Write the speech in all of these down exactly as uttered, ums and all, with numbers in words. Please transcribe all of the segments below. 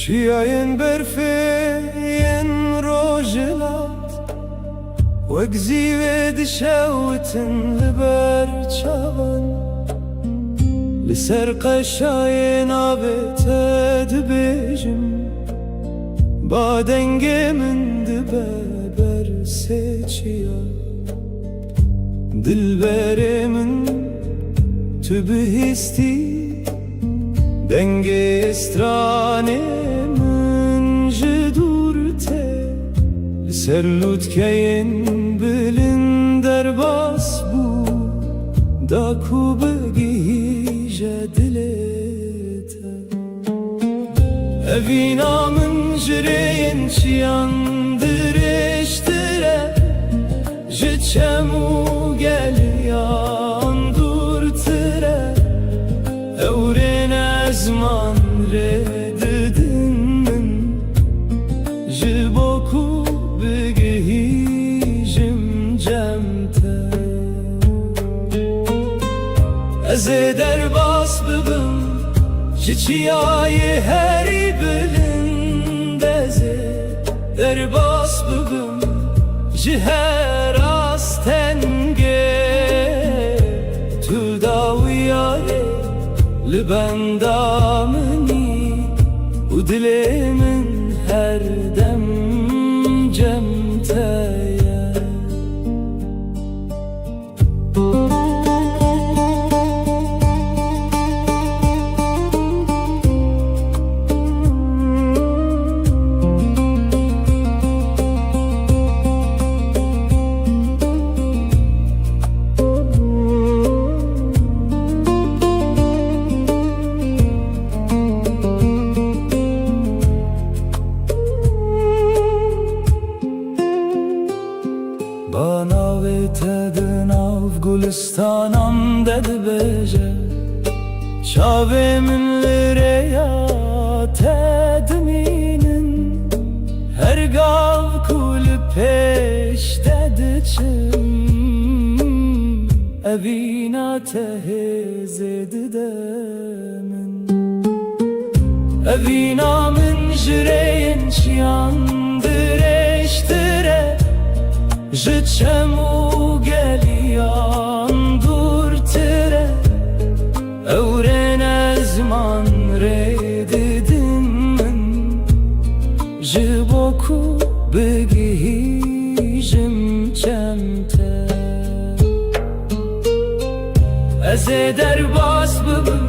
Çiyayên berfê yên rojhilat wek zîvê dişewitin li ber çavan. Li ser qeşayê navê te dibêjim, ba dengê min dibe bersê çiya. Dilberê min, tu bihîstî dengê stranê min ji dûr tê. Li ser lûtkeyên bilind derbas bû, da ku bigihîje dilê te. Evîna min ji rêyên çiyan dirêjtir e, ji çem û geliyan dûrtir e. Ewrên ezman rê didin min, ji bo ku bigihîjim cem te. Ez ê derbas bibim ji çiyayê herî bilind, ez ê derbas bibim ji her astengê. Tu dawiyayê li benda min î û dilê min her dem cem te ye. Ba navê te di nav gulistanan de dibêje, çavê min li rêya te dimînin. Her gav ku li pêş te diçim, evîna te hêzê dide min. Evîna min ji rêyên çiyan dirêjtir e, ji çem û geliyan dûrtir e. Ewrên ezman rê didin min, ji bo ku bigihîjim çem te. Ez ê derbas bibim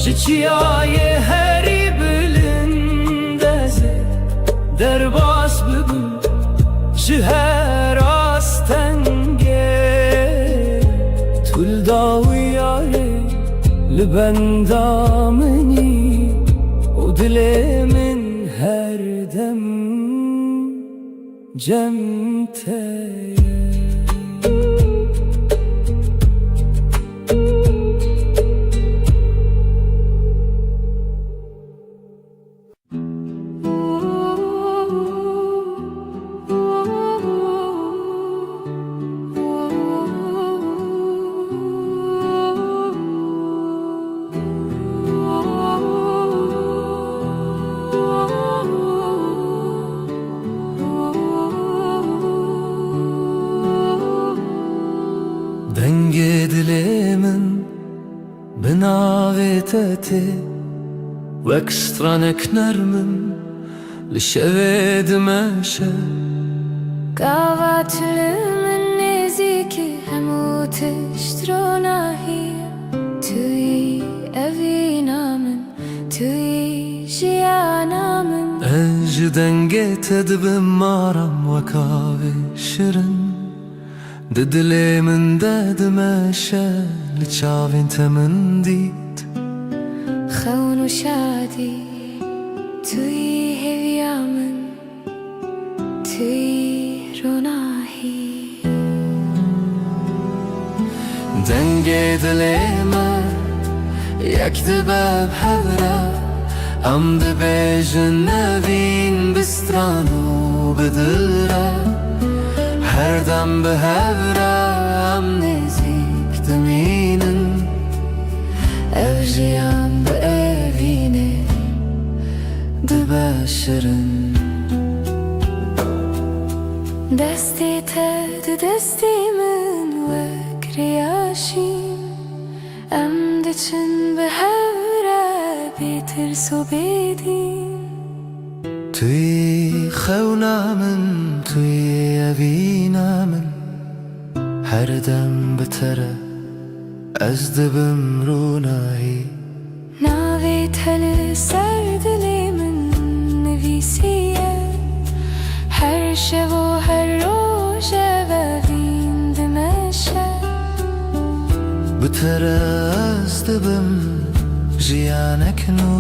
ji çiyayê herî bilind, ez ê derbas bibim ji her astengê. Tu li dawiyayê li benda min î û dilê min her dem cem te ye. Dengê dilê min bi navê te tê, wek stranek nerm in li şevê dimeşe. Gava tu li min nêzîk î, hemû tişt ronahî ye. Tu yî evîna min, tu yî jiyana min. Ez ji dengê te dibim maram wek avê şirin. Di dilê min de dimeşe, li çavên te min dît xewn û şadî. Tu yî hêviya min, tu yî ronahî. Dengê dilê me yek dibe bi hev re. Em dibêjin nevîn bi stran û bi dil re. Her dem bi hev re em nêzîk dimînin. Ev jiyan bi evînê di şirin. Destê te di destê min wek rêya şîn, em diçin bi hev re bê tirs û bê dîn. Tu yî xewna min, tu yî evîna min, her dem bi te re ez dibim rûnahî. Navê te li ser dilê min nivîsiye, her şev û her roj ev evîn dimeşe. Bi te re ez dibim jiyanek nû,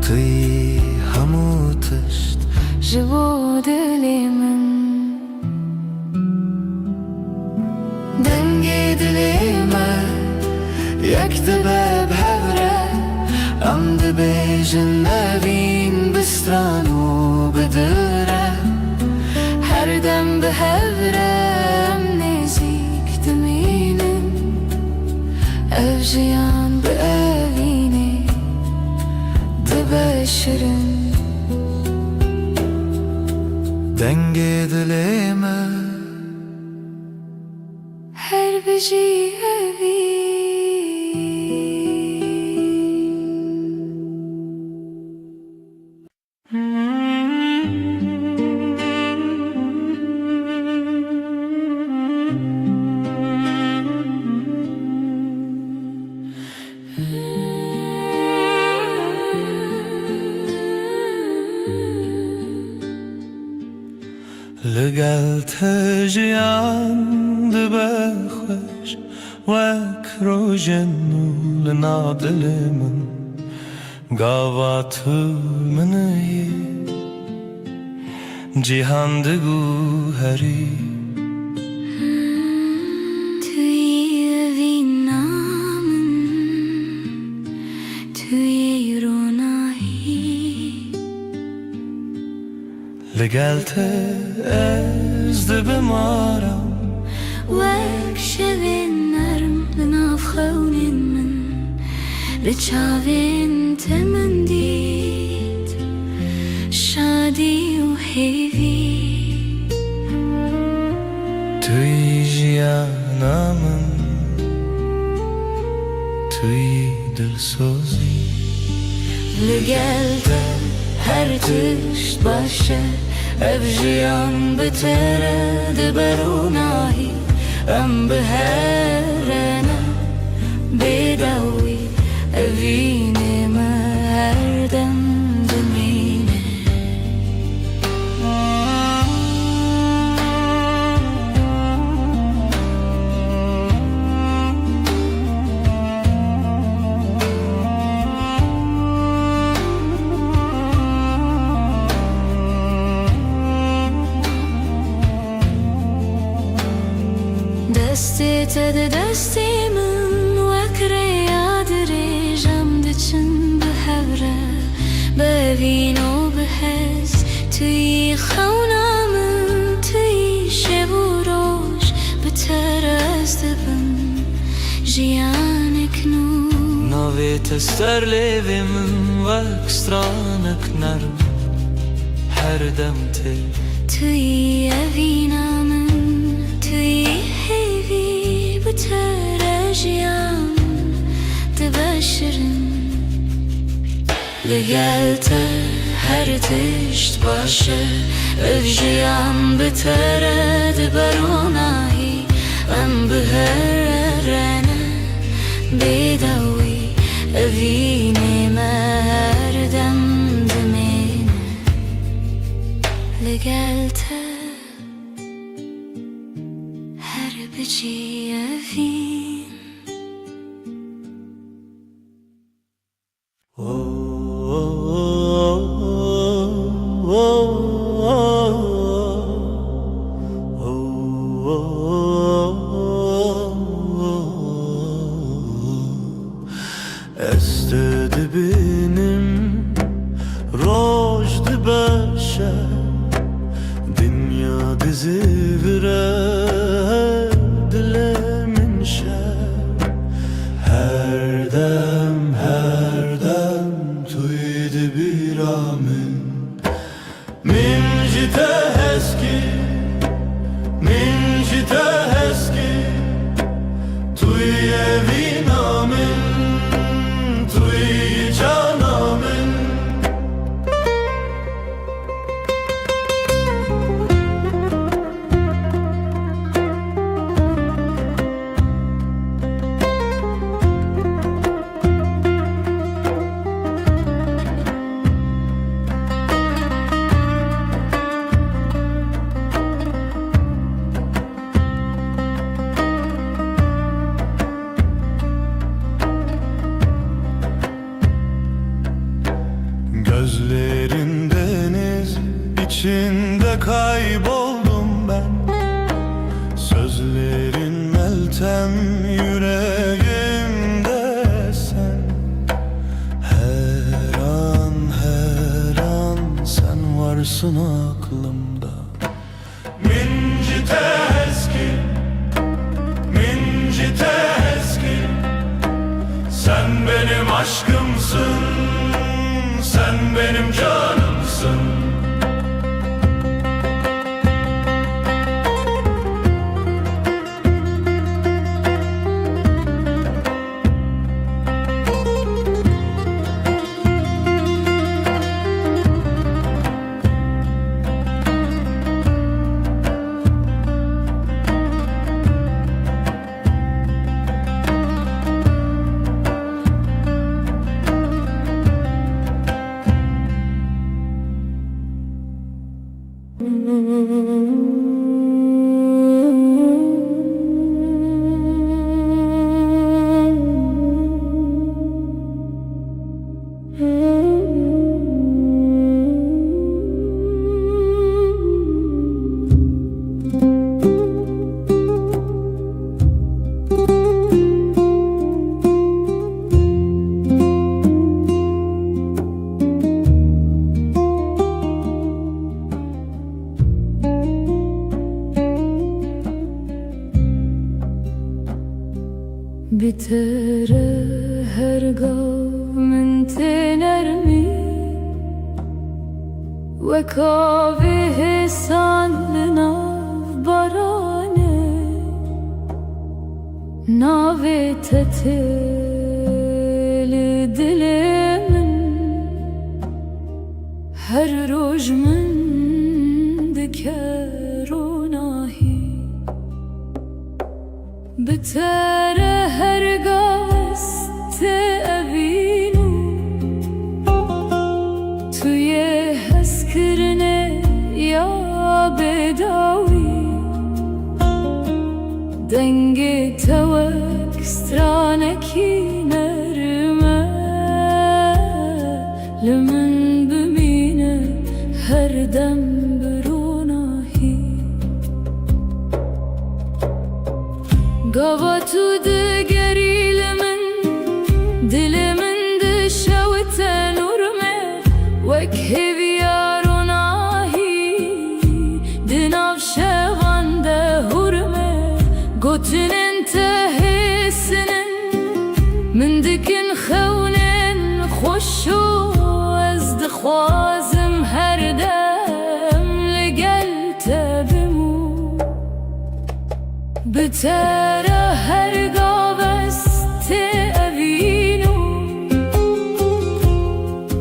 tu yî hemû tişt ji bo dilê min. Dengê dilê me yek dibe bi hev re, em dibêjin evîn bi stran û bi dil re. Her dem bi hev re em nêzîk dimînin, ev jiyan bi evînê dibe şirin. Dengê dilê me. Her bijî evîn. Li gel te jiyan dibe xweş wek rojên nû li nav dilê min. Gava tu min î, cîhan diguherî. Tu yî evîna min, tu yî ronahî. Li gel te ez dibim aram, wek şevên nerm li nav xewnên min. Li çavên te min dît şadî û hêvî. Tu yî jiyana min, tu yî dilsozî. Li gel te her tişt baş e, ev jiyan bi te re dibe ronahî. Em bi hev re ne bêdawî, evînê me her dem dimîne. Destê te di destê min wek rêya dirêj, em diçin bi hev re. Bi evîn û bi hez, tu yî xewna min, tu yî şev û roj, bi te re ez dibim jiyanek nû. Navê te ser lêvê min wek stranek nerm, her dem tê. Tu yî evîna min, tu yî hêvî, bi te re jiyan dibe şirin. Li gel te her tişt baş e, ev jiyan bi te re dibe ronahî. Em bi hev re ne bêdawî, evînê me her dem dimîne. Li gel te her bijî evîn. Ez te dibînim, roj dibe şev, dinya dizêvire, dilê min şev. Her dem, her dem tu yî di bîra min. Gözlerin deniz, içinde kayboldum ben. Sözlerin meltem, yüreğimde sen. Her an, her an sen varsın aklımda. Min ji te hez kir, min ji te hez kir. Sen benim aşkımsın, sen benim canımsın. Bi te re her gav min tê nermî, wek avê hêsan li nav baranê. Navê te tê li dilê min, her roj min dike ronahî. Bi te re her gav ez tê evîn û tu yê hezkirinê ya bêdawî. Dengê te wek stranekî nerm e, li min bimîne her dem bi ronahî. Gava tu digerî li min, dilê min dişewite nûr me, wek hêviya ronahî di nav şevan de hûr me. Gotinên te hêsin in, min dikin xewnên xweş û ez dixwazim her dem li gel te bim û bi te re her gav ez tê evîn û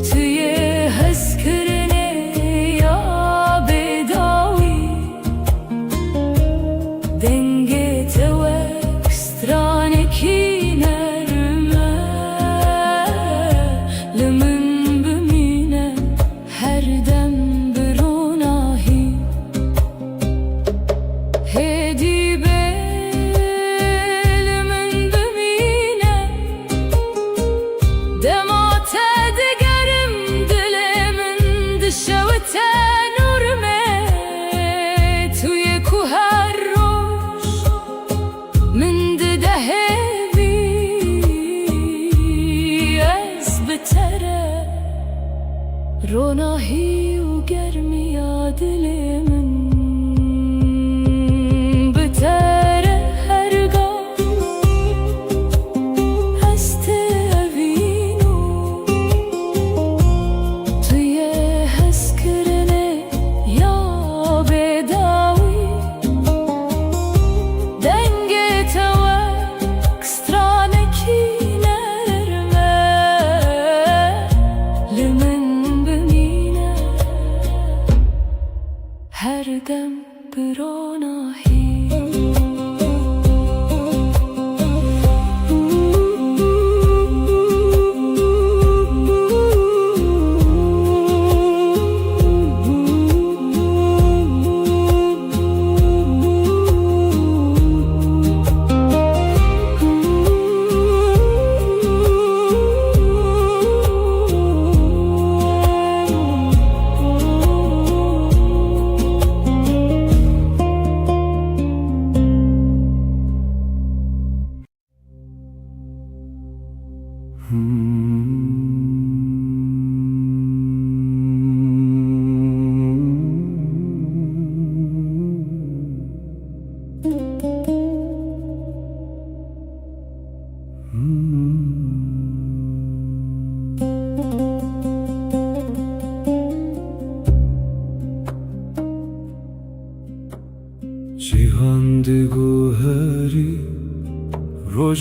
tu yê hezkirinê ya bêdawî. Dengê te wek stranekî nerm e, li min bimîne her dem bi ronahî. Hêdî bê li min bimîne, dema te digerim dilê min dişewite nûr me. Tu yê ku her roj min dide hêvî, ez bi te re ronahî û germiya dilê min. Bi te re her gav ez tê evîn û tu yê hezkirinê ya bêdawî. Dengê te wek stranekî nerm e, li min bimîne her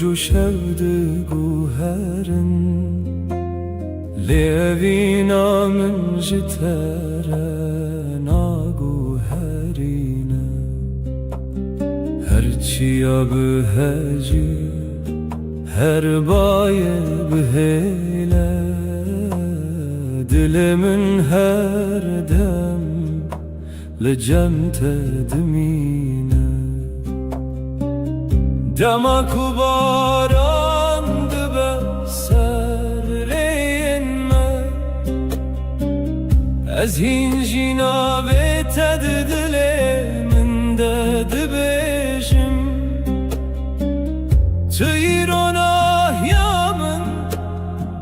Roj û şev diguherin, lê evîna min ji te re naguherîne. Her çiya bihejî, her bayê bihêle, dilê min her dem li cem te dimîne. Dema ku baran dibe ser rêyên me, ez hîn jî navê te di dilê min de dibêjim. Tu yî ronahiya min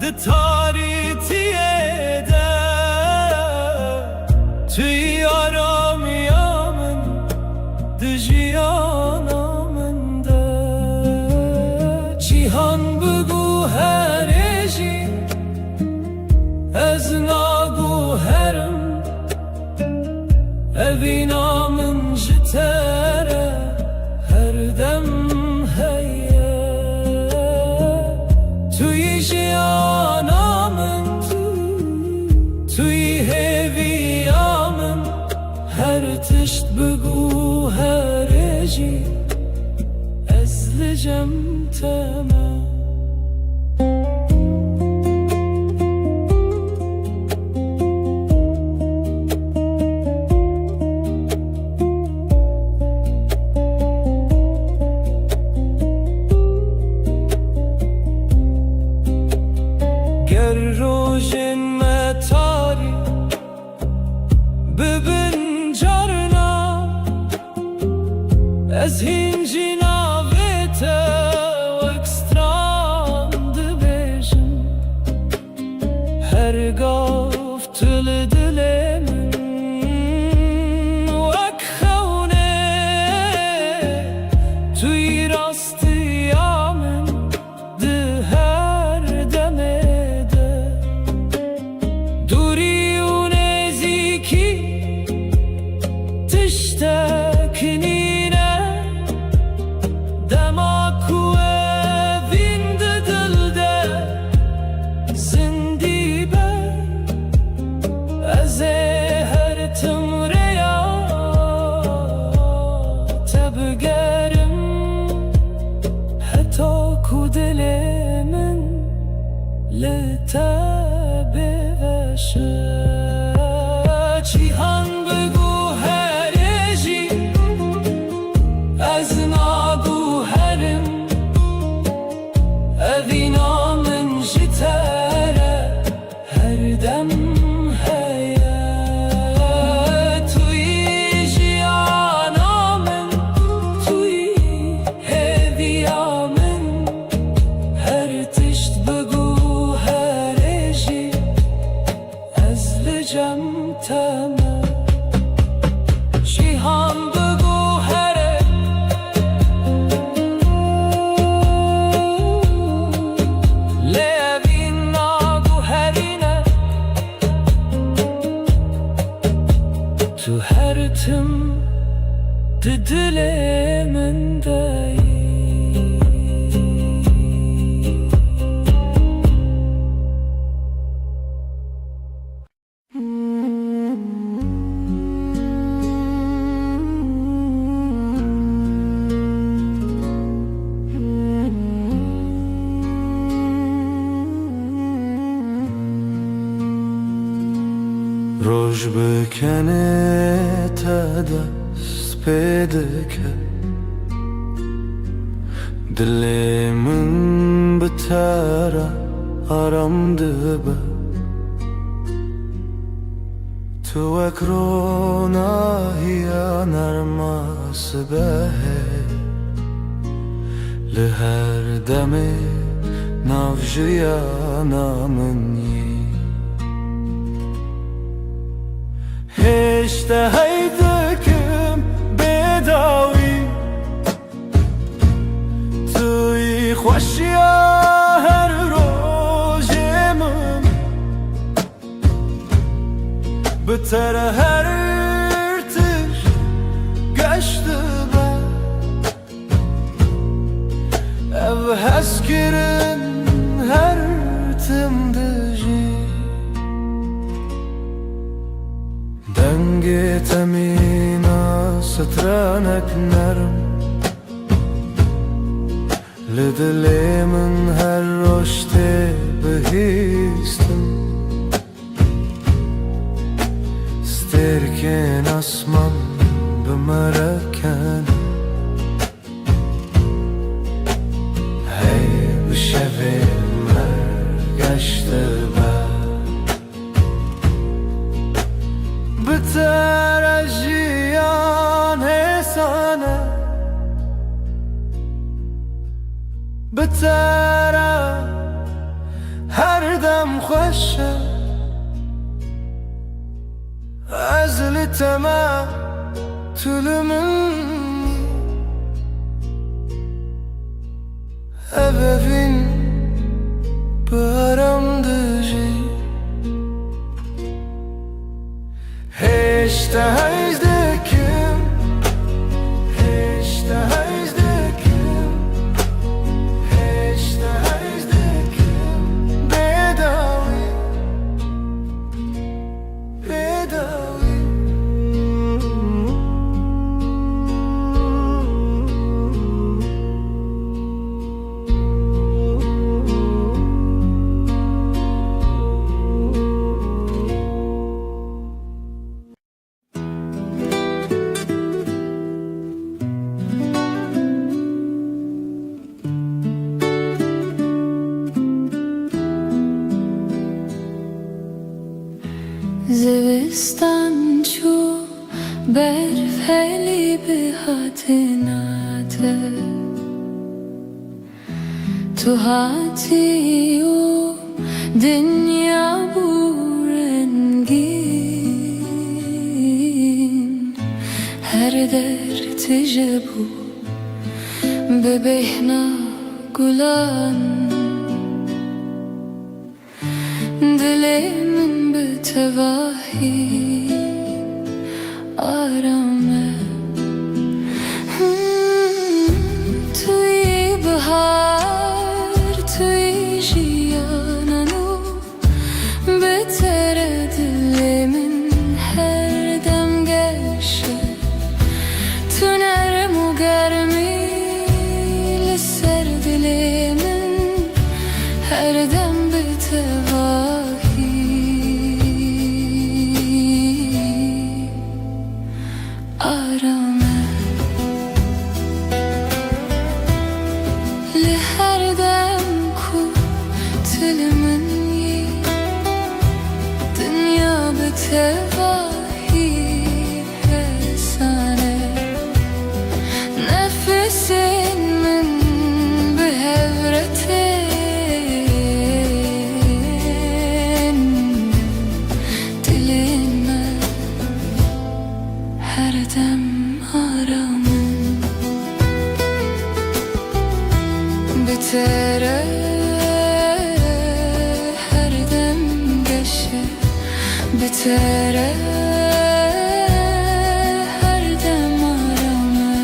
di tarîtiyê de, tu yî aramiya min di jiyana min de. Cîhan biguherê jî ez naguherim. Evîna min ji te re her dem heye. Tu yî jiyana min, tu, tu yî hêviya min. Her tişt biguherê jî ez li cem te me. Ger rojên me tarî bibin carna, ez hîn jî navê te wek stran dibêjim. Her gav tu li dilê min wek xewnê, tu yî rastiya min di her demê de. Dûrî û nêzîkî tiştek nîne, dema ku evîn di dil de zindî be, ez ê her tim rêya te bigerim, heta ku dilê min li te bêveşe. Cîhan biguherê jî ez naguherim. Evîna min ji te re her dem heye. Tu yî jiyana min, tu yî hêviya min. Her tişt biguherê jî ez li cem te me. Cîhan biguhere, lê evîn naguherîne. Tu her tim di dilê min de yî. Roj bi kenê te dest pê dike, dilê min bi te re aram dibe. Tu wek ronahiya nerma sibehê, li her demê nav jiyana min yî. Hêj te hey dikim bêdawî, tu yî xweşiya her rojê min. Bi te re her tişt geş dibe. Ev Hezkirin her tim dijî. Dengê te mîna stranek nerm. Li dilê min her roj tê bihîstin. Stêrkên asman bi me re ken. Hey bi şevê me geş dibe. Bi te re jiyan hêsan e. Bi te re her dem xweş e. Ez li te me, tu li min î. Ev evîn bi aram dijî. Hêj te heyz dikim. Hêj te heyz dikim. Hêj te heyz dikim. Bêdawî. Bêdawî. Zivistan çû, berf helî bi hatina te. Tu hatî û dinya bû rengîn. Her der tije bû bi bêhna gulan. Dilê min bi tevahî aram e. Hmm, tu yî bihar, tu yî jiyana nû. Bi te re dilê min her dem geş e. Tu nerm û germî li ser dilê min, her dem bi tevahî aram e. Li her dem ku tu li min yî, dinya bi tevahî hêsan e. Nefesên min bi hev re tên. Dilê me her dem aram in. Bi te re her dem geş e. Bi te re her dem aram e.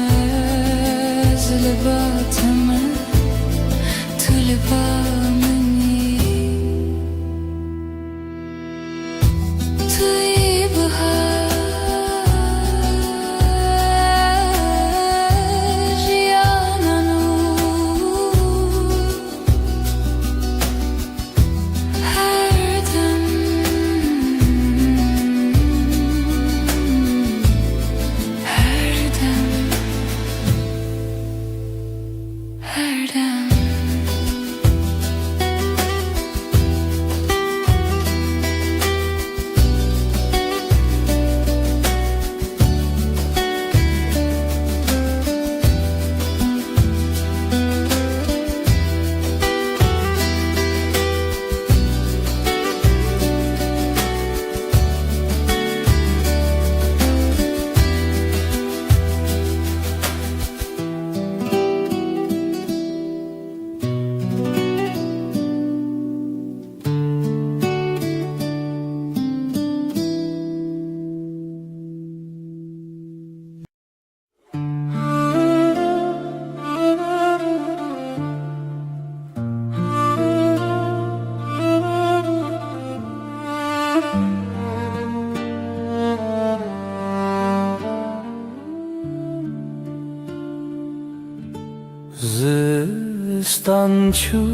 Ez li ba te me, tu li ba min î. Tu yî bihar, jiyana nû. Her dem Tan çû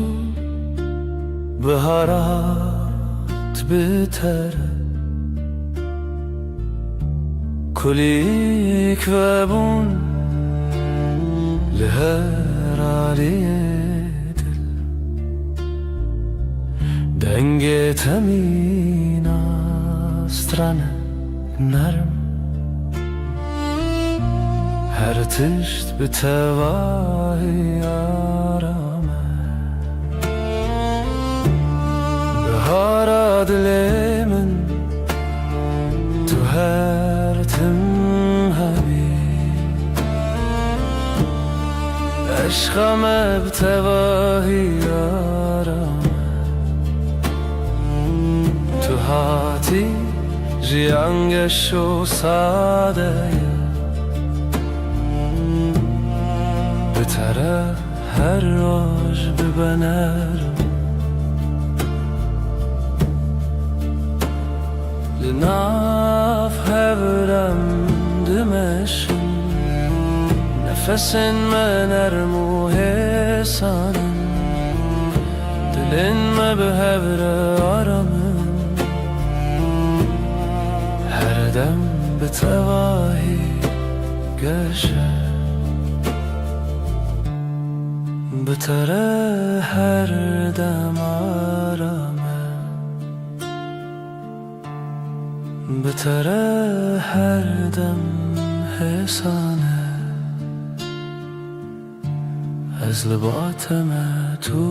biharat bi te re, kulîlk vebûn li her aliyê dil. Dengê te mîna stran e, nerm. Her tişt bi tevahî aram e. Bihara dilê min, tu her tim hebî. Eşqa me bi tevahî aram e. Tu hatî, jiyan geş û sade ye. Bi te re her roj bibe nerm. Li nav hev re em dimeşin, nefesên me nerm û hêsan in. Dilên me bi hev re aram in, her dem bi tevahî geş e. Bi te re her dem aram e. Bi te re her dem hêsan e. Ez li ba te me, tu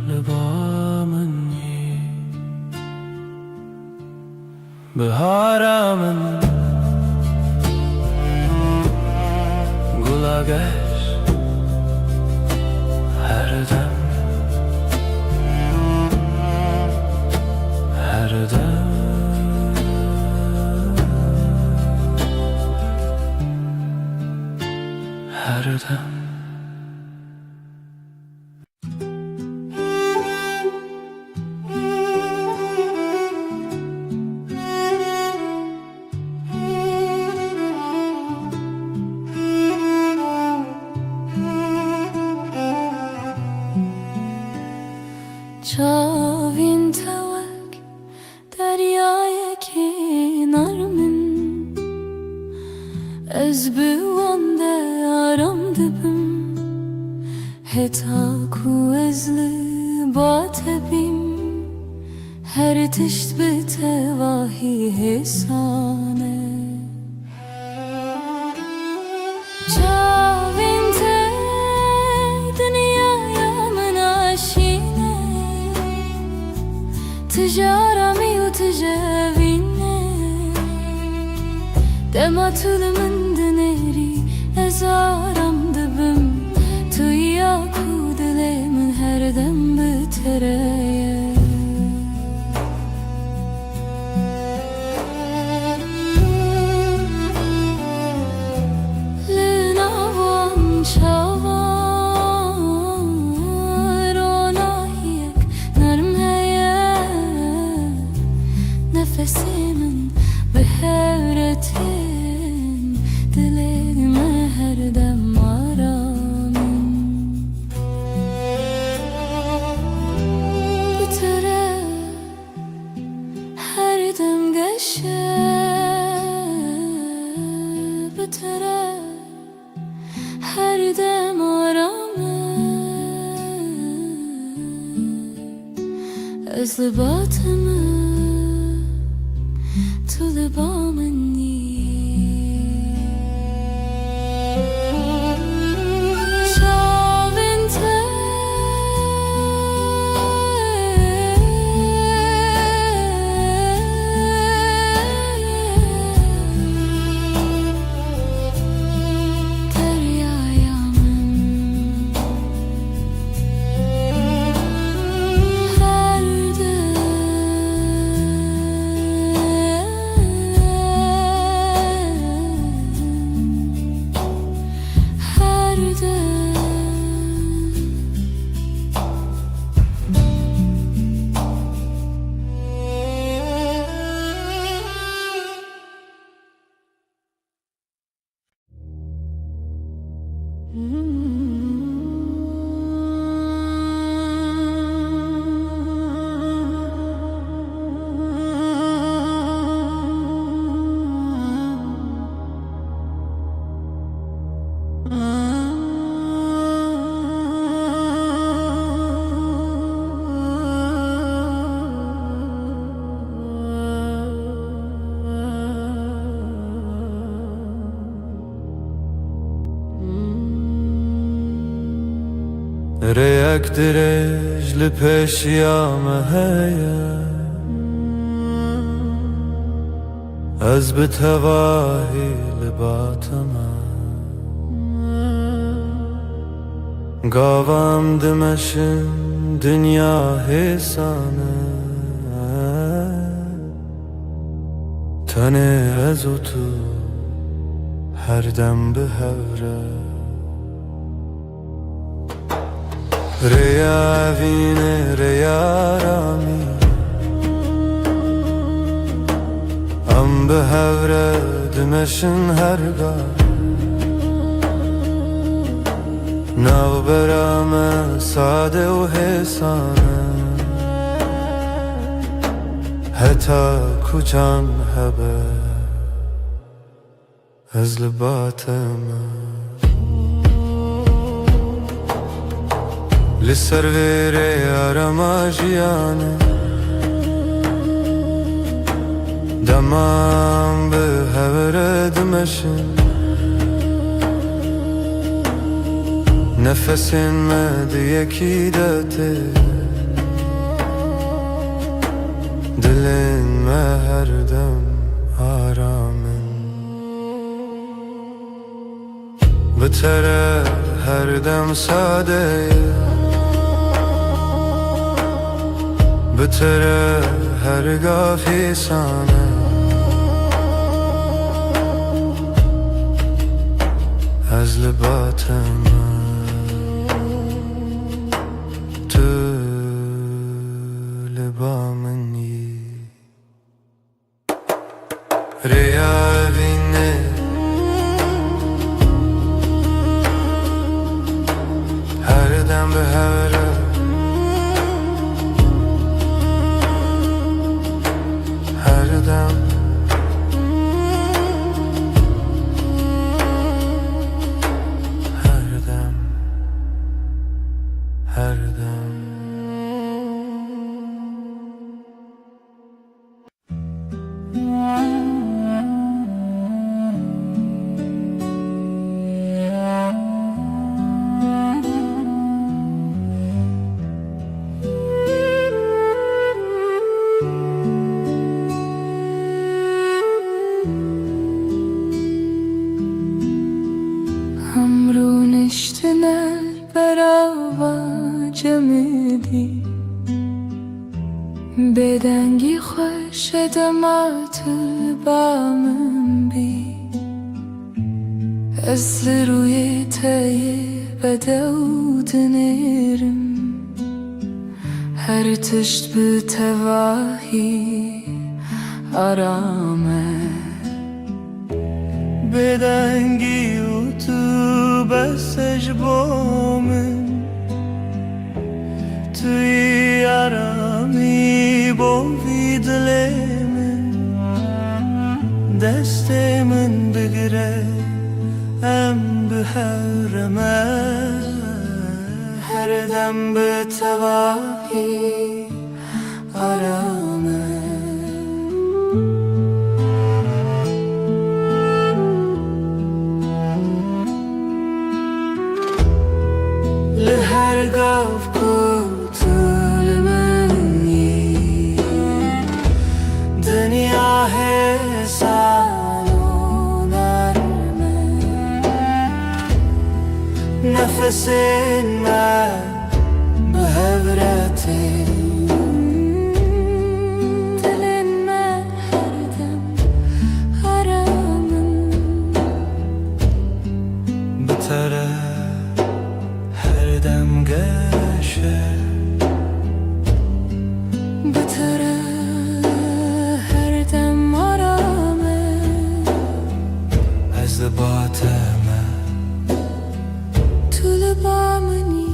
li ba min yî. Bihara min, gula geş, her dem, her dem, her dem. Çavên te wek deryayekê nerm in. Ez bi wan de aram dibim, heta ku ez li ba te bîm. Her tişt bi tevahî hêsan e. Çavên te dinyaya min aşîne. Tu ji aramî û tu ji evîn e. Dema tu li min dinêrî, ez aram dibim. Tu ya ku dilê min her dem bi te re ye. Li nav wan çavan ronahiyek nerm heye. Nefesê min bi hev re tên, dilê me her dem aram in. Bi te re her dem geş e, bi te re her dem aram e. Ez li ba te me, tu li ba min î. Çavên te deryaya min her dem. Rêyek dirêj li pêşiya me heye, ez bi tevahî li ba te me. Gava em dimeşin, dinya hêsan e, tenê ez û tu her dem bi hev re. Rêya evînê, rêya aramî, em bi hev re dimeşin her ga. Navbera me sade û hêsan e, heta ku can hebe, ez li ba te me. Li ser vê rêya rema jiyanê, dema em bi hev re dimeşin. Nefesên me di yekî de tê, dilên me her dem aram in. Bi te re her dem sade ye, bi te re her gav hêsan e, ez li ba te me, tu li ba min yî. Rêya evînê, her dem bi hev re, her dem, her dem, her dem. Em rûniştine berava cemidî. Bêdengî xweş e dema tu li ba min bî. Ez li rûyê te yê bedew dinêrim. Her tişt bi tevahî aram e. Bêdengî û tu bes e ji bo min. Tu yî aramî bo vî dilê min. Destê min bigire, em bi hev re me. Her dem bi tevahî aram e. Li her gav ku tu li min î, dinya hêsan û nerm e. Nefesên me bi hev re tên. Dilên me her dem aram in. Bi te re her dem geş e. Bi te re her dem aram e. Ez li ba te me. Tu li ba min î.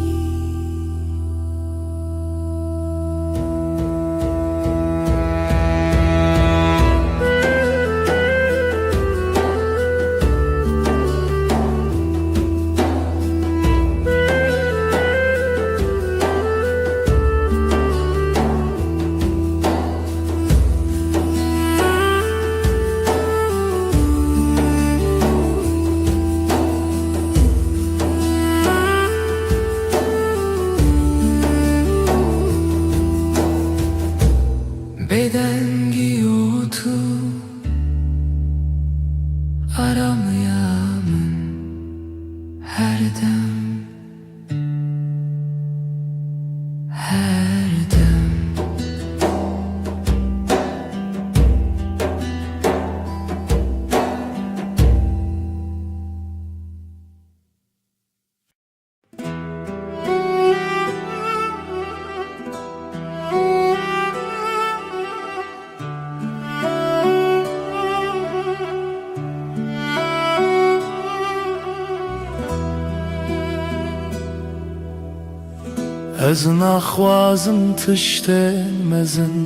Ez naxwazim tiştên mezin,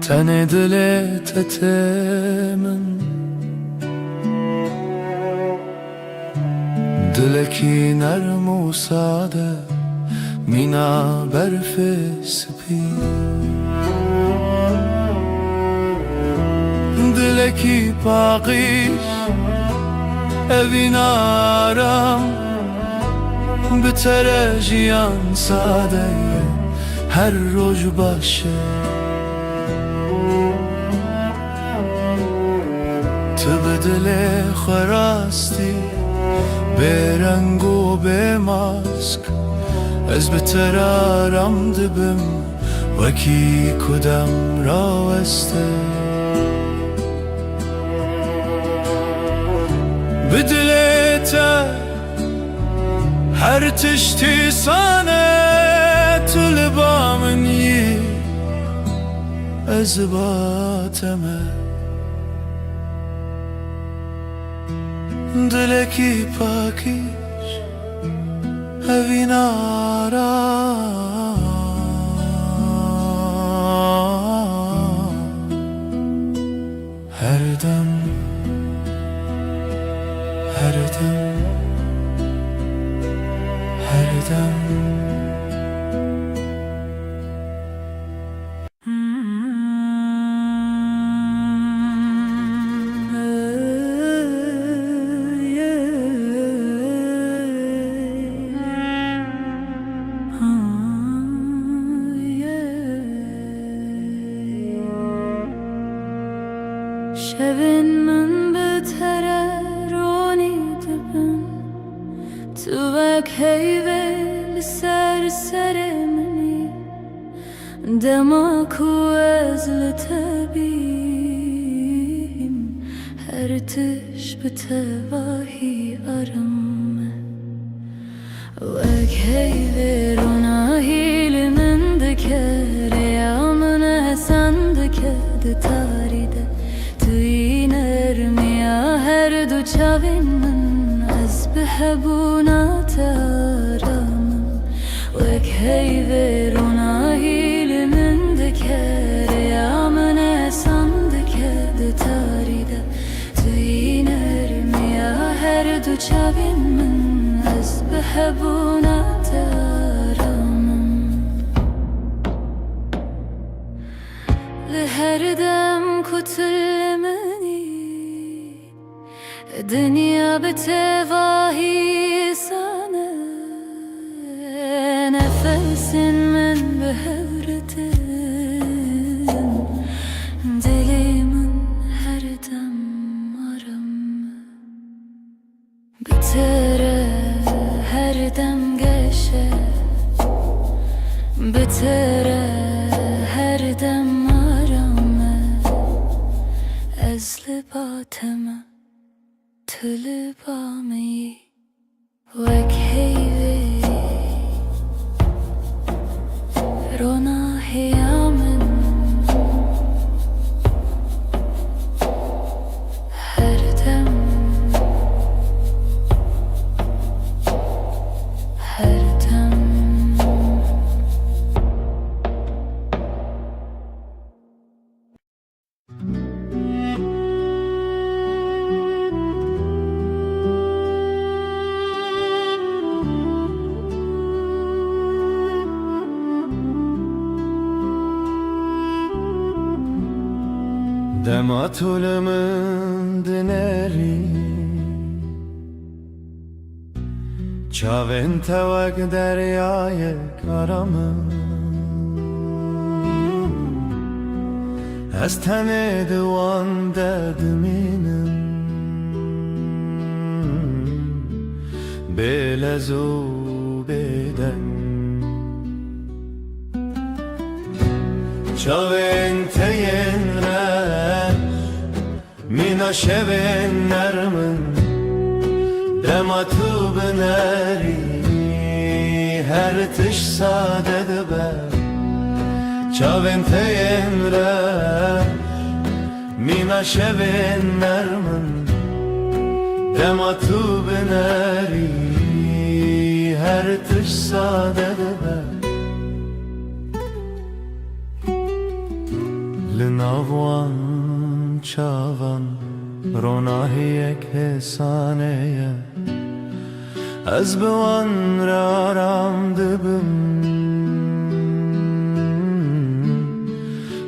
tenê dilê te tê min. Dilekî nerm û sade, mîna berfê spî. Dilekî paqij, evîn aram, bi te re jiyan sade ye, her roj baş e. Tu bi dilê xwe rastî, bê reng û bê mask, ez bi te re aram dibim, wekî ku dem raweste. Bi dilê te her tiştî sane, tu li ba min yî, ez ba te me. Dilekî pakîj, evîn aram, her dem, her dem, her dem. Şevên min bi te re ronî dibin, tu wek heyvê li ser serê min î. Dema ku ez li te bîm, her tişt bi tevahî aram e. Wek heyvê ronahî li min dike, rêya min esen dike di tarî de. Tu yî nermiya her du çavên min, ez bi hebûna te aram im. Wek heyvê ronahî li min dike, rêya min esen dike di tarî de. Tu yî nermiya her du çavên min, ez bi hebûna te aram im. Li her dem ku tu li min î, dinya bi tevahî sane. Nefesên min bi hev ditin, dilê min her dem aram e. Bi te re her dem geş e, bi te re her dem aram e. Ez li ba te me, tu li ba min yî. Wek heyvê ronahiya min, her dem, her dem. Dema tu li min dinerî, çavên te wek deryayek aram in. Ez tenê di wan de dimînim, bê lez û bê deng. Çavên te yên reş, mîna şevên nerm in, dema tu binerî, her tişt sade dibe. Çavên te yên reş, mîna şevên nerm in, dema tu binerî, Her tişt sade dibe. Li nav wan çavan ronahiyek hêsanê ye. Ez bi wan re aram dibim,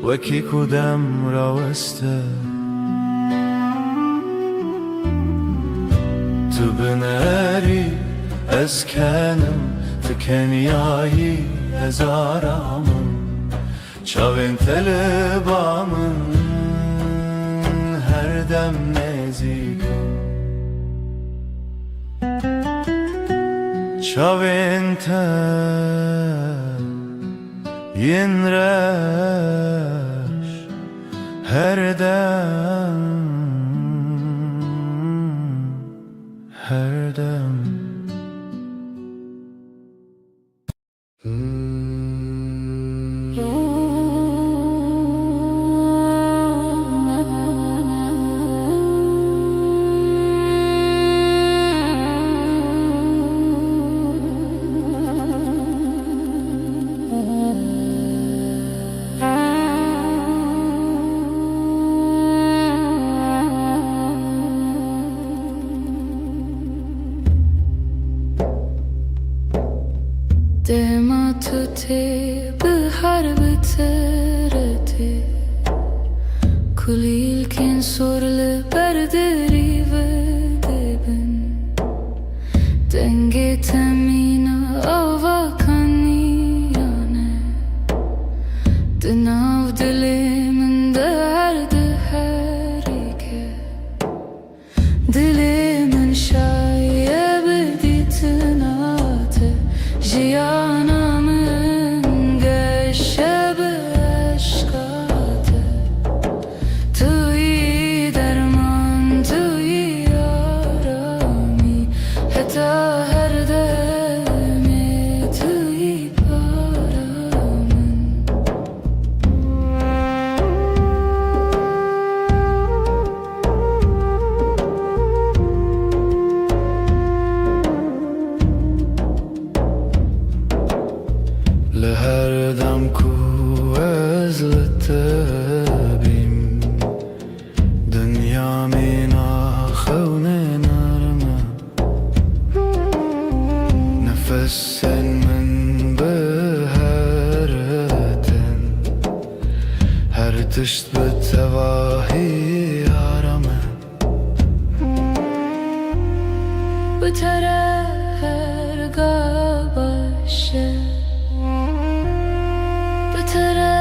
wekî ku dem raweste. Tu binerî, ez kenim, tu keniyayî, ez aram im. Çavên te li ba min her dem nêzîk in. Çavên te yên reş her dem, her dem. Dema tu tê bihar bi te re tê, kulîlkên sor li ber derî ve dibin. Dengê te mîna ava kaniyane, di nav dilê min de her diherike. Dilê min şaye bi dîtina te, jiyana min geşe bi eşqa te. Tu yî derman, tu yî aramî, heta her demê tu yî para min. Li her dem ku ez li te bîm, dinya mîna xewnê nerm e. Nefesên min bi hev re tên, her tişt bi tevahî aram e. Bi te re her ga baş e, bi te re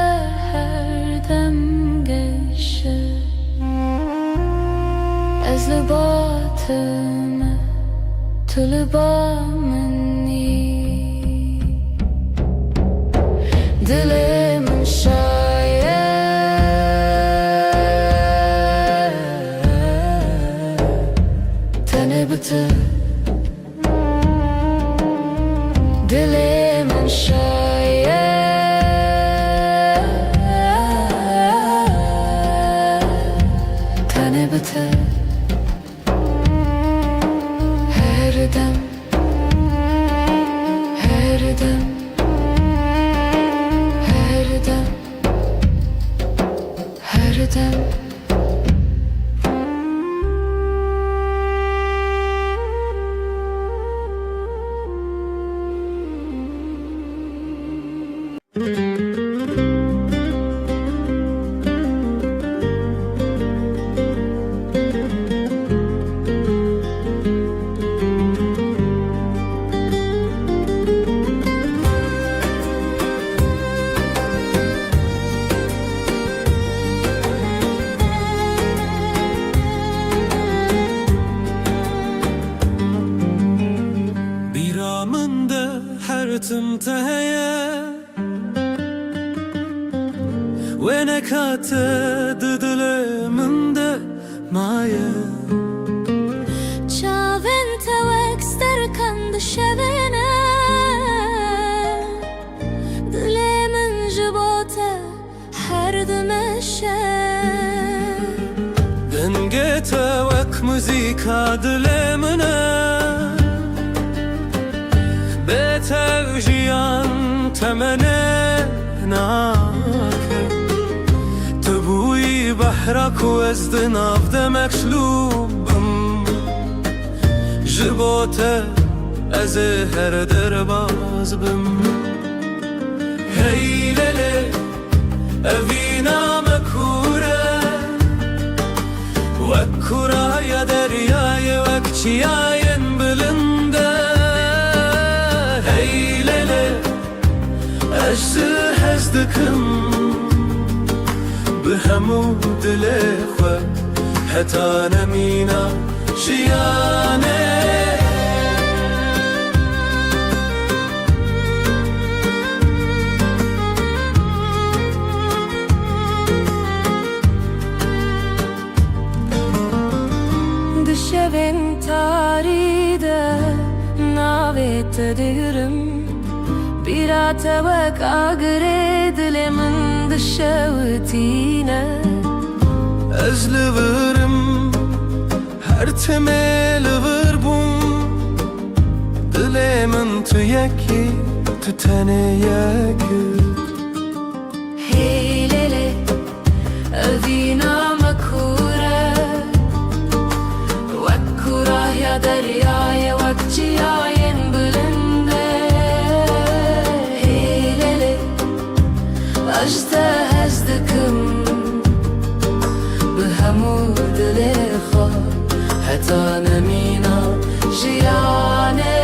her dem geş e. Ez li ba te me, tu li ba min î. Dilê min şaye tenê bi te. Dilê min şaye tenê bi te. Her dem, her dem, her dem, her dem. Bîra min de her tim te heye. Wêneka te di dilê min de maye. Çavên te wek sterkan dişevêne. Dilê min ji bo te her dimeşe. Dengê te wek muzîka dilê min e. Bê Jiyan temenê nake. Tu bûyî behra ku ez di nav de meşlûb bim. Ji bo te ez ê her derbaz bim. Hey lele, evîna me kûr e. Wek kuraya deryayê, wek çiyayên bilind e. Hey lele, ez ji hez dikim bi hemû dilê xwe heta nemîna jiyanê. Di şevên tarî de navê te digirim, bîra te wek agirê dilê min dişewitîne. Ez li vir im, her timê li vir bûm, dilê min tu yekî, tu tenê yek î. Hey lele, evîna me kûr e. Wek kûrahiya deryayê, wek çiyayên bilind e. Hey lele, ez ji te hez dikim bi hemû dilê xwe heta nemîna jiyanê.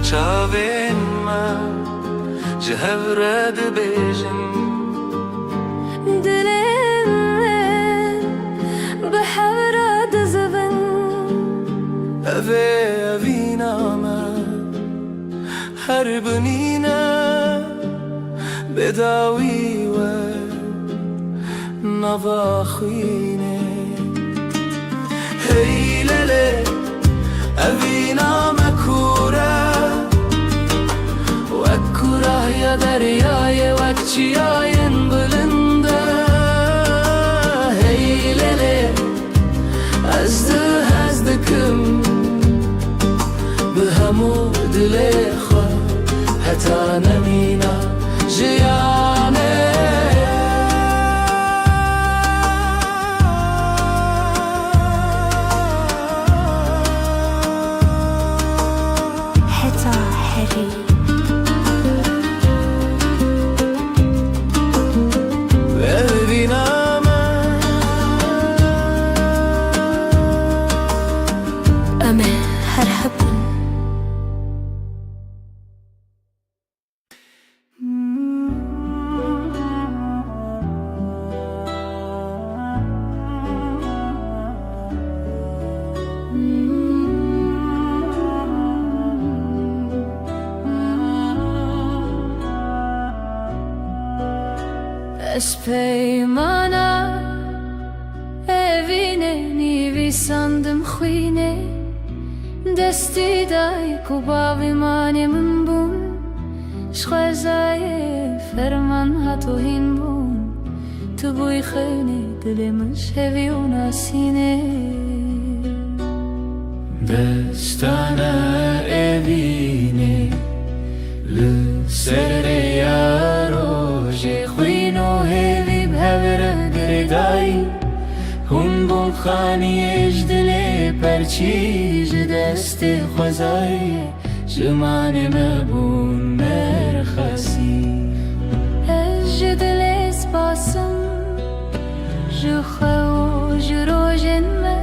Çavên me ji hev re dibêjin, dilên me bi hev re dizivin. Ev ê evîna me. Her binîne bêdawî we nava xwînê. Hey lele, evîna me kûr e. Wek kûrahiya deryayê, wek çiyayên bilind e. Hey lele, ez di hez dikim bi hemû dilê xwe heta nemîna jiyanê. Heta herî. Evîna me. Em ê her hebûn. Ez peymana evînê nivîsandim xwînê, destî dayik û bavê manê min bûn, ji xwezayê ferman hat û hîn bûn. Tu bûyî xewnê dilê min ji hevî û nasînê. Destana evînê li ser rêya rojê, xwîn û hêvî bi hev re girêdayî. Hûn bûn xaniyê ji dilê perçî, ji destê xwezayê. Ji manê me bûn merxesî. Ez ji dilê spas im ji xwe û ji rojên me,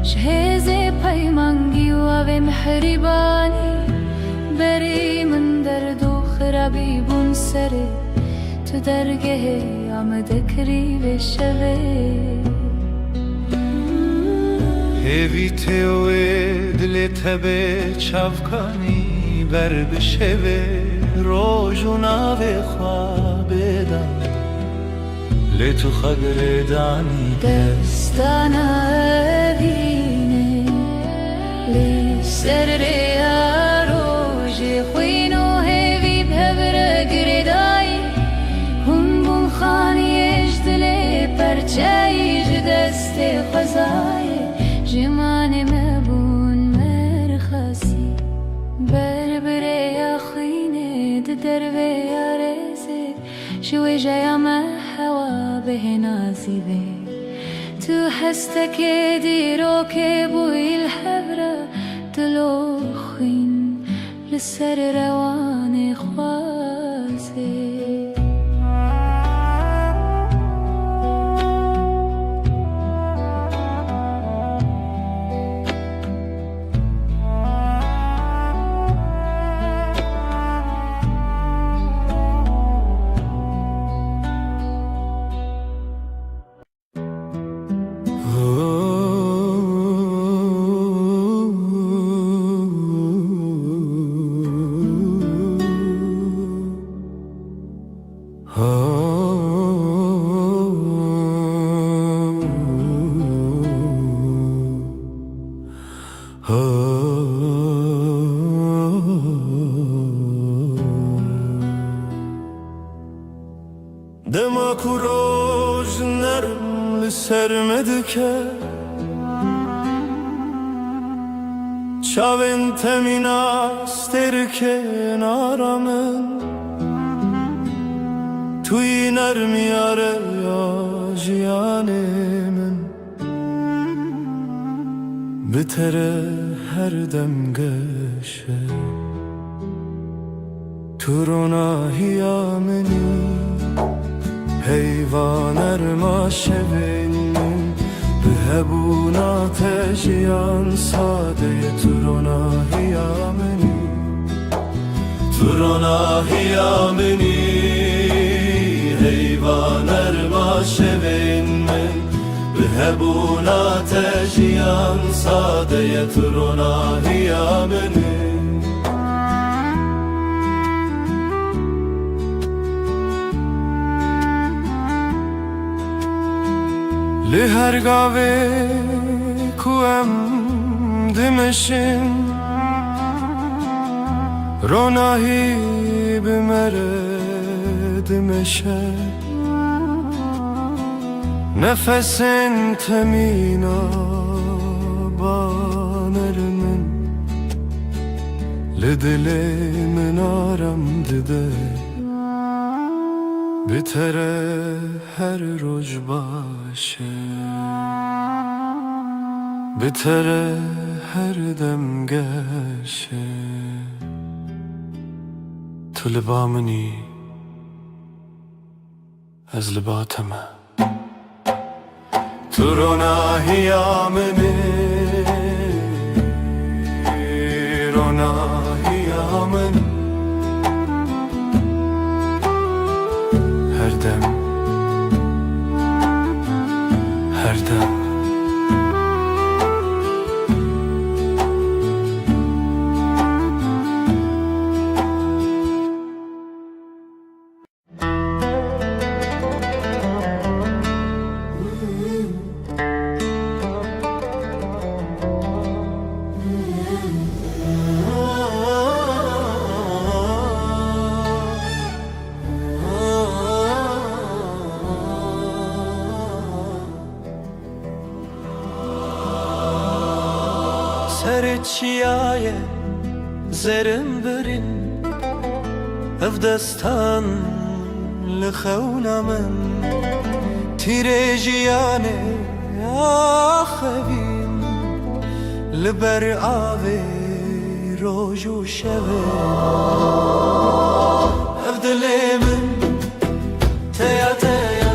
ji hêzê peymangî û avê mihrîbanî. Berî min derd û xirabî bûn serê. Tu dergehê ya me dekirî vê şevê. Hêvî tê wê dilê te bê çavkanî, ber bi şevê roj û navê xwe bêda. Lê tu xwe girêdanî. Destana evînê li ser rêya rojê, xwîn û hêvî bi hev re girêdayî. Hûn bûn xan Hêna zîvê tu hestekê dîrokê bûyî li hev re dilo xwîn li ser rewanê xwazê. Dema ku roj nerm li ser me dike, çavên te mîna stêrikên ara min, tu yî nermiya reya jiyanê min. Bi te re her dem geş e. Tu ronahiya min î, heyva nerma şevên min. Bi hebûna te jiyan sade ye, tu ronahiya min î. Tu ronahiya min î, heyva nerma şevên min. Bi hebûna te jiyan sade ye, tu ronahiya min î. Li her gavê ku em dimeşin, ronahî bi me re dimeşe. Nefesên te mîna baner min, li dilê min aram dide. Bi te re her roj baş e, bi te re her dem geş e. Tu li ba min î, ez li ba te me. Tu ronahiya min î, ronahiya min. Her dem, her dem. Serê çiyaye zerin birin, ev destan li xewna min. Tîrê jiyanê axevîn li ber avê roj û şevê. Ev dilê min teya teya,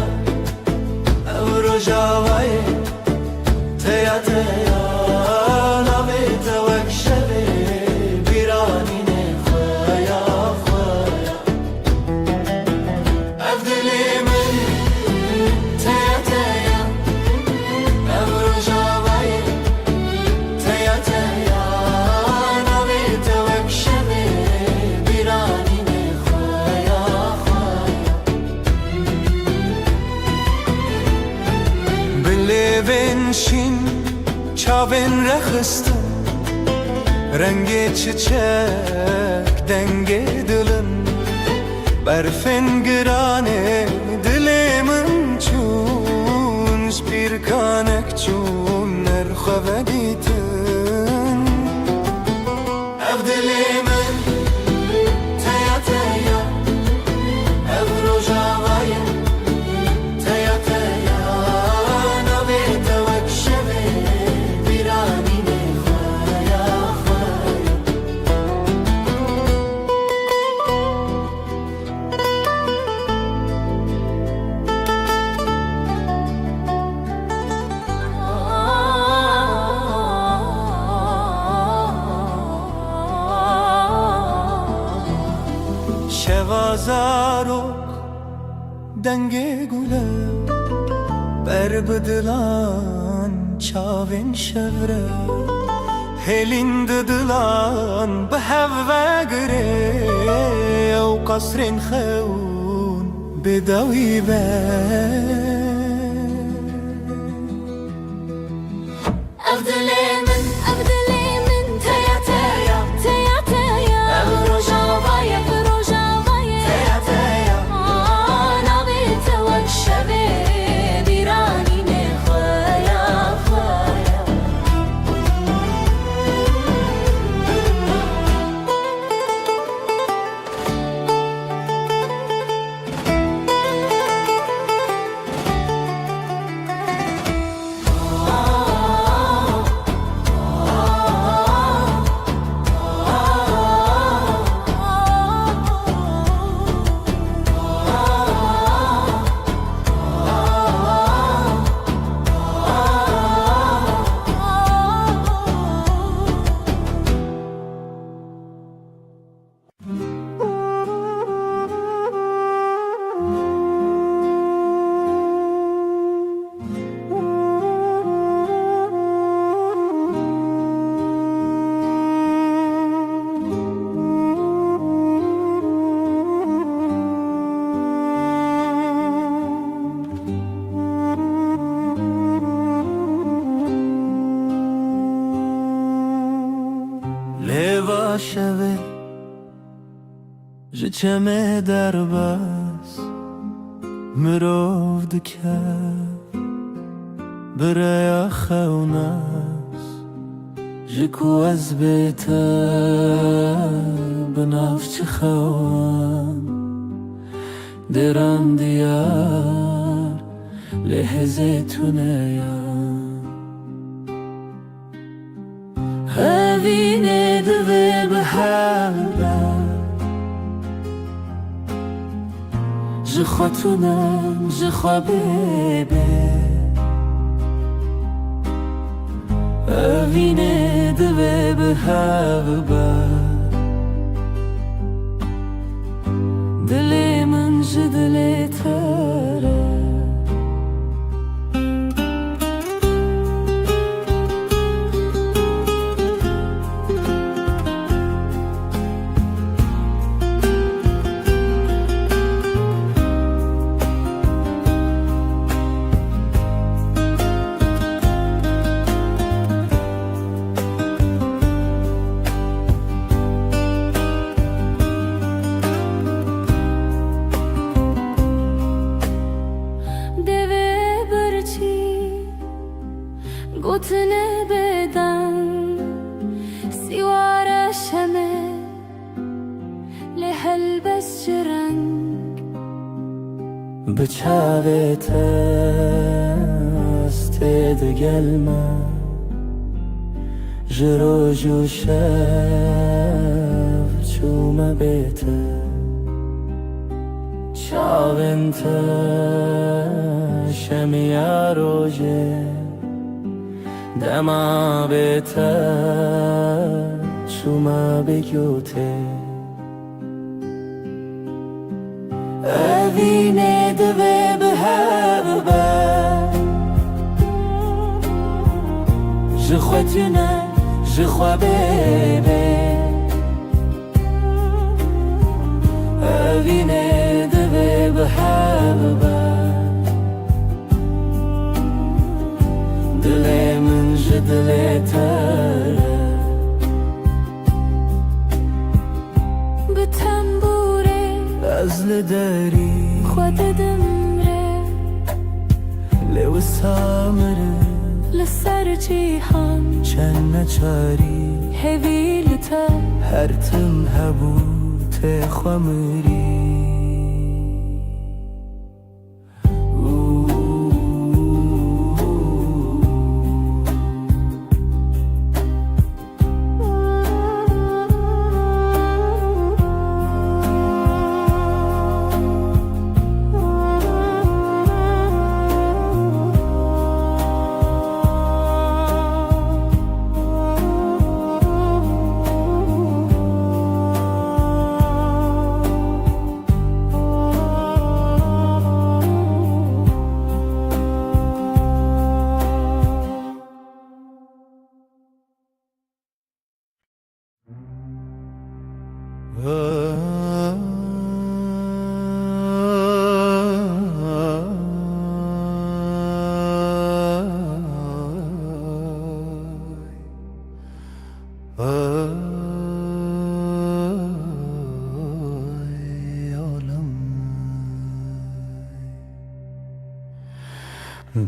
ev rojavayê teya teya, navê te wek şevê bîranînê xweya xweya. Ev dilê min teya teya, ev rojavayê teya teya, navê te wek şevê bîranînê xweya xweya. Bi lêvên şîn, çavên rexistin, rengê çiçek, dengê dilin. Berfên giranê dilê min çûn, ji pîrkanek çûn, ner xwe vedîtin. Ev dilê min teya teya, ev rojava ye teya teya. Zarok, dengê gule, ber bi dilan çavên şevre, hêlîn di dilan bi hev vegire, ew qesrên xewn bê dawî be. Ev dilê min, ev dilê min, teya, teya, teya, teya. Ev rojava ye, ev rojava ye, teya, teya. A, navê te wek şevê bîranînê xweya, xweya. Lê va şevê ji çemê derbas mirov dikev bi rêya xewnas, ji ku ez bê te bi nav çi xewan, dêran diyar lê hêzê tune ya. Evînê divê bi hev be. Ji xwe tune, ji xwe bê bê. Evînê divê bi hev be. Dilê min ji dilê te re. Devê birçî gotine bêdeng, sîwara şemê lê helbest ji reng. Bi çavê te ez tê digel me, ji roj û şev çûme bê te. Çavên te şemiya rojê, dema bê te çûme bê gotê. Evînê divê bi hev be. Ji xwe tune, ji xwe bê bê. Evînê divê bi hev be. Dilê min ji dilê te re. Bi tembûrê ez li derî xwe didim rê. Lê wisa mirim li ser cîhan çend neçarî. Hêvî li te her tim hebû tê xwe mirî.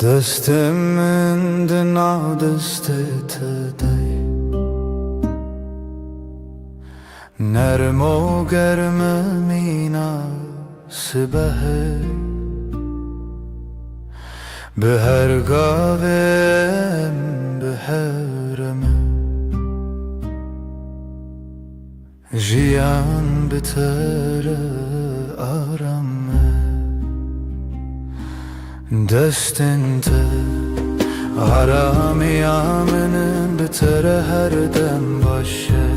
Destê min di nav destê te de ye. Nerm û germ e mîna sibehê. Bi her gavê em bi hev re me. Jiyan bi te re aram e. Destên te aramiya min in, bi te re her dem baş e.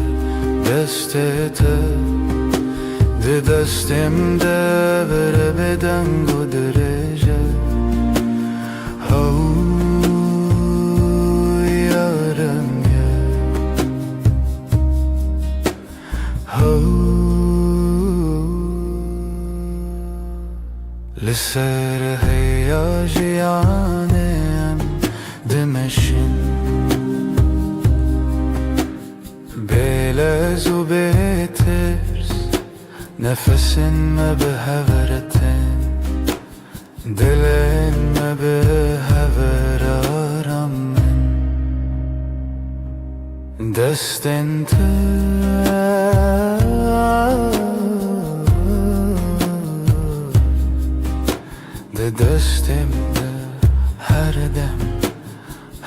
Destê te di destê min de bere bêdeng û dirêj e. Hew yarem ye. Hew. Li ser heya jiyanê em dimeşin. Bê lez û bê tirs, nefesên me bi hev re tên. Dilên me bi hev re aram in. Destên te di destê min de her dem,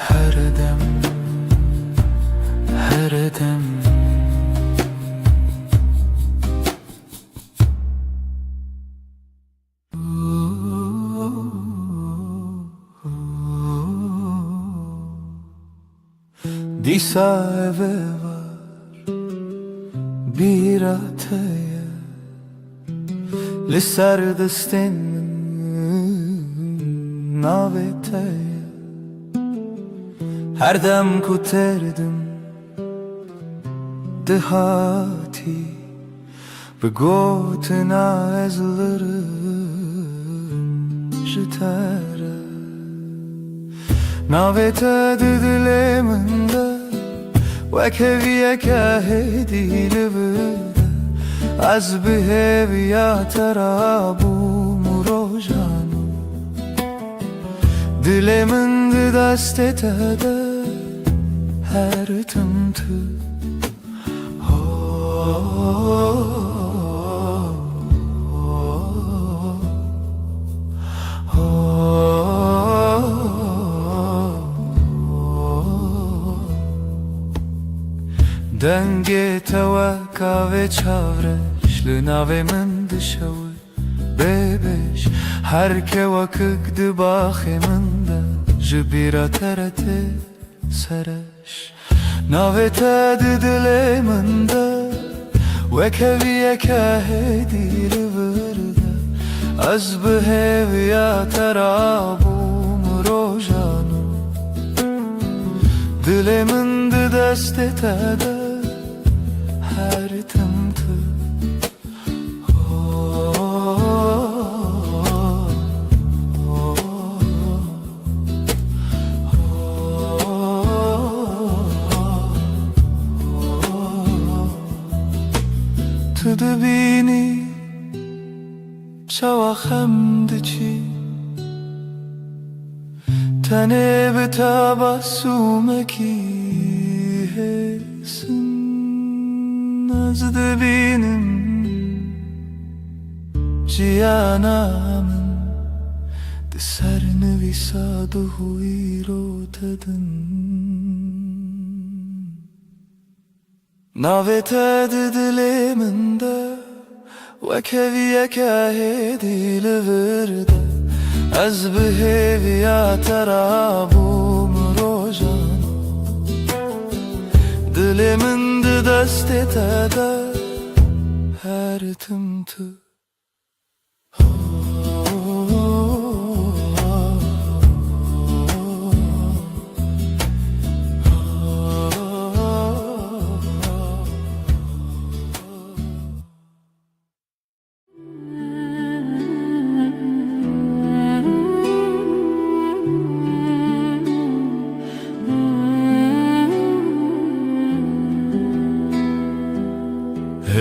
her dem, her dem. Dîsa ev êvar bîra te ye, li ser destên min navê te ye. Her dem ku têr dim dihatî, bi gotina ez lirim ji te re. Navê te di dilê min de, wek hêviyeke hêdî li vir de. Ez bi hêviya te re bûm û rojan û dilê min di destê te de, her tim tu. Dengê te wek avê çavreş li navê min dişewit. Bêbêj, her kewakik di baxê min de ji bîra te re tê sereş. Navê te di dilê min de, wek hêviyeke hêdî li vir de. Ez bi hêviya te re bûm rojan û dilê min di destê te de, her tim tu. Tu dibînî çawa xem diçî. Tenê bi tebasûmekî hêsin ez dibînim jiyana min di ser nivîsa duh û îro te din. Navê te di dilê min de, wek hêviyeke hêdî li vir de. Ez bi hêviya te re bûm rojan. Dilê min di destê te de, her tim tu.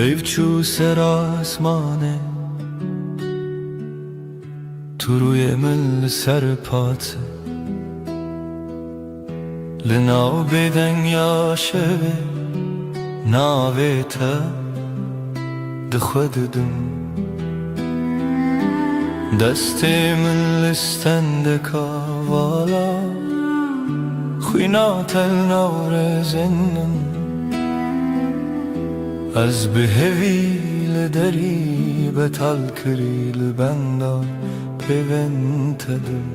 Ev çû ser asmanê, tu rûyê min li ser pat e. Li nav bêdeng ya şevê, navê te di xwe didim. Destê min li stendeka vala, xwîna te li nav rêzên min. Ez bi hevî li derî betal kirî, li benda pêvên te dim.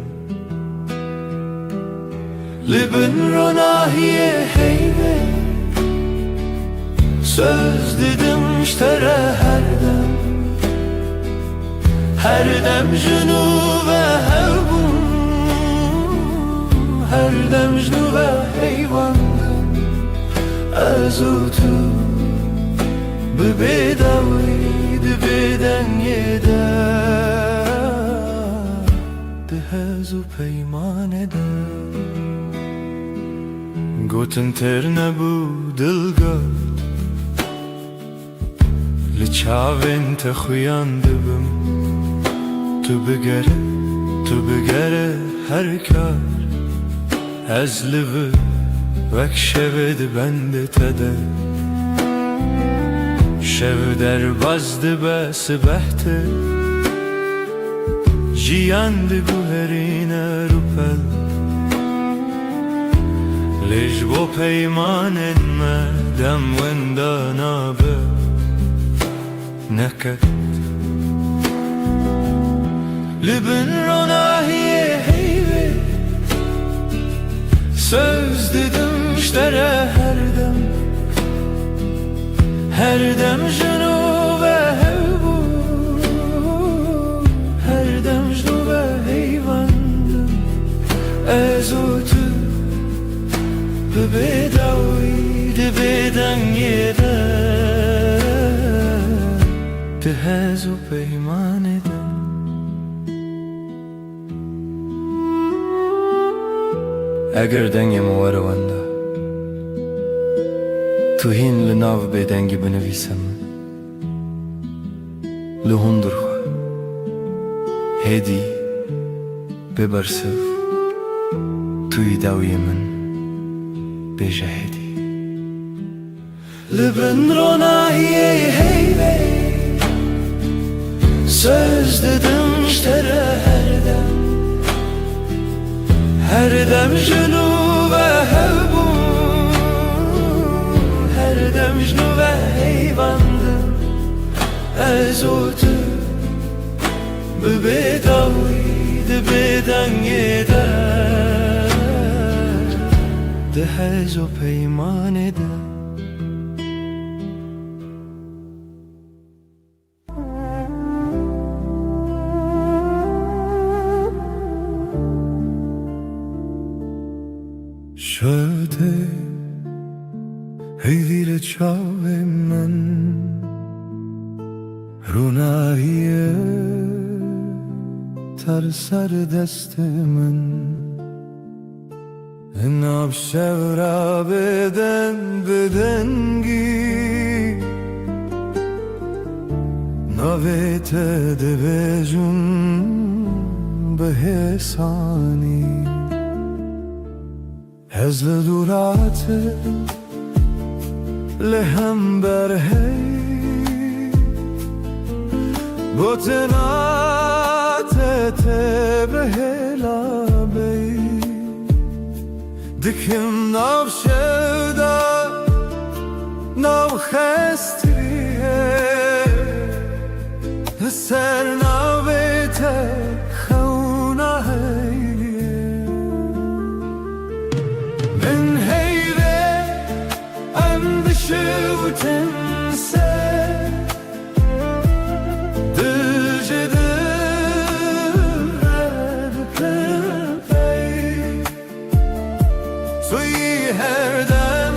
Li bin ronahiyê heyvê, söz didim ji te re her dem. Her dem ji nû ve hev bûm, her dem ji nû ve heyvan bûm. Ez û tu bi bêdawî di bêdengê de, di hez û peymanê de. Gotin têr nebû, dil got, li çavên te xuyan dibim. Tu bigere, tu bigere her kar, ez li vir wek şevê di bendê te de. Şev derbas dibe, sibeh tê, jiyan diguherîne rûpel. Lê ji bo peymanên me dem winda nabe, neket. Li bin ronahiyê heyvê, söz didim ji te re her dem. Her dem ji nû ve hev bûm, her dem ji nû ve heyvan bûm. Ez û tu bi bêdawî di bêdengê de, di hez û peymanê de. Eger dengê min were wenda, tu hîn li nav bêdengî binivîse min. Li hundir xwe, hêdî, bê bersiv, tu yî dawiyê min, bêje hêdî. Li bin ronahiyê heyvê, söz didim ji te re her dem. Her dem ji nû ve hev bûm, her dem ji nû ve heyvan dim. Ez û tu bi bêdawî di bêdengê de, di hez û peymanê de. Şewitê heyvî li çavê min, ronahiyê te li ser destê min. Nav şev re bêdeng bi dengî, navê te dibêjim bi hêsanî. Ez li dûra te li hember hey, gotina te tê bi hêla bey. Dikim nav şev de nav xestiriyê, li ser navê te xewna heye. Min heyvê em dişiwtin ser, dil ji dil re dikin pey. Tu yî her dem,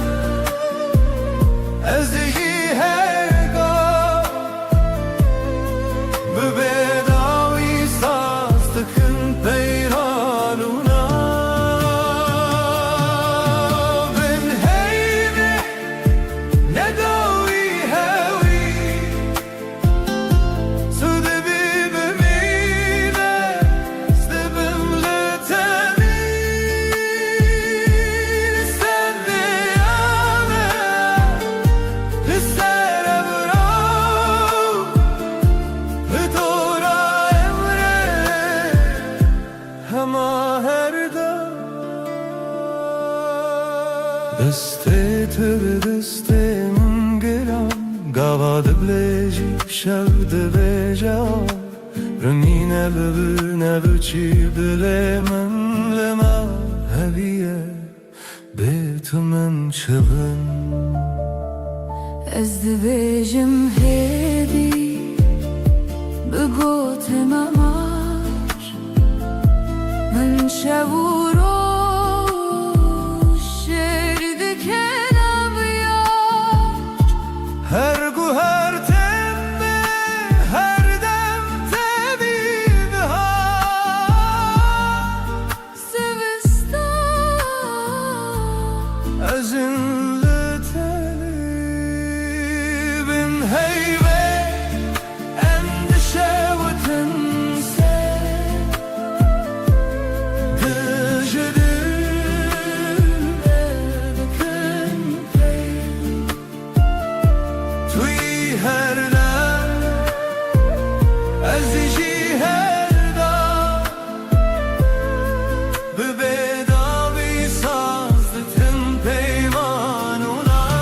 ez jî her gav, bi bêdawî saz dikin peyran û nav. Bin heyvê ne dawî hewî, Destê tu bi destê min giran, gava dibêjî şev dibêje, rimîne bi vir nebiçî dilê min li me heviye, bê tu min çi bin? Ez dibêjim hêdî, bi gotê me mar. Min şev û roj şêr dike naviyar. Her guher têm me, her dem tevî bihar. Zivistan. Ez in li tenê bin heyvê, endişe û tinse. Di ji dil derdikin pey. Tu yî her dem, ez jî her dem. Bi bêdawî saz dikin peyman û nav.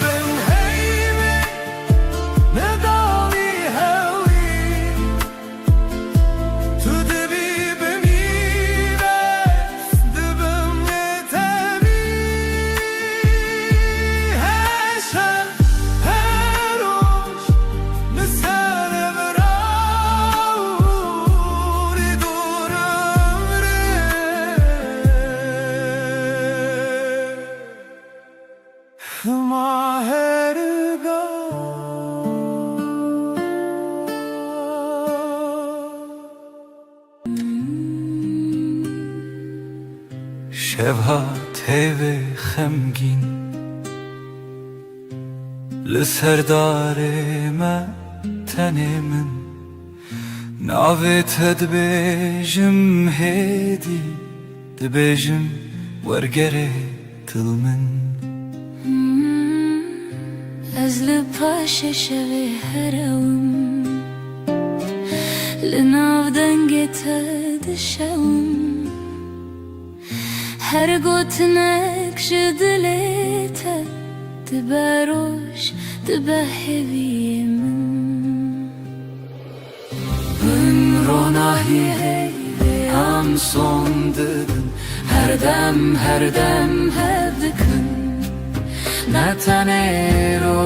Bin heyvê, ne dawî hewî. Tu dibî bi mîve, dibim yê tevî. Her şev, her roj, li ser vira û li dûr imrê. Hima her gam. Şev hat hêvê xemgîn, li ser darê me tenê min. Navê te dibêjim hêdî, dibêjim wergerê dil min. Ez li paşê şevê herewim, li nav dengê te dişewim. Her gotinek ji dilê te dibe roj, dibe hêviyê min. Bin ronahiyê heyvê em son didin, her dem, her dem hev dikin. Ne tenê îro,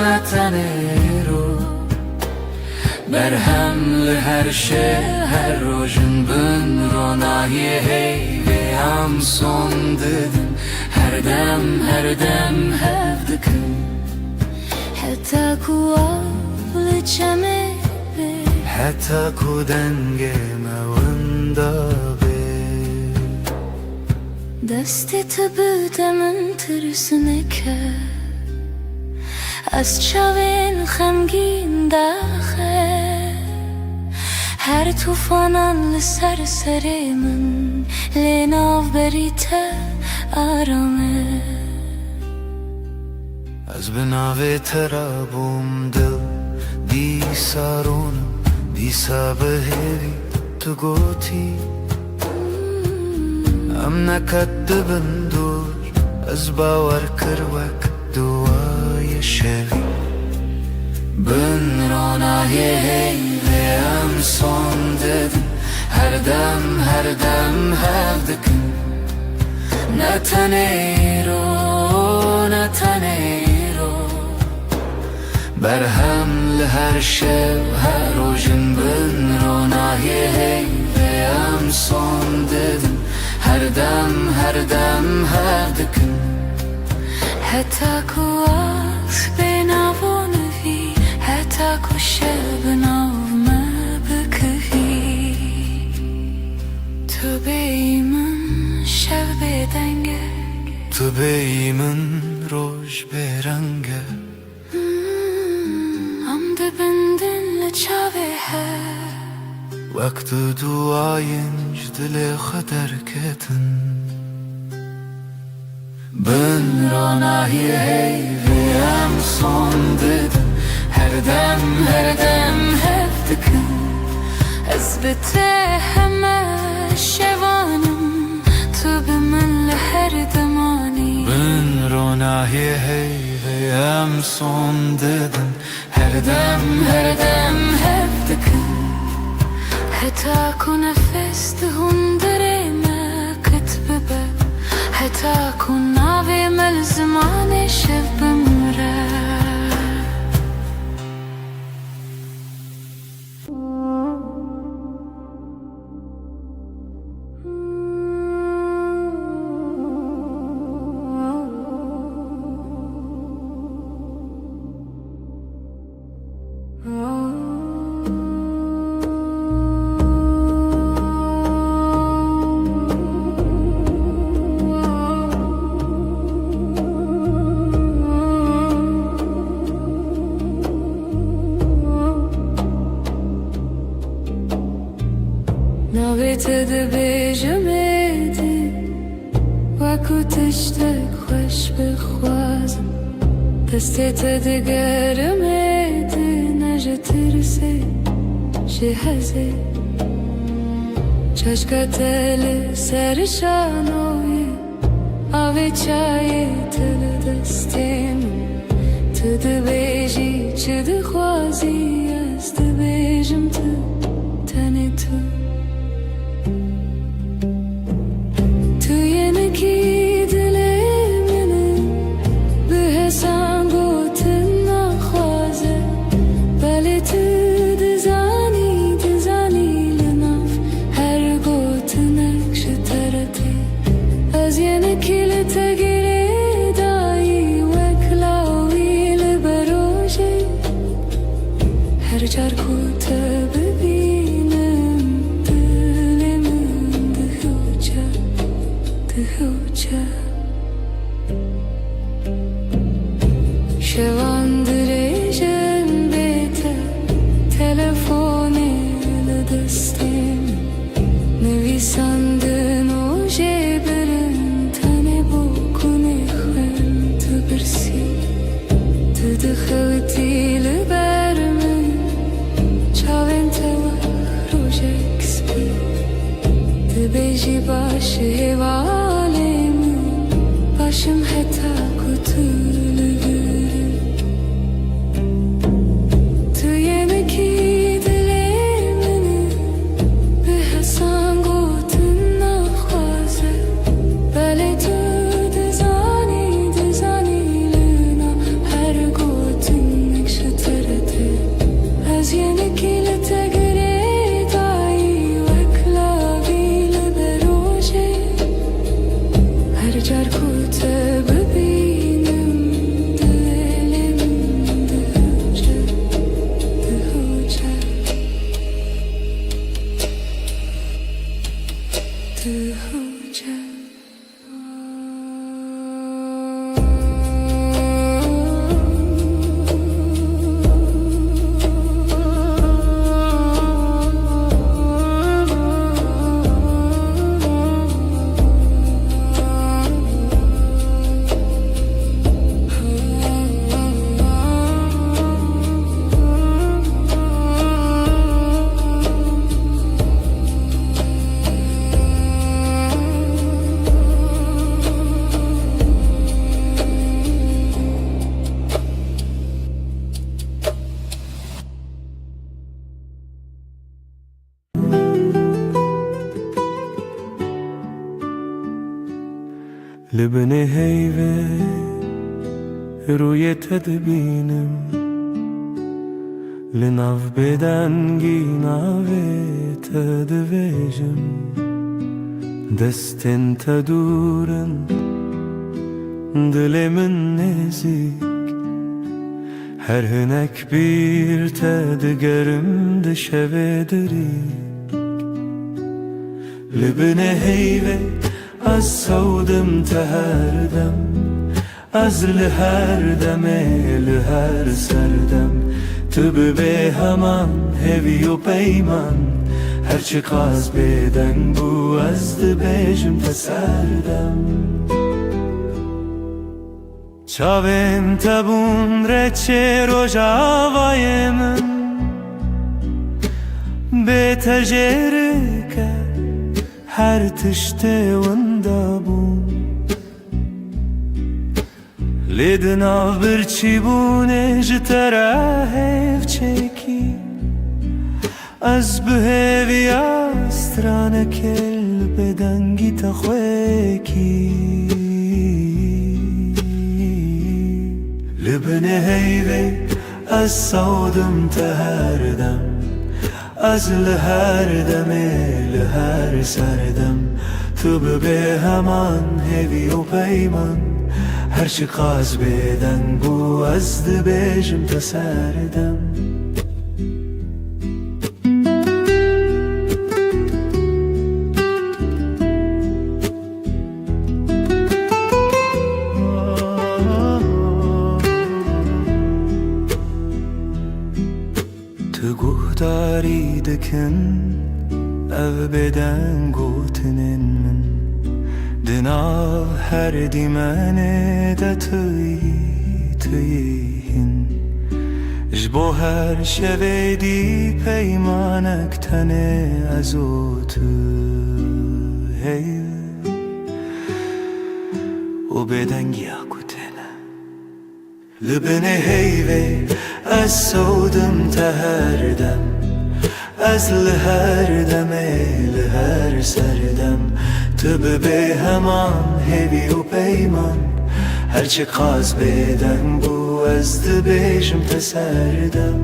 ne tenê îro. Berhem li her şev, her rojin bin ronahiyê heyvê em son didin. Her dem, her dem hev dikin. Heta ku av li çemê bê. Heta ku dengê me winda bê. Destê tu bide min tirs neke. Ez çavên xemgîn daxe. Her tufanan li ser serê min, lê navberî te aram e. Ez bi navê te re bûm dil, dîsa ronim, dîsa bi hêvî tu gotî. Em neqet dibin dûr, ez bawer kir wek duwayê şevî. Bin ronahiyê heyvê em son didin, her dem, her dem hev dikin. Ne tenê îro, ne tenê îro. Berhem li her şev, her rojin bin ronahiyê heyvê em son didin. Her dem, her dem hev dikin. Heta ku aspê navonivî, heta ku şev bi nav me bikivî. Tu bêyî min, şev bêdeng e. Tu bêyî min, roj bêreng e. Hmm, em dibindin li çavê hev. Wek du duwayên ji dilê xwe derketin. Bin ronahiyê heyvê em son didin. Her dem, her dem hev dikin. Ez bi te heme şevan im. Tu Ahê heyvê em son didin, her dem, her dem hev dikin. Heta ku nefes di hundirê me qit bibe, heta ku navê me li zimanê şev bimre. Navê te dibêjim êdî, wekû tiştek xweş bixwazim. Destê te digerim êdî, ne ji tirsê, ji hezê. Çaşka te li ser şanoyê, avê çayê te li destê min. Tu dibêjî çi dixwazî, ez dibêjim tu, tenê tu. Tu yê nekî dilê min î, bi hesan gotin naxwaze. Belê tu dizanî, dizanî li nav her gotinek ji te re tê. Ez yê nekî li te girêdayî, wek lawî li berojê. Her car ku te bibînim, dilê min dihiwce, dihiwce. Şevan dirêj in bê te, telefonê li destê min. Nivîsandin û jêbirin, tenê bo kunê xwend dipirsî. Tu dixewitî li ber min, çavên te wek rojek spî. Dibêjî baş, hêvalê min, baş im heta ku tu li vir î. Tu yê nekî dilê min î, bi hesan gotin naxwaze. Belê tu dizanî, dizanî li nav her gotinek ji te re tê. Ez yê nekî li te girêdayî, wek lawî li berojê. Her car ku te bibînim, dilê min dihiwce, dihiwce, dihiwce. Li binê heyvê rûyê te dibînim, li nav bêdengî navê te divêjim. Destên te dûr in, dilê min nêzîk, her hinek bîr te digerim di şevê dirî. Li binê heyvê ez sewdim te her dem, ez li her demê, li her serdem. Tu bi bê heman hêvî û peyman, her çiqas bêdeng bû, ez dibêjim te serdem. Çavên te bûn reçê rojavayê min, bê te jêrike her tiştê winda bû. Lê di nav birçîbûnê ji te re hêv çêkî. Ez bi hêviya stranekê li bêdengî te xwêkî. Li binê heyvê ez sewdim te her dem. Ez li her demê, li her serdem, tu bibê heman hêvî û peyman. Her çiqas bêdeng bû, ez dibêjim te serdem. Tu guhdarî dikin ev bêdeng gotinên min. Di nav her dîmenê de tu yî, tu yî hîn. Ji bo her şevê dî peymanek tenê ez û tu heye û bêdengiya ku têne. Li binê heyvê ez sewdim te her dem. Ez li her demê, li her serdem, tu bibê heman hêvî û peyman. Her çiqas bêdeng bû, ez dibêjim te serdem.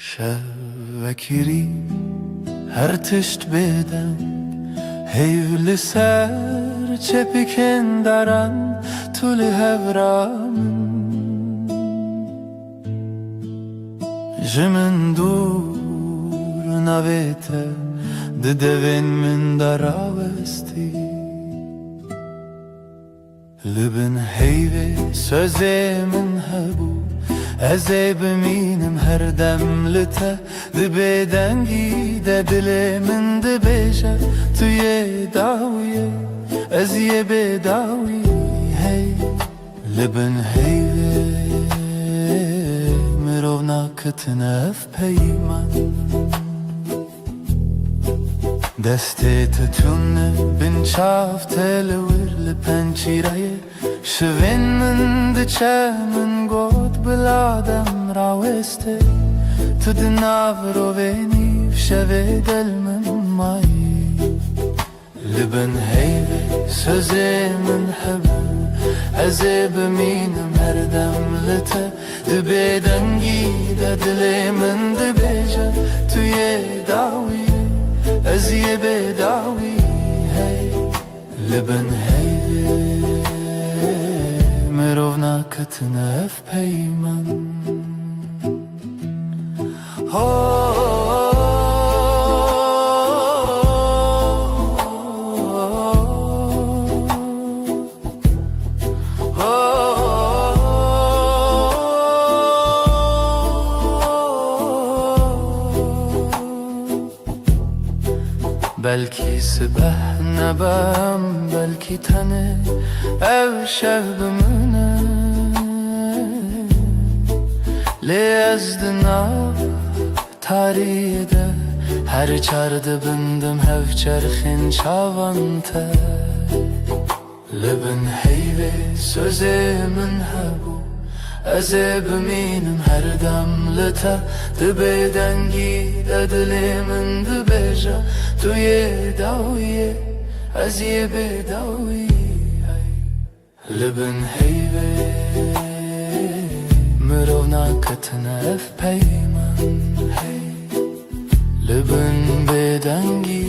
Şev vekirî her tişt bêdeng, heyv li ser çepikên daran, tu li hevra min. Ji min dûr navê te di devên min de rawestî. Li bin heyvê sözê min hebû, ez ê bimînim her dem li te. Di bêdengî de dilê min dibêje, tu yê dawiyê, ez yê bêdawî hey. Li bin heyvê mirov naketin ev peyman. Destê te tune bin çav te li wir li pençîreyê. Şivên min diçe min got bila dem rawestê. Tu di nav rovê nîv şevê del min mayî. Li bin heyvê sözê min hebû, ez ê bimînim her dem li te. Di bêdengî de dilê min dibêje, tu yê dawiyê, ez yê bêdawî hey. Li bin heyvê mirov naketin ev peyman. Ho, ho, ho, ho. Belkî sibeh nebem, belkî tenê ev şev bimine. Lê ez di nav tariyê de her çar dibindim hev çerxên çavan te. Li bin heyvê sözê min hebû, ez ê bimînim her dem li te. Di bêdengî de dilê min dibêje, tu yê dawiyê, ez yê bêdawî hey. Li bin heyvê mirov naketin ev peyman hey. Li bin bêdengî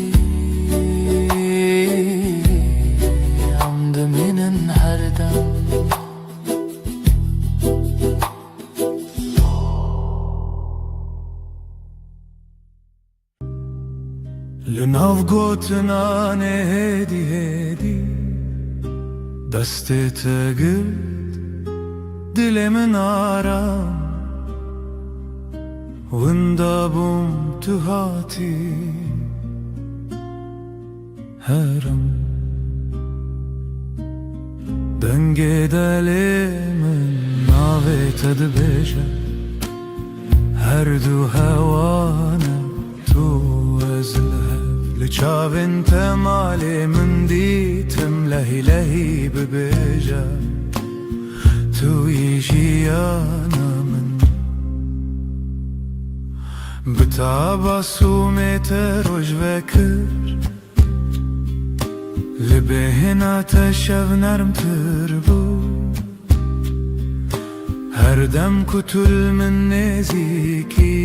em dimînin her dem. Li nav gotinanê hêdî hêdî destê te girt dilê min aram. Winda bûm tu hatî herim. Dengê delê min navê te dibêje. Her du hewane tu ez li hev li Çavên te malê min dîtim lehî lehî bibêje, tu yî jiyana min. Bi taba sûmê te roj vekir, li bêhna te şev nermtir bû. Her dem ku tu li min nêzîkî,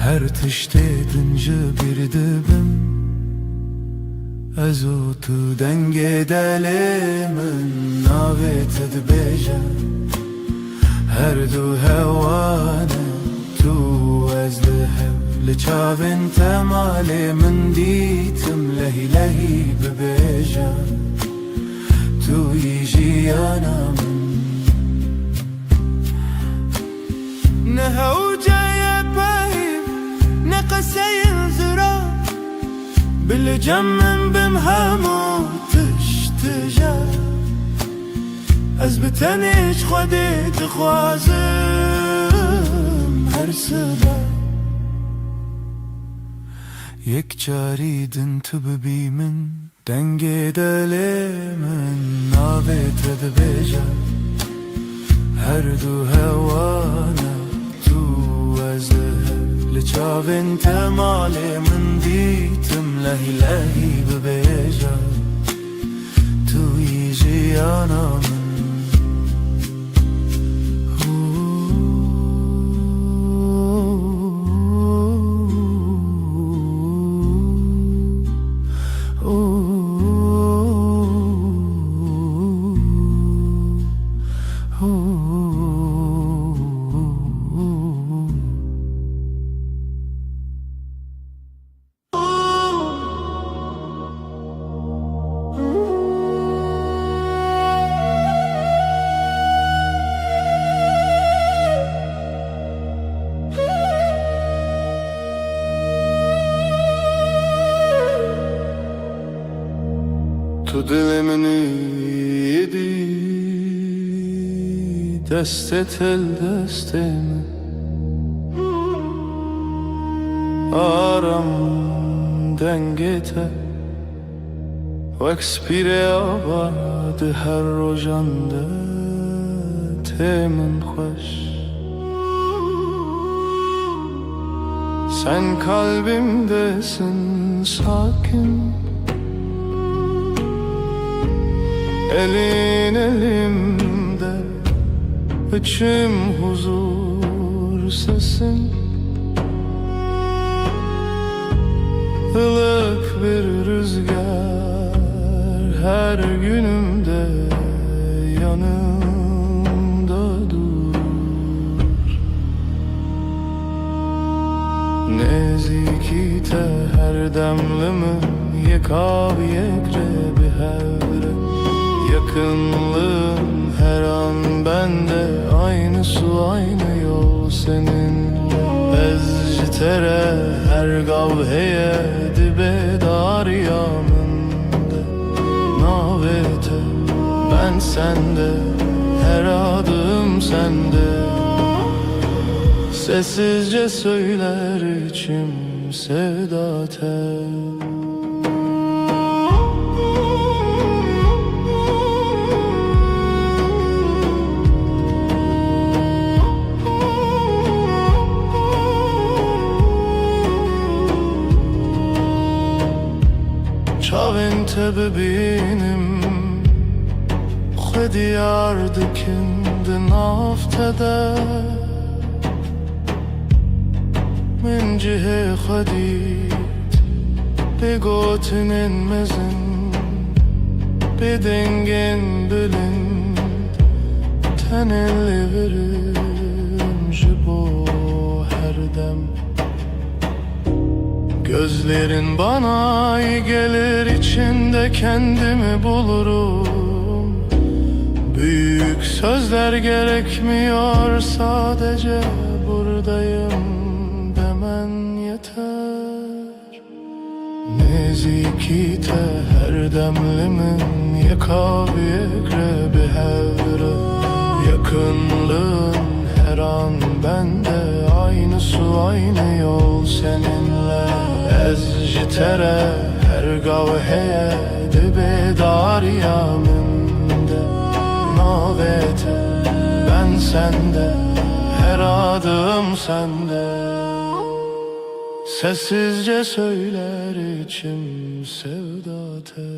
her tiştê din ji bîr dibim. Ez û tu dengê delê min navê te dibêje. Her du hewane tu û ez li hev. Li çavên te malê min dîtim lehî lehî bibêje. Tu yî jiyana min. Ne hewce ye peyv, ne qeseyên zirar. Bi li cem min bim hemû tişt tije. Ez bi tenê ji Xwedê dixwazim her sibe. Yek carî din tu bibî min. Dengê delê min navê te dibêje. Her du hewane tu û ez li hev. Li çavên te malê min dîtim lehî lehî bibêje. Tu yî jiyana min. Tu dilê min î dî, destê te li destê min. Aram dengê te wek spîrê ava di her rojan de tê min xweş. Sen kalbimdesin sakin, elin elimde, içim huzur sesin. Ilık bir rüzgar her günümde yanımda durur. Nezîkî te her dem li min yek av yek re bi hev re. Yakınlığın her an bende, aynı su, aynı yol senin. Ez ji te re her gav heye dibe darya min de. Navê te, ben sende, her adım sende. Sessizce söyler içim sevda tel. Çavên te bibînim, xwe diyar dikin di nav te de. Min cihê xwe dît, bê gotinên mezin, bê dengên bilind, tenê li vir im ji bo her dem. Gözlerin bana iyi gelir, içinde kendimi bulurum. Büyük sözler gerekmiyor, sadece buradayım demen yeter. Nezîkî te her dem li min yek av yek re bi hev re. Yakınlığın her an bende, aynı su, aynı yol seninle. Ez ji te re her gav heye di bêdariya min de. Navê te, ben sende, her adım sende. Sessizce söyler içim sevda te.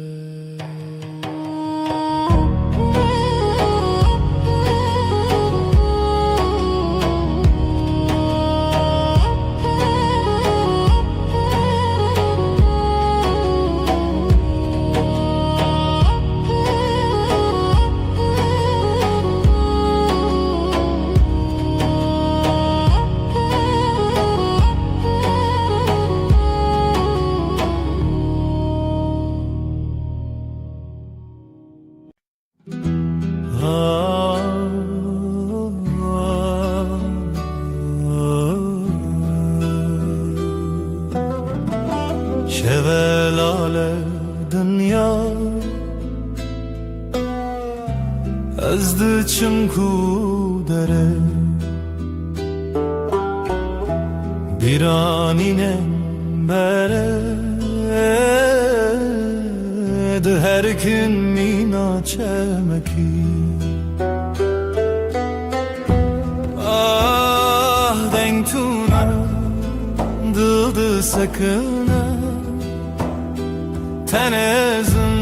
Şevelale dinya, ez diçim ku dere. Bîranîne bere di her kin mîna çemekî. Ah, deng tune dil disekine. Tenezim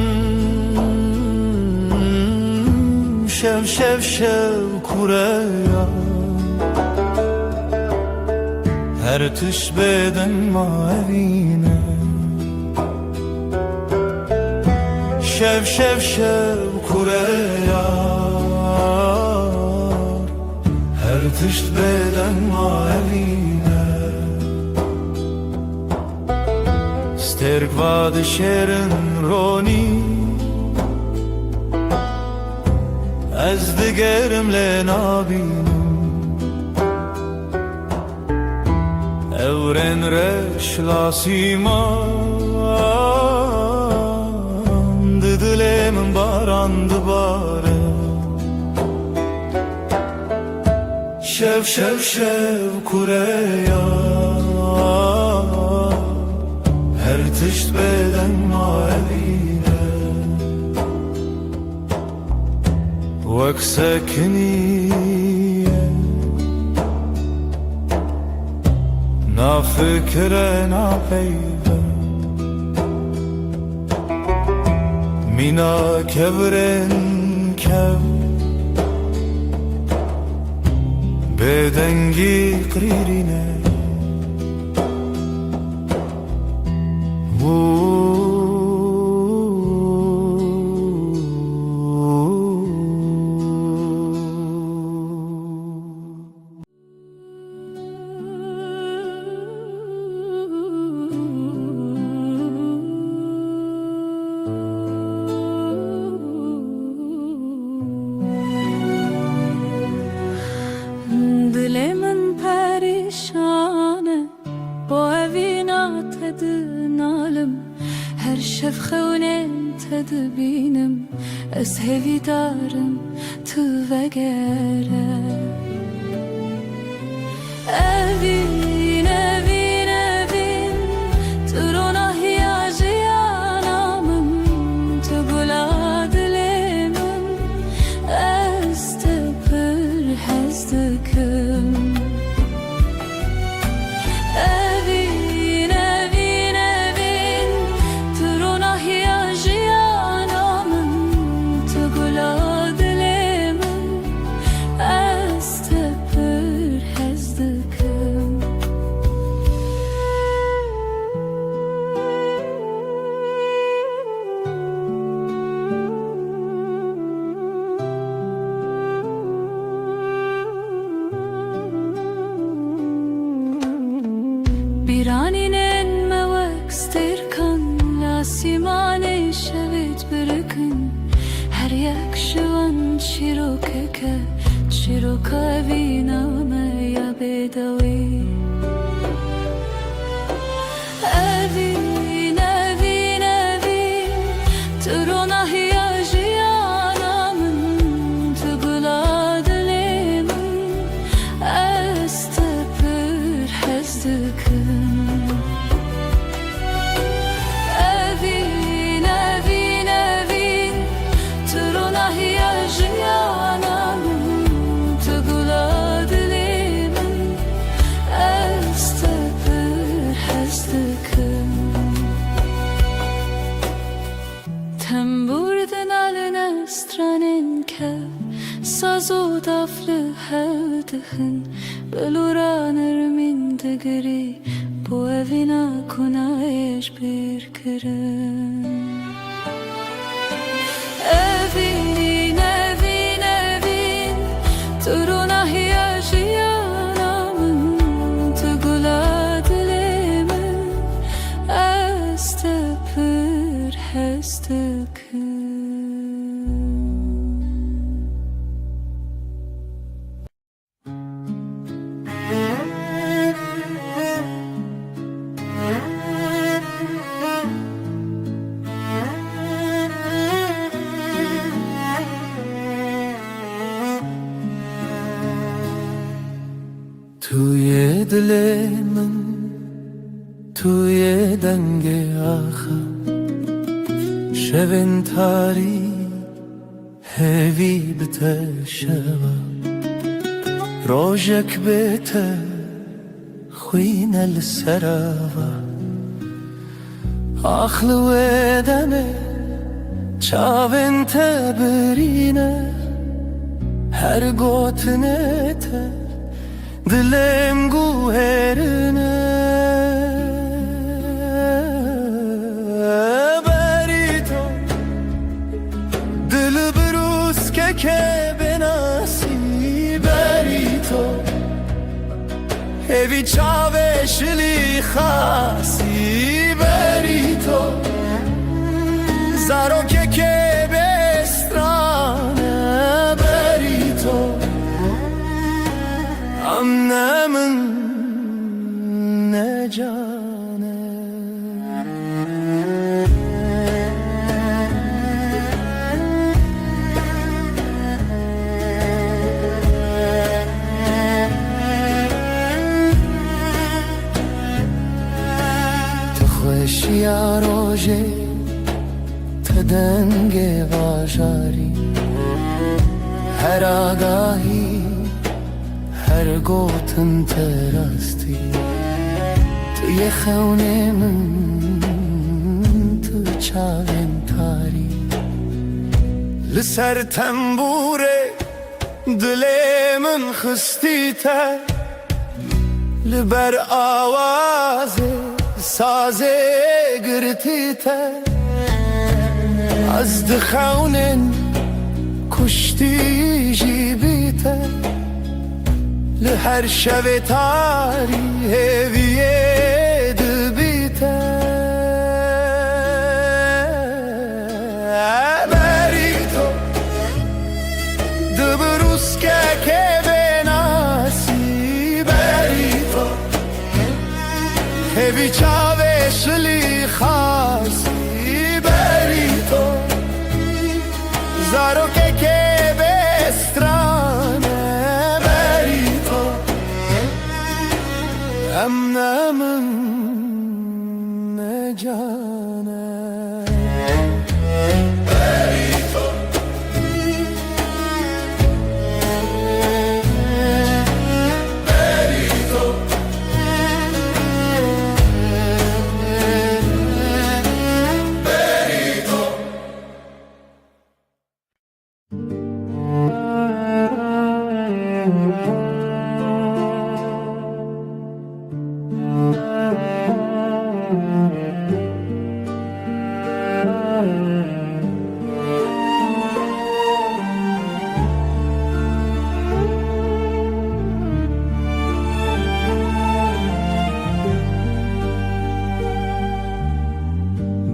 şev şev şev kureya. Her tişt bêdeng ma evîne. Şev şev şev kureya. Her tişt bêdeng ma evîne. Stêrk va dişêrin ronî, ez digerim lê nabînim. Ewrên reş lasîman, di dilê min baran dibare. Şev şev şev kureya, her tişt bêdeng ma evîne. Wek sekiniye na fikire na peyve. Mîna kevirên kev, bêdengî qirîrîne. Dilê min perîşan e, bo evîna te dinalim. Her şev xewnên te dibînim, ez hêvîdar im tu vegere. Evîn, evîn, evîn, tu ronahiya jiyana min, tu gula dilê min, ez te pir hez dikim. Evîn, evîn, evîn, tu ronahiya jiyana min, tu gula dilê min, ez te pir hez dikim. Bîranînên me wek stêrkan li asîmanê şevê dibirikin. Her yek ji wan çîrokek e, çîroka evîna me ya bêdawî. Evîn, evîn, evîn, tu ronahiya jiyana min, tu gula dilê min, ez te pir hez dikim. Hin bilûra nermîn digirî, bo evîna ku nayê ji bîr kirin. Evîn, evîn, evîn, tu rûnahiya jiyana min, tu gula dilê min, ez te pir hez dikim. Tu yê dilê min, tu yê dengê axa. Şevên tarî hêvî bi te şeva. Rojek bê te xwîne li ser ava. Ax li wê demê çavên te birîne, her gotinê te dilêm guherine. Berî to, dil birûskeke benasî, berî to. Hêvî çavê şilî xasî, berî to. Zarokekê bê strane, berî to. Em ne min, ne can e. Tu xweşiya rojê, tu dengê bajarî, her agahî, her gotin te rastî. Tu yê xewnê min, tu çavên tarî. Li ser tembûrê dilê min xistî te, li ber awazê sazê girtî te. Ez dixewnên kuştî jî bî te. Li her şevê tarî hêviyê dibî te. Berî to, di birûskekê bênasî, berî to. Hêvî çavê şilî xasî, berî to. Zarokekê bê strane, berî to. Em ne min, ne can e.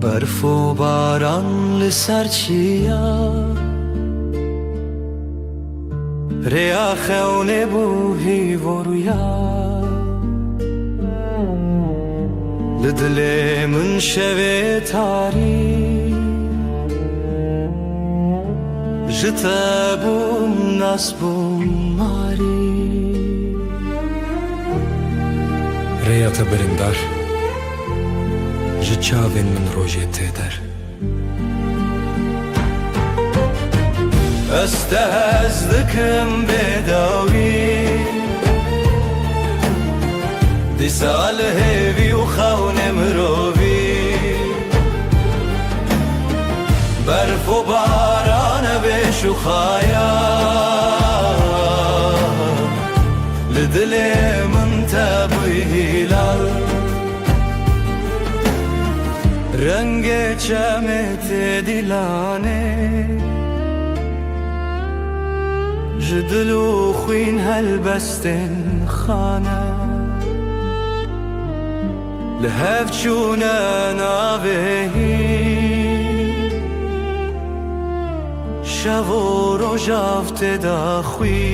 Berf û baran li ser çiya, rêya xewnê bû hîvoruya. Li dilê min şevê tarî, ji te bûm nas bûm marî. Rêya te birîndar, ji çavên min rojê tê der. Ez te hez dikim bêdawî, dîsa li hêvî û xewnê mirovî. Berf û barane bê şûxaya, Rengê çemê tê dîlanê, ji dil û xwîn helbestên xane. Li hev çûne navê hîn, şev û rojav tê daxwî.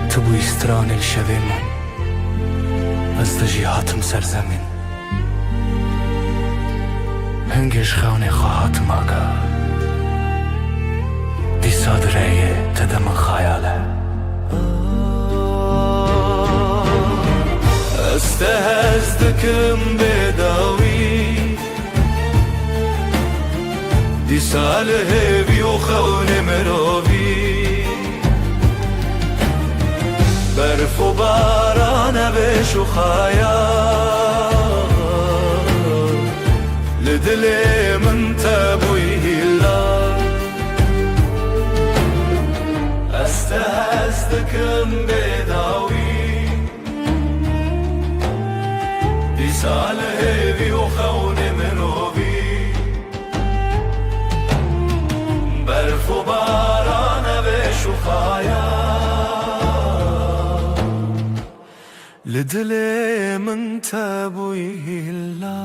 Tu bûyî stranê li şevên min, ez te jî hatim ser zemîn. Hingê ji xewnê xwe hatim agah, dîsa direyê te de min xeyal e. Ez te hez dikim bêdawî, dîsa li hêvî û xewnê mirovî. Berf û baran e vê şûxaya, li dilê min te bûyî hîla. Ez te hez dikim bêdawî, dîsa li hêvî û xewnê mirovî. Berf û baran e vê şûxaya, li dilê min te bûyî hîla.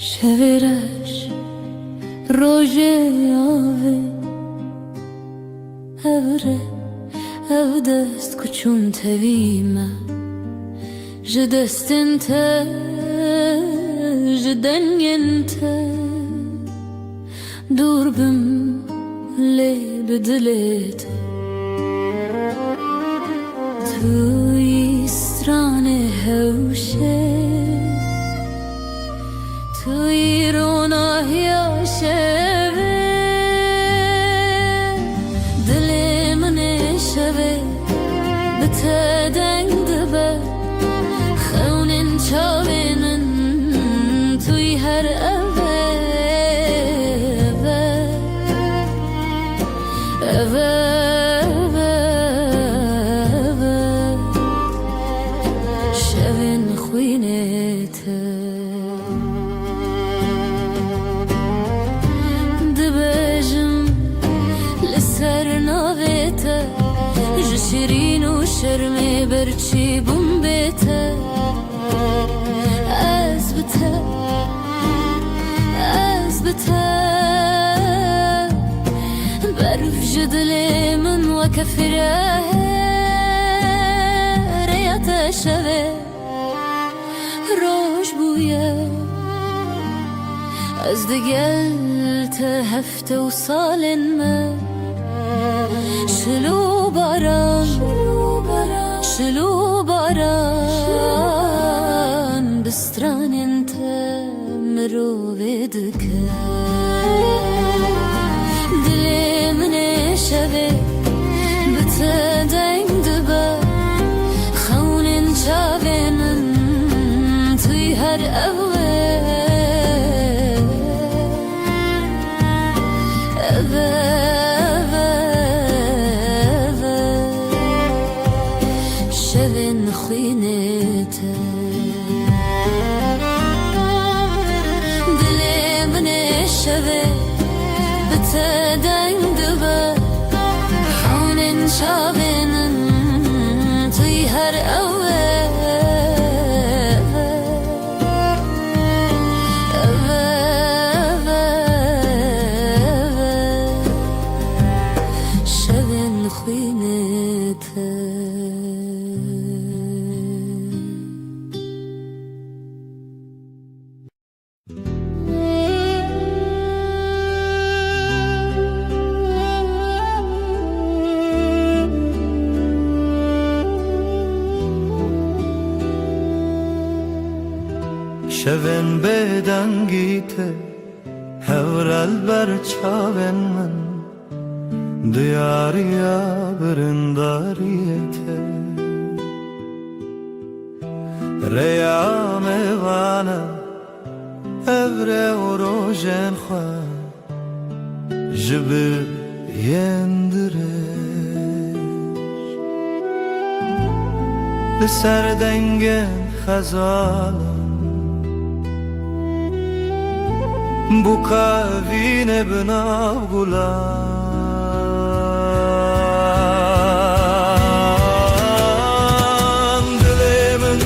Şevê reş, rojê avê, ev rê, ev dest ku çûn tevî me, ji destên te, ji dengên te dûr bim, lê bi dilê te. Tu yî stranê hewşê, tu yî ronahiya şevê. Dilê min ê şevê bi te deng dibe. Xewnên çavê min tu yî her ev e, ev e, ev e, ev e, ev e. Şevên xwînê te. Dibêjim li ser navê te, ji şirîn û şermê berçî bûm bê te. Ez bi te, ez bi te, berf ji dilê min weke fireh e, rêya te şevê. Roj bûye, ez digel te hefte û salên me. Şil û baran, şil û baran, bi stranên te mirovê dike. Dilê min ê şevê bi te deng dibe. Xewnên çavê min tu yî her ev e, ev e, ev e, ev e. Şevên xwînê te. Dilê min ê şevê bi te deng dibe. Xewnên çavê min tu yî her ew e. Ev e, ev e, ev e. Şevên xwînê te. Şevên bêdengî te, hewre li ber çavên min. Diyariya birindariyê te. Rêya me vana, ev rê û rojên xwe ji bi yên dirêj. Li ser dengên xezalan, bûka evînê bi nav gulan. Dilê min,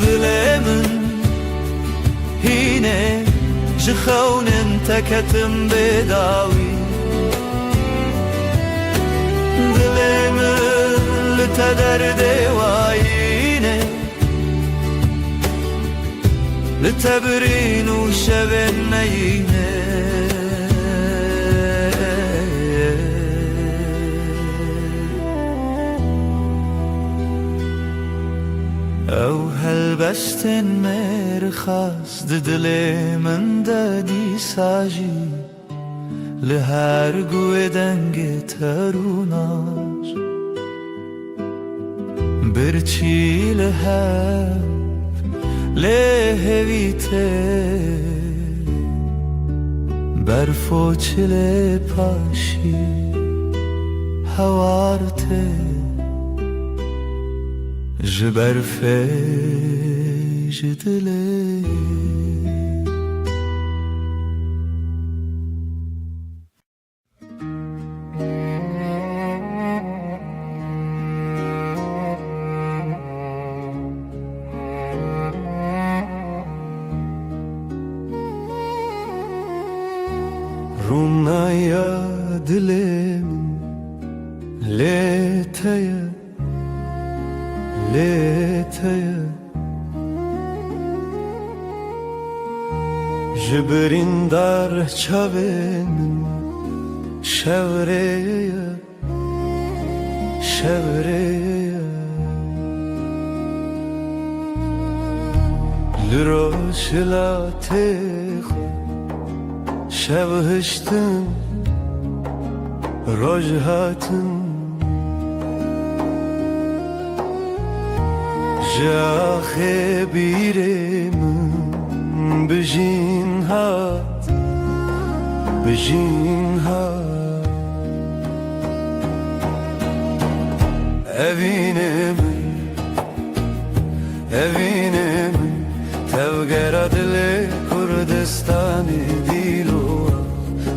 dilê min, hînê ji xewnên te ketim bê dawî. Dilê min li te derdê wayînê, li te birîn û şevên neyînê. Ew helbestên mêrxas di dilê min de dîsa jî li her guhê dengê te rûnaş. Birçî li hev lê hêvî tê, berf û çilê paşî hewar tê, ji berfê, ji dilê. Rûnaya dilê min lê te ye, lê te ye. Ji birîndar çavê min şev rê ye, şev rê ye. Li roj hilatê xwe şev hiştin, roj hatin. Ji axê bîrê min bijîn hat, bijîn hat. Evînê min, evînê min, tevgera dilê Kurdistanê, dîlo ax,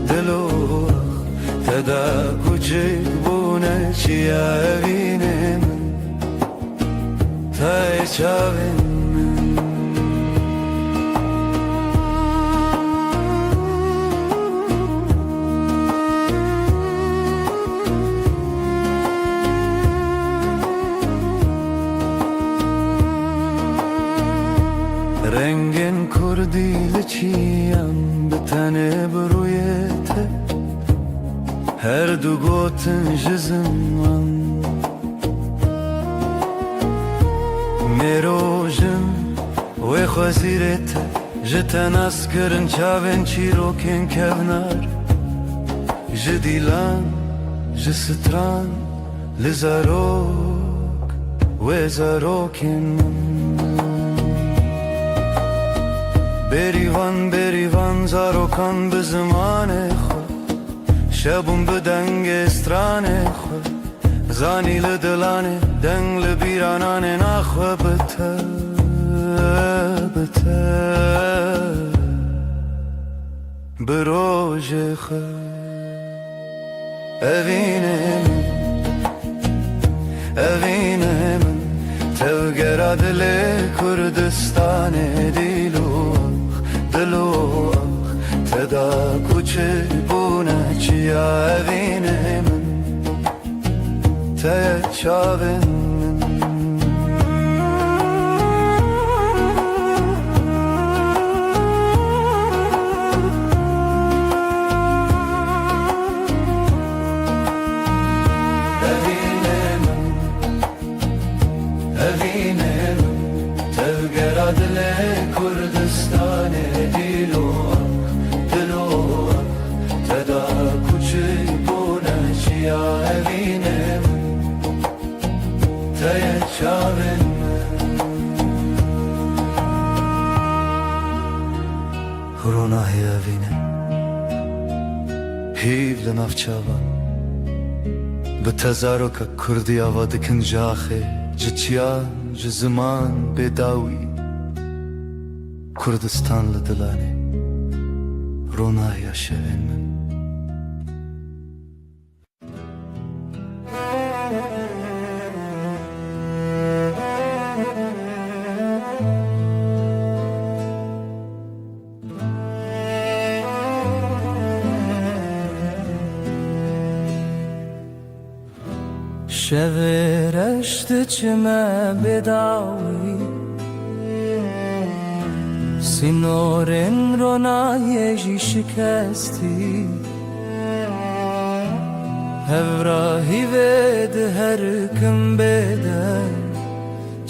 dilo ax, te da kûçik bûne çiya evînê min. Tayê çavên min. Rengên kurdî li çiyan bi tenê bi rûyê te, her du gotin ji ziman. Mêro jin wê xwezîrê te, ji te nas kirin çavên çîrokên kevnar, ji dîlan, ji stran, li zarok wê zarokên min. Bêrîvan, bêrîvan zarokan bi zimanê xwe, şebûn bi dengê stranê xwe. Zanî li dilanê deng li bîra nanê naxwe bi te, bi te, bi rojê xwe. Evînê min, evînê min, tevgera dilê Kurdistanê, dîlo ax, dilo ax, te da kûçik bûne çiya evînê min. Te ye çavên min. Evînê min, evînê min, tevgera dilê Kurdistanê, dîlo ax, dilo ax, te da kûçik bûne çiya evînê min. Te ye çavên min. Hîv li nav çavan. Bi tezaroka kurdî ava dikin ji axê, ji çiyan, ji ziman bê dawî. Kurdistan li dilanê, ronahiya şevên min. Şevê reş diçime bêdawî, sînorên ronahiyê jî şikestî. Hevra hîvê di her kim bêde,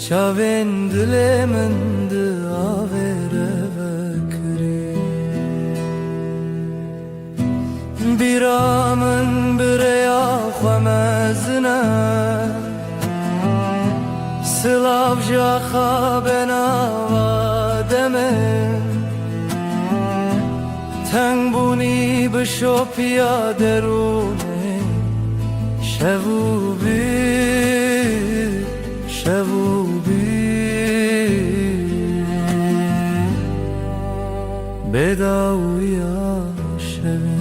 çavên dilê min di avê re vekirî. Bîra min bi rêya xwe mezin e, silav ji axa benava demê. Tengbûnî bi şopiya derûnê, şev û bîr, şev û bîr, bêdawiya şevê.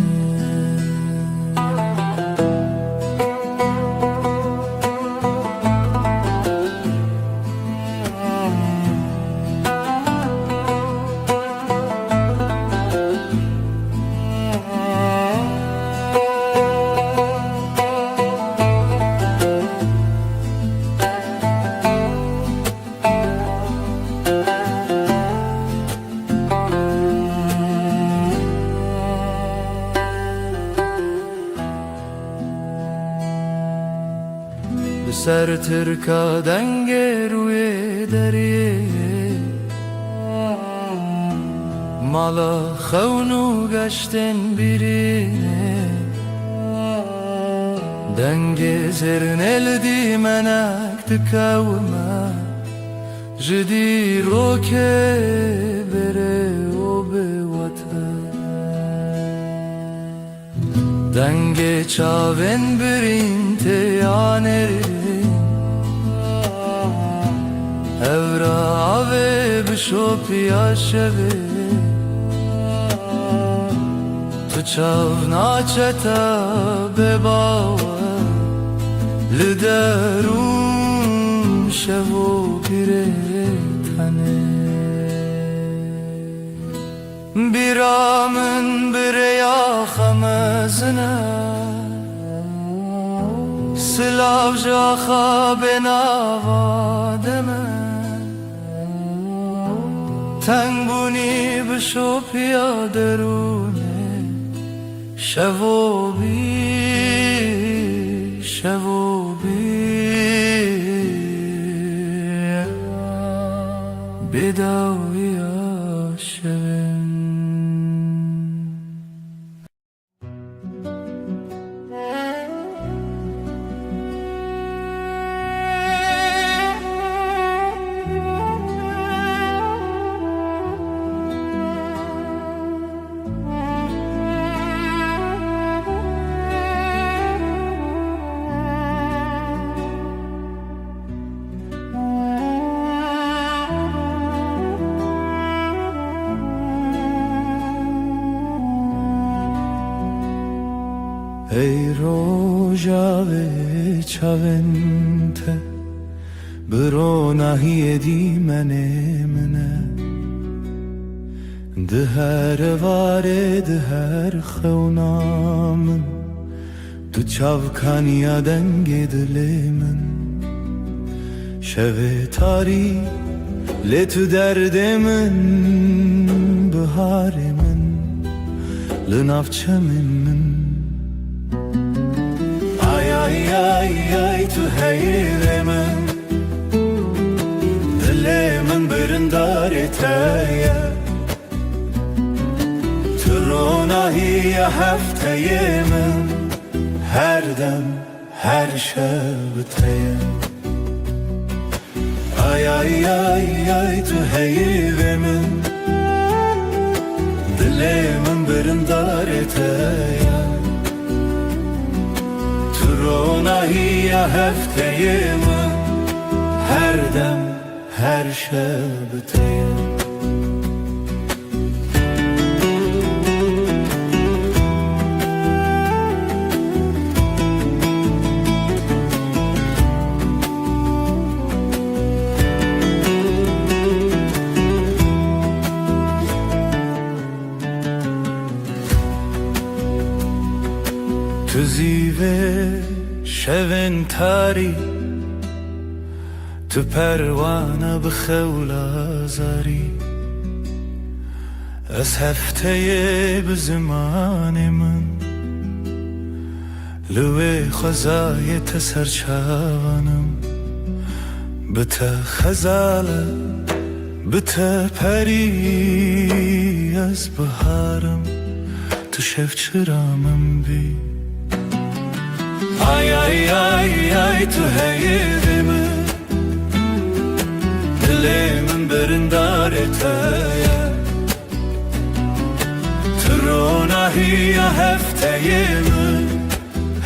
Li ser tirka dengê rûyê deriyê, mala xewn û geştên bîrînê, dengê zêrnê li dîmenek dikewime. Ji dîrokê berê û bêwate. Dengê çavên birîn tê ya nêrîn. Hevra avê bi şopiya şevê. Tu çav naçe te bê bawer, li derûn şev û bîrê tenê. Bîra min bi rêya xwe mezin e, silav ji axa bênava demê. Tengbûnî bi şopiya derûnê, şev û bîr, şev û bîr, bêdawiya şevên. Ey rojavê çavên te, bi ronahiyê dîmenê min e. Di her evarê, di her xewna min, tu çavkaniya dengê dilê min. Şevê tarî, lê tu derdê min, biharê min, li nav çemên min. Ay, ay, ay, ay, tu heyvê min, dilê min birindarê te ye. Tu ronahiya hefteyê min, her dem, her şev te ye. Ay, ay, ay, ay, tu heyvê min, dilê min birindarê te ye. Ronahiya hefteyê min her dem, her şev bi te ye. Tu zî vê şevên tarî, tu perwana bi xewla zarî. Ez hefteyê bi zimanê min, li wê xwezayê te ser çavan im. Bi te xezal e, bi te perî, ez bihar im, tu şevçira min bî. Ay, ay, ay, ay, tu heyvê min, dilê min birindarê te ye. Tu ronahiya hefteyê min,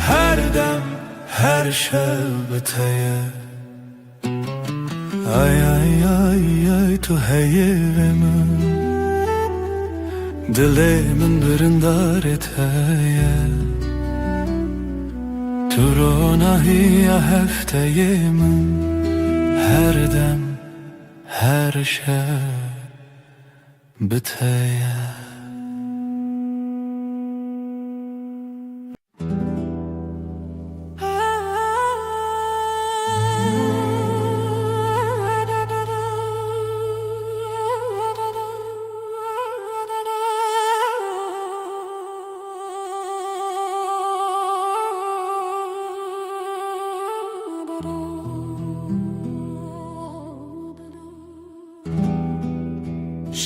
her dem, her şev bi te ye. Ay, ay, ay, ay, tu heyvê min, dilê min birindarê te ye. Tu ronahiya hefteyê min, her dem, her şev bi te ye.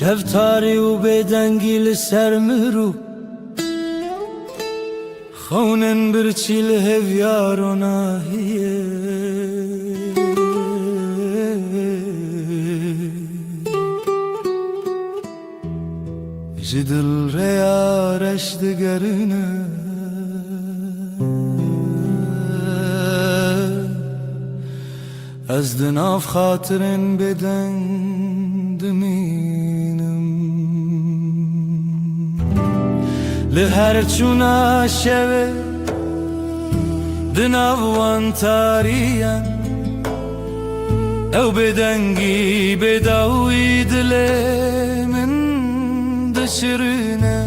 Şev tarî û bêdengî li ser mir û xewnên birçî li hêviya ronahiyê. Ji dil rêya reş digerine. Ez di nav xatirên bêdeng dimînim. Li her çûna şevê di nav wan tariyan, ew bêdengî bêdawî dilê min dişirine.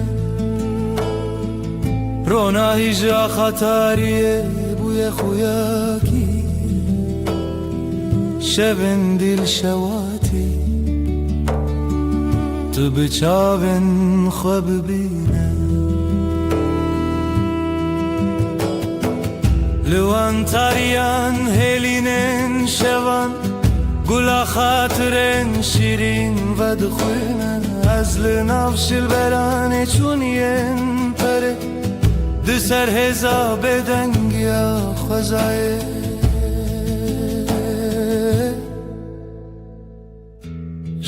Ronahî ji axa tariyê bûye xuyakî. Şevên dîl şewatî, tu bi çavên xwe bibîne. Li wan tariyan hêlînên şevan, gula xatirên şîrîn vedixwîne. Ez li nav şilberanê çûniyên perê, di ser hêza bêdengiya xwezayê.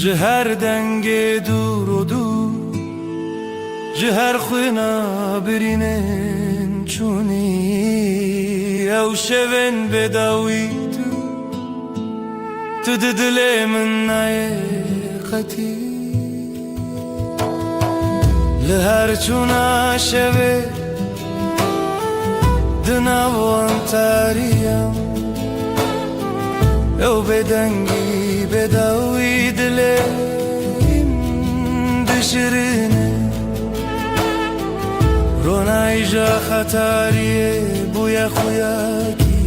Ji her dengê dûr û dûr, ji her xwîna birînên çûnî, ew şevên bêdawî tu, tu di dilê min nayê qetî. Li her çûna şevê di nav wan tariyan, ew bêdengî bêdawî dilê min dişirine. Ronahî ji axa tariyê bûye xuyakî.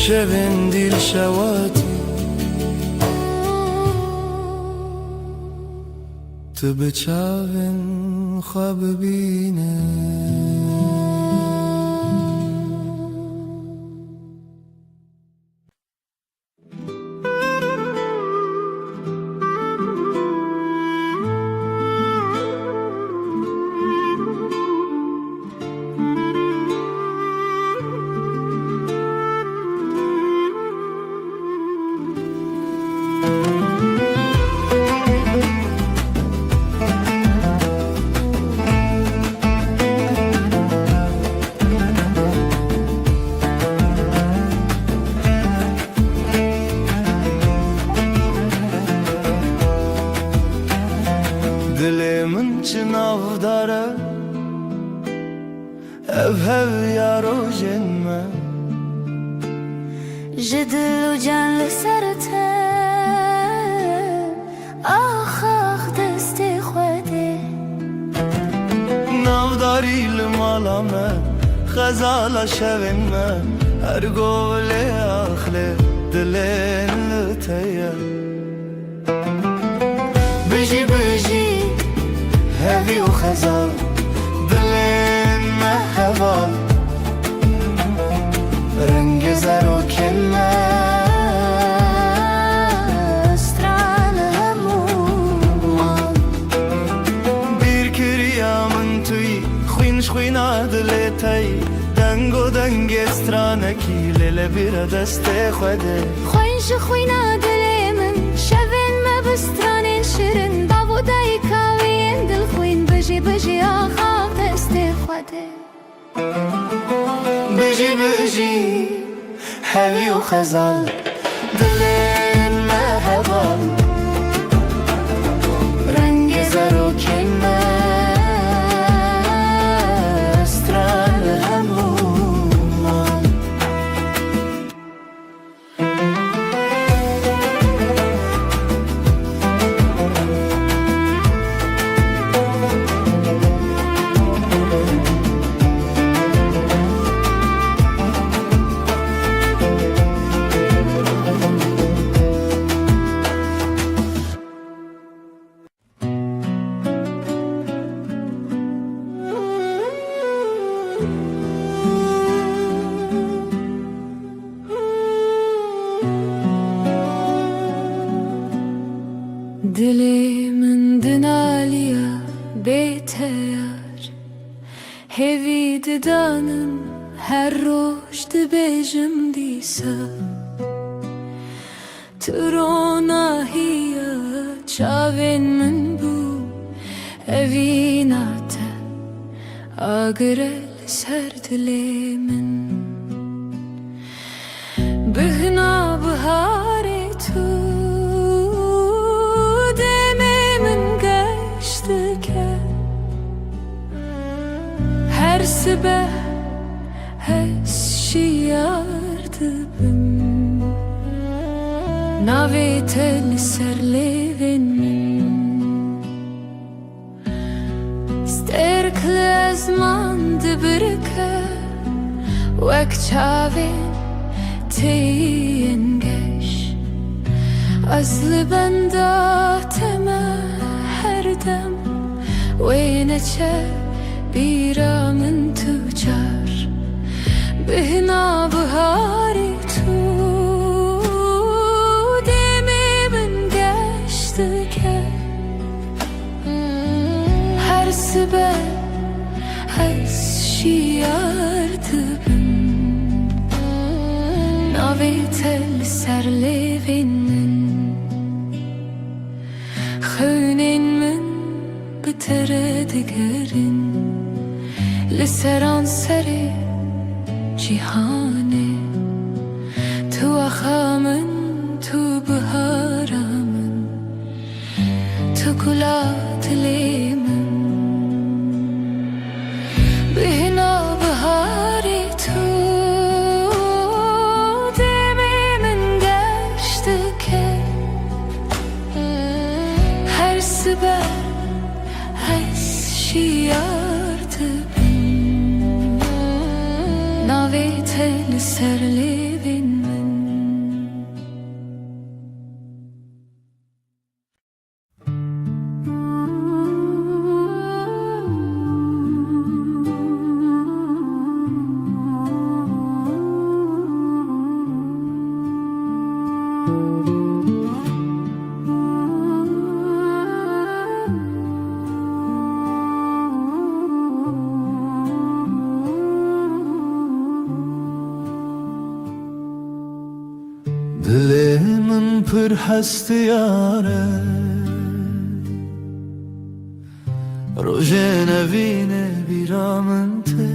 Şevên dîl şewatî, tu bi çavên xwe bibîne. Ev hev ya rojên me. Ji dil û can li ser te, ax, ax, destê Xwedê. Navdarî li mala me, xezala şevên me, her go lê ax lê dilên li te ye. Bijî, bijî, hevî û xezal, dilên me heval. Rengê zarokên me, stran hemû mal. Bîrkiriya min tu yî, xwîn ji xwîna dilê te yî. Dengo dengê stranekî, lê lê bîra destê Xwedê. Xwîn ji xwîna dilê min, şevên me bi stranên şirin, bav û dayika wî yên dilxwîn, bijî, bijî, ax, ax, destê Xwedê. Bijî, bijî, hevî û xezal, dilên me heval. Rengê zarokên me, stran hemû mal. Dilê min dinaliya bê teyar, hêvî didanim her roj dibêjim dîsa. Tu ronahiya çavên min bû, evîna te agir e li ser dilê min. Bihna biharê tu demê min geş dike. Her sibe ez şiyar dibim. Navê te li ser lêvên min. Stêrk li ezman dibirike wek çavên te yên geş. Ez li benda te me her dem, wê neçe bîra min tu car. Bihna biharî tu demê min geş dike. Her sibe ez şiyar dibim. Navê te li ser lêvên min. Xewnên min bi te re digerin. Li seranserê cîhanê. Tu axa min, tu bihara min. Tu gula dilê min. Bihna biharê tu demê min geş dike. Her sibe ez şiyar dibim. Navê te li ser lêvên min. Dilê min pir hestiyar e. Rojê nevînê bîra min tê.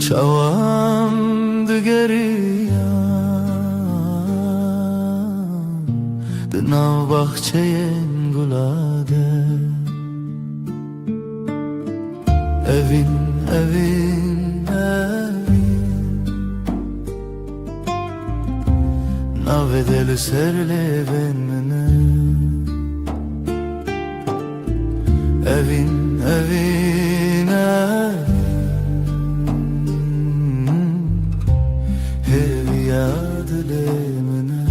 Çawan digeriyan di nav baxçeyên gula de. Evîn, evîn, evîn. Navê te li ser lêvên min e. Evîn, evîn, evîn. Hêviya dilê min e.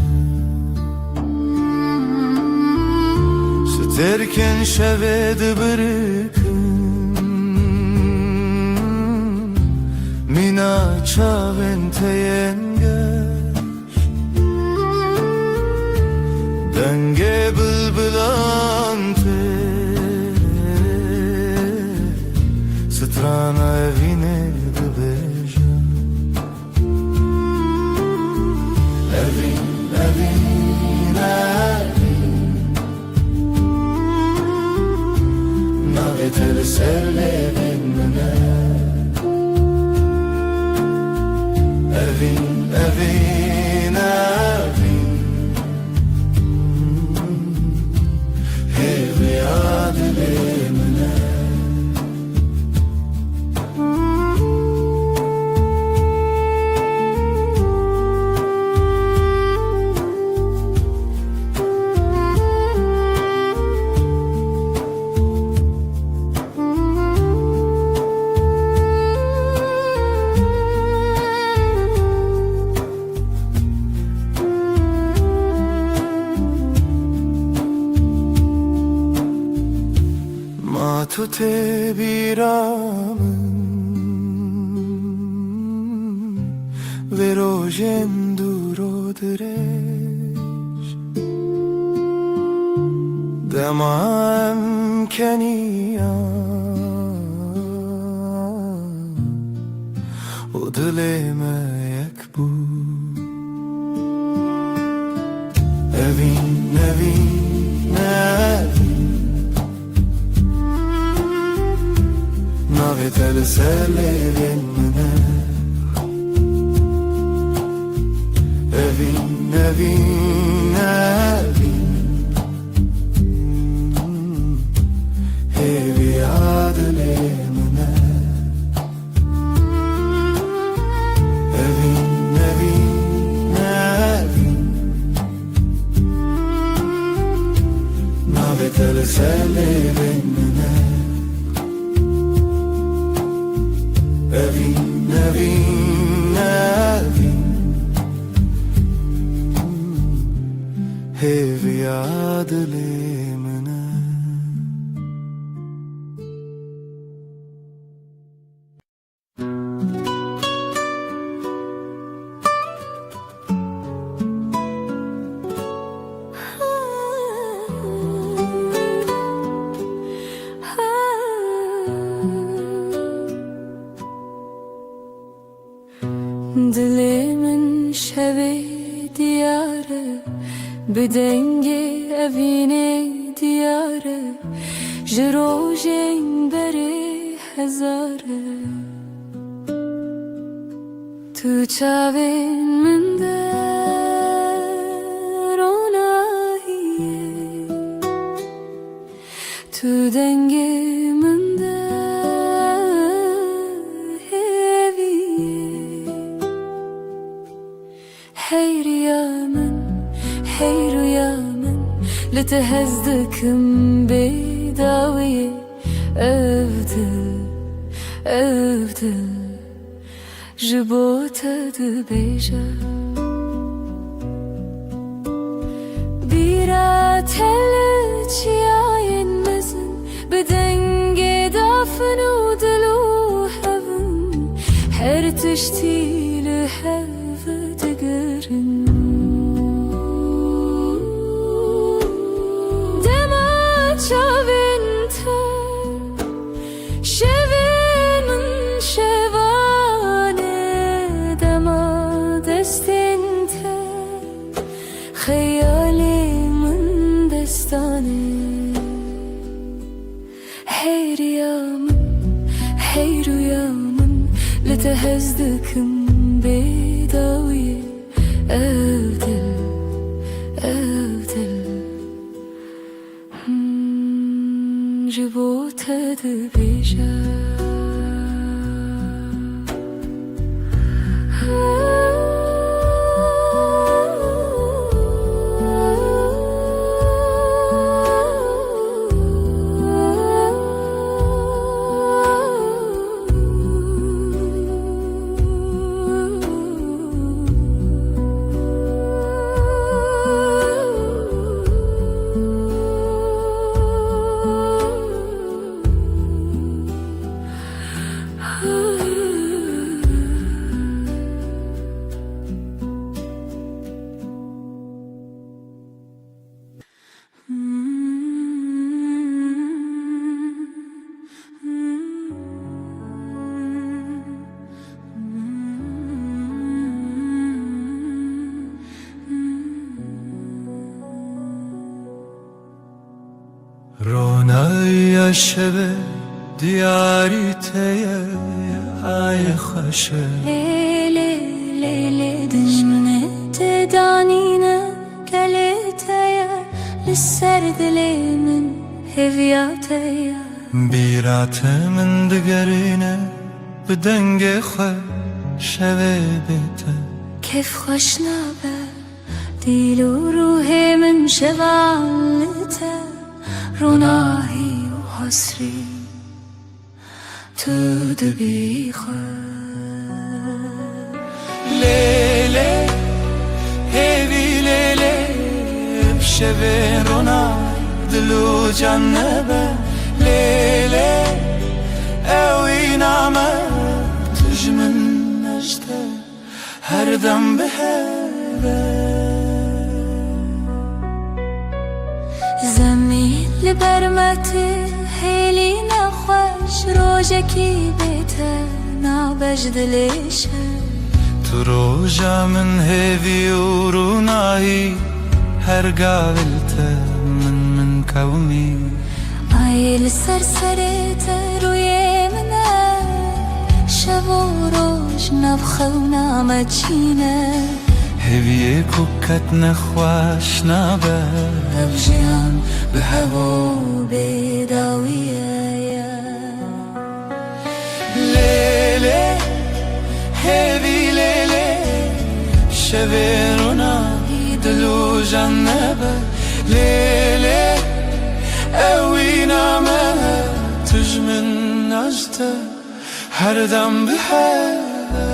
Stêrkên şevê dibirikin. Mîna çavên te yên geş. Dengê bilbilan tê strana evînê dibêje. Evîn, evîn, evîn. Navê te li ser lêvên min e. Evîn, evîn, evîn. Hêviya dilê min e. Ma tu tê bîra min, vê rojên dûr û dirêj, dema em keniyan û dilê me yek bû. Evîn, evîn, evîn. Navê te li ser lêvên min e. Evîn, evîn, evîn. Hêviya dilê min e. Evîn, evîn, evîn. Navê te li ser lêvên min e. Evîn, evîn, evîn. Hêviya dilê min e. Dilê min şevê diyar e, bi dengê evînê diyar e, ji rojên berê hezar e. Tu çavên min de ronahiyê, tu dengê min de hêviyê. Hey riya min, hey riya min, li te hez dikim bê dawiyê. Ev dil, ev dil ji bo te dibêje. Bîra te li çiyayên mezin, bi dengê dafin û dil û hevin, her tiştî li hev digirin. Dema çavên te şevê min şevan e, dema destên te xeyalê min destan e. Hey riya min, hey riya min, li te hez dikim bê dawiyê. Ev dil, ev dil, hmm, ji bo te dibêje. Şevê diyarî te ye, ay xweş e. Lê, lê, lê, lê, dijminê te danîne, gelê te ye, li ser dilê min hêviya te ye. Bîra te min digerîne, bi dengê xwe şevê bê te. Kêf xweş nabe, dîl û ruhê min şevan li te, ronahî û hesrî tu dibî xwe. Lê lê, hêvî lê lê, bi şevê ronahî dil û can nebe. Lê lê, ew îna me, tu ji min, ez ji te, her dem bi hev e. Zemîn li ber me tê, hêlî nexweş, rojekî bê te nabe ji dilê şev. Tu roja min hêvî û rûnahî, her gav li te min, min qewimî. Ay li ser serê te rûyê min e, şev û roj nav xewna me çîne. Hêviyê ku ketine xweş nabe. Ev jiyan bi hev û bê dawiyê ye. Lê lê, hêvî lê lê, şevê ronahî dil û can nebe. Lê lê, ew îna me, tu ji min, ez ji te, her dem bi hev e.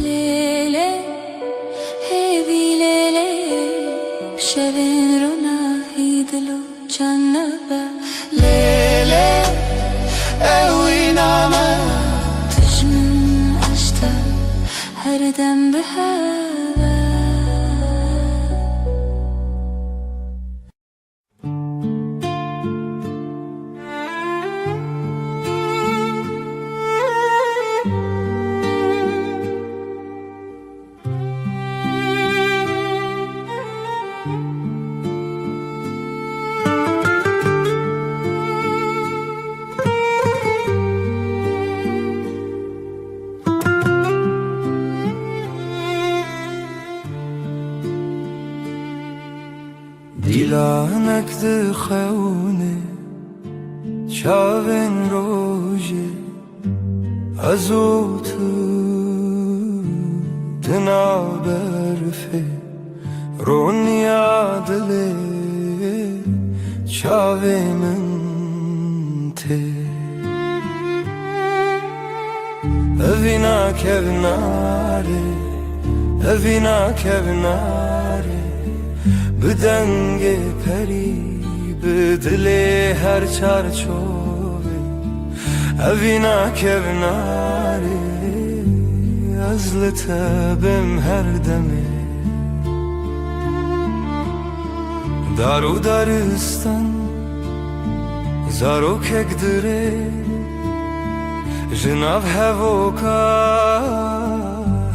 Lê lê, hêvî lê lê, bi şevên ronahî dil û can nebe. Lê lê, ew îna me, tu ji min, ez ji te, her dem bi hev e. Dîlanek dixewne çavên rojê, ez û tu di nav berfê, roniya dilê çavê min tê. Evîna kevnarê, evîna kevnarê, bi dengê perî, bi dilê her çar çovê. Evîna kevnarê, ez li te bim her demê. Dar û daristan, zarokek dirê, ji nav hevoka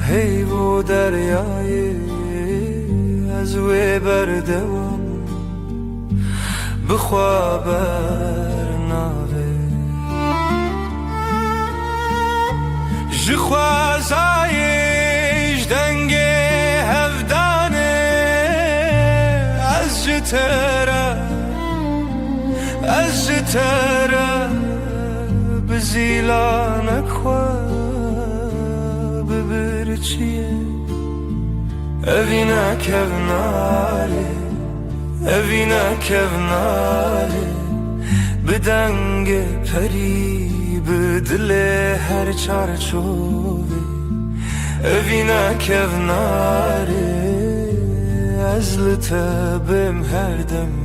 heyv û deryayê, ez wê berdewam bi xwe bernavê. Ji xwezayê, ji dengê hevdanê, ez ji te re, ez ji te re bi zîlanek xwe bibirçiyê. Evîna kevnarê, evîna kevnarê, bi dengê perî, bi dilê her çar çovê. Evîna kevnarê, ez li te bim her demê.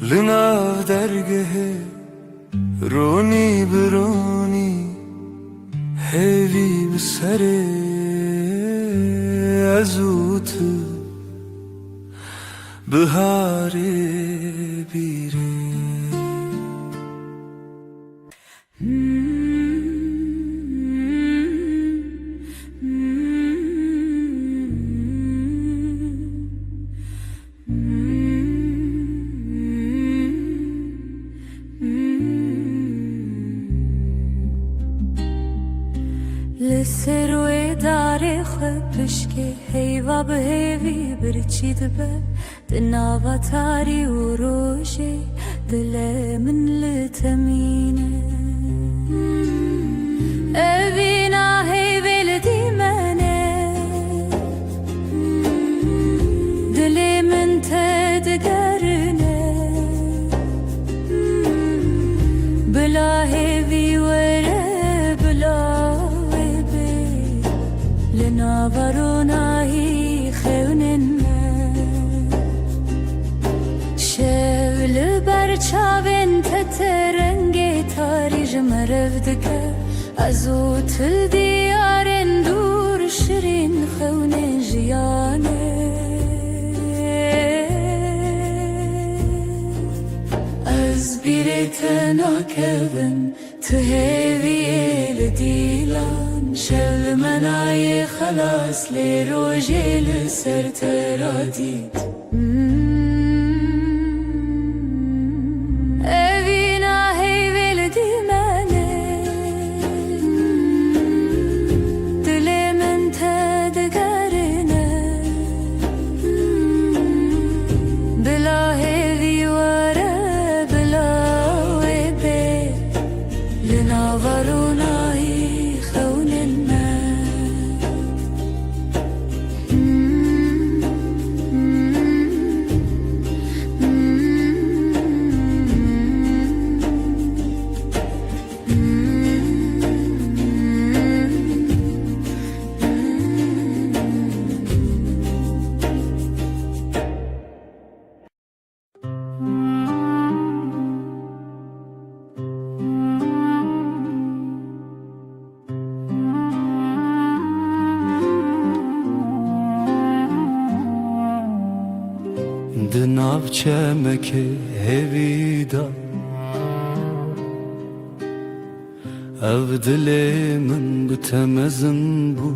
Li nav dergehê ronî bi ronî, hêvî bi serê ez û tu, biharê bîrê. Li ser wê darê xwe pişkê heyva bi hêvî birçî dibe. Di nava tarî û rojê dilê min li temîne. Evîna heyvê li dîmene. Dilê min te digerine. Bila hêvî were, bila wê bê. Li nava ronahî xewnên me. Şev li ber çavên te te rengê tarî ji me rev dike. Ez û tu diyarên dûr şirîn xewnên jiyanê. Ez bîrê te nakevim. Tu hêviyê li dîlan, şev li me nayê xelas, lê rojê li ser te radît. Evîna heyvê li dîmenê, dilê min te digerine. Bila hêvî were, bila wê bê. Li nava ronahî xewnên me. Di nav çemekê hêvî de, ev dilê min bi te mezin bû.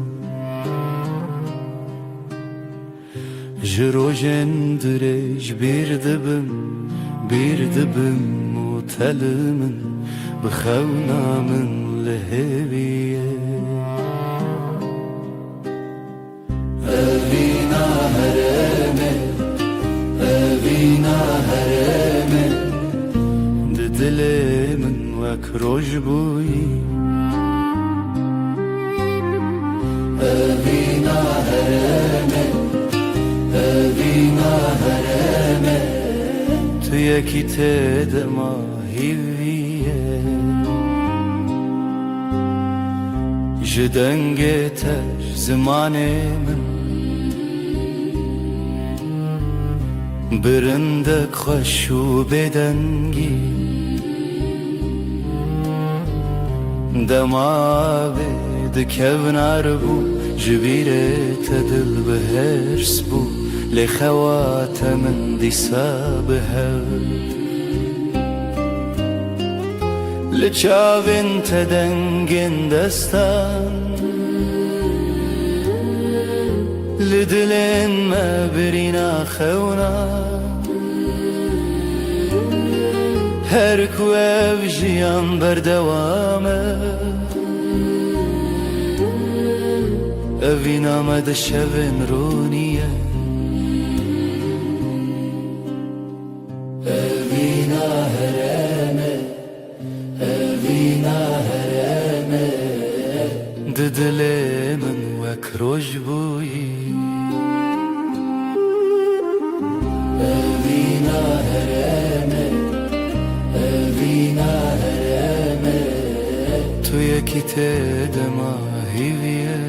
Ji rojên dirêj bîr dibim, bîr dibim û te li min bi xewna min li hêvî ye. Evîna herêmê, evîna herêmê, di dilê min wek roj bûyî. Evîna herêmê, evîna herêmê, tu yekî tê dema hîvî ye. Ji dengê te, ji zimanê min, bi rindek xweş û bêdengî. Dema avê di kevnar bû, ji bîrê te dil bi hêrs bû, lê xewa te min dîsa bi hev. Li çavên te dengên destan, li dilên me birîna xewna. Her ku ev jiyan berdewam e, evîna me di şevên ronî ye. Evîna herêmê, evîna herêmê, di dilê min wek roj bûyî. Evîna herêmê, evîna herêmê, tu yekî tê dema hîvî ye.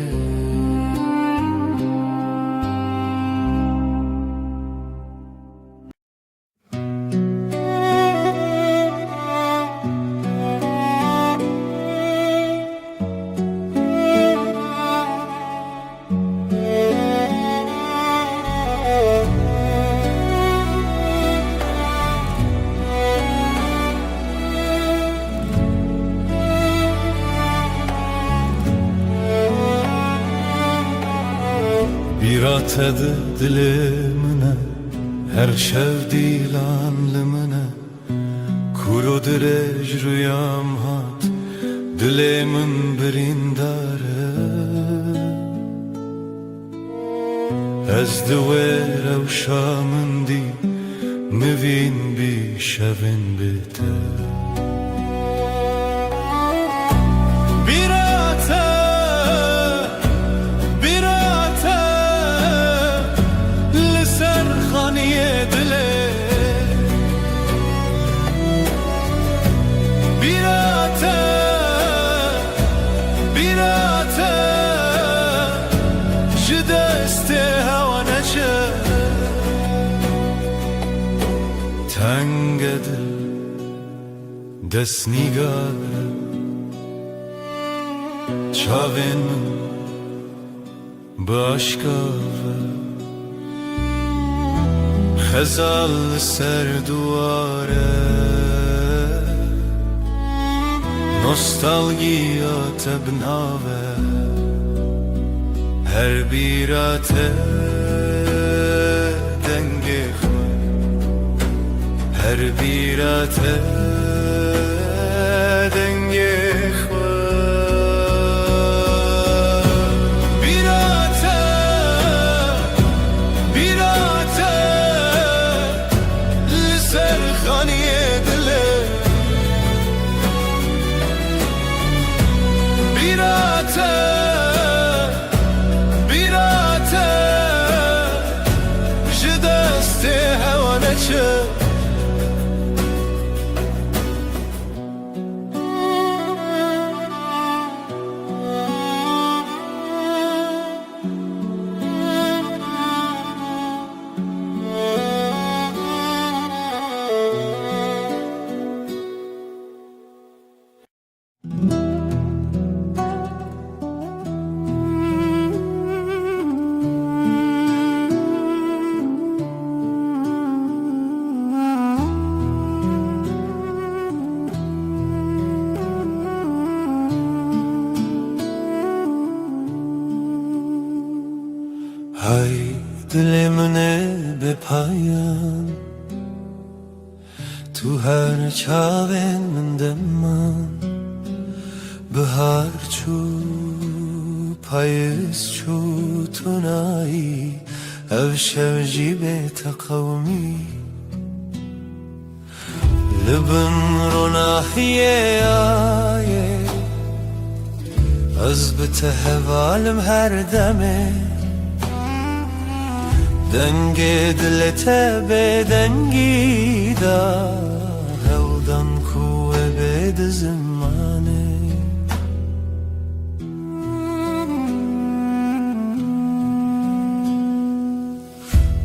Te di dilê min e, her şev dîlan li min e. Kûr û dirêj rûyam hat, dilê min birîndar e. Ez di wê rewşa min dî, nivîn bî şevên bê te. Bîra te, bîra te, li ser xaniyê dilê. Bîra te, bîra te, ji destê hewa neçe. Tenge dil, destnîgar, çavên min bi aşka ve. Xezal li ser dûar e, nostalgiya te bi nav e. Her bîra te dengê xwe, her bîra te dengê xwe. Bîra te, bîra te, li ser xaniyê dilê. Bîra te, bîra te, ji destê hewa neçe. Hay dilê min ê bêpayan, tu her çavên min de man. Bihar çû, payîz çû, tu nayî, ev şev jî bê te qewimî. Li bin ronahiyê yayê, ez bi te heval im her demê. Dengê dilê te bêdengî da, hewdan ku wê bê di zimanê.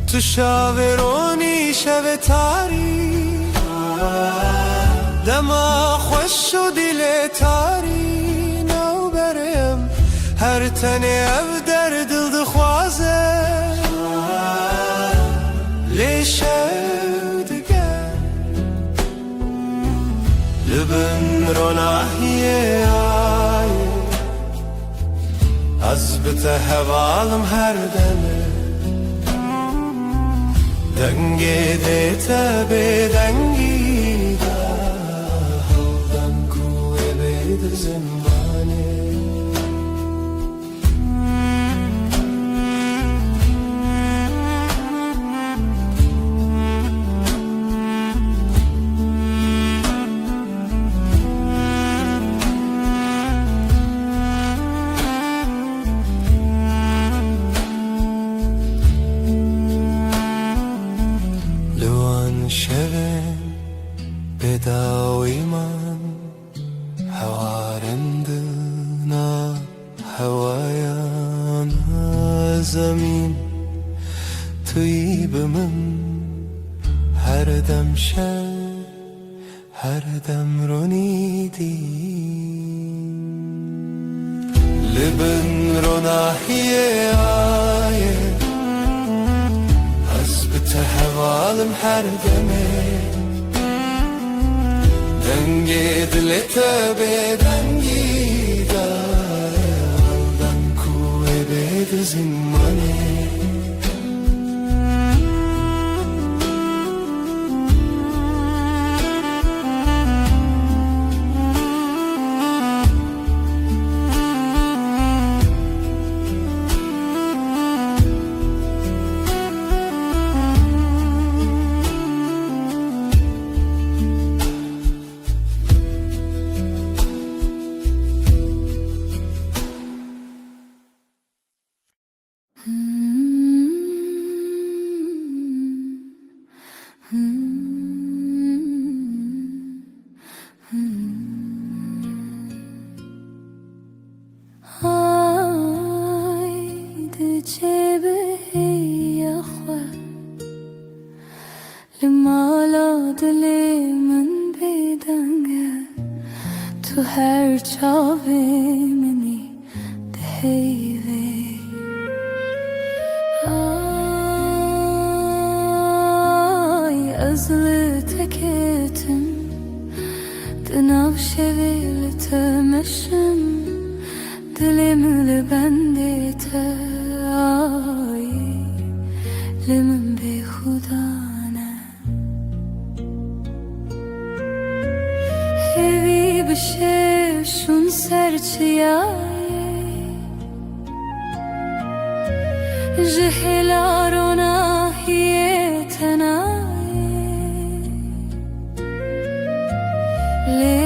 Tu şavê ronî şevê tarî, dema xweş û dilê tarî newberê em, her tenê ev der dil dixwaze lê şev diger. Li bin ronahiyê yayê, ez bi te heval im her demê. Dengê dê te bêdengî da, hewdan ku wê bê di zimanê. Li wan şevên bêdawî man, hewarin di nav hewayan zemîn, tu yî bi min her dem şev, her dem ronî dî. Li bin ronahiyê yayê, ez bi te heval im her demê. Dengê dilê te bêdengî da, hewdan ku wê bê di zimanê. Dilê min bêdeng e, tu her çavê min î diheyvê. Ay, ez li te ketim, di nav şevê li te meşim. Dilê min li bendê te, ay, li min bêxudan e. Hêvî bi şev şûn ser çiyayê, ji hêla ronahiyê tenayê. Lê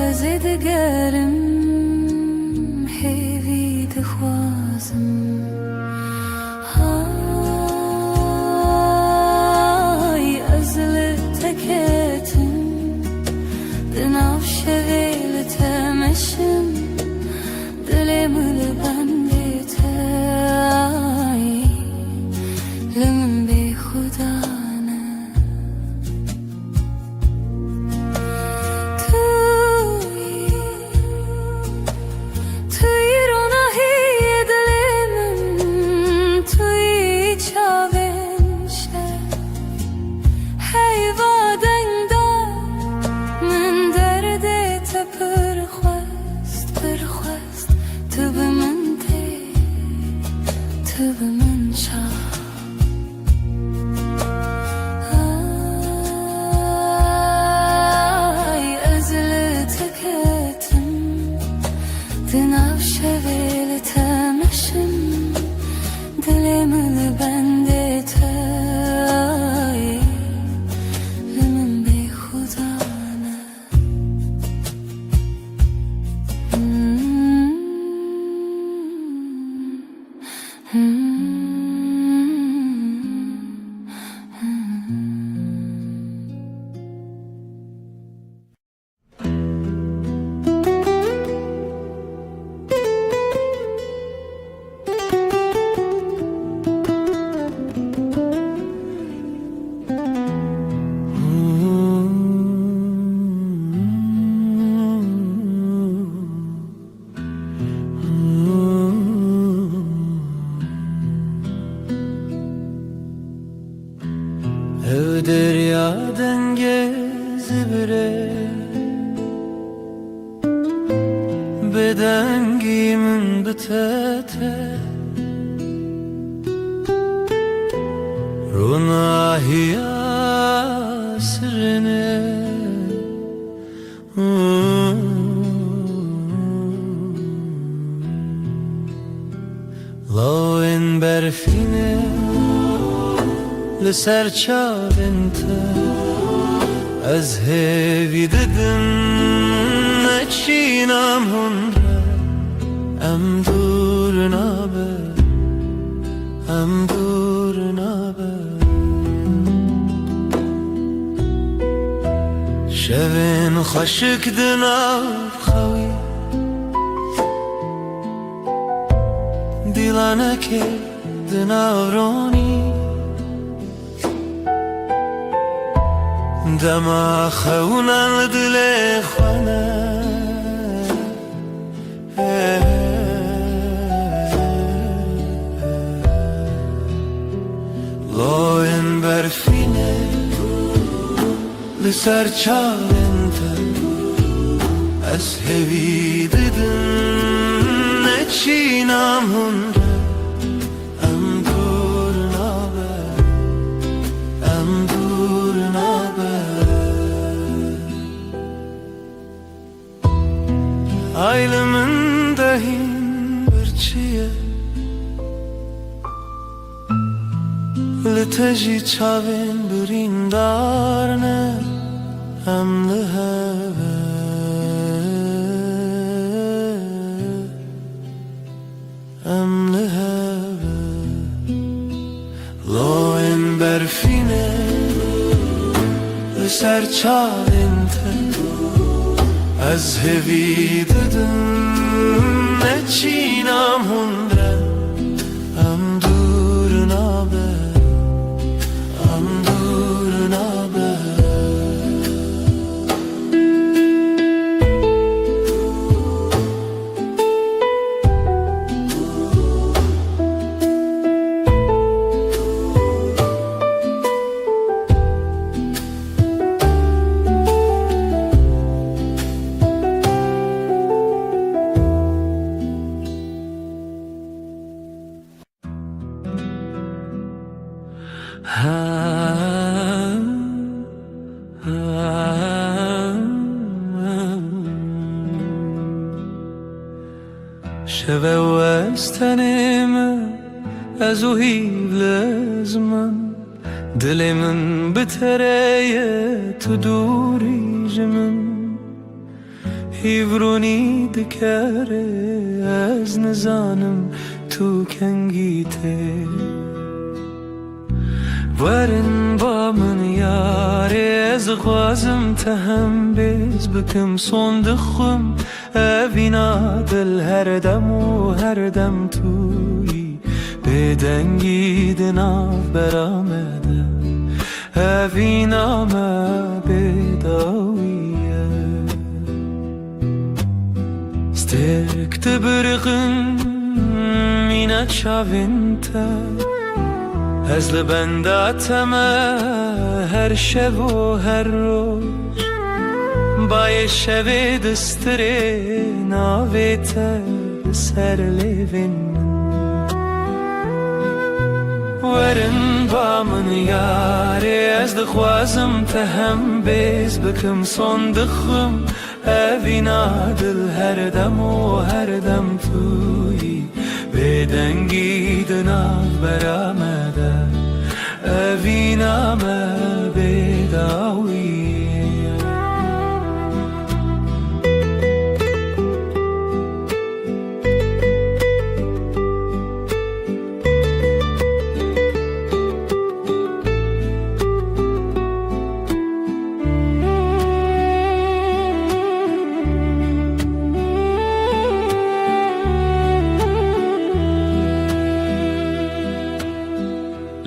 ez ê digerim, hêvî dixwazim. Hay, ez li te ketim, di nav şevê li te meşim, dilê min li bendê te, ay, li min bêxudan e. Tu yî, tu yî ronahiyê dilê min, tu yî çavên şev. Heyva deng da min derdê te pir xwest, pir xwest. Tu bi min tê, tu bi min ça. Ay, ez li te ketim, di nav şevê li te meşim, dilê min li bendê te, ay, li min bêxudan e. Ev derya dengê zivirê, bêdengî min bi te te, ronahiya sirine. Lawên berfîne li ser çavên te, ez hêvî didim, neçîna min hûn re, em dûr nabe, em dûr nabe. Şevên xweşik di nav xewî, dîlanekê di nav ronî, dema xewnan li dilê xwe ne. Loyên berfînê li ser çavên te, ez hêvî didim, neçîna min re, em dûr nabe, em dûr nabe. Ay li min de hîn birçî ye, li te jî çavên birîndar ne, em li hev e. Em li hev e. Loyên berfînê li ser çavên te, ez hêvî didim, neçîna min re, em dûr nabe, em dûr nabe. Şev ew ez tenê me, ez û hîv lez min. Dilê min bi te re ye, tu dûrî ji min. Hîv rûnî dikere, ez nizanim tu kengî tê. Werin ba min yarê, ez dixwazim te hembêz bikim, son dixwim. Evîna dil her dem û her dem tu yî, bêdengî di navbera me de. Evîna me bêdawî ye. Stêrk dibiriqin mîna çavên te. Ez li benda te me her şev û her roj. Bayê şevê distirê navê te li ser lêvên min. Werin ba min yarê, ez dixwazim te hembêz bikim, son dixwim. Evîna dil her dem û her dem tu yî, bêdengî di navbera me de. Evîna me bêdawî ye.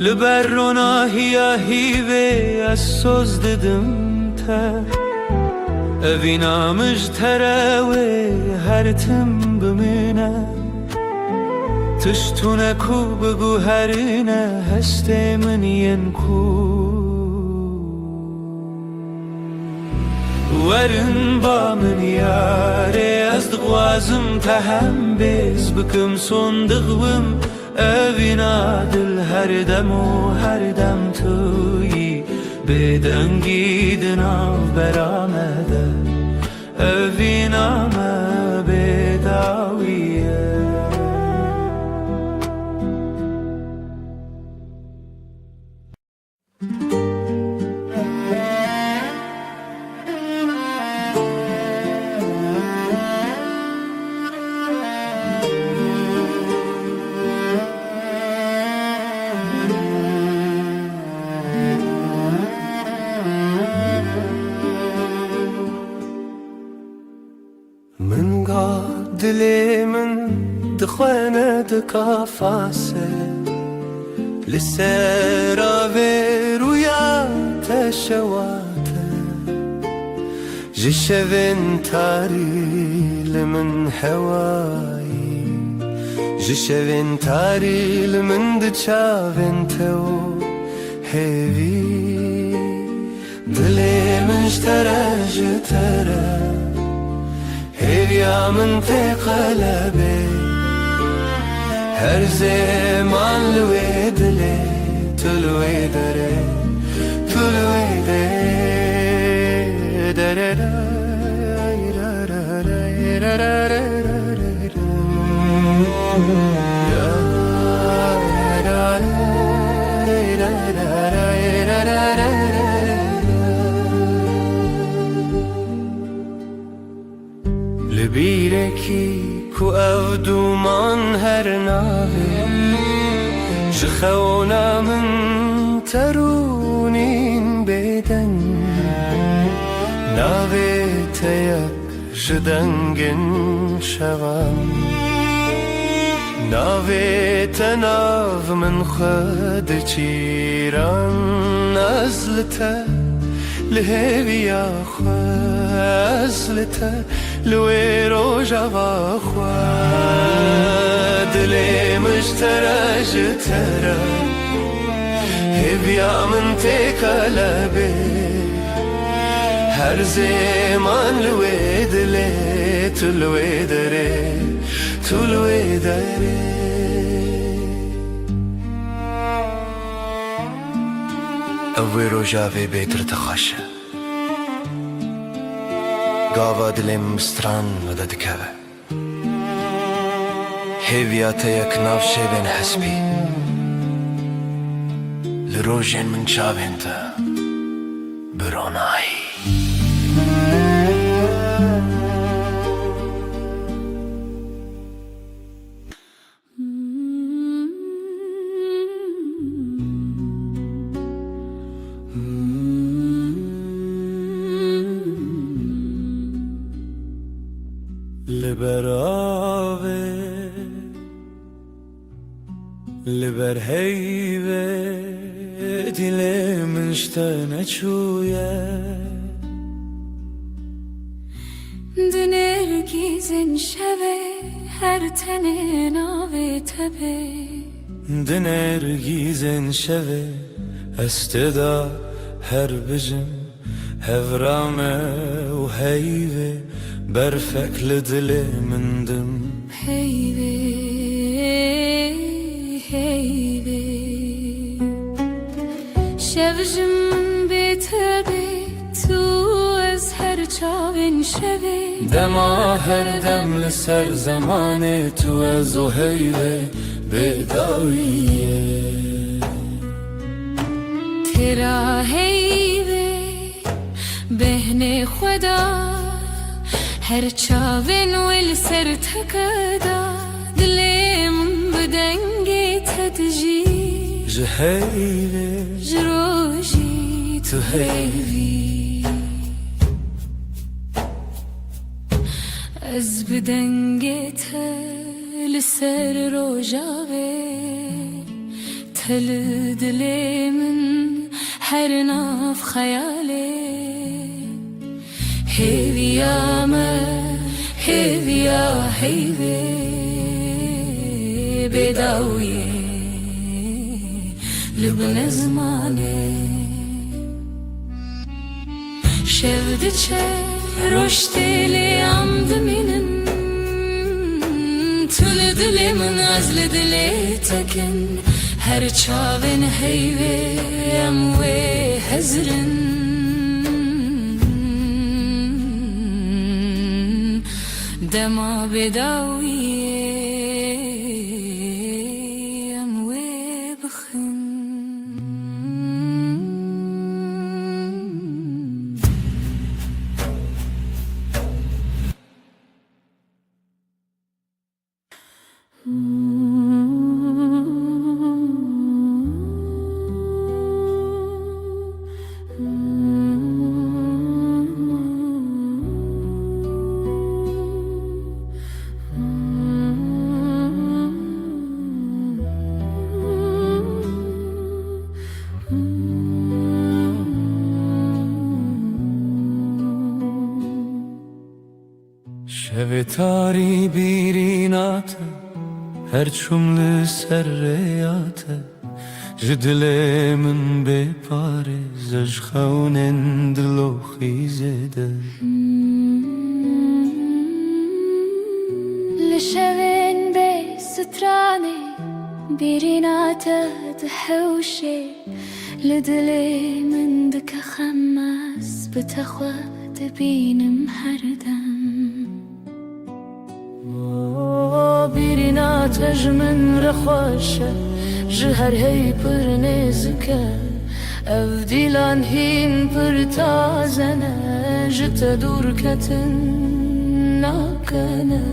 Li ber ronahiya hîvê ez soz didim te. Evîna min ji te re wê her tim bimîne. Tişt tune ku biguherîne hestê min yên ku. Werin ba min yarê, ez dixwazim te hembêz bikim, son dixwim. Evîna dil her dem û her dem tu yî, bêdengî di navbera me de. Evîna me bêdawî ye. Min got dilê min dixwene di kafase, li ser avê rûya te şewate. Ji şevên tarî li min hewayî, ji şevên tarî li min di çavên te û hêvî. Dilê min ji te re, ji te re, hêviya min tê qelebê. Her zeman li wê dilê, tu li wê derê, tu li wê derê. Li bîrekî ku ev dûman her navê, ji xewna min te rûnîn bêdeng. Navê te yek ji dengên şevan. Navê te nav min xwe diçîran. Ez li te, li hêviya xwe, ez li te, li wê rojava xwe. Dilê min ji te re, ji te re, hêviya min tê qelebê. Her zeman li wê dilê, tu li wê derê, tu li wê derê. Ev wê rojavê bêtir dixweşe. Gava dilê min bi stran vedidikeve. Hêviya te yek nav şevên hespî. Li rojên min çavên te bi ronahî. Li ber avê, li ber heyvê, dilê min ji te neçûye. Di nêrgîzên şevê her tenê navê te bê. Di nêrgîzên şevê ez tê de her bijim. Hevra me û heyvê, berfek li dilê min dim. Heyvê, heyvê. Şev ji min bê te bê, tu ez her çavên şevê. Dema her dem li ser zemanê, tu ez û heyvê bê dawiyê. Têra heyvê, bêhnê xwe da, her çavên wê li ser teke da, dilê min bi dengê te dijî. Ji heyvê, ji rojî tu heyvî. Ez bi dengê te li ser rojavê, te li dilê min her nav xeyalê. Hêviya me, hêviya heyvê, bê dawiyê li bin ezmanê. Şev diçe, roj tê lê em dimînin. Tu li dilê min, ez li dilê te kin. Her çavên heyvê em wê hezir in. Dema bê dawiyê em wê bixin. Şevê tarî bîrîna te, her çûm li ser rêya te, ji dilê min bê parêz e, ji xewnên dilo xîzê de. Li şevên bê stranê, bîrîna te dihewşê, li dilê min dike xem, ez bi te xwe dibînim her dem. Bîrîna te ji min re xweş e, ji her hey pir nêzik e. Ev dîlan hîn pir taze ne, ji te dûr ketin nakene.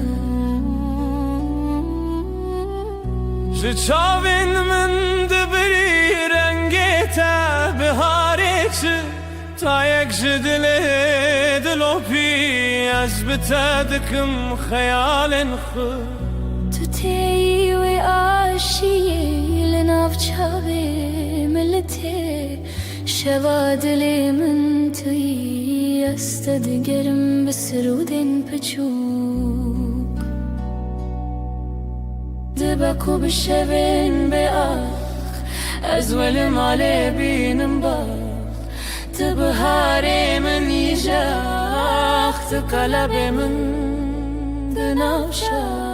Ji çavên min dibirî rengê te, biharê çi tayek ji dilê dilopî, ez bi te dikim xeyalên xwe. Tu têyî wê aşiyê, li nav çavê min li tê. Şeva dilê min tu yî, ez te digerim bi sirûdên piçûk. Dibe ku bi şevên bê ax, ez we li malê bînim bax. Tu biharê min yî jax, tu qelebê min di nav şax.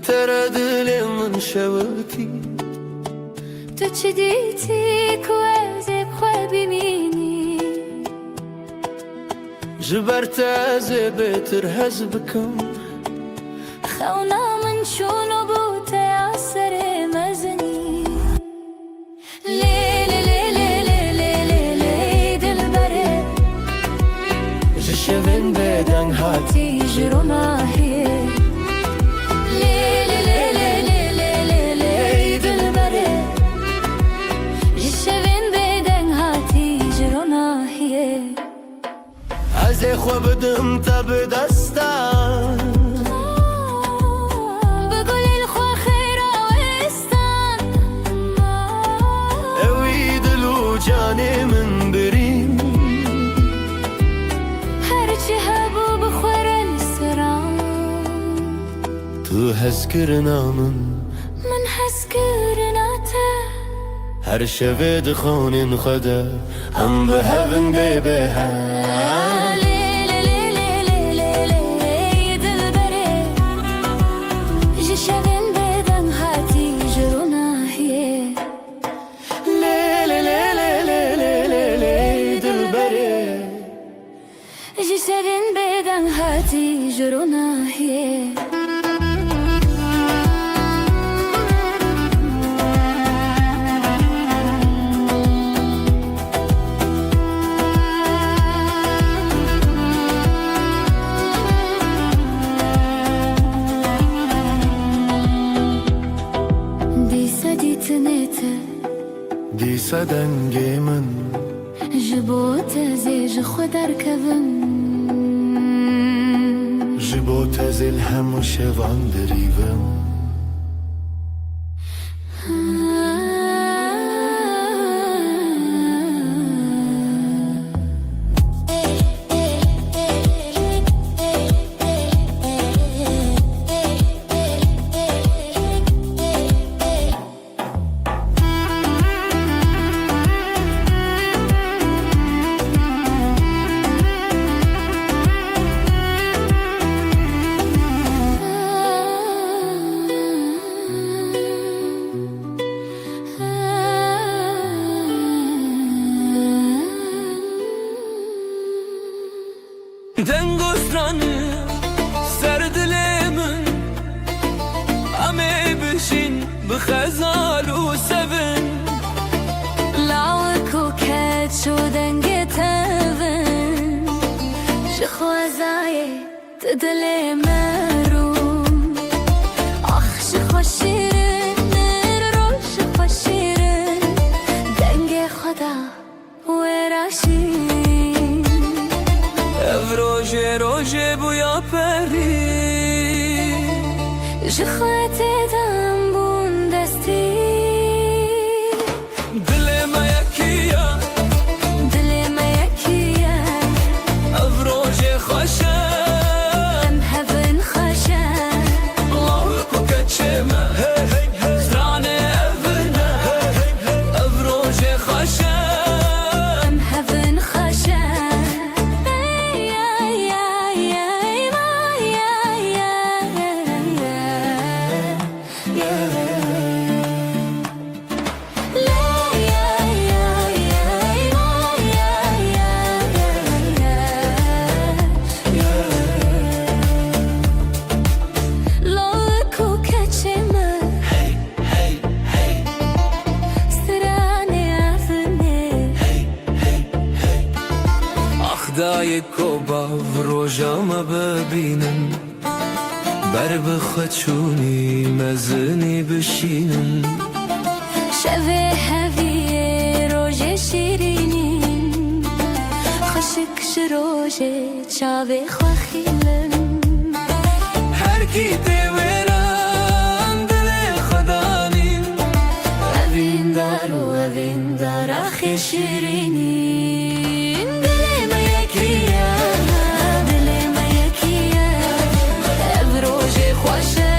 Te re dilê min şewitî. Tu çi dîtî ku ez ê bi xwe bimînî? Ji ber te ez ê bêtir hez bikim. Xewna min çûn û bû te ya serê mezinî. Lê, lê, lê, dilberê. Ji şevên bêdeng hatî ji ronahiyê. Lê, lê, lê, dilberê. Ji şevên bêdeng hatî ji ronahiyê. Ez ê xwe bidim te bi destan. Bi gulên xwe xêra wêstan. Ewî dil û canê min birîn. Her çi hebû bi xwe re li seran. Tu hezkirina min. Min hezkirina te. Her şevê di xanên xwe de em bi hev in bê bêher. Lê, lê, lê, dilberê. Ji şevên bêdeng hatî ji ronahiyê. Lê, lê, lê, dilberê. Ji şevên bêdeng hatî ji ronahiyê. Dîsa dîtinê te. Dîsa dengê min. Ji bo te zê ji xwe derkevim. Ji bo te zê li hemû şevan dirîvim. Deng û stranê ser dilê min, em ê bijîn bi xezal û sevin. Lawik û keç û dengê tevin, ji xwezayê tu dilê me rûn. Ax ji xwe şîrin, roj ji xwe şîrin, dengê xwe da. Wêra şîn. Ev rojê rojê bûya perî. Ji xwe tê dem bûn destî. Dilê me yekî ye. Dilê me yekî ye. Ev rojê xweş e. Em hev in xweş e. Lawik û keçê me. Stranê ev in e. Ev rojê xweş e. Em hev in xweş e. Ey, ey, ey, ey, ma, ey, ey, ey, ey. Ax dayê ku bav roja me bibînin. Ber bi xwe çûnî mezinî bişînin. Şevê heviyê rojê şîrînîn. Xweşik ji rojê çavê xwe xîlin. Her kî tê wêran dilê xwe danîn. Evîndar û evîndar axê şîrînîn. Dilê me yekî ye, dilê me yekî ye. Ev rojê xweş e,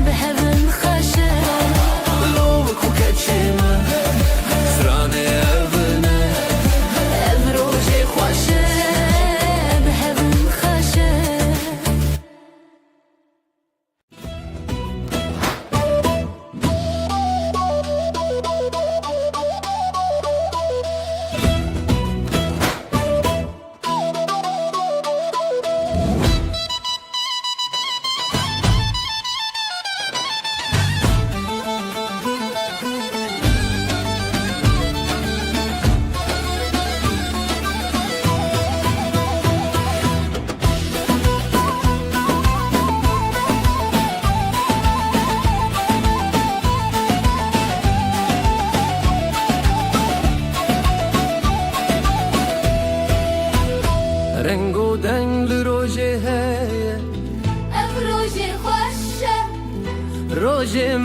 bi hev in xweş e. Lawik û keçê me, stranê ev in e. Ev rojê xweş e, bi hev in xweş e.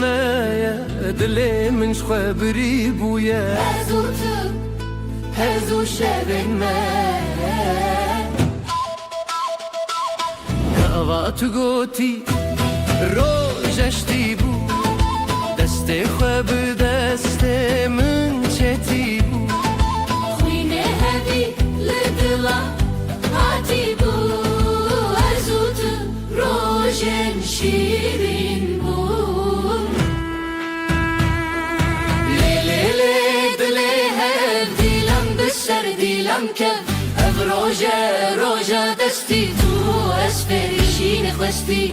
me ye, dilê min ji xwe birî bûye. Ez û tu, ez û şevên me. Gava tu gotî, roj eştî bû, destê xwe bi destê min çetî bû. Xwînê hevî li dila hatî bû, ez û tu rojên şîrîn bûn. Lê, lê, lê, dilê hev dîlan bi ser dîlan kev. Ev roje, roja destî tu, ez fêrî şînê xwestî.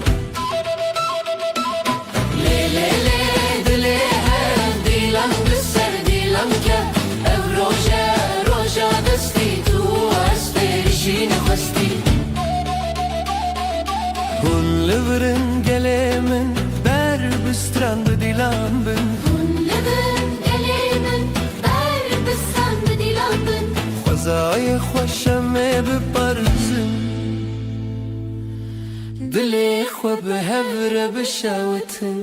Lê, lê, lê, dilê hev dîlan bi ser dîlan kev. Ev roje, roja destî tu, ez fêrî şînê xwestî. Hûn li vir in gelê min, ber bi stran bi dîlan bin. Hûn li vir in gelê min, ber bi stran bi dîlan bin. Xwezayê xweş em ê biparizin, dilê xwe bi hev re bişewitin.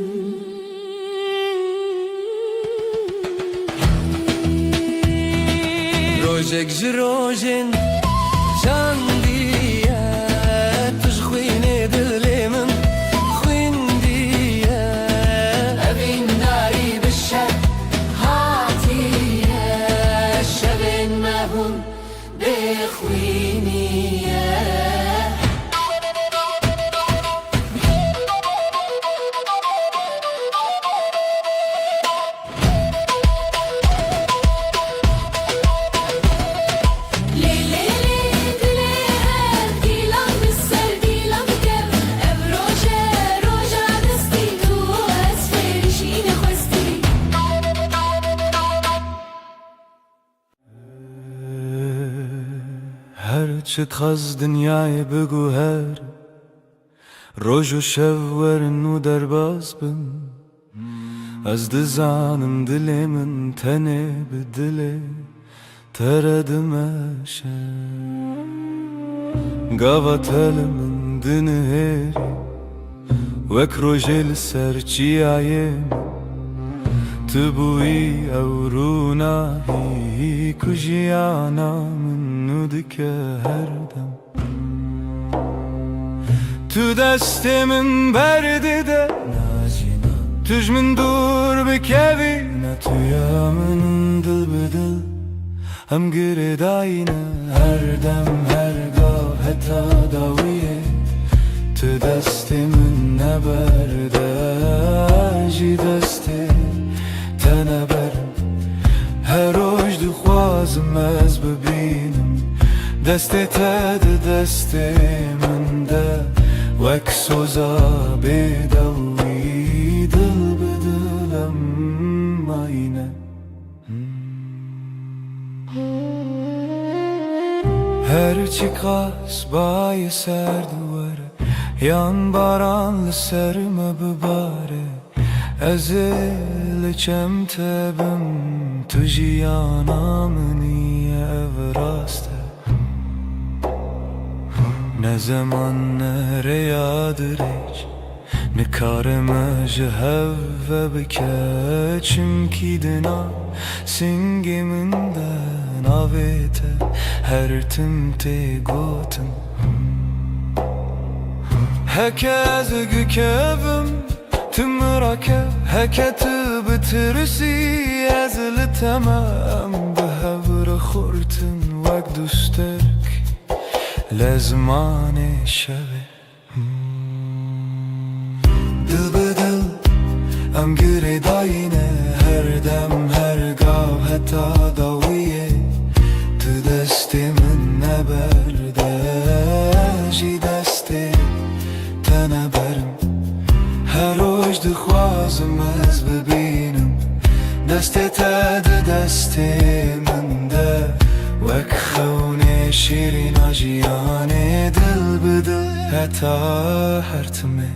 Rojek ji rojên çandî ye, tu ji xwînê dilê min xwîndî ye. Evîndarî bi şev hatiye, şevên me hûn bêxwînî ye. Lê, lê, lê, dilê hev dîlan bi ser dîlan kev. Ev roje, roja destî tu, ez fêrî şînê xwestî. Her çi dixwaz dinyayê biguher, roj û şev werin û derbas bin. Ez dizanim dilê min tenê bi dilê te re dimeşe. Gava te li min dinihêrî, wek rojê li ser çiyayê min, tu bûyî ew rûnahî ku jiyana min nû dike her dem. Tu destê min berdide, tu ji min dûr bikevî. Ne tu ya min dil bi dil, em girêdayî ne her dem her gav heta dawiyê. Tu destê min neberde, jî destê te neberim. Her roj dixwazim ez bibînim destê te di destê min de, wek soza bêdewî dil bi dil em mayîne. Her çiqas bayê serd were, yan baran li ser me bibare, ez ê li çem te bim, tu jiyana min î, ev rast e. Ne zeman ne rêya dirêj, nikarime ji hev ve bike, çimkî di nav singê min de navê te her tim tê gotin. Heke ez bikevim, tu min rakev, heke tu bitirsî, ez li te me, em bi hev re xurtin wek du sterk li zimanê şevê. Dil bi dil em girêdayî ne, her dem her gav heta dawiyê. Tu destê min neberde, jî destê te neberim. Her roj dixwazim ez bibînim destê te di destê min de, wek xewnê şîrîna jiyanê dil bi dil heta her timê.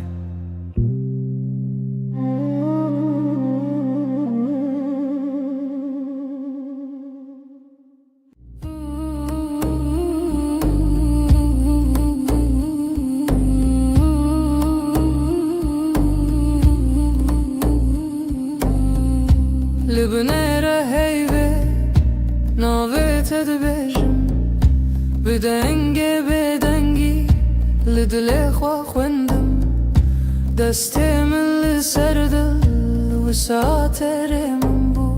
Li binêre heyvê navê te dibêjim, bi dengê bêdengî li dilê xwe xwendim. Destê min li ser dil wisa terê min bû,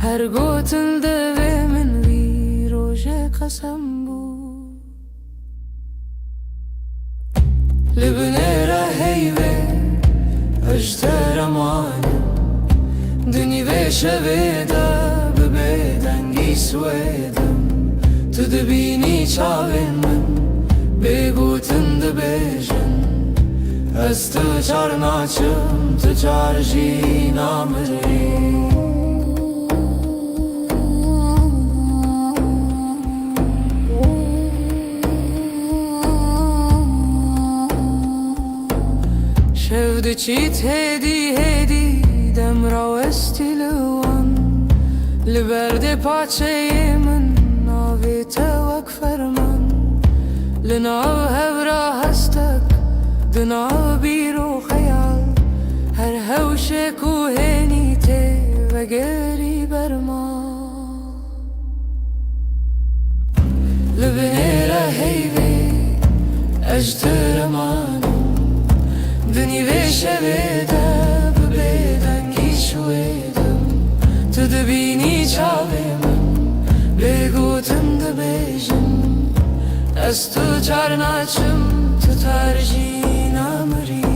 her gotin devê min vî rojê qesem bû. Li binêre heyvê ez ji te re manim, di nîvê şevê de bi bêdengî swêdim. Tu dibînî çavên min bêgotin dibêjin, ez tu çar naçim, tu çar jî namirî. Şev diçît hêdî hêdî dem rawestî li wan. Li berdê paçeyê min navê te wek ferman. Li nav hevra hestek, di nav bîr û xeyal, her hewşek û hênî tê vegerî berman. Li binêre heyvê ez ji te re manim, di nîvê şevê de bi bêdengî şwêdim. Tu dibînî çavê min bêgotin dibêjin, ez tu çar naçim, tu tar jî namirî.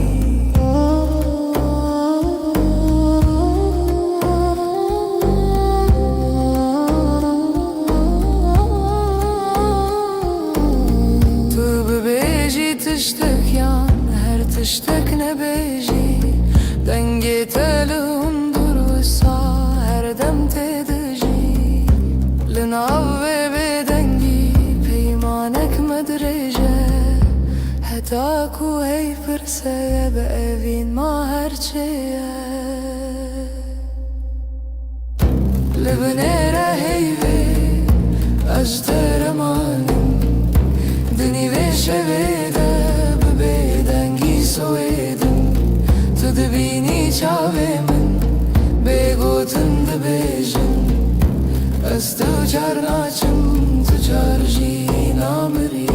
Tu bibêjî tiştek yan her tiştek nebêjî, dengê te li hundir wisa her dem tê dijî. Li nav vê bêdengî peymanek me dirêj e, heta ku hey pirse ye bi evîn ma her çi ye. Li binêre heyvê ez ji te re manim, di nîvê şevê de bi bêdengî soêdim. Tu dibînî çavê min bêgotin dibêjin, ez tu çar naçim, tu çar jî namirî.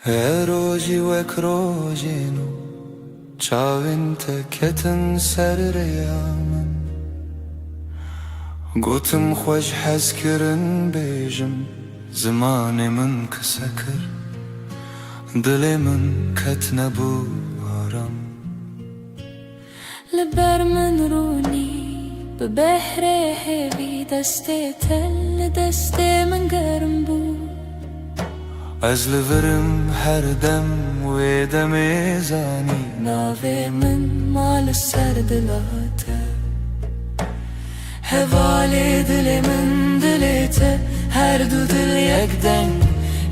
Her rojî wek rojê nû çavên te ketin ser rêya min. Gotim xwe ji hezkirin bêjim, zimanê min qise kir, dilê min ket nebû aram. Li ber min rûnî bi behrê hêvî, destê te li destê min germ bû. Ez li vir im her dem wê demê zanî, navê min ma li ser dila te. Hevalê dilê min, dilê te, her du dil yek deng,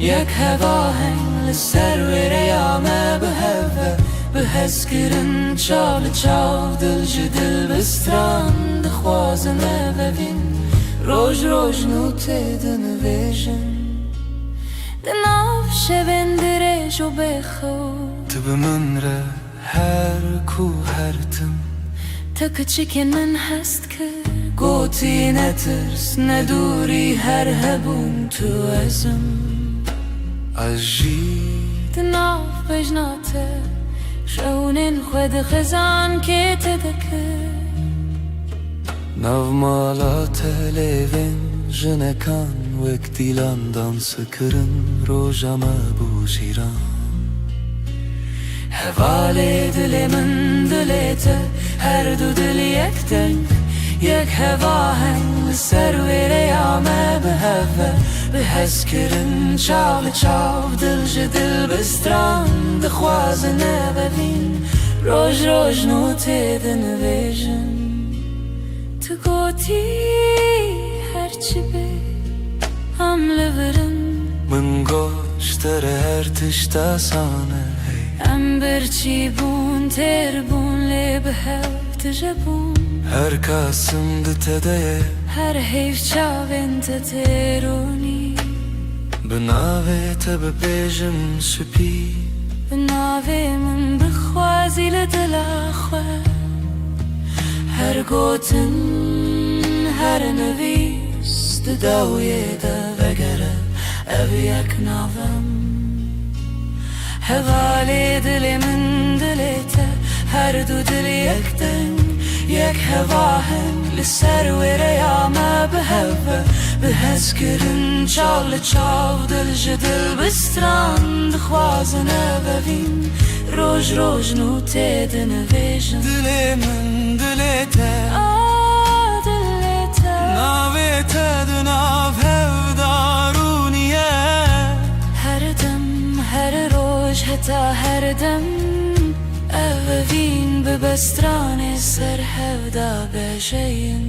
yek hevaheng, li ser wê rêya me bi hev ve, bi hezkirin çav li çav, dil ji dil bi stran, dixwazin ev evîn, roj roj nû tê dinivêjin. Di nav şevên dirêj û bêxew, tu bi min re her ku her tim. Te kiçikên min hest kir, gotî netirs, nedûrî, her hebûn tu ez im. Ez jî di nav bejna te, şewnên xwe di xizankê te de kir. Nav mala te lêvên jinekan wek dîlan dans kirin, roja me bû cîran. Hevalê dilê min, dilê te, her du dil yek deng, yek hevaheng, li ser wê rêya me bi hev ve, bi hezkirin çav li çav, dil ji dil bi stran, dixwazin ev evîn, roj roj nû tê dinivêjin. Gotî, her çi be, em li vir in. Min got, ji te re her tişt asan e, hey. Em birçî bûn, têr bûn, lê bi hev tije bûn. Her kasim di te de ye. Her heyv çavên te tê ronî. Bi navê te bibêjim spî. Bi navê min bixwazî li dila xwe. Her gotin, her nivîs di dawiyê de vegere, ev yek navem. Hevalê dilê min, dilê te, her du dil yek deng, yek hevaheng, li ser wêreya me bi hev ve, bi hezkirin çaw li çav, dil ji dil bi stran dixwazin ev evîn, roj roj nû tê dinivêjin. Dilê min, dilê te. A dilê te. Navê te di nav hev de rûniye. Her dem, her roj, heta her dem, ev evîn bi bestranê ser hev de bejeyîn.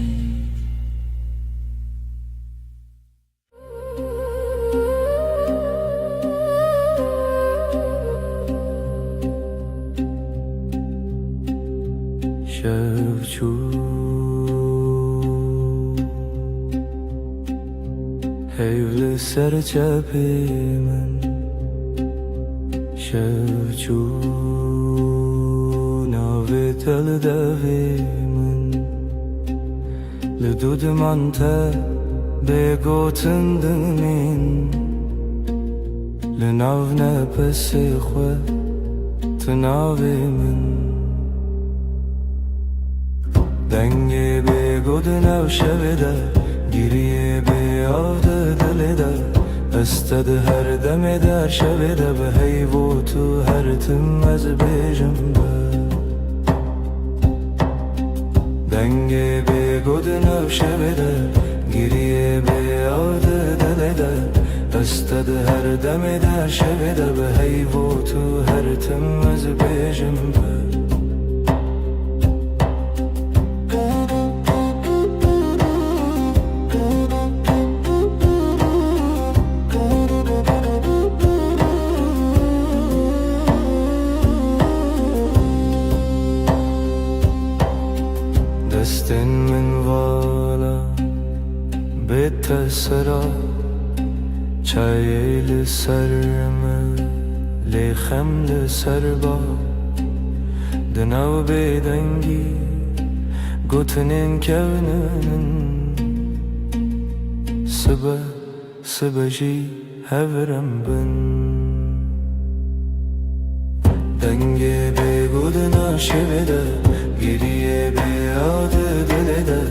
Şev çû, heyv li ser çepê min. Şev çû, navê te li devê min. Li dû diman te bê gotin dimîn, li nav nefesê xwe tu navê min. Dengê bêgo di nav şevê de, giriyê bê av di dilê de. Ez te di her demê de, her şevê de bi heyv û tu her tim ez bêjim be. Dengê bêgo di nav şevê de, giriyê bê av di dilê de. Ez te di her demê de, her şevê de bi heyv û tu her tim ez bêjim be. Destên min vala bê te sera, çayê li ser me, lê xem li ser ba. Di nav bêdengî gotinên kevnin, sibe, sibe jî hev re em bin. Dengê bêgo di nav şevê de, giriyê bê av di dilê de.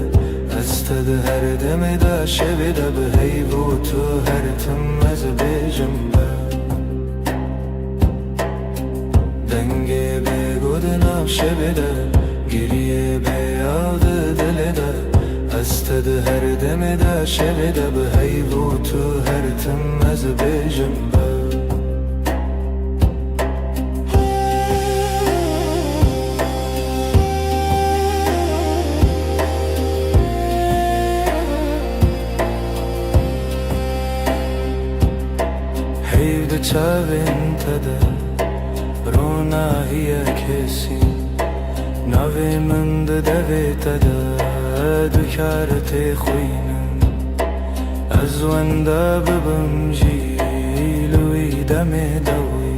Ez te di her demê de, şevê de bi heyv û tu her tim ez bêjim be. Dengê bêgo di nav şevê de, giriyê bê av di dilê de. Ez te di her demê de, şevê de bi heyv û tu her tim ez bêjim be. Heyv di çavên te de, ronahiye kesî. Navê min di devê te de, dikare tê xwînin. Ez wenda bibim jî li wî demê de wî.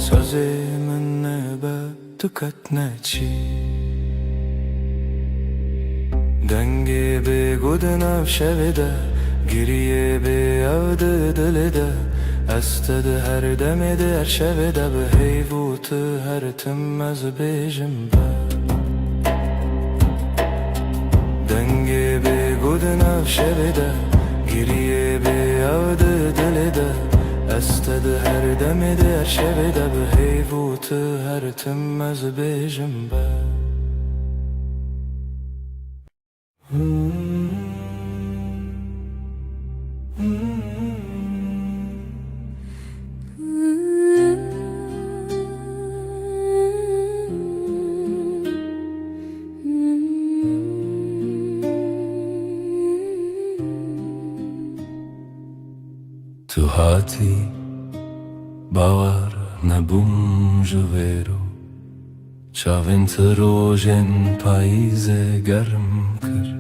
Sazê min nebe, tu ketne çî. Dengê bêgo di nav şevê de, giriyê bê av di dilê de. Ez te di her demê de, her şevê de bi heyv û tu her tim ez bêjim be. Dengê bêgo di nav şevê de, giriyê bê av di dilê de. Ez te di her demê de, her şevê de bi heyv û tu her tim ez bêjim be. Tu hatî, bawer nebûm ji vê ro. Çavên te rojên payîzê germ kir.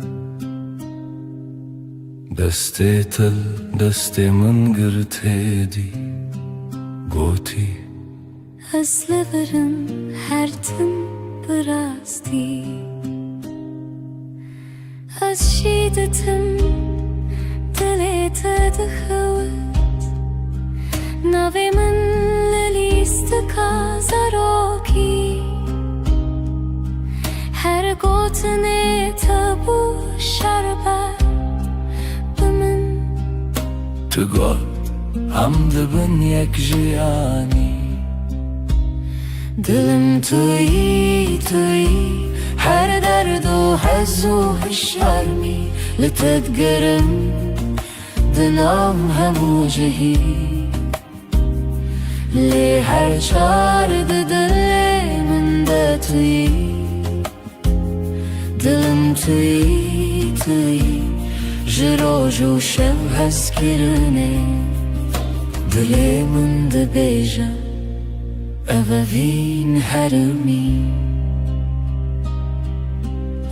Destê te li destê min girt hêdî, gotî: Ez li vir im her tim bi rastî. Ez jî ditim dilê te dixewit. Navê min li lîstika zarokî. Her gotinê te bû şerbet bi min. Tu got, em dibin yek jiyanî. Dilim tu yî, tu yî, her derd û hez û hişyarmî li te digerim, di nav hemû cihî. Lê her çar di dilê min de tu yî. Dilim tu yî, tu yî, ji roj û şev hezkirinê. Dilê min dibêje, ev evîn herimî.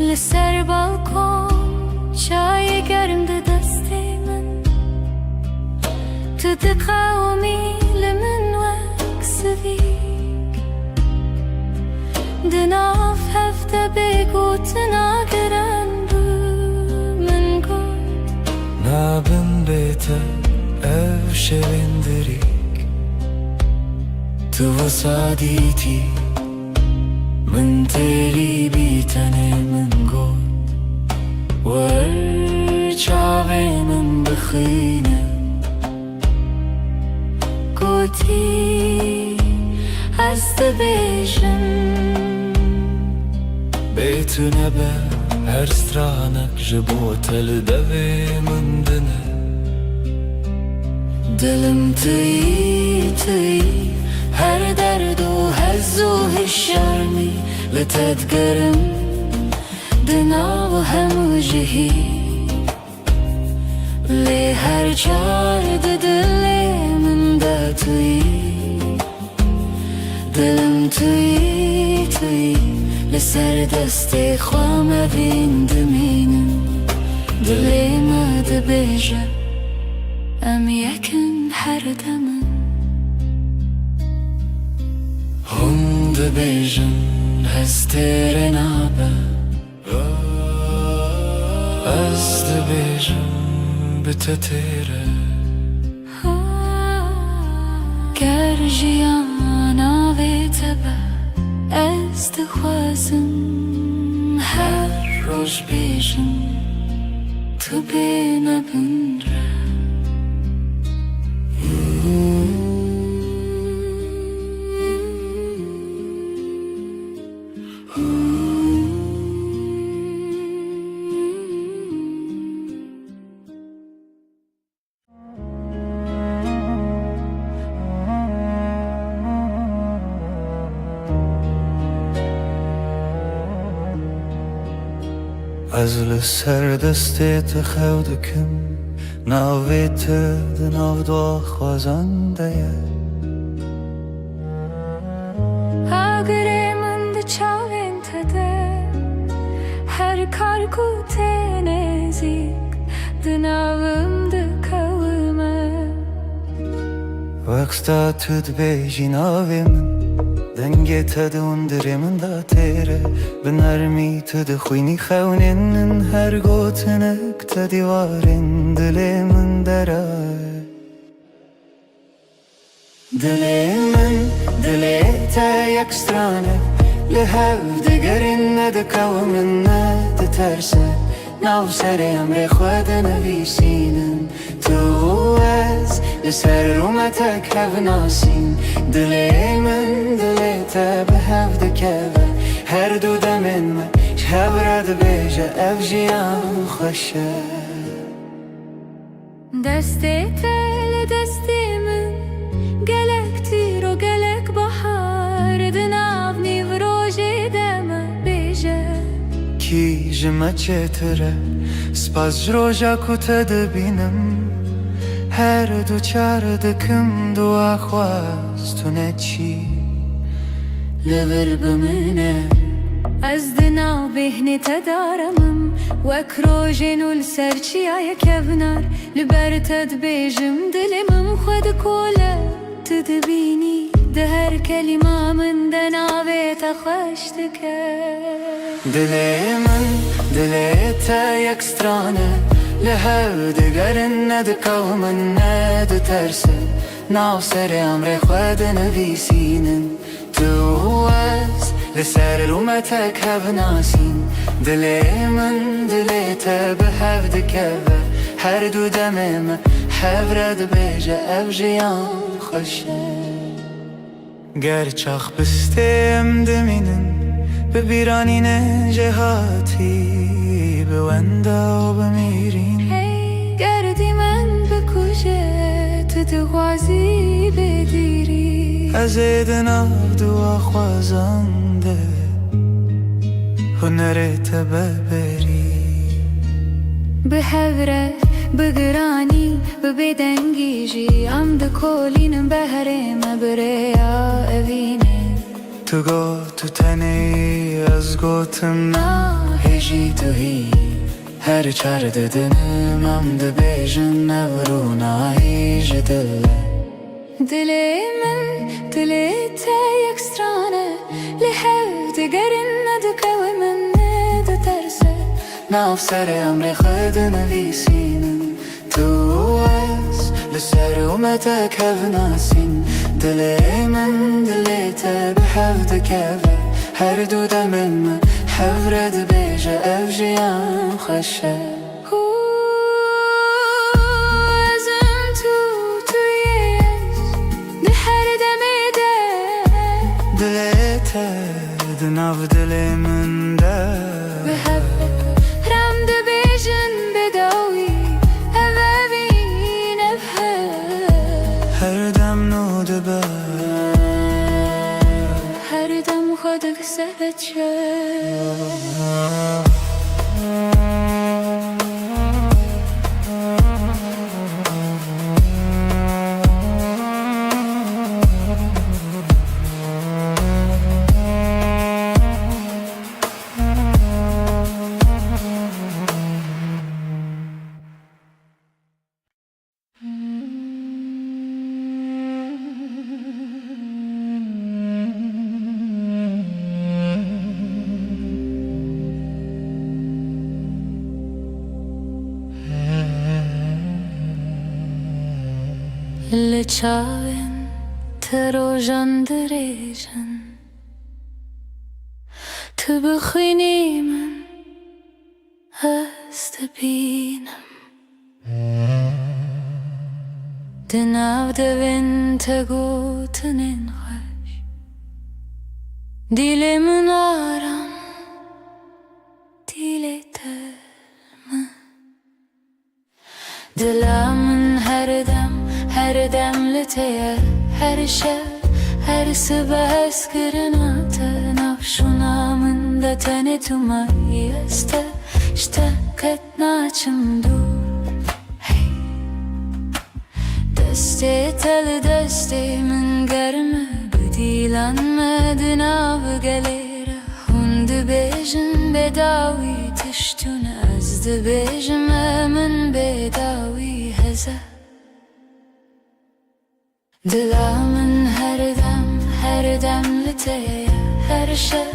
Li ser balkon çayê germ di destê min. Tu diqewimî li min wek sivîk. Di nav hev de bêgotina giran bû, min got: Nabin bê te ev şevên dirîk. Tu wisa dîtî, min têrî bî, tenê min got: Wer çavê min bixwîne. Gotî: Ez dibêjim, bê tu nebe her stranek ji bo te li devê min dine. Dilim tu yî, tu yî, her derd û hez û hişyarmî li te digerim, di nav hemû cihî. Lê her çar di dilê min de tu yî. Dilim tu yî, tu yî, li ser destê xwe mevîn dimînin. Dilê me dibêje, em yek in her dem in. Hûn dibêjin, hez têrê nabe. Ez dibêjim, bi te têr e. Ger jiyan navê te be, ez dixwazim her roj bêjim, tu bê me binre. Ez li ser destê te xew dikim, navê te di nav daxwazan de ye. Agirê min di çavên te de, her kar ku tê nêzîk, di navim dikewime. Wexta tu dibêjî navê min, dengê te di hundirê min de têr e. Bi nermî tu dixwînî xewnên min, her gotinek te dîwarên dilê min dera. Dilê min, dilê te yek stran e, li hev digerin, ne dikewim, ne diterse. Nav serê emrê xwe dinivîsînin, tu û ez li ser rûmetek hev nasîn. Dilê min, dilê te bi hev dikeve, her du demên me ji hev re dibêje, ev jiyan xweş e. Destê te li destê min, gelek tîro, gelek bahar, di nav nîvrojê de me bêje. Kî ji me çêtir e, spas ji roja ku te dibînim. Her du çar dikim dua xwest tu neçî li vir bimîne. Ez di nav bêhnê te darimim, wek rojên û li ser çiyayê kevnar. Li ber te dibêjim, dilê min xwe dikole. Tu dibînî, di her kelîma min de navê te xweş dike. Dilê min, dilê te yek stran e, li hev digerin, nediqewimin, neditersin, nav serê emrê xwe dinivîsînin. Tu û ez li ser rûmetek hev nasîn. Dilê min, dilê te bi hev dikeve. Her du demê me hev re dibêje, ev jiyan xweş e. Ger çax bistê em dimînin, bi bîranînê jêhatî, bi wenda û bi mîrîn. Hey, ger dîmen bikuje, tu dixwazî bêdîrî. Ez ê di nav dua xwezan de hunerê te beberî. Bi hev re, bi giranî, bi bêdengî jî em dikolînin, behrê me bi rêya evînê. Tu got tu tenê, ez gotim na, hê jî tu hî. Her çar didinim em dibêjin, ev rûnayî ji dil e. Dilê min, dilê te yek stran e, li hev digerin, nediqewimin, neditersin. Nav serê emrê xwe dinivîsînin. Tu û ez li ser rûmetek hev nasîn. Dilê min, dilê te bi hev dikeve. Her du demên me hev re dibêje, ev jiyan xweş e. Hû, ez im tu, tu yê ez, di her demê de. Dilê te di nav dilê min de. Bi hev re em dibêjin bi dawî, ev evîn, ev hev. Her dem nû dibe. Her dem xwe dikise. Li çavên te rojan dirêj in, tu bixwînî min, ez dibînim. Di nav devên te gotinên xweş, dîlê min aram, dîlê te min. Dila min her dem, her dem li te ye, her şev, her sibe ez kirina te. Nav şûna min de tenê tu mayî, ez te ji te qet naçim dûr. Hey. Destê te li destê min germ e, bi dîlan me di nav gelê re. Hûn dibêjin bêdawî tişt tune, ez dibêjim e min bêdawî heze. Dila min her dem, her dem li te ye, her şev,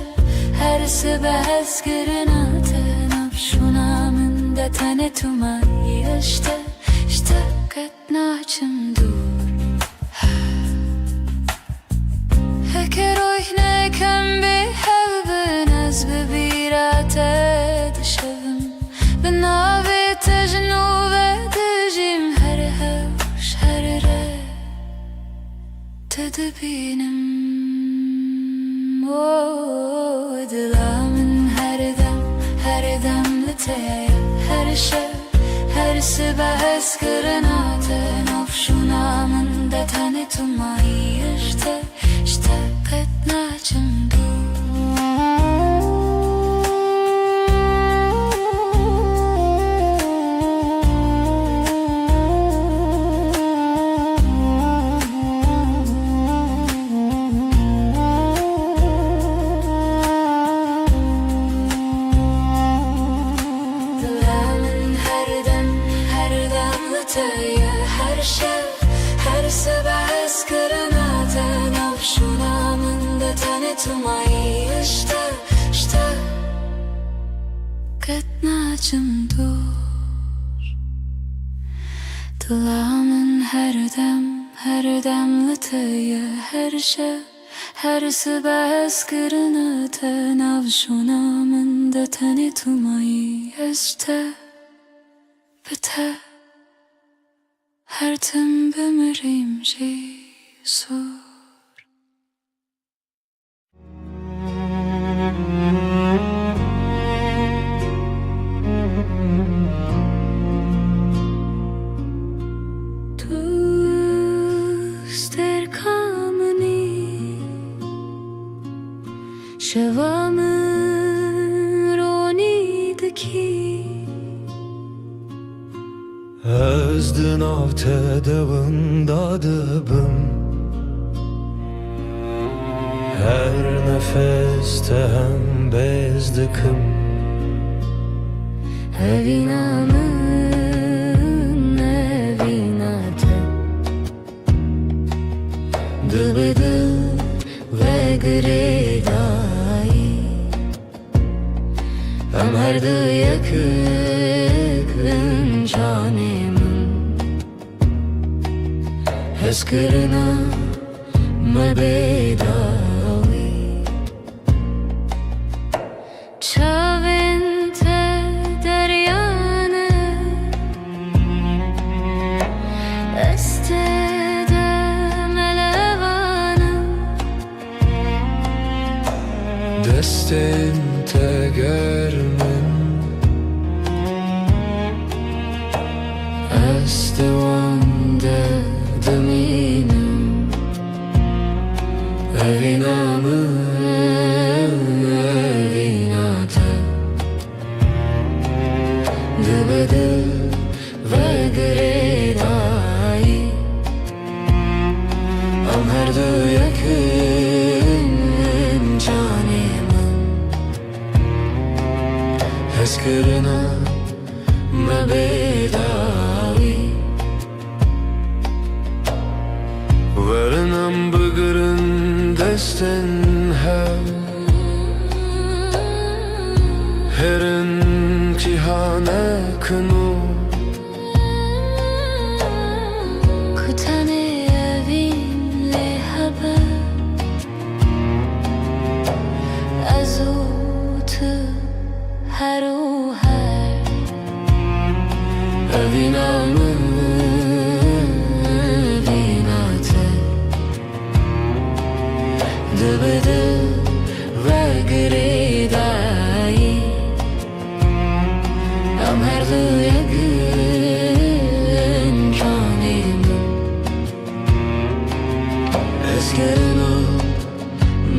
her sibe ez kirina te. Nav şûna min de tenê tu mayî, ez ji te, ji te qet naçim dûr. Heke roh nekem bê hev bin, ez bi bîra te dişevim. Bi navê te ji nû ve dijîm, her hewş, her re te dibînim. O dila min her dem, her dem li te ye, her şev, her sibe ez kirina te. Nav şûna min de tenê tu mayî, ji te, ji te qet naçim dûr. Te ye her şev, her sibe ez kirina te, nav şûna min de tenê tu mayî. Ji te, ji te qet naçim dûr. Dila min her dem, her dem li te ye. Her şev, her sibe ez kirina te, nav şûna min de tenê tu mayî. Ez ji te, bi te her tim bimirîm jî sor. Tu stêrka min î, şeva min ronî dikî. Ez di nav te de winda dibim. Her nefes te hem bêz dikim. Evîna min, evîna te. Dibe dil ve girêdayî. Em her du yek in canê min. Hezkirina me bê dawî. Çavên te derya ne, ez tê de melevan im. Destên te germ in, ez di wan de dimînim. Evîna min, evîna te. Dibe dil ve girêdayî. Em her du yek in canê min. Hezkirina me bê dawî. Werin em bigirin destên hev. Herin cîhanek nû. Ku tenê evîn lê hebe, ez û tu her û her. Evîna min, evîna te. Dibe dil ve girêdayî. Em her du yek in canê min. Hezkirina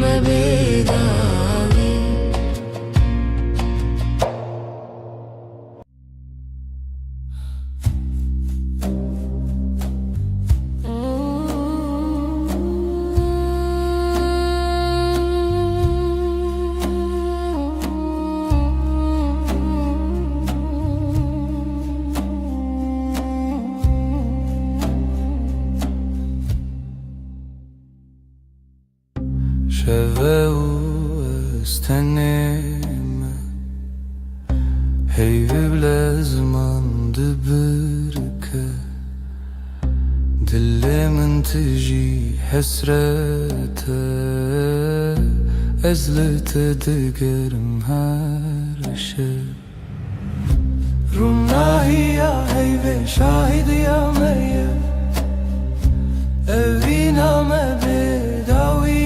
me bê dawî. Şeve û ez tenê me, heyvê bila ziman dibirke. Dilê min tijî hesret e, ez li te digerim her şev. Rûnahiya heyvê şahîdiya me ye. Evîna me bê dawî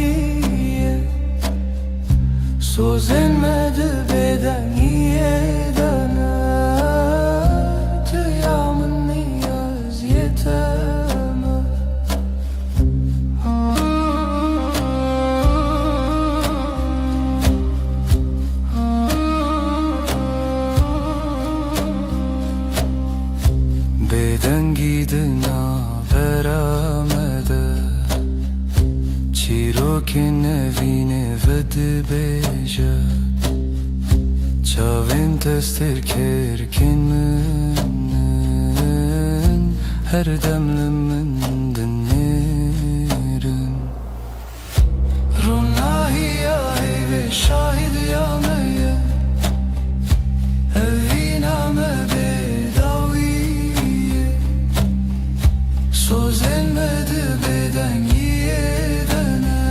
ye. Sozên me di bêdengiyê de ne. Tu ya min niyaziyê te me. Bêdengî di navbera me de, çîrokên nevînê vedibêje. Çavên te stêrkêrkên min in, Her dem li min dinêrin. Ronahiya heyvê şahîdiya me ye. Evîna me bêdawî ye. Sozên me di bêdengiyê de ne.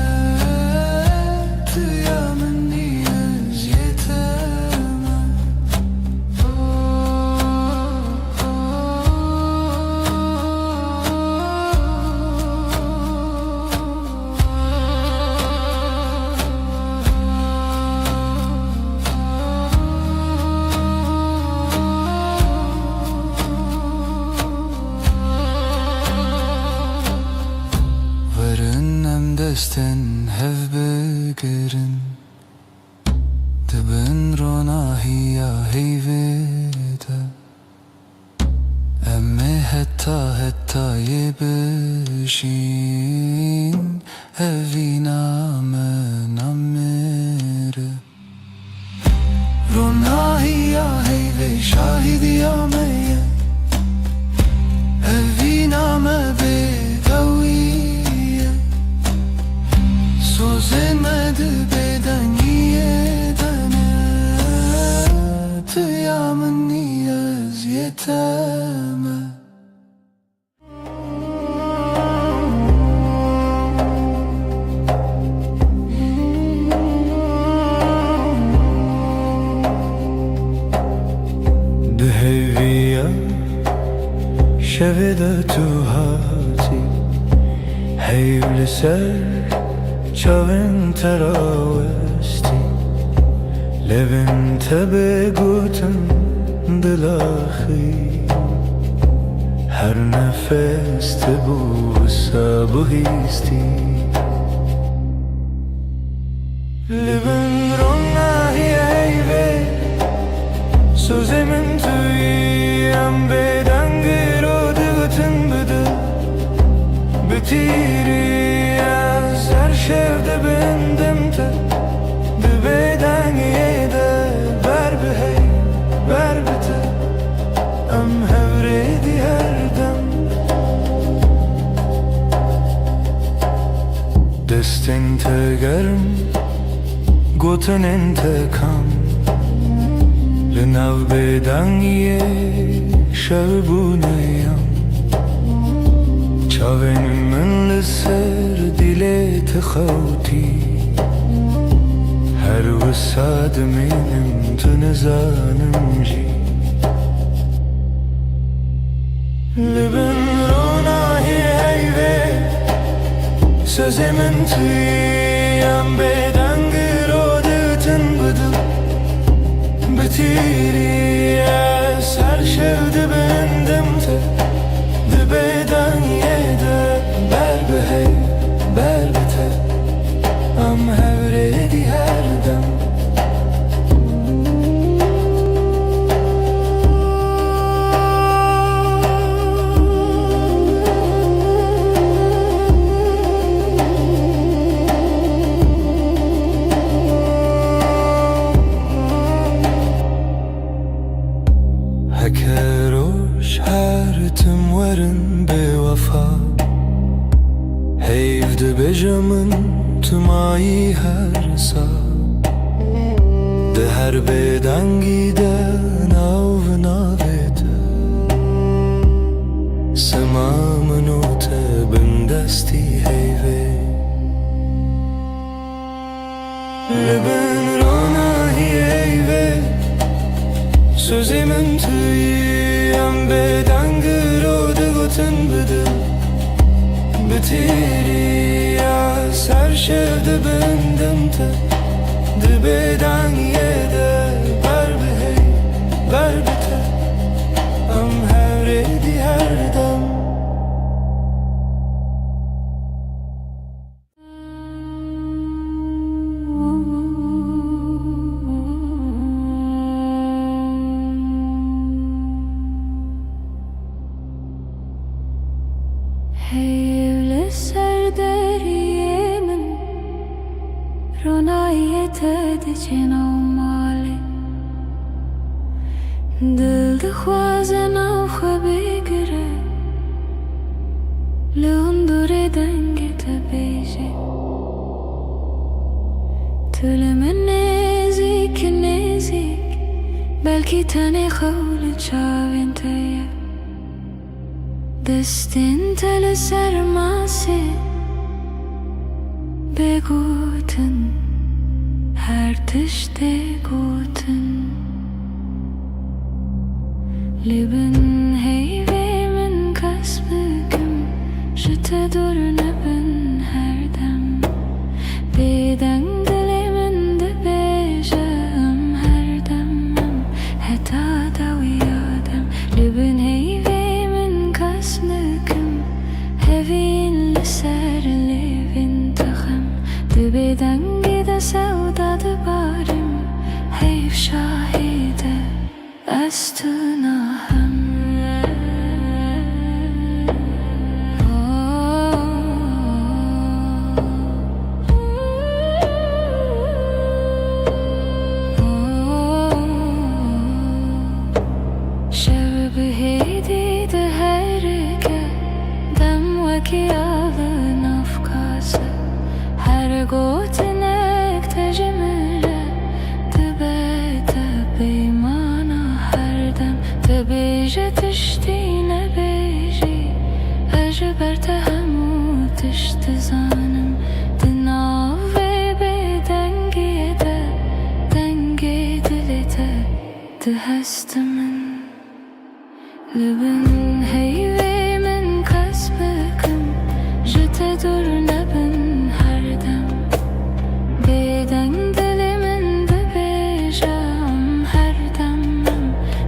Tu ya min î, ez yê te me. Werin em destên hev bigirin, di bin ronahiya heyvê de. Em ê heta hetayê bijîn, evîna me namire. Ronahiya heyvê şahîdiya me ye. Evîna me bêdawî ye. Sozên me di bêdengiyê de ne. Tu ya min î, ez yê te me. Di heyviya şevê de tu hatî, heyv li ser çavên te rawestî, levên te bê gotin dilaxî. Her nefes tu bû wisa bihîstî. Li bin ronahiyê heyvê, sozê min tu yî, em bêdeng îro digotin bi dil. Bi tîrî ez her şev dibindim te. Di bêdengiyê de ber bi hey, ber bi te. Em hev rê dî her dem. Destên te germ, gotinên te kam, li nav bêdengiyê şev bûne yam. Çavên min li ser dîlê te xewtî, her wisa dimînim tu nizanim jî. Li bin ronahiyê heyvê, sozê min tu yî, em bêdeng îro digotin bi dil. Bi tîrî ez her şev dibindim te. Di bêdengiyê de ber bi hey, ber bi te. Em hev rê dî her dem. Heke roj her tim werin bêwefa, heyv dibêje min tu mayî her sa. Di her bêdengî de nav navê te, sima min û te bindestî heyvê. Li bin ronahiyê heyvê, sozê min tu yî, em bêdeng îro digotin bi dil. Bi tîrî ez her şev dibindim te. Di bêdengiyê de ber bi hey, ber bi te. Em hev rê dî her dem. Heyv li ser deriyê min, ronahiyê te diçe nav malê. Dil dixwaze nav xwe bigire, rê dengê te bêjî. Tu li min nêzîk, nêzîk, belkî tenê xew li çavên te ye. Destên te li ser masê bê gotin, her tiştê gotin. Li bin heyvê min qas bikim, ji te dûr nebin her dem. Bêdeng dilê min dibêje, em her dem em, heta dawiya dem. Li bin heyvê min qas nikim, hevîn li ser lêvên te xem. Di bêdengî de sewda dibarim, heyv şahî de. Ez tu nahem. Şev bi hêdî diherike, dem wekî av navqas e. Her gotinek te ji min re dibe te peymana her dem. Dibêje tiştî nebêjî, ez ji ber te hemû tişt dizanim. Di nav vê bêdengiyê de, dengê dilê te diheste min. Li bin heyvê min qas bikim, ji te dûr nebin her dem. Bêdeng dilê min dibêje, em her dem em,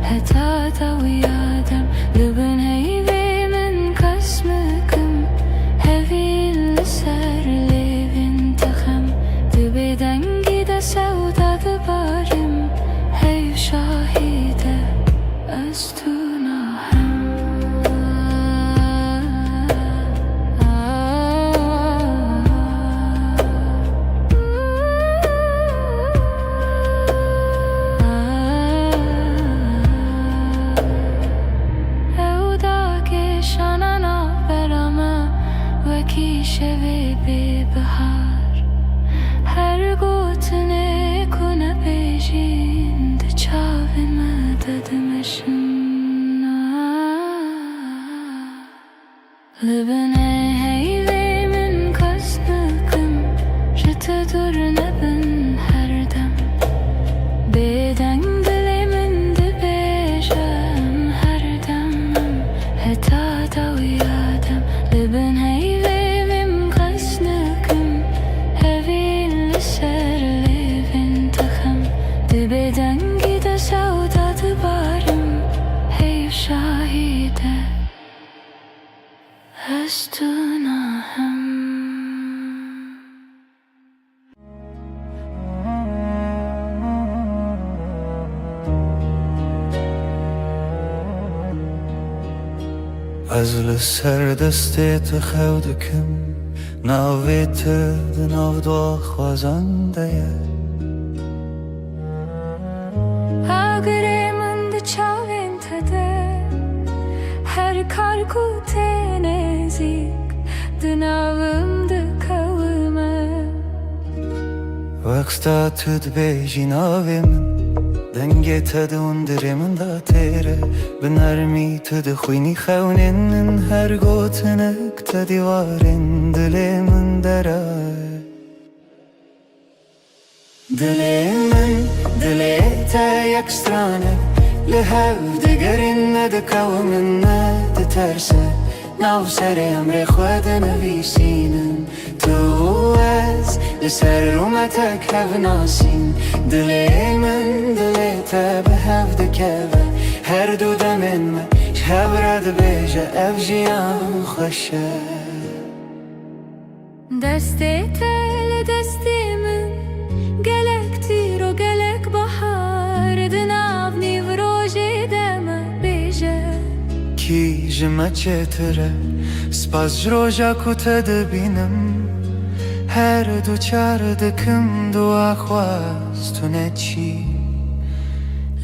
heta dawiya dem. Li bin heyvê min qas bikim, hevîn li ser lêvên te xem. Di bêdengî de sewda dibarim, heyv şahî de. Ez tu nahem. Ew da kêşana navbera me, wekî şevê bê bihar. Her gotinê ku nebêjîn, di çavên me de dimeşin. Li binê heyvê min qas bikim, ji te dûr nebin her dem. Bêdeng dilê min dibêje, em her dem em, heta dawiya dem. Li bin heyvê min qas nikim, hevîn li ser lêvên te xem. Di bêdengî de sewda dibarim, heyv şahî de. Ez tu nahem. Ez li ser destê te xew dikim, navê te di nav dua xwezan de ye. Agirê min di çavên te de, her kar ku tê nêzîk, di navim dikewime. Wexta tu dibêjî navê min, dengê te di hundirê min de têr e. Bi nermî tu dixwînî xewnên min, her gotinek te dîwarên dilê min dera ye. Dilê min, dilê te yek stran e, li hev digerin, ne dikewim, ne diterse. Nav serê emrê xwe dinivîsînim. Tu û ez li ser rûmetek hev nasîn. Dilê min, dilê te bi hev dikeve. Her du demên me ji hev re dibêje, ev jiyan xweş e. Destê te li destê min, gelek tîro, gelek bahar, di nav nîvrojê de me bêje. Kî ji me çêtir e, spas ji roja ku te dibînim, her du çar dikim dua xwaz tu neçî.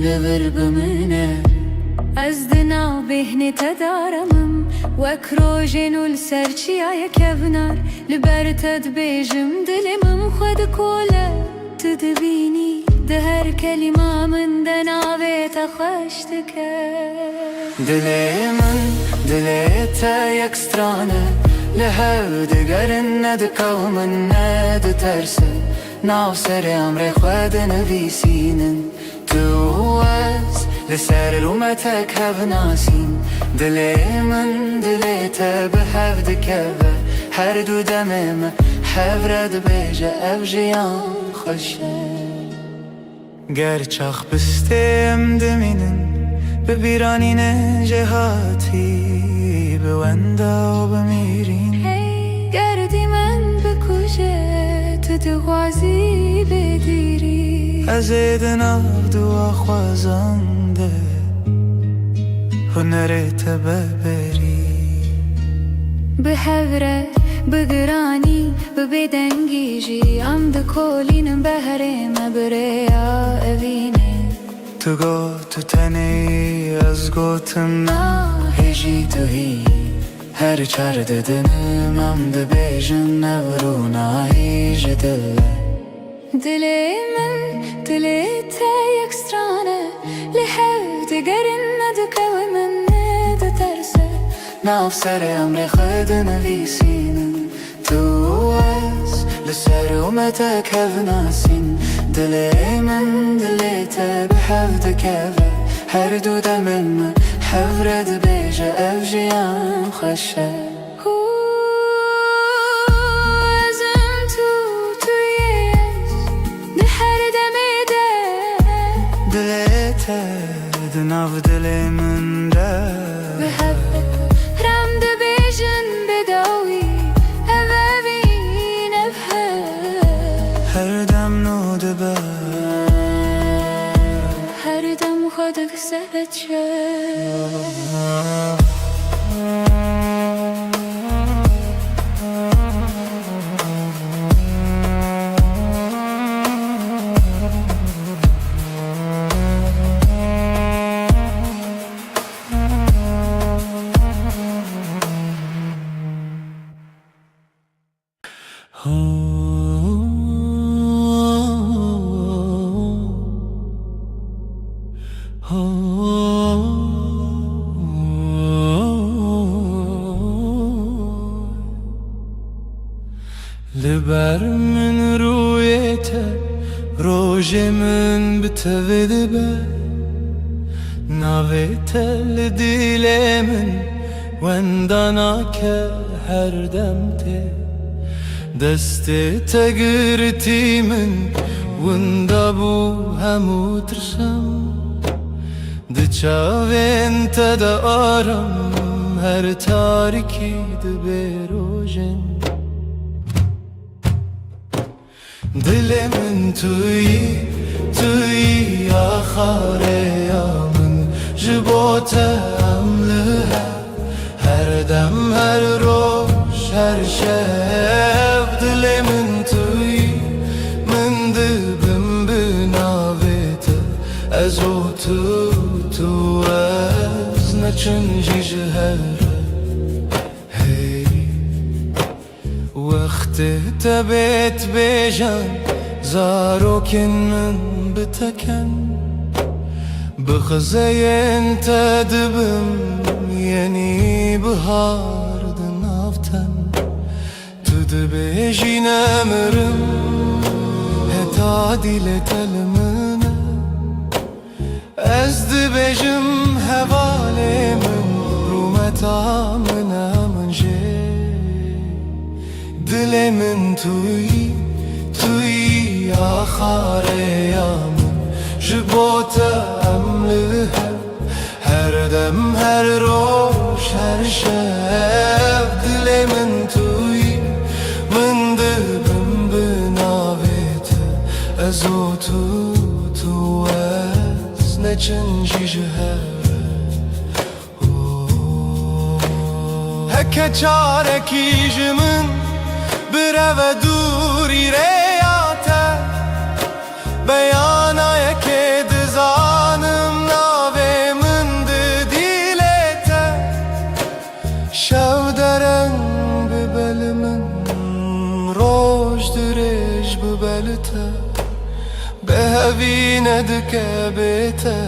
Li vir bimîne, Ez di nav bêhnê te de remim, wek rojên û li ser çiyayê kevnar. Li ber te dibêjim, dilê min xwe dikole. Tu dibînî, di her kelîma min de navê te xweş dike. Dilê min, dilê te yek stran e, li hev digerin, ne dikewimin, ne ditersin. Nav serê emrê xwe dinivîsînin. Tu û ez li ser rûmetek hev nasîn. Dilê min, dilê te bi hev dikeve. Her du demê me hev re dibêje, ev jiyan xweş e. Ger çax bistê em dimînin, bi bîranînê jêhatî, bi wenda û bi mîrîn. Hey, ger dîmen bikuje, tu dixwazî bêdîrî. Ez ê di nav du axwazan de, hunerê te be berî. Bi hev re, bi giranî, bi bêdengî jî, em dikolînin behrê me bi rêya evînê. Tu got tu tenê, ez gotim na, hê jî tu hî. Her çar didinim em dibêjin, ev rûnayî ji dil e. Dilê min, dilê te yek stran e, li hev digerin, ne dikewimin, ne ditersin. Nav serê emrê xwe dinivîsînin. Tu û ez li ser rûmetek hev nasîn. Dilê min, dilê te bi hev dikeve. Her du demên me hev re dibêje, ev jiyan xweş e. Hû, ez im tu, tu yê ez di her demê de. Dilê te di nav dilê min de. Bi hev re rem dibêjin bi dawî, ev evîn, ev hev. Her dem nû dibe. Her dem xwe dikise çi. Li ber min rûyê te, rojê min bi tevê dibe. Navê te li dilê min wenda nake, her dem tê. Destê te girtî min, winda bû hemû tirsim. Di çavên te de aram, her tarîkî dibe rojên. Dilê min tu yî, tu yî axa rêya min, ji bo te em li hev. Her dem, her roj, her şev, dilê min tu yî, min dibim bi navê te. Ez û tu, tu û ez, neçin jî ji hev re. Hey, wextê te bêt bêjan, zarokên min bi te ken. Bi xizeyên te dibim yenî bihar di nav ten. Tu dibêjî nemirim, heta dîlê te li min e. Ez dibêjim hevalê min, rûmeta min e min jê. Dilê min tu yî, tu yî axa rêya min, ji bo te em li hev. Her dem, her roj, her şev, dilê min tu yî, min dibim bi navê te. Ez û tu, tu û ez, neçin jî ji hev re. Heke çarekî ji min bireve dûrî rêya te. Beyana yekê dizanim, navê min di Nedike bê te,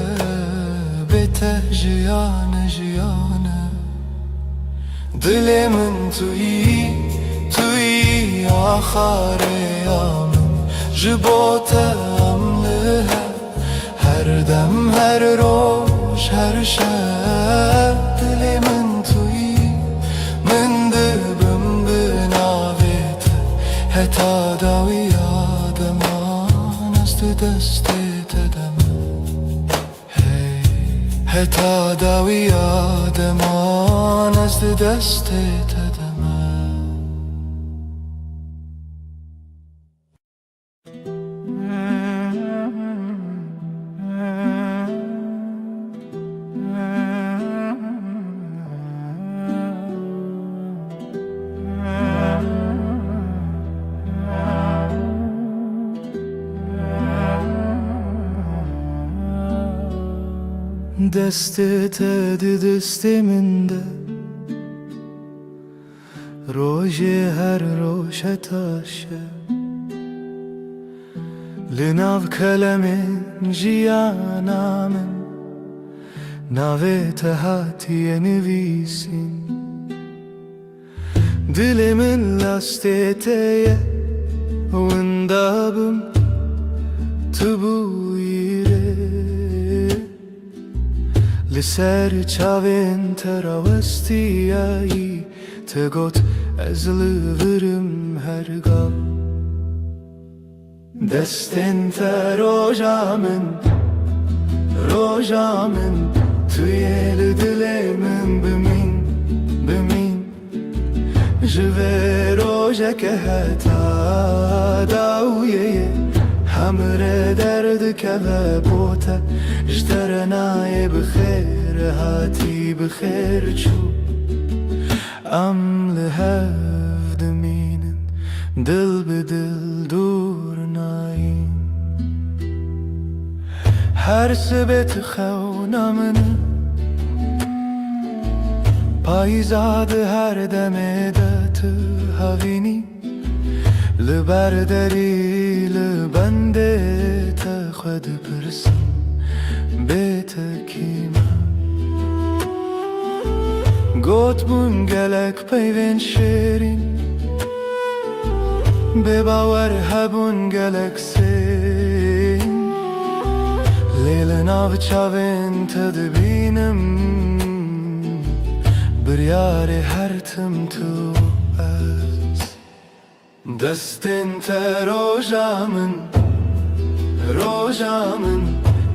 bê te jiyane, jiyane. Dilê min tu yî, tu yî axarê ya min. Ji bo te em li hev, her dem, her roj, her şev. Dilê min tu yî, min dibim bi navê te. Heta dawiya deman ez di destê te de me. Hey, heta dawiya deman ez di destê te de me. Destê te di destê min de, rojê her roj heta şev. Li nav kelemên jiyana min, navê te hatiye nivîsîn. Dilê min lastê te ye, winda bim tu bûyî rê. Li ser çavên te rawestiyayî, te got, ez li vir im her gam. Destên te roja min, roja min, tu yê li dilê min bimîn, bimîn. Ji vê rojeke heta dawiyê, hemre derdikeve bo te. Ji te re nayê bi xêr hatî, bi xêr çû. Em li hev dimînin, dil bi dil dûr nayîn. Her sibê tu xewna min e, payîza di her demê de tu havînî. Li ber derî, li bendê te xwe dipirsim, bê te kî me? Gotbûn gelek peyvên şêrîn, bê bawer hebûn gelek sêrîn. Lê li nav çavên te dibînim, biryarê her tim tu ez. Destên te roja min, roja min,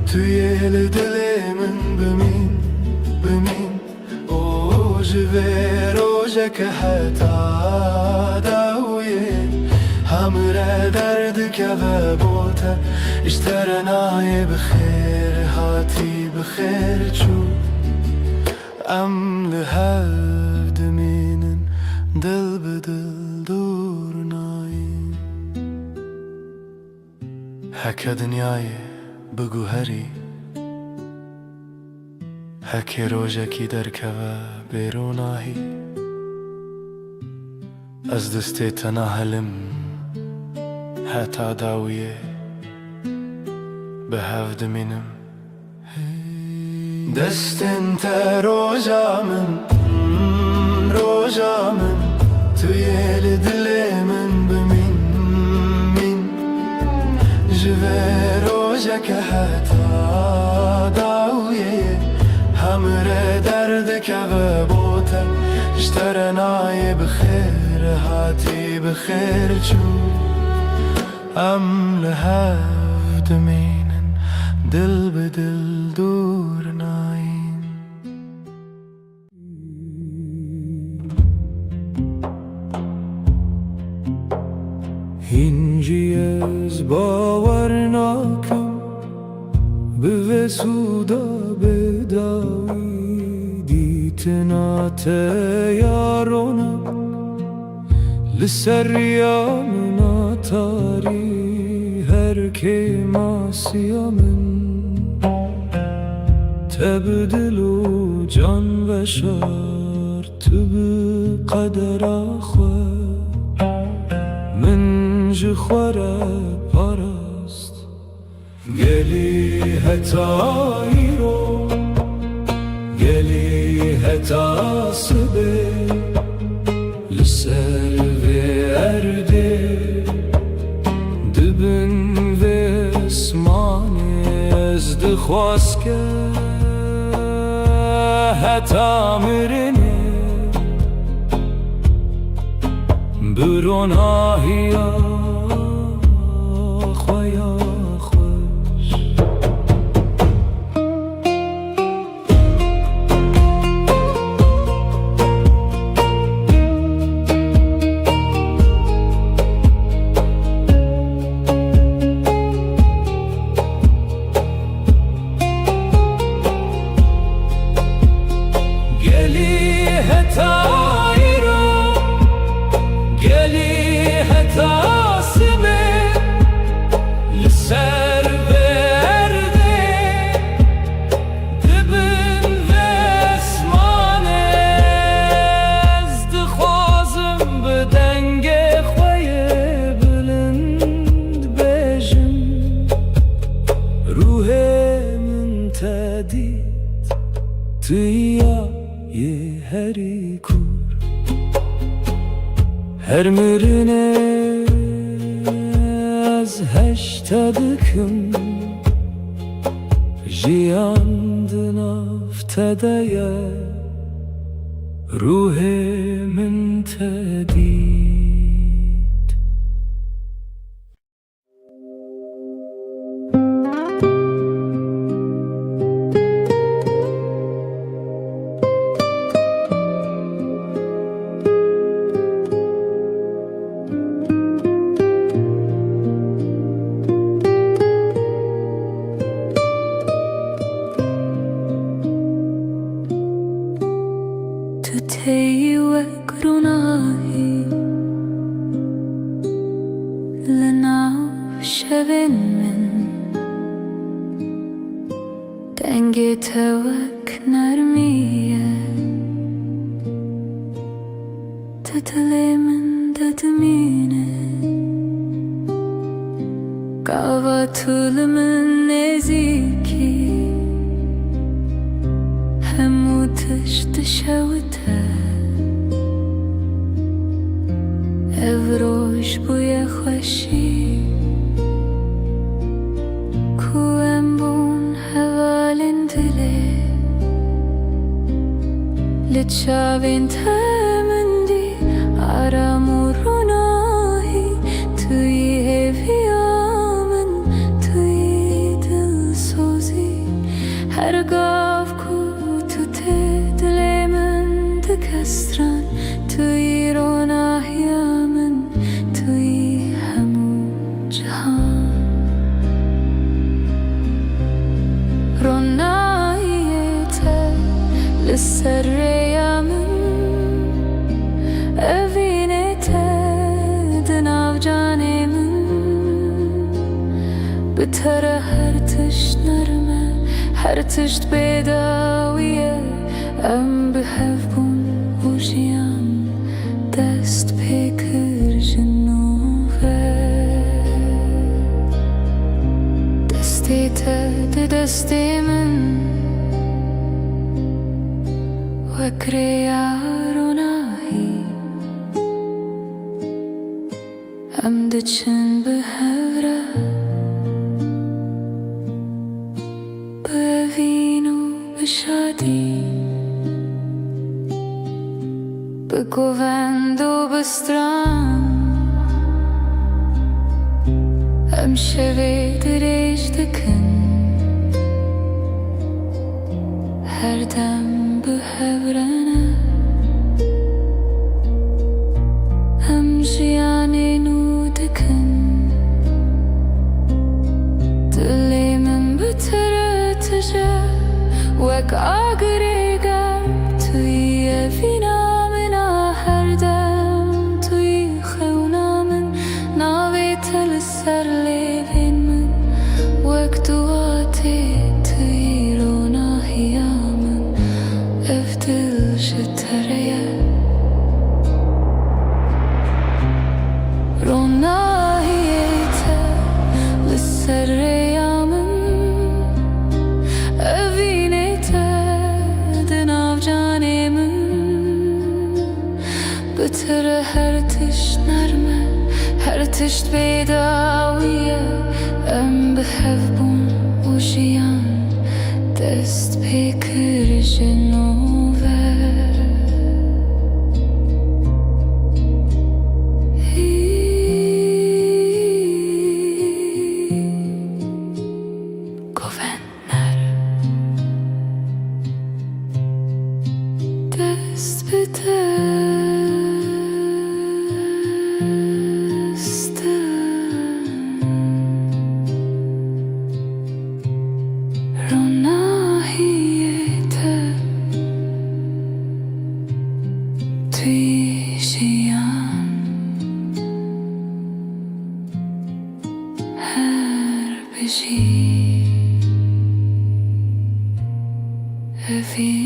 tu yê li dilê min bimîn, bimîn. O ji vê rojeke heta dawiyê, hemre derdikeve bo te. Ji te re nayê bi xêr hatî, bi xêr çû. Em li hev dimînin, dil bi dil dûr nayîn. Heke dinyayê biguherî, heke rojekî derkeve bê ronahî, ez destê te nahelim heta dawiyê, bi hev dimînim. Destên te roja min, mm, roja min, tu yê li dilê min bimîn, mîn. Ji vê rojeke heta dawiyê, hemre derdikeve bo te. Ji te re nayê bi xêr hatî, bi xêr çû. Em li hev dimînin, dil bi dil dûr nayîn. Hîn jî ez bawer nakim bi vê sûda bêdawî, dîtina te ya ronak. Li ser riya min a tarî her kêmasiya min. Te bi dil û can veşart, tu bi qedera xwe min ji xwe re parast. Gelî heta îro, gelî heta sibê, li ser vê erdê, di bin vê esmanê ez dixwaz ke heta mirinê bi ronahiya xwe ya xweş. Gelî heta îro, gelî heta sibê, li ser vê erdê, di bin vê esmanê, ez dixwazim bi dengê xwe yê bilind bêjim: Ruhê min te dît, tu ya yê herî kûr. Her mirinê ez heş te dikim, jiyan di nav te de ye, ruhê min te dît. Tu têyî wek ronahî li nav şevên min. Dengê te wek nermî ye, di dilê min de dimîne. Gava tu li min nêzîkî, hemû tişt dişewite. Ev roj bûye xweşî, ku em bûn hevalên dilê. Li çavên te min dî aram û ronahî, tu yî hêviya min, tu yî dilsozî. Her gav ku tu tê dilê min dikestran, tu yî ronahiya min, tu yî hemû cihan. Ronahiyê te li ser rêya min, evînê te di nav canê min. Bi te re her tişt nerm e, her tişt bêdawî ye. Em bi hev bûn û jiyan dest pê kir ji nû ve. Destê te di destê min, wek rêya ronahî. Em diçin bi hev re, bi evîn û bi şadî, bi govend û bi stran. Em şevê dirêj dikin, her dem bi hev re ne. Em jiyanê nû dikin, dilê min bi te re tije, wek agirê germ. Tu yî evîna min a her dem, tu yî xewna min, navê te li ser lêvên min, wek dua tê. Tu yî ronahiya min, ev dil ji te re ye. Ronahiyê te li ser rêya min. Bi te re her tişt nerm e, her tişt bêdawî ye. Em bi hev bûn û jiyan dest pê kir ji nû ve. Hî. Govend. Dest bi dest in, ronahiyê te tu yî jiyan. Her bijî evîn.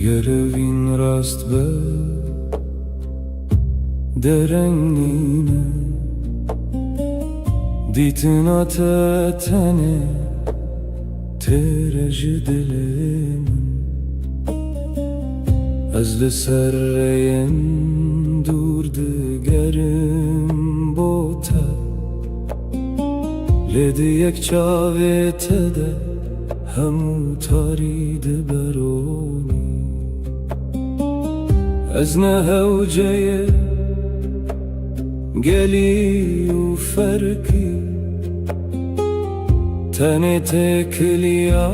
Ger evîn rast be, dereng nîne. Dîtina te tenê têr e ji dilê min. Ez li ser rêyên dûr digerim bo te. Lê di yek çavê te de hemû tarî dibe ronî. Ez ne hewceyê gelî û ferkî, tenê têkiliya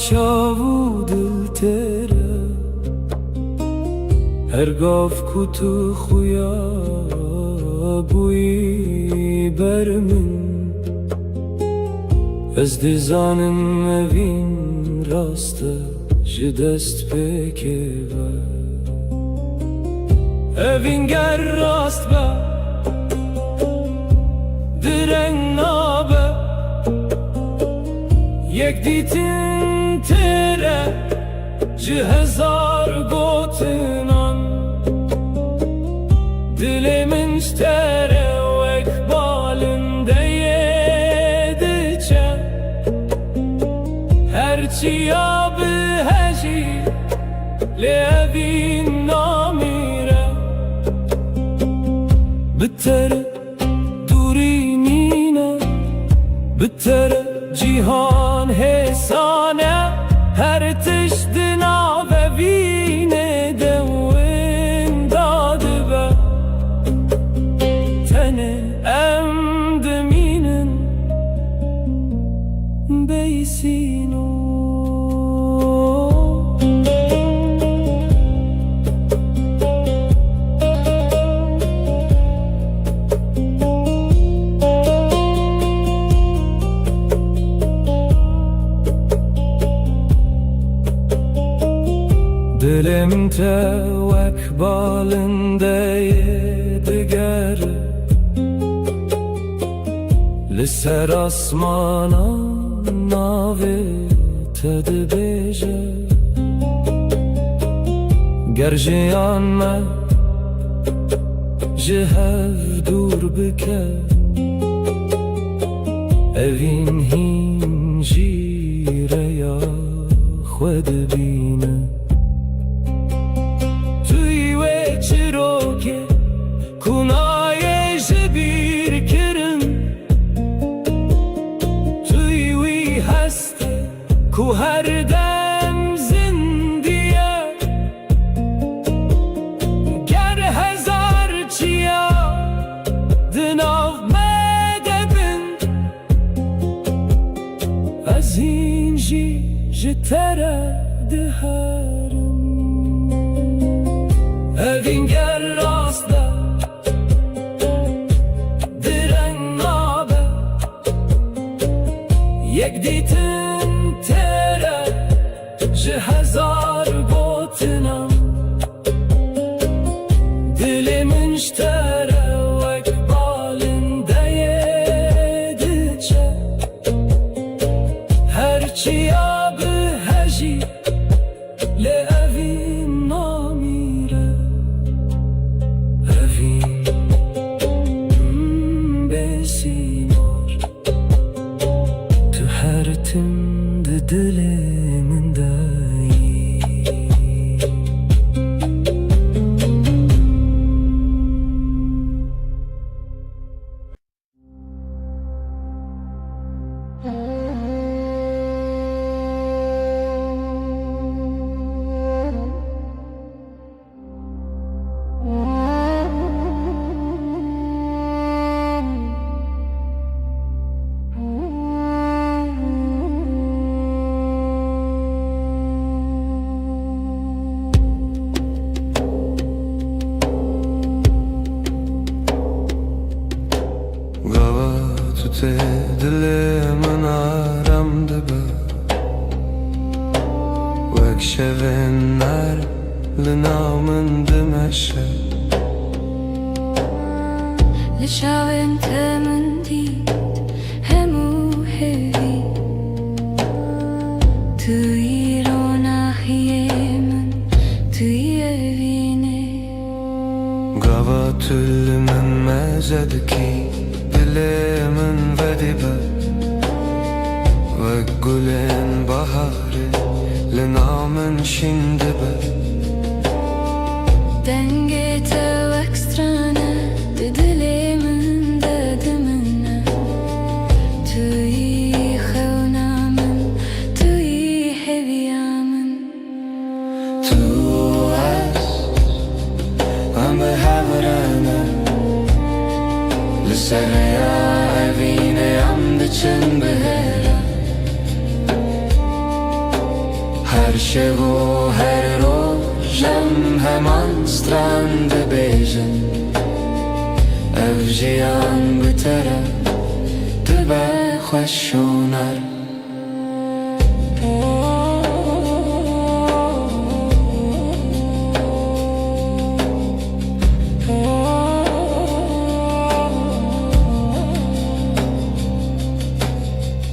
çav û dil têr e. Her gav ku tu xuya bûyî ber min, ez dizanim evîn rast e ji destpêkê ve. Evîn ger rast be, direng nabe. Yek dîtin têr e ji hezar gotinan. Dilê min ji te re wek balindeyê diçe. Her çiya bihejî, lê evîn namîre. Bi te re dûrî nîne, bi te re cîhan hêsan e. Her tişt di nav evînê de winda dibe. Tenê em dimînin bêyî sînor. Dilê min te wek balindeyê digere. Li ser asmana navê te dibêje. Ger jiyan me ji hev dûr bike, evîn hîn jî rêya xwe dibîne. Tu yî wê çirokê ku nayê ji bîr kirin. Tu yî wî hestê ku her dem zindî ye. Ger hezar çiya di nav me de bin, Dîtin te re ji hezar gotinan, dilê min ji te re wek balindeyê diçe. Her çiya bihejî, lê evîn namîre. Evîn, hmm, bêsînor. Tu her tim di dilê min de yî. Gava tu tê dilê min aram dibe, wek şevên nar li nav min dimeşe. Li çavên te min dît hemû hêvî, tu yî ronahiyê min, tu yî evînê. Gava tu li min meze dikî, dilê min vedibe, wek gulên baharê li nav min şîn dibe. Dengê te wek stran e, di dilê min de dimîne. Tu yî xewna min, tu yî hêviya min. Tu û ez, em bi hev re ne. Li ser rêya evînê em diçin bi hêre. Her şev û her roj em heman stran dibêjin. Ev jiyan bi te re dibe xweş û nar.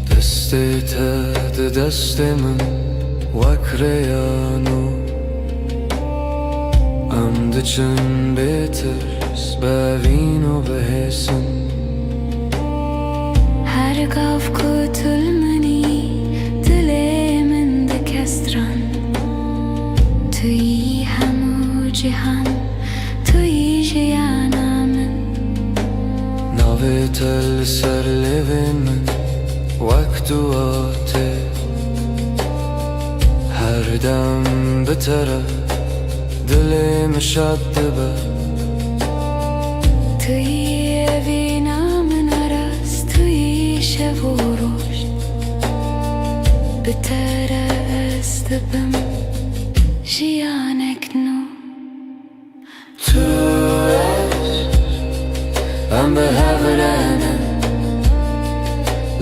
Destê te di destê min wek rêya nû. Em diçin bê tirs, bi evîn û bi hêsin. Her gav ku tu li min î, dilê min dike stran. Tu yî hemû cîhan, tu yî jiyana min. Navê te li ser lêvên min wek dua tê. Her dem bi te re dilê min şad dibe. Tu yî evîna min, aras, tu yî şev û roj. Bi te re ez dibim jiyanek nû. Tu û ez, em bi hev re ne.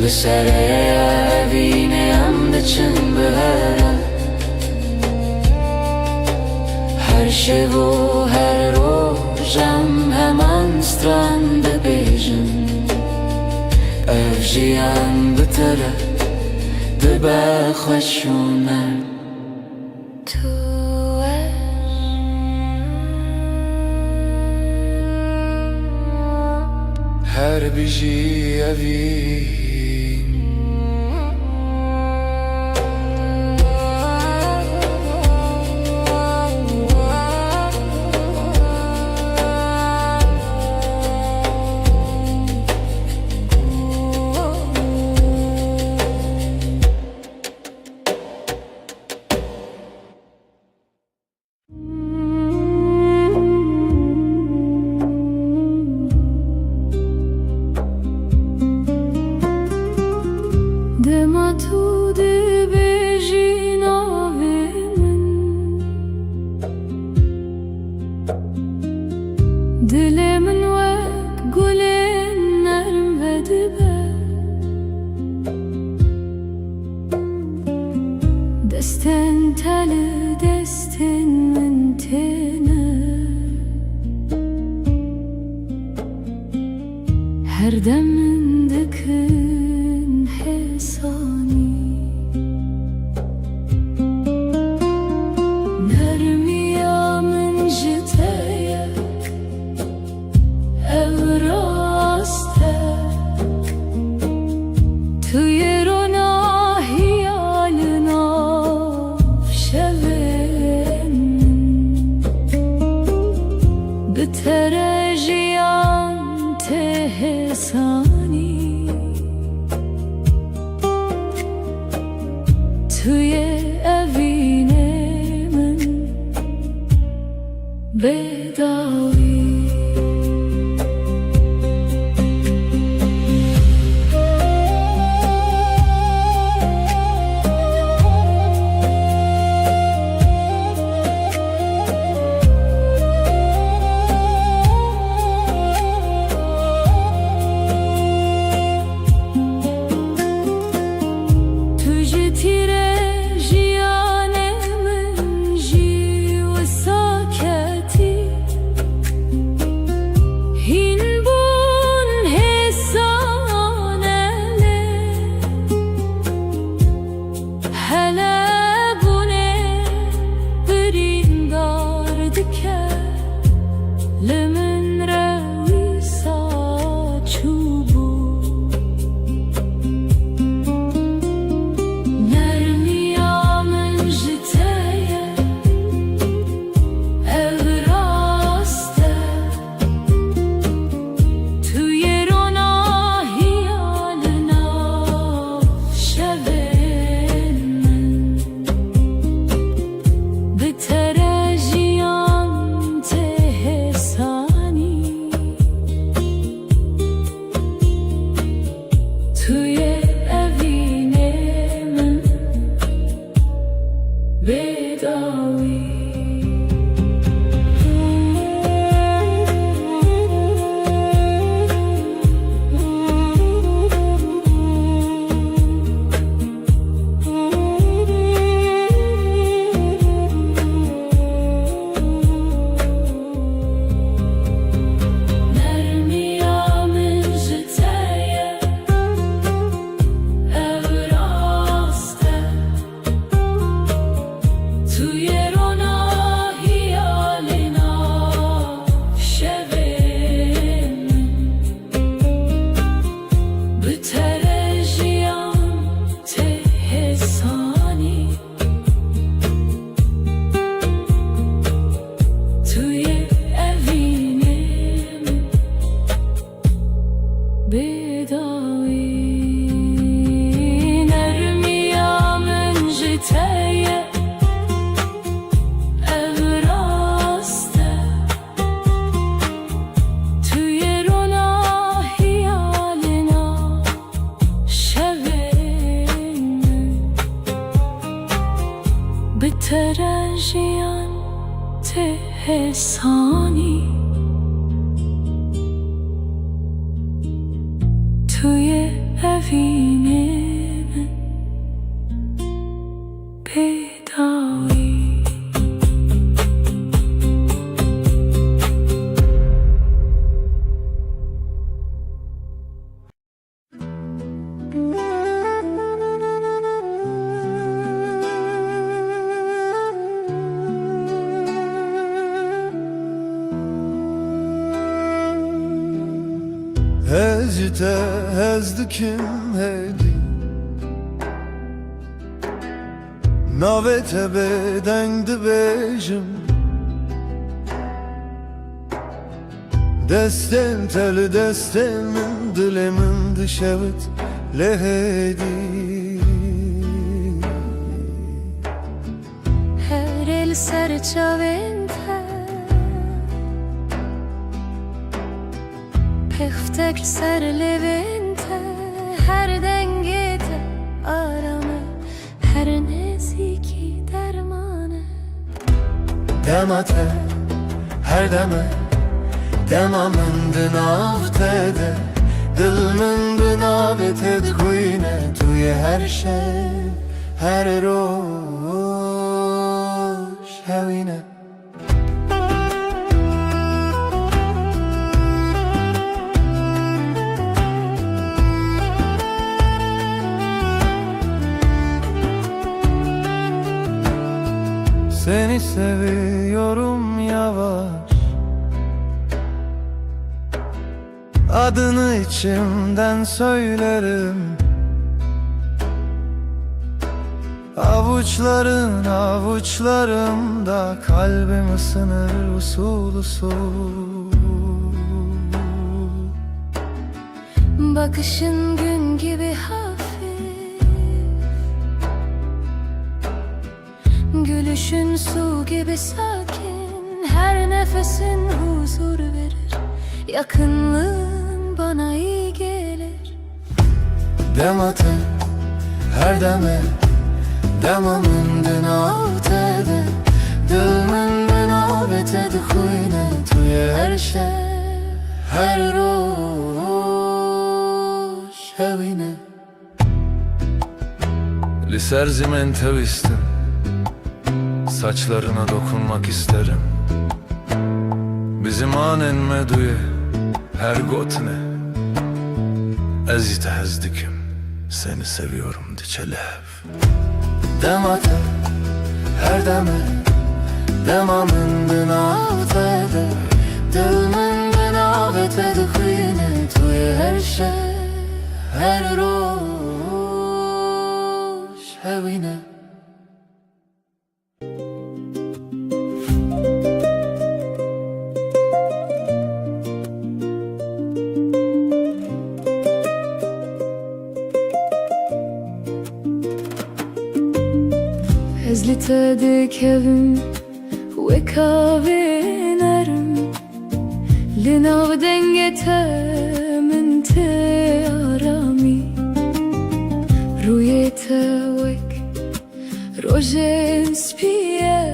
Li ser rêya evînê em diçin bi hev re. Her şev û her roj em heman stran dibêjin. Ev jiyan bi te re dibe xweş û nerd. Tu û ez, her bijî evîn. Li destên min têne, her dem min dikin hêsanî. Nermiya min ji te ye, ew rast e. Tu yê ronahiya li nav şevên min. Bi te re jiyan tê hêsanî. Tu yê evînê min bêdawî. Tu ji tîrê jiyanê min jî wisa ketî. Hîn bûn hêsan e lê hele bûnê birîndar dike. Li min re wisa çûbû. Nermiya min ji te ye, ev rast e. Tu yê ronahiya li nav şevên min. Bi te re jiyan tê hêsanî. Tu yê evînê min bêdawî. Nermiya min ji te ye, ew rast e. Tu yê ronahiya li nav şevên min. Bi te re jiyan tê hêsanî. Tu yê evînê min bêdawî. Nermiya min ji te ye, ev rast e. Tu yê ronahiya li nav şevên min. Bi te re jiyan tê hêsanî. Tu yê evînê min bêdawî. Ez ji te hez dikim hêdî. Navê te bêdeng dibêjim. Destên te li destên min, dilê min dişewit lê hêdî. Her ê li ser çavên te, pêxiftek li ser lêvên te, her dengê te aram e. Her nêzîkî derman e. Dema te, her dem e, dema min di nav te de. Dil min bi navê te dixwîne, tu yê her şev, her roj. hewîne. Seni seviyorum yavaş. Adını içimden söylerim. Avuçların avuçlarımda, kalbim ısınır usul usul. Bakışın gün gibi hafif. Gülüşün su gibi sakin, her nefesin huzur verir. Yakınlığın bana iyi gelir. Dema te, her deme, dema min di nav te de. Dil min bi navê te dixwîne, tu yê her şev, her roj hewîne. Li ser zimên te wîstim, saçlarına dokunmak isterim. Bi zimanên me duyê her gotine, ez jî te hez dikim, seni seviyorum diçe li hev. Dema te, her deme, dema min di nav te de. Dil min bi navê te dixwîne, tu yê her şev, her roj hewîne. Ez li te dikevim wek avê nerm. Li nav dengê te min tê aramî. Rûyê te wek rojên spî ye,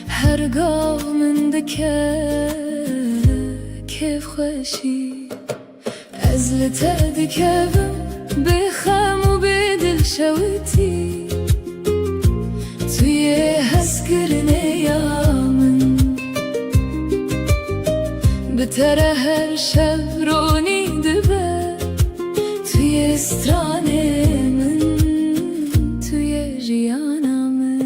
her gav min dike kêfxweşî. Ez li te dikevim bê xem û bê dilşewitî. Tu yê hezkirinê ya min. Bi te re her şev ronî dibe. Tu yê stranê min, tu yê jiyana min.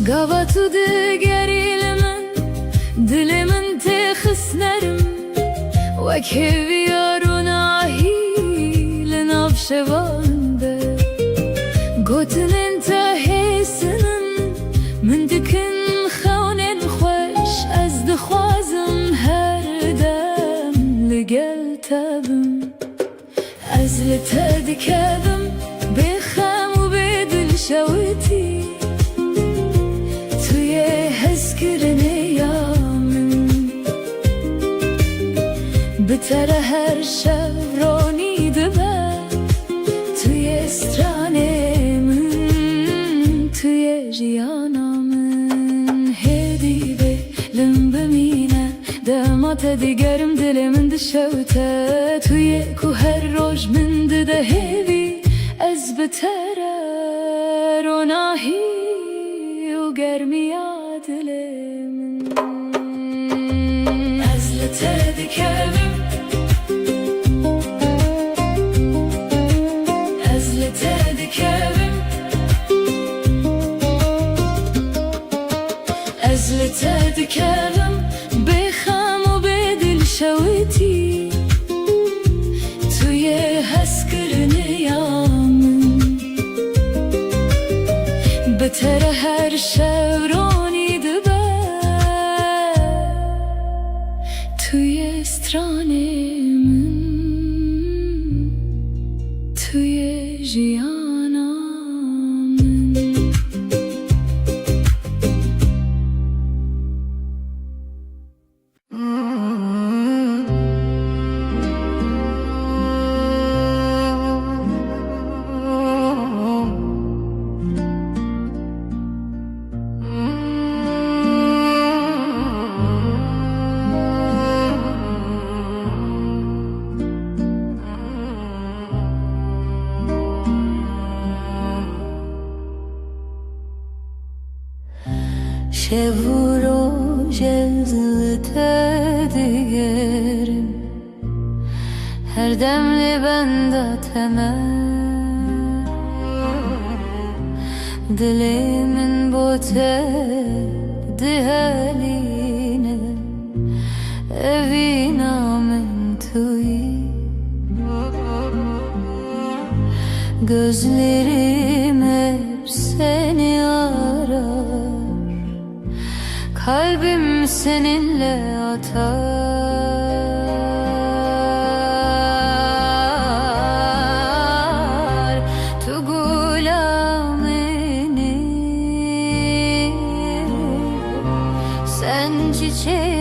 Gava tu digerî li min, dilê min tê xist nerm. Wek hêviya ronahî li nav şevan de. Gotinên te hêsin in, min dikin xewnên xweş. Ez dixwazim her dem li gel te bim. Ez li te dikevim bê xem û bê dilşewitî. Tu yê hezkirinê ya min. Bi te re her şev ronî dibe. Tu yê stranê min, tu yê jiyana min. Hêdî bê lim bimîne. Dema te digerim dilê min dişewite. Tu yê ku her roj min dide hêvî. Ez bi te re ronahî û germiya dilê min. Ez li te dikevim. Ez li te dikevim. Ez li te dikevim bê xem û bê dilşewitî. Tu yê hezkirinê ya min. Bi te re her şev ronî dibe. Tu yê stranê min. Tu yê jiyana min. Şev û roj ez li te digerim, her dem li benda te me. Dilê min bo te dihelîne, evîna min tu yî. Gözlerim hep seni arar, kalbim seninle atar. Tu gula min î, sen çiçeğimsin,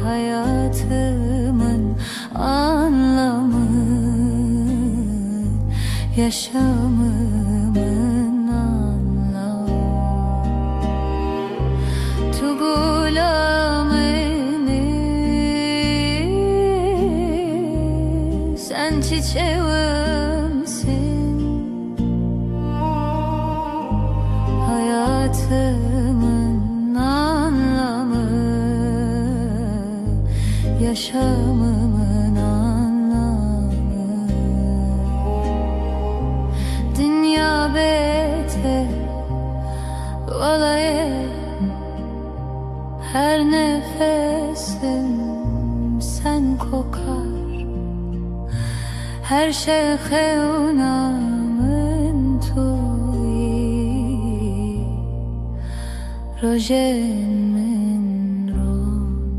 hayatımın anlamı, yaşamımın anlamı. Tu gula min î, sen çiçeğimsin, hayatımın anlamı, yaşamımın anlamı. Dünya beter, vallahi her nefesim sen kokar. Her şey xewna min tu yî, rojên min roj.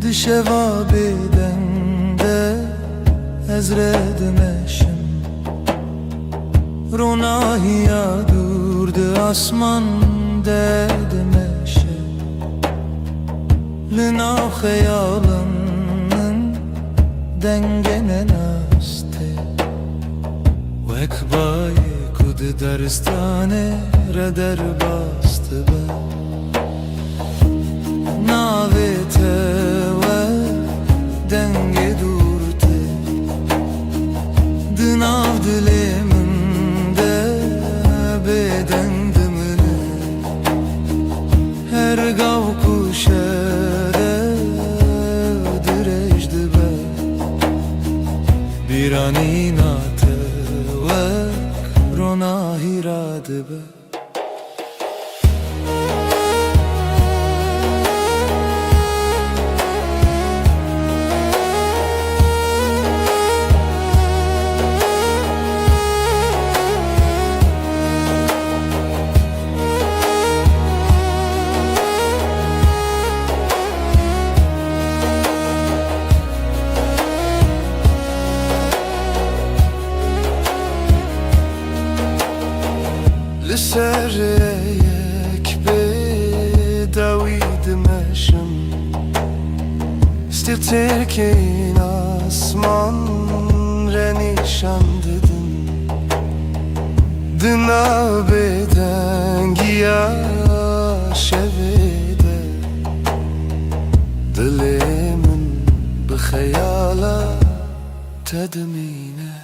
Di şeva bêdeng de ez re dimeşim, ronahiya dûr di asman de dimeşe. Li nav xeyalin min dengê nenas tê, wek bayê ku di daristanê re derbas dibe. Navê te wek dengê dûr tê, di nav dilê min de bêdeng dimîne. Her gav ku şer e dirêj dibe, bîranîna te wek ronahî radibe. Li ser yek bê dawî dimeşim, stêrkên asman re nîşan didin. Di nav bêdengiya şevê de, dilê min bi xeyala te dimîne.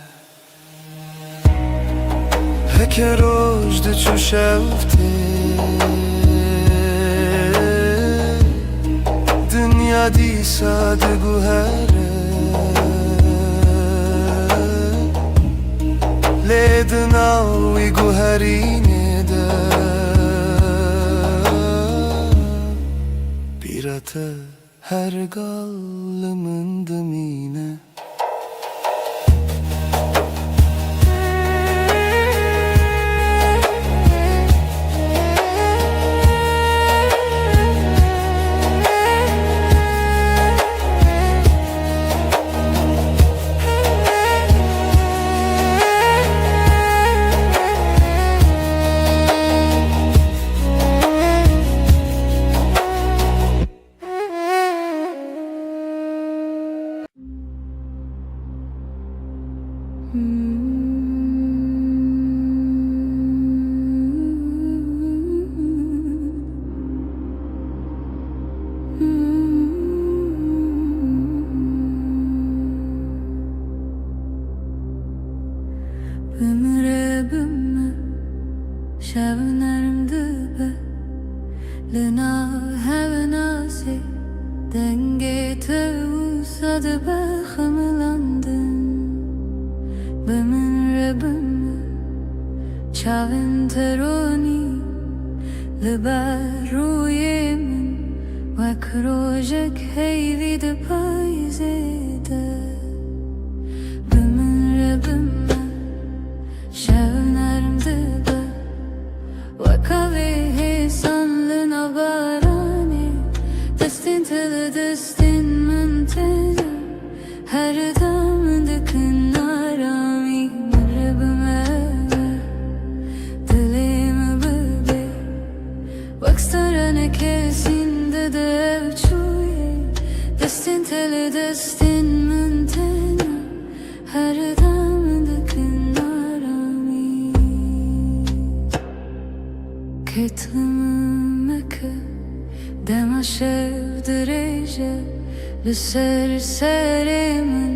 Heke roj diçû şev tê, dinya dîsa diguhere. Lê di nav wî guherînê de, bîra te her gal li min dimîne. Şev nerm dibe li nav hewnasê, dengê te wisa dibe xemilandin. Bi min re bime, çavên te ronî li ber rûyê min, wek rojek heyvî di payîzê de. Bi min re bime, şev nerm dibe, weka vê hêsan li nav baranê. Destên te li destên min têne, her dem dikin aramî. Min re bime, dilê min bibê, wek staraneke sîn dide ev çûyê. Destên te li destên min têne, her dem dikin aramî. Ketlim meke, dema şev dirêj e, li ser serê min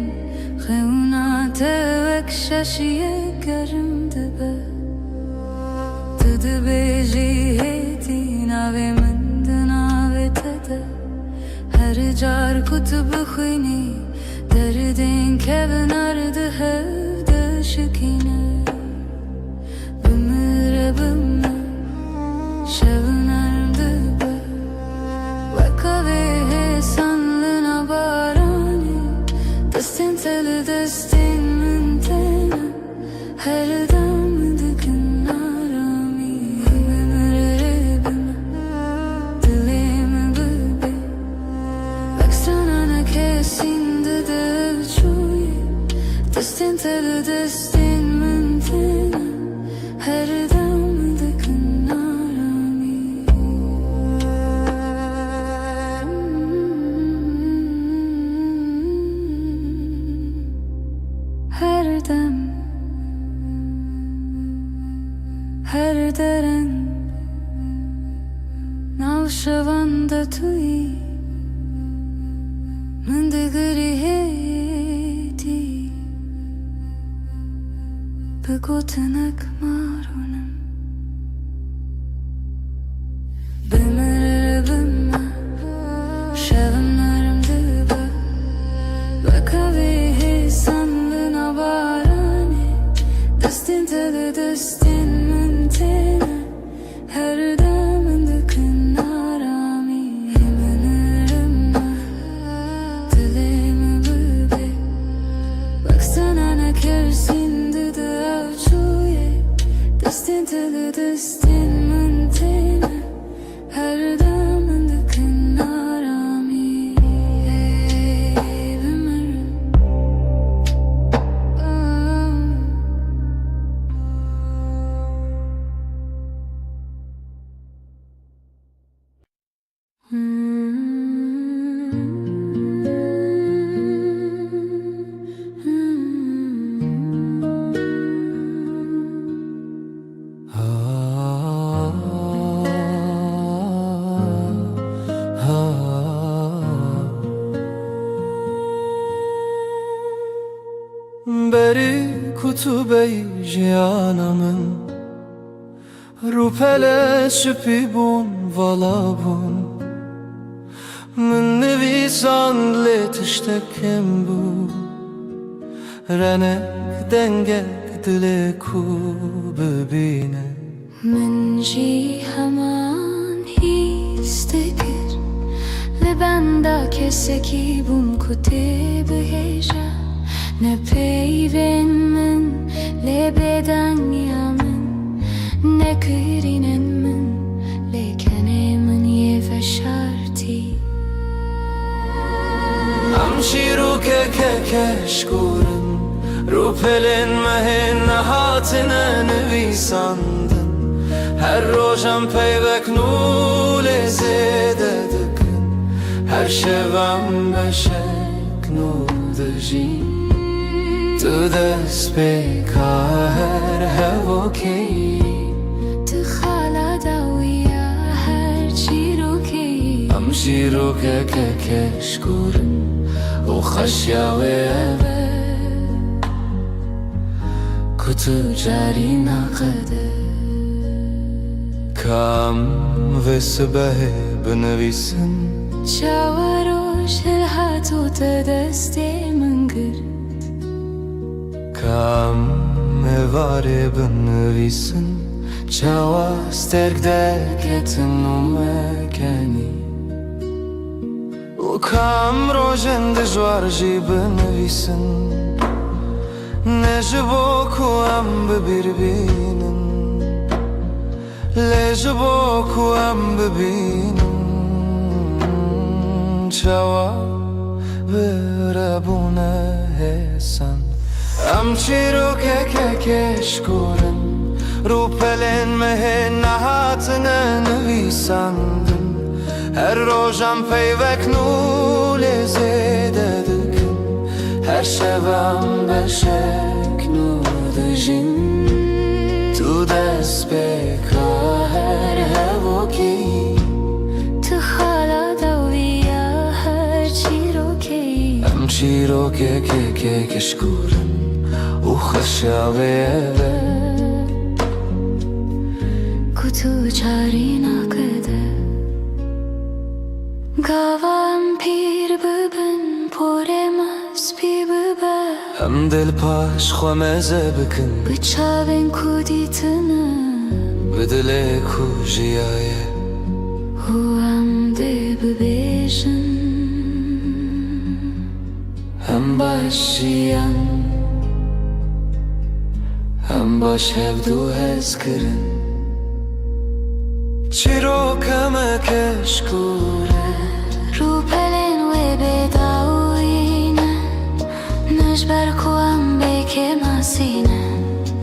xewna te wek şaşiyek germ dibe. Tu dibêjî hêdî navê min di navê te de, her car ku tu bixwînî, derdên kevnar di hev de şikîne. Bi min re bime, şev nerm dibe, weka vê hêsan li nav baranê. Destên te li destên min têne, her dem dikin aramî. Bi min re bime, dilê min bibê, wek strananeke sîn dide ev çûyê. Destên te li destên min têne, her dem dikin aramî. Her dem, her dereng, nav şevan de tu yî, min digirî hêdî. Bi gotinek maronim. Bi min re bime, şev nerm dibe, weka vê hêsan li nav baranê. Destên te li destên min têne, her dem dikin aramî. Bi min re bime, dilê min bibê, wek strananeke sîn dide ev çûyê. Destên te li destên min têne, her dem dikin aramî. Ey, bi min re. Berî ku tu bey jiyana min, rûpele şipî bûn, vala bûn. Min nivîsand lê tiştek kêm bû, renek dengek dilê ku bibîne. Min jî heman hîs dikir, li benda kesekî bûm ku tê bihêje. Ne peyvên min, lê bêdengiya min, ne kirînên min, lê kenê min yê veşartî. Em çîrokeke keşkûr in, rûpelên me hê nehatine nivîsandin. Her roj em peyvek nû lê zêde dikin, her şev em beşek nû dijîn. Tu destpêka her hevokeyî, tu xala dawiya her çîrokeyî. Em çîrokeke keşkûr in û xweşiya wê ev e ku tu carî naqede. Ka em vê sibehê binivîsin? Çawa roj hilhat û te destê min girt? Ka em êvarê binivîsin? Çawa sterk derketin û me kenî? Û ka em rojên dijwar jî binivîsin? Ne ji bo ku em bi bîr bînin, lê ji bo ku em bibînin çawa bi re bûne hêsan. Em çîrokeke kêşkûr in, rûpelên me hê nehatine nivîsandin. Her roj em peyvek nû lê zêde dikin. Her şev em beşek nû dijîn. Tu destpêka her hevokê yî. Tu xala dawî ya her çîrokê yî. Em çîrokeke kêşkûr in û xweşa wê ev e. Ku tu carî nake de. Gava em pîr bibin, porê me spî bibe. Em dê li paş xwe meze bikin. Bi çavên ku dîtine. Bi dilê ku jiyaye. Û em dê bibêjin. Em baş jiyan, em baş hevdu hez kirin. Çîroka me keşkûr e. Rûpelên wê bêdawî ne. Ne ji ber ku em bê kêmasî ne.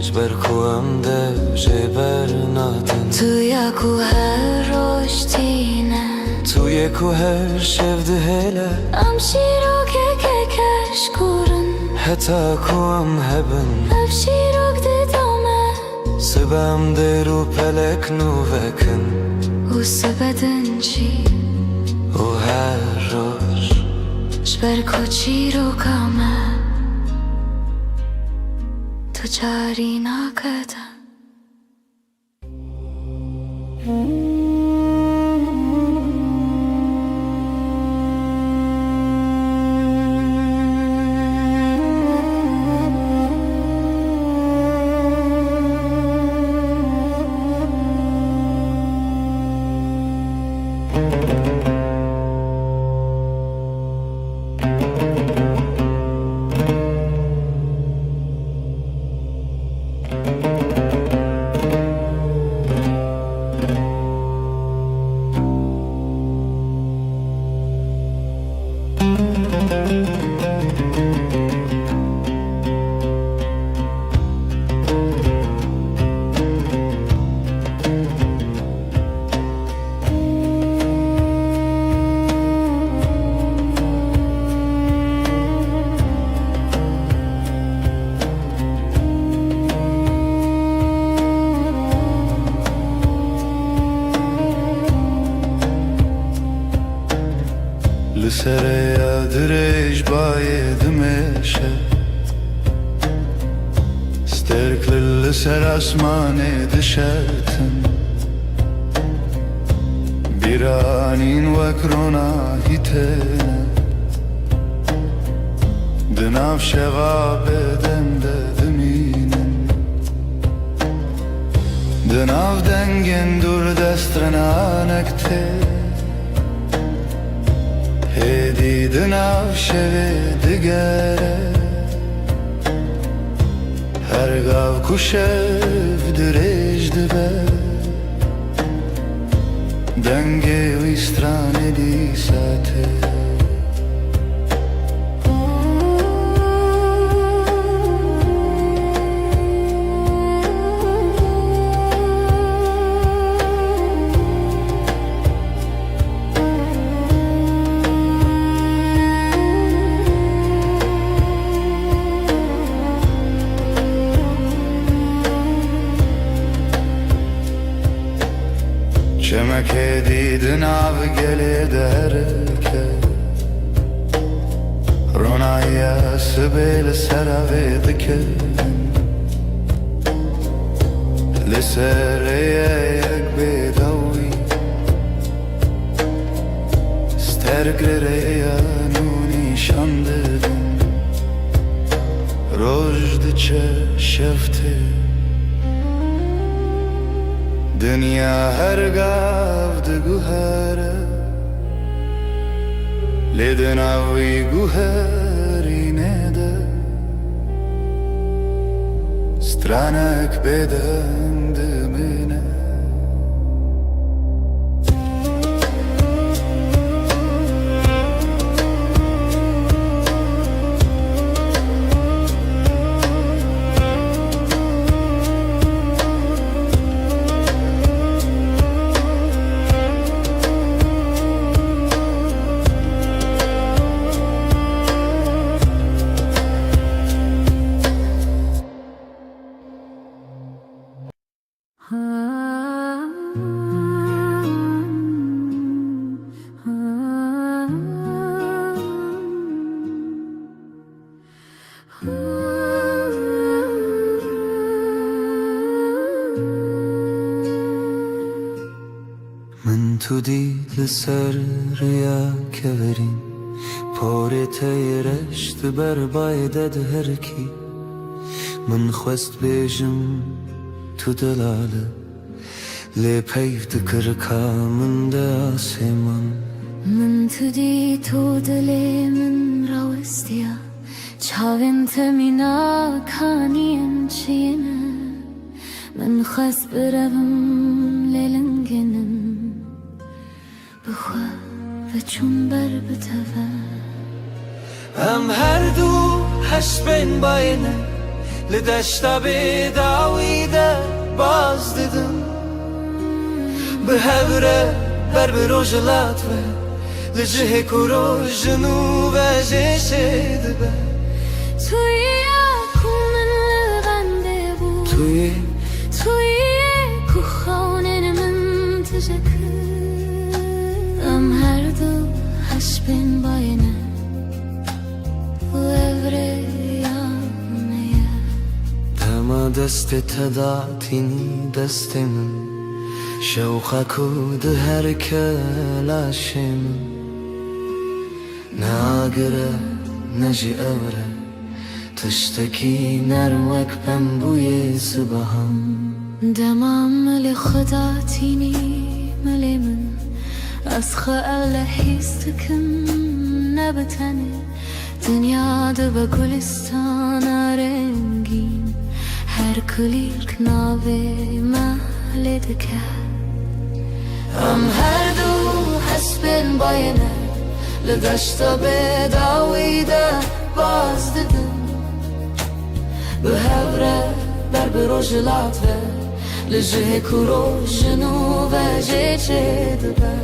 Ji ber ku em dev jê bernatin. Tu ya ku her roj tîne. Tu yê ku her şev dihêle. Em çîrokeke keşkûr in. Heta ku em hebin. Ev çîrok didome. Sibe em dê rûpelek nû vekin. Û sibe din jî. Û her roj. Ji ber ku çîroka me. Tu carî nake de. Li serê ya dirêj bayê dimeşe. Sterk li, li ser asmanê dişetin. Bîranîn wek ronahî têne. Di nav şeva bêdeng de dimînin. Di nav dengên dûr dest rinanek tê. Hêdî di nav şevê digere. Her gav ku şev dirêj dibe, dengê wî stranê dîsa tê. Çemekê dî di nav gelê derke, ronahiya sibê li ser avê dikevin. Li ser rêyek bêdeng Her girêyan û nîşan didin, roj diçe şev tê. Dinya her gav diguhere, lê di nav wî guherînê de stranek bêdeng dimîne. Min tu dît li ser rûya kevirîn, porê te yê reş di ber bayê de diherikî. Min xwest bêjim tu delal î, lê peyv dikir ka min de asê man. Min tu dît û dilê min rawestiya, çavên te mîna kaniyên çiyê ne. Min xwest birevim lê lingê nin, bi xwe veçûm ber bi te ve. Em her du hespên bayê ne, li deşta bêdawî de baz didin. Bi hev re ber bi rojhilat ve, li cihê ku roj ji nû ve jê çê dibe. Tu yî ya ku min li bendê bû. Tu yî. Tu yî ku xewnên min tije kir. Em her du hespên bayê ne û ev rêya me ye. Dema destê te da tînî destê min, şewqa ku diherike laşê min. Ne agir e, ne jî ewr e, tiştekî nerm wek pembûyê sibehan. Dema milê xwe da tînî milê min, ez xwe ewle hîs dikim, ne bi tenê. Dinya dibe gulistana rengîn, her kulîlk navê mehlê dike. Em her du hespên bayê ne, li deşta bêdawî de baz didin. Bi hev re ber bi rojhilat ve, li cihê ku roj ji nû ve jê çê dibe.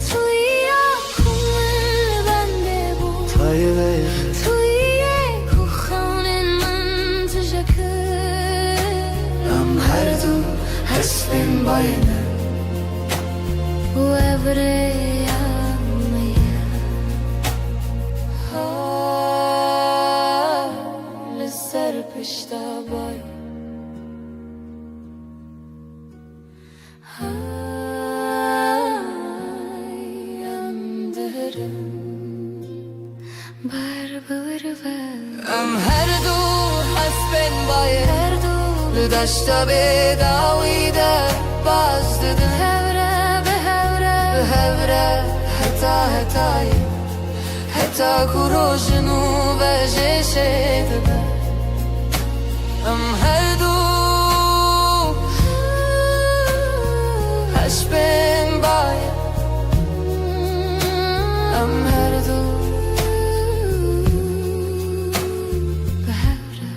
Tu yî ya ku min li bendê bû. Tu yî yê. Tu yî yê ku xewnên min tije kir. Em her du hespên bayê ne û ev rêya me ye. Ha, li ser pişta bay. Hay, em diherin ber bi wir ve. Em her du hespên bayê, her du, li deşta bêdawî de baz didin. Hev re, bi hev re, bi hev re, heta hetayê. Heta ku roj ji nû ve jê çê dibe. Em her du hespên bayê. Em her du bi hev re.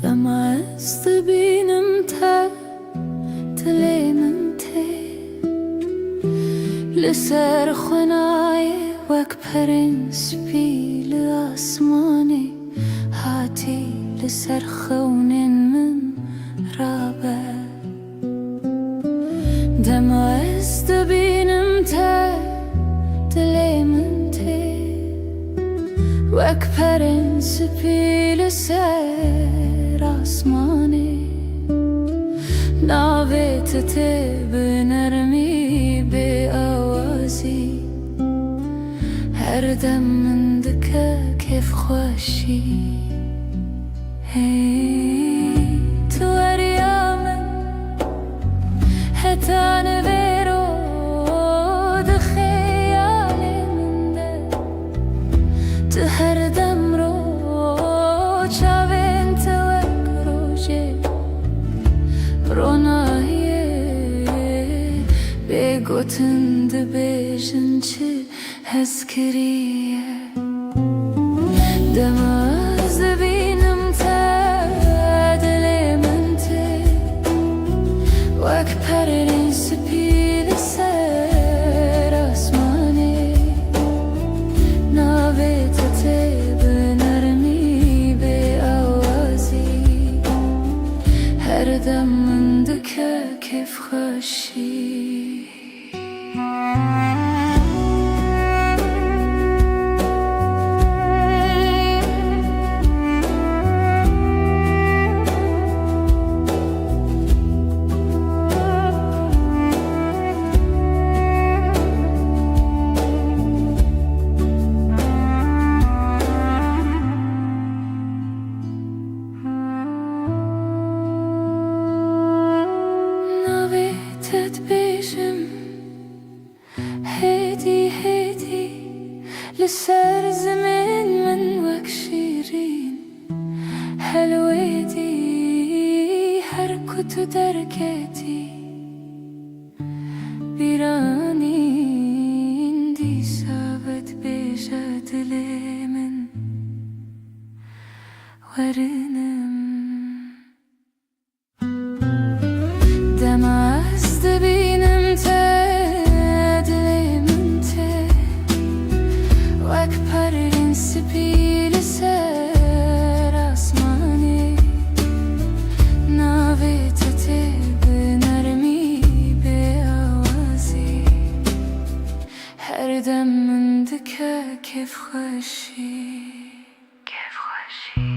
Dema ez dibînim te, dilê min tê li ser xwe nayê. Wek perên spî li asmanê hatî li ser xewnên min rabe. Dema ez dibînim te, dilê min tê. Wek perên spî li ser asmanê, navê te tê bi nermî, bê awazî. Her dem min dike kêfxweşî. Hey, tu weriya min, heta nivêro di xeyalê min de. Tu her dem ro çavên te wek rojê ronahiyê, bê gotin dibêjin çi hez kiriye. Dema ez dibînim te, dilê min tê. Wek perên spî li ser asmanê, navê te tê bi nermî, bê awazî. Her dem min dike kêfxweşî. Navê te dibêjim, hêdî hêdî li ser zimên min wek şîrîn helwêdî. Her ku tu derketî bîranîn, dîsa vedibêje dilê min, werinim. Dema ez dibînim te, dilê min tê. Wek perên spî li ser asmanê, navê te tê bi nermî, bê awazî. Her dem min dike kêfxweşî. Kêfxweşî.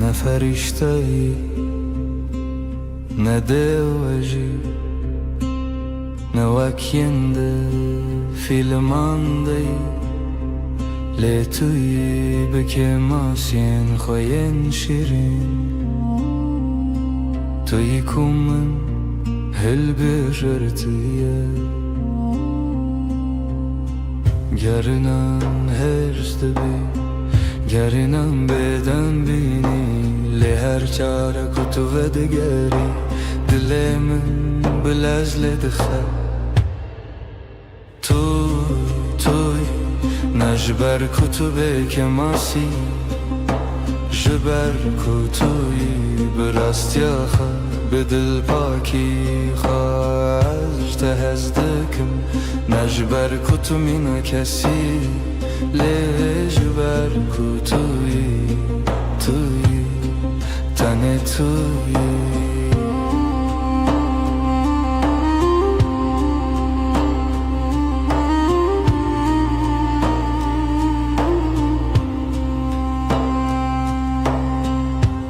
Ne ferîşteyî, ne dêwejî, ne wek yên di fîlman de yî, lê tu yî bi kêmasiyên xwe yên şîrîn. Tu yî ku min hilbijêrtiye. Gerinan hêrs dibî, gerinan bêdeng bînî, lê her cara ku tu vedigerî, dilê min bi lez lê dixe. Tu, tu yî, ne ji ber ku tu bê kêmasî, ji ber ku tu yî bi rastiya xwe, bi dilpakî xwe. Ez ji te hez dikim, ne ji ber ku tu mîna kesî, lê ji ber ku tu yî, tu yî, tenê tu yî.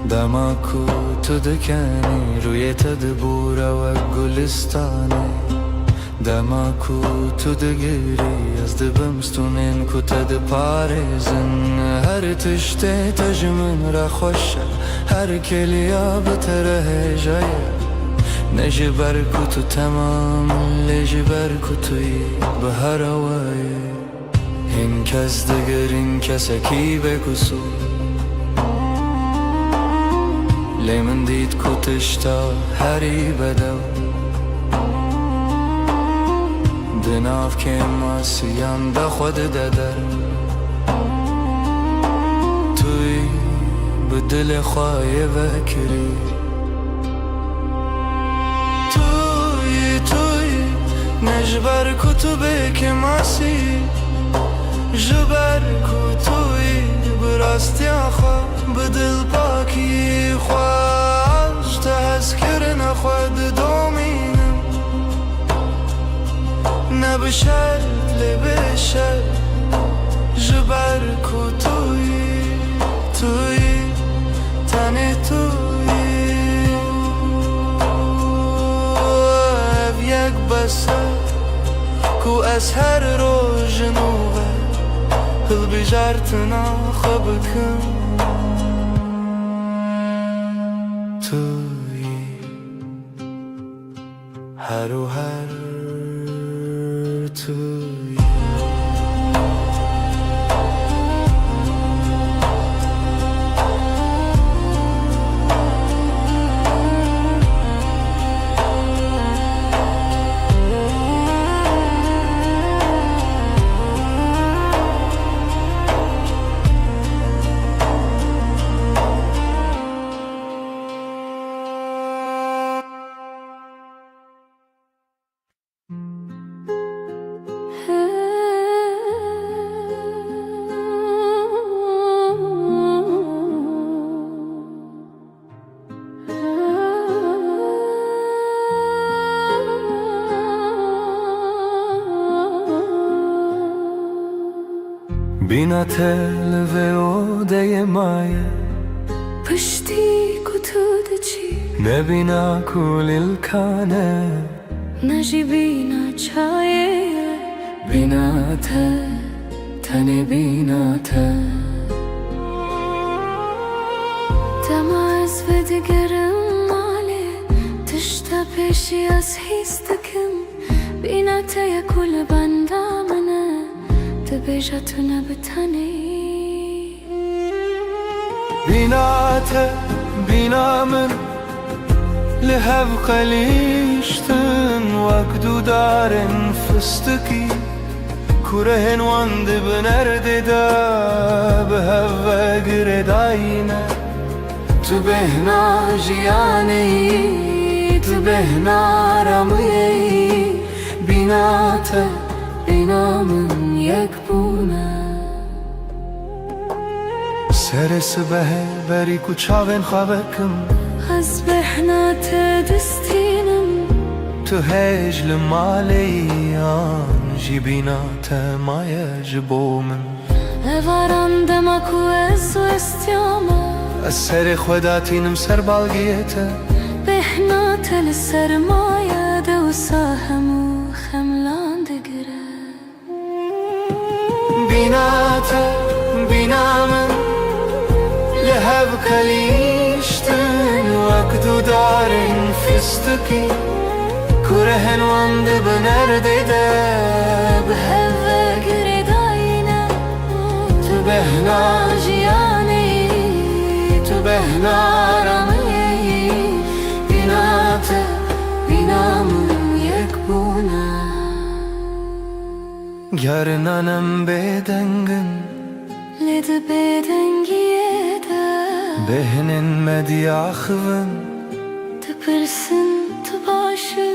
Dema ku tu dikenî, rûyê te dibûre wek gulistanê. Dema ku tu digirî, ez dibim stûnên ku te diparêzin. Her tiştê te ji min re xweş e, her kêliya bi te re hêja ye. Ne ji ber ku tu temam, lê ji ber ku tu yî bi her we yî. Hin kes digirin kesekî bêqisûr. Lê min dît ku tişta herî bedew di nav kêmasiyan de xwe dide der. Tu yî bi dilê xwe yê vekirî. Tu yî, tu yî, ne ji ber ku tu bê kêmasî, ji ber ku tu yî bi rastiya xwe, bi dilpakî xwe, ji te hezkirina xwe didomînim. Ne bi şert lê bê şert, ji ber ku tu yî, tu yî, tenê tu yî. Ev yek bes e ku ez her roj ji nû ve hilbijartina xwe bikim. Tu yî. Her û her tu yî. Bîna te li vê odeyê maye. Piştî ku tu diçî. Ne bîna kulîlkan e. Ne jî bîna çayê ye. Bîna te, tenê bîna te. Dema ez vedigerim malê, tişta pêşî ez hîs dikim. Bîna te ye ku li benda min e, dibêje tu ne bi tenê. Bîna te, bîna min, li hev qelîştin wek du darên fistikî, ku rihên wan di bin erdê de bi hev ve girêdayî ne. Tu bêhna jiyanê yî, tu bêhna ramiyê yî, bîna te, bîna min yek bûne. Serê sibehê berî ku çavên xwe vekim, ez bêhna te distînim. Tu hêj li malê yî an jî bîna te maye ji bo min. Evaran dema ku ez westiyame, ez serê xwe datînim ser balgiyê te. Bêhna te li ser maye de wisa hemû xemlan digire. Bîna te, bîna min, li hev qelîştin wek du darên fistikî, ku rihên wan di bin erdê de bi hev ve girêdayî ne. Tu bêhna jiyanê yî, tu bêhna ramiyê yî, bîna te, bîna min yek bûne. Gerina em bêdeng in, lê di bêdengiyê de bêhnên me diaxivin. Dipirsin tu baş î?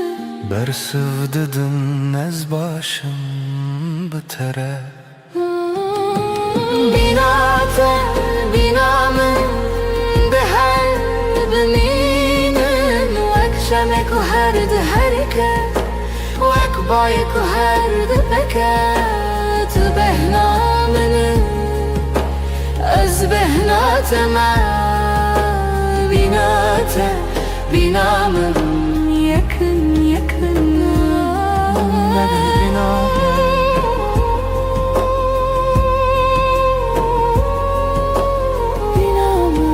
Bersiv didin ez baş im bi te re. Bîna te, bîna min, bi hev bimînin wek şemê ku her diherike. Wek bayê ku her dipeke, tu bêhna min î, ez bêhna te me. Bîna te, bîna min, yekin, yekin. Bîna min. Bîna min.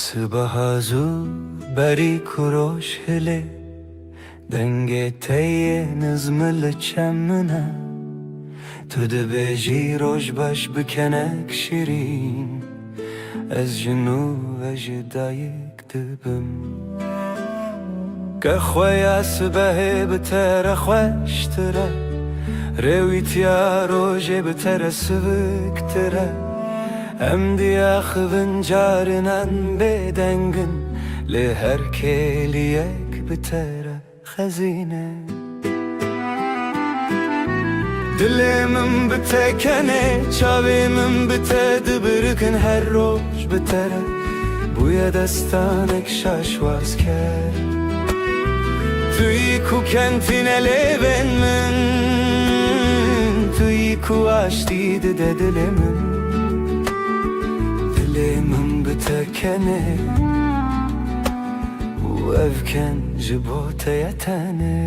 Sibeha zû berî ku roj hilê, dengê te yê nizmi li çem min e. Tu dibêjî roj baş bi kenek şirîn, ez ji nû ve ji dayik dibim. Kexweya sibehê bi te re xweştir e, rêwîtiya rojê bi te re siviktir e. Em diaxivin carinan bêdeng in, lê her kêliyek bi te re xezîne. Dilê min bi te kenê, çavê min bi te dibirikin, her roj bi te re bûye destanek şaşwazker. Tu yî ku kentîne lêvên min, tu yî ku aştî dide dilê min. Dilê min bi te kenê û ev ken ji bo te ye tenê.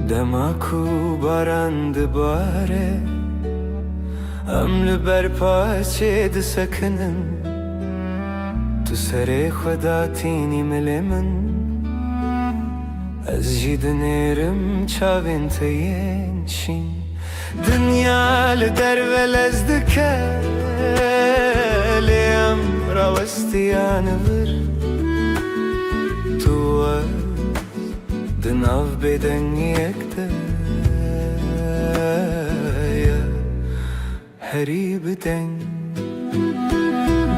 Dema ku baran dibare, em li ber paçê disekinin. Tu serê xwe datînî milê min, ez jî dinêrim çavên te yên şîn. Dinya li derve lez dike, lê em rawestiyane vir. Tu û ez di nav bêdengiyek de ye, herî bi deng.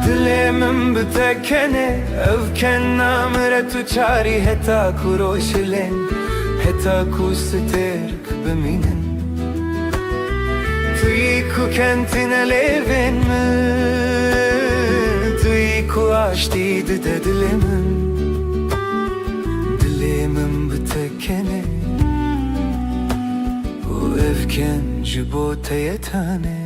Dilê min bi te kenê, ev ken namire tu çarî, heta ku roj hilên, heta ku stêr bimînin. Tu yî ku kentîne lêvên min, tu yî ku aştî dide dilê min. Dilê min bi te kenê û ev ken ji bo te ye tenê.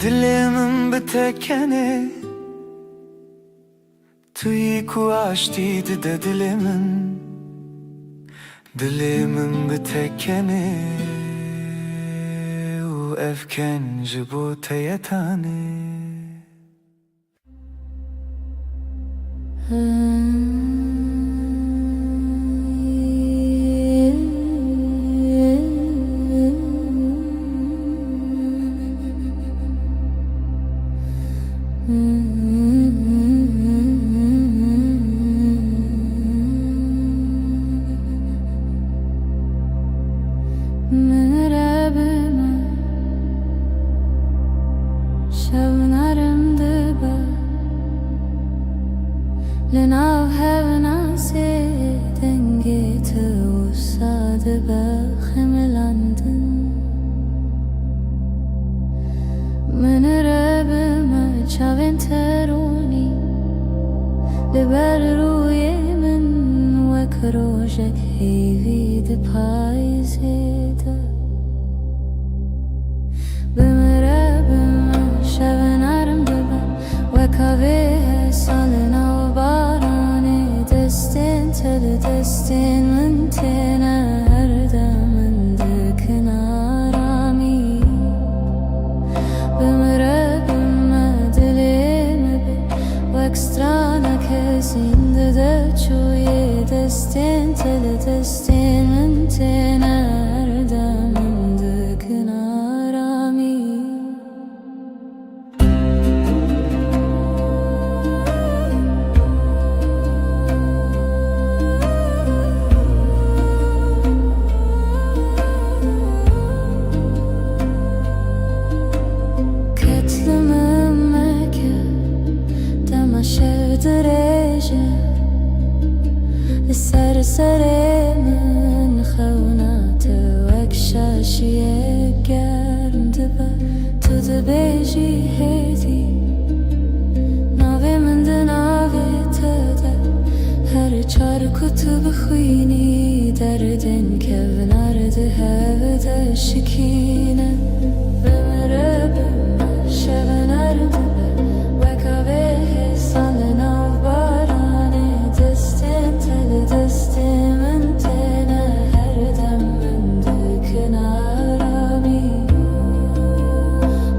Dilê min bi te kenê, tu yî ku aştî dide dilê min. Dilê min bi te kenê û ev ken ji bo te ye tanê. Min re bime, şev nerin dibe, li nav hev nasê dengê te wisa dibe xemilandin. Min re bime, çavên te ronî li ber rûyê min. Wek rojek hêvî di payîzê de. Bimire, bimire, şevê nerm dibe. Weka vê hêsan li nav baranê, destên te li destên min têne, her dem min dikin aramî. Bimire, bimire, dilê min bê, wek stranek hêsîn dide çûyê, destên te li destên min têne, her dem min dikin aramî. Ketlimim meke, dema şev dirêj e. Li ser serê min xewna te wek şaşiyek germ dibe. Tu dibêjî hêdî, navê min di navê te de. Her çar ku tu bixwînî, derdên kevnar di hev de şikîne. Bimire, bimire, şevê nerm dibe. Weka vê hêsan li nav baranê, destên te li destên min têne, her dem min dikin aramî.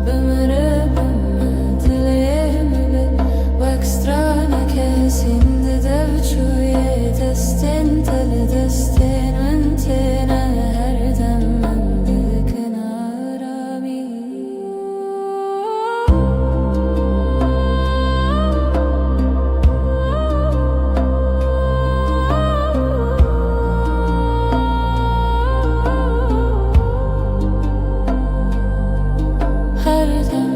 Bimire, bimire, dilê min bê, wek stranek hêsîn dide çûyê, destên te li destên min têne, her dem min dikin aramî. Her dem,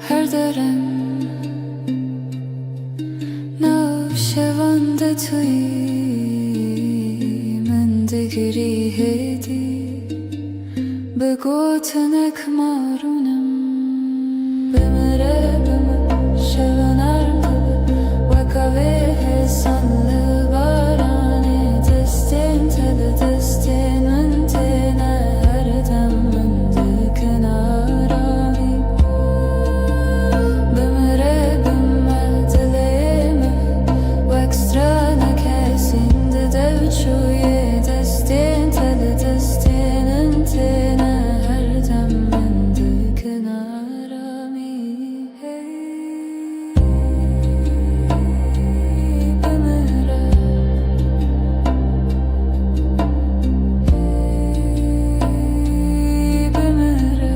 her derem, nav şevan de tu yî, min digirî hêdî. Bi gotinek marûnim. Bimire, bimire, şevê nerm dibe. Weka vê hêsan li baranê, destên te li destên min têne, her dem min dikin aramî. Bimire, bimire, dilê min wek stranek hêsîn dide çûyê, destên te li destên min têne, her dem min dikin aramî. Hey, bimire. Hey, bimire.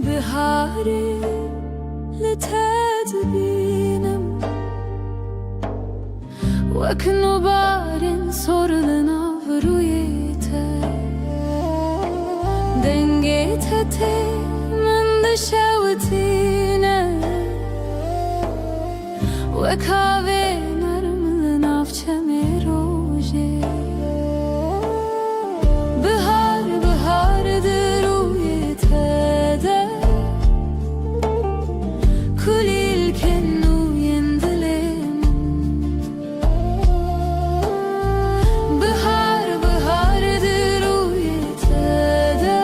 Biharê li te dibînim, wek nûbarên sor li nav rûyê te. Dengê te tê min dişewitîne, wek avê nerm li nav çemê rojê. Bihar, bihar di rûyê te de, kulîlkên nû yên dilê min. Bihar, bihar di rûyê te de,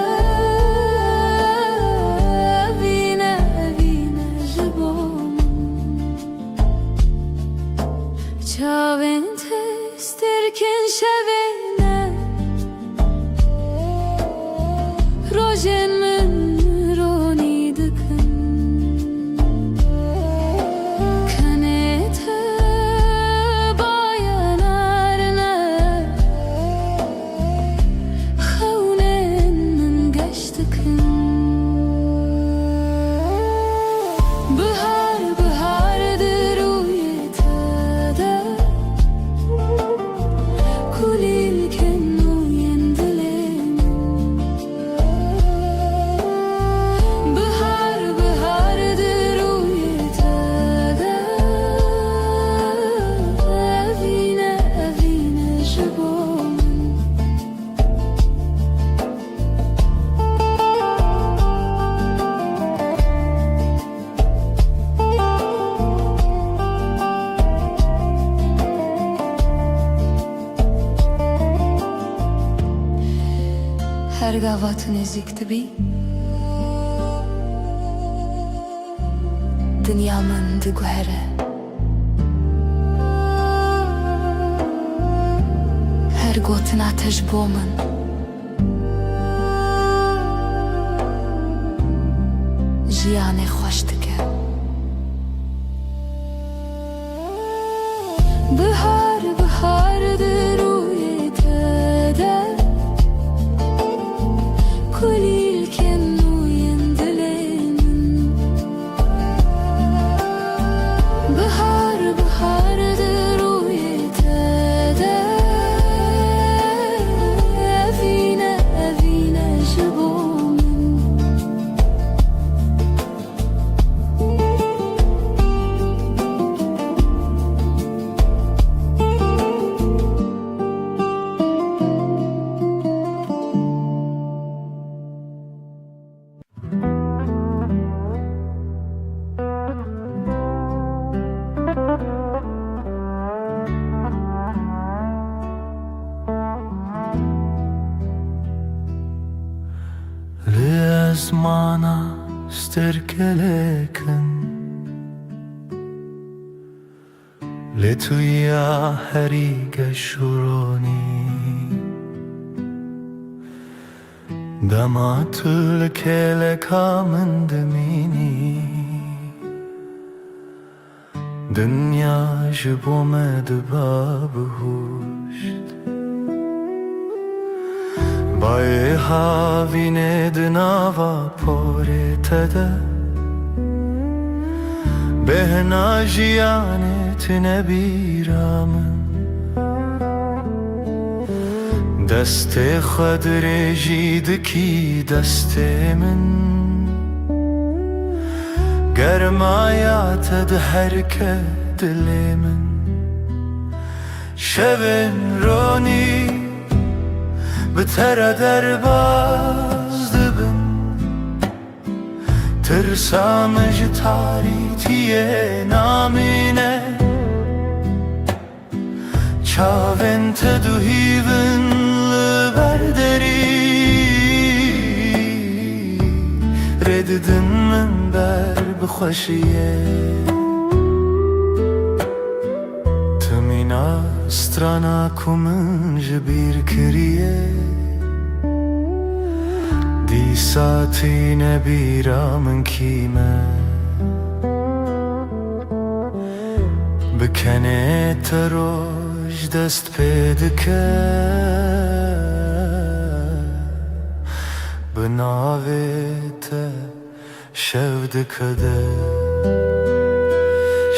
evîne, evîne ji bo min. Çavên te stêrkên şevê ne, rojên min ronî dikin. Kenê te bayanar ne, xewnên min geş dikin. Bihar, bihar di rû Gava tu nêzîk dibî, dinya min diguhere. Her gotina te ji bo min jiyanê xweş dike. Bihar, bihar di rûyê te de, kulîlkên nû yên dilê min. Bihar, bihar di rûyê te de, evîne, evîne ji bo min. Li ezmana sterkelek in, lê tu ya herî geş û ronî. Dema tu li kêleka min dimînî, dinya ji bo me diba bihuşt. Bayê havînê di nava porê te de, bêhna jiyanê tune bîra min. Destê xwe dirêjî dikî destê min, germaya te diherike dilê min. Şevên ronî bi te re derbas dibin, tirsa min ji tarîtiyê namîne. Çavên te duhîvin li ber derî, rê didin min ber bi xweşiyê. Tu mîna strana ku min ji bîr kiriye, dîsa tîne bîra min kî me. Bi kenê te roj dest pê dike, bi navê te şev dikede.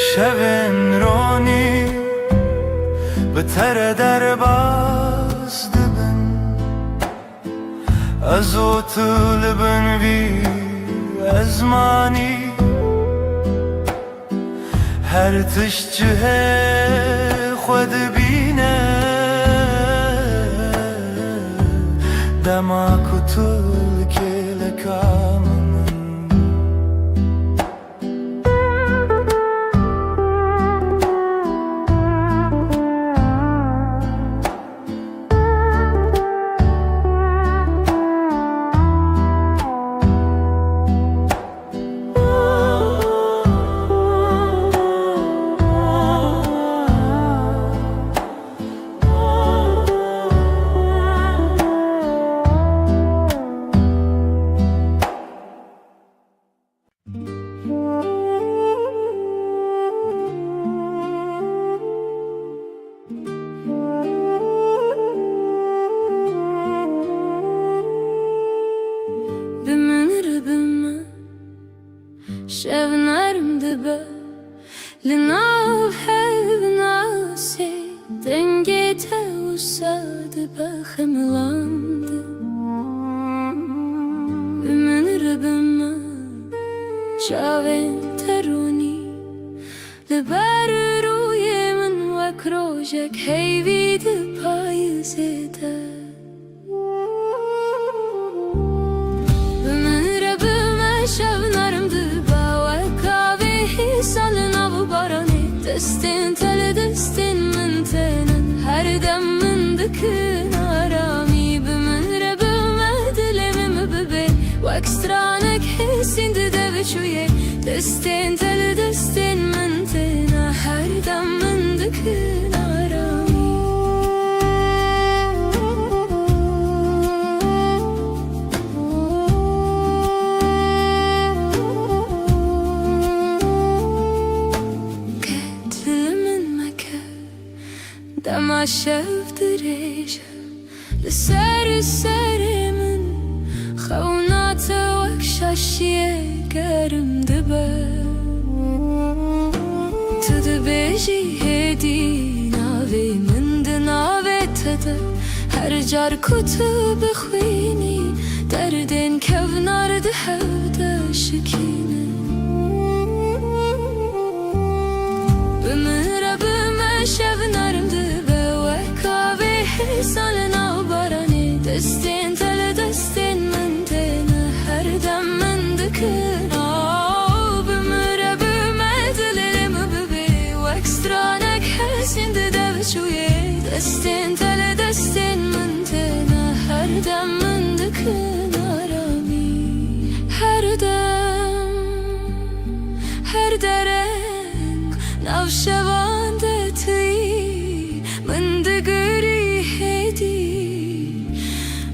Şevên ronî bi te re derbas dibin. Ez û tu li bin vî ezmanî, her tişt cihê xwe dibîne. Dema ku tu li kêleka min. Bi min re bi min şev nerm dibe, li nav hevnasê dengê te wisa dibe xemilandin. Bi min re bi min çavên te ronî, li ber rûyê min wek rojek heyvî di payizê de. Bi min re bi me şev nerm dibe, wek avê hîsan li nav baranê. Destên te li destên min tênin, her dem min dikin aramî. Bi min re bi me dilê Destên di dev çûyê, destên te li destên min têne, her dem min dikin aramî. Qet li min meke, dema şev dirêj e. Li ser serê min xewna te wek şaşiyê germ dibe. Tu dibêjî hêdî navê min di navê te de, her car ku tu bixwînî, derdên kevnar di hev de şikîne. Bi min re bi me şev nerm dibe, wek avê hêsan li nav baranê. Destên te li destên min têne, her dem min dikin aw. Bi min re bi me dilê min bibê, wek stranek hesîn di dev çûyê. Destên te li destên min têne, her dem min dikin aramî. Her dem, her dereng nav şevan de tu yî, min digirî hêdî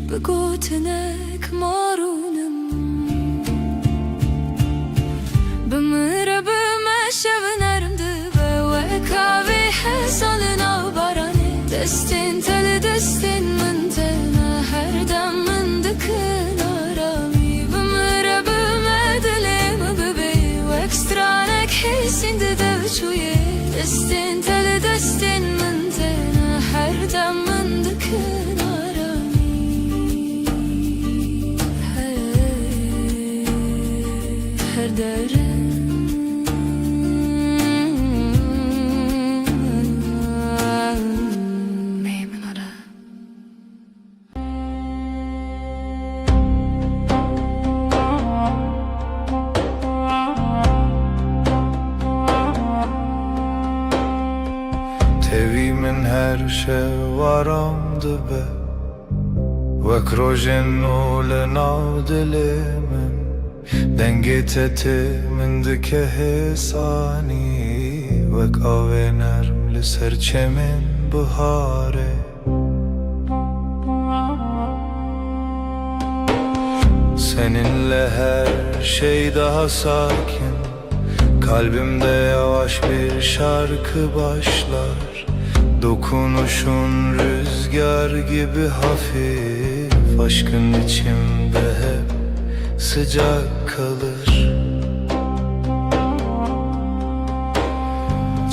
bi gotinek marûnim. Bi min re bi me şev nerm dibe, wek avê hêsan li nav baranê. Destên te li destên min têne, her dem min dikin aramî. Bi min re bi me dilê min bibê, wek stranek hêsîn di dev çûyê. Destên te li destên min têne, her dem min dikin aramî. Hey, her dereng. Tevî min her şev aram dibe, wek rojên nû li nav dilê min. Dengê te tê min dike hêsanî, wek avê nerm li ser çemên biharê. Seninle her şey daha sakin. Kalbimde yavaş bir şarkı başlar. Dokunuşun rüzgar gibi hafif. Aşkın içimde hep sıcak kalır.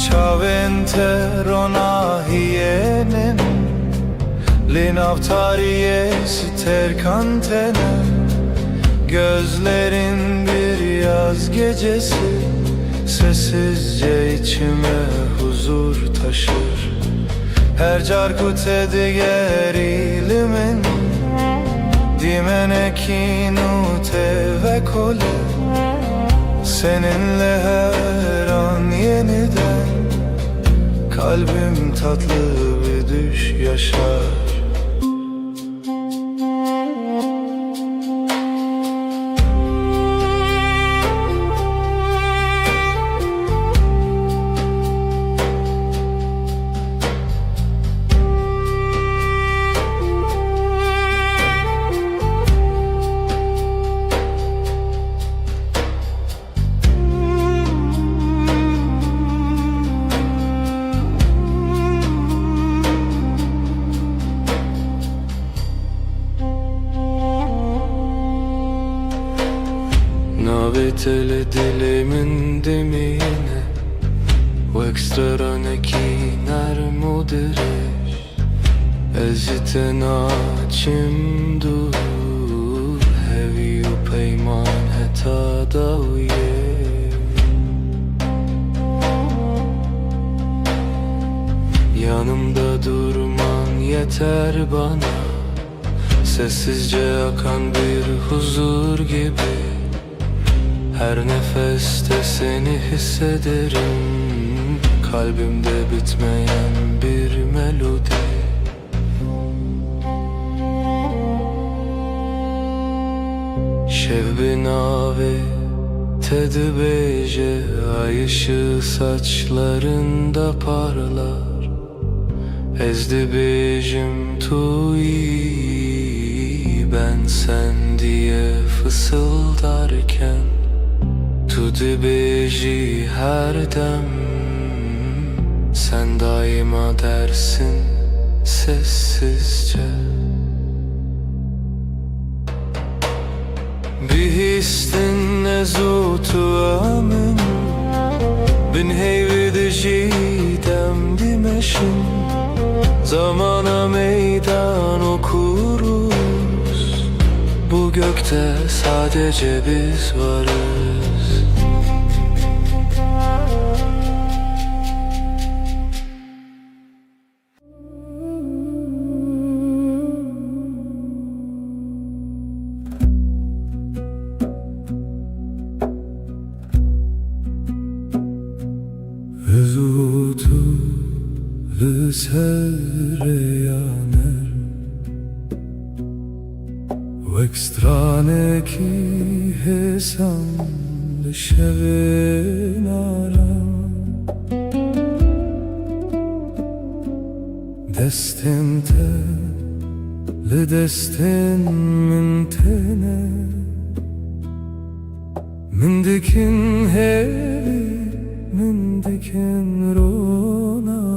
Çavên te ronahiyenin, li nav tariyê siterkan tene. Gözlerin bir yaz gecesi, sessizce içime huzur taşır. Her car ku te digerî li min, dîmenekî nû tê vekole. Seninle her an yeniden kalbim tatlı bir düş yaşar. Navê te li dilê min dimîne, wek stranekî nerm û dirêj. Ez ji te naçim dûr, hevî û peyman heta dawiyê. Yanımda durman yeter bana. Sessizce akan bir huzur gibi. Her nefeste seni hissederim. Kalbimde bitmeyen bir melodi. Şev bi navê Te dibêje, ay ışığı saçlarında parlar. Ez dibêjim tu iyi, ben sen diye fısıldarken, tu dibêjî her dem, sen daima dersin sessizce. Bihîstin ez û tu em in, bin heyvî dijî dem dimeşin. Zamana meydan okuruz, bu gökte sadece biz varız. Ez û tu li ser rêya nerm, wek stranekî hêsan li şevên aram. Destên te li destên min têne, min dikin hêvî, min dikin ronahî.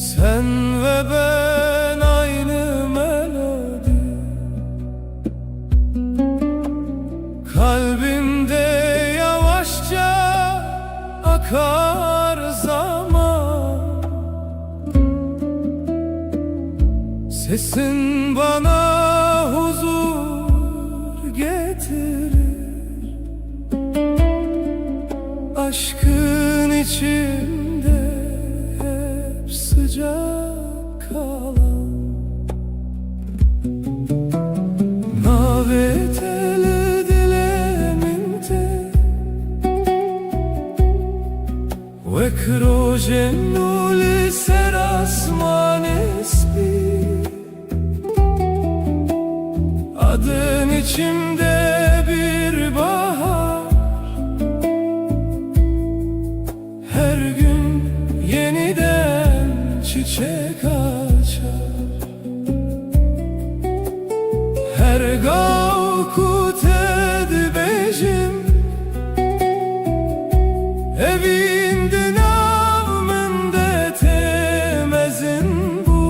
Sen ve ben aynı melodi. Kalbimde yavaşça akar zaman. Sesin bana huzur getirir. Aşkın içinde hep sıcak kalan. Navê te li dilê min tê, wek rojên nû li ser asmanê spî. Adın içimde bir bahar, her gün yeniden çiçek açar. Her gav ku te dibêjim, evîn di nav min de tê mezin bû.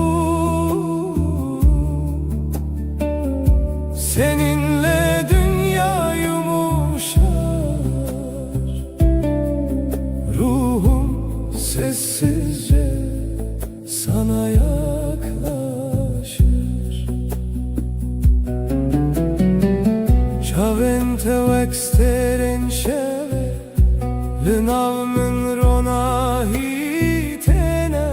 Seninle dünya yumuşar, ruhum sessizce sana yaklaşır. Çavên te wek stêrên şevê li nav min ronahî têne.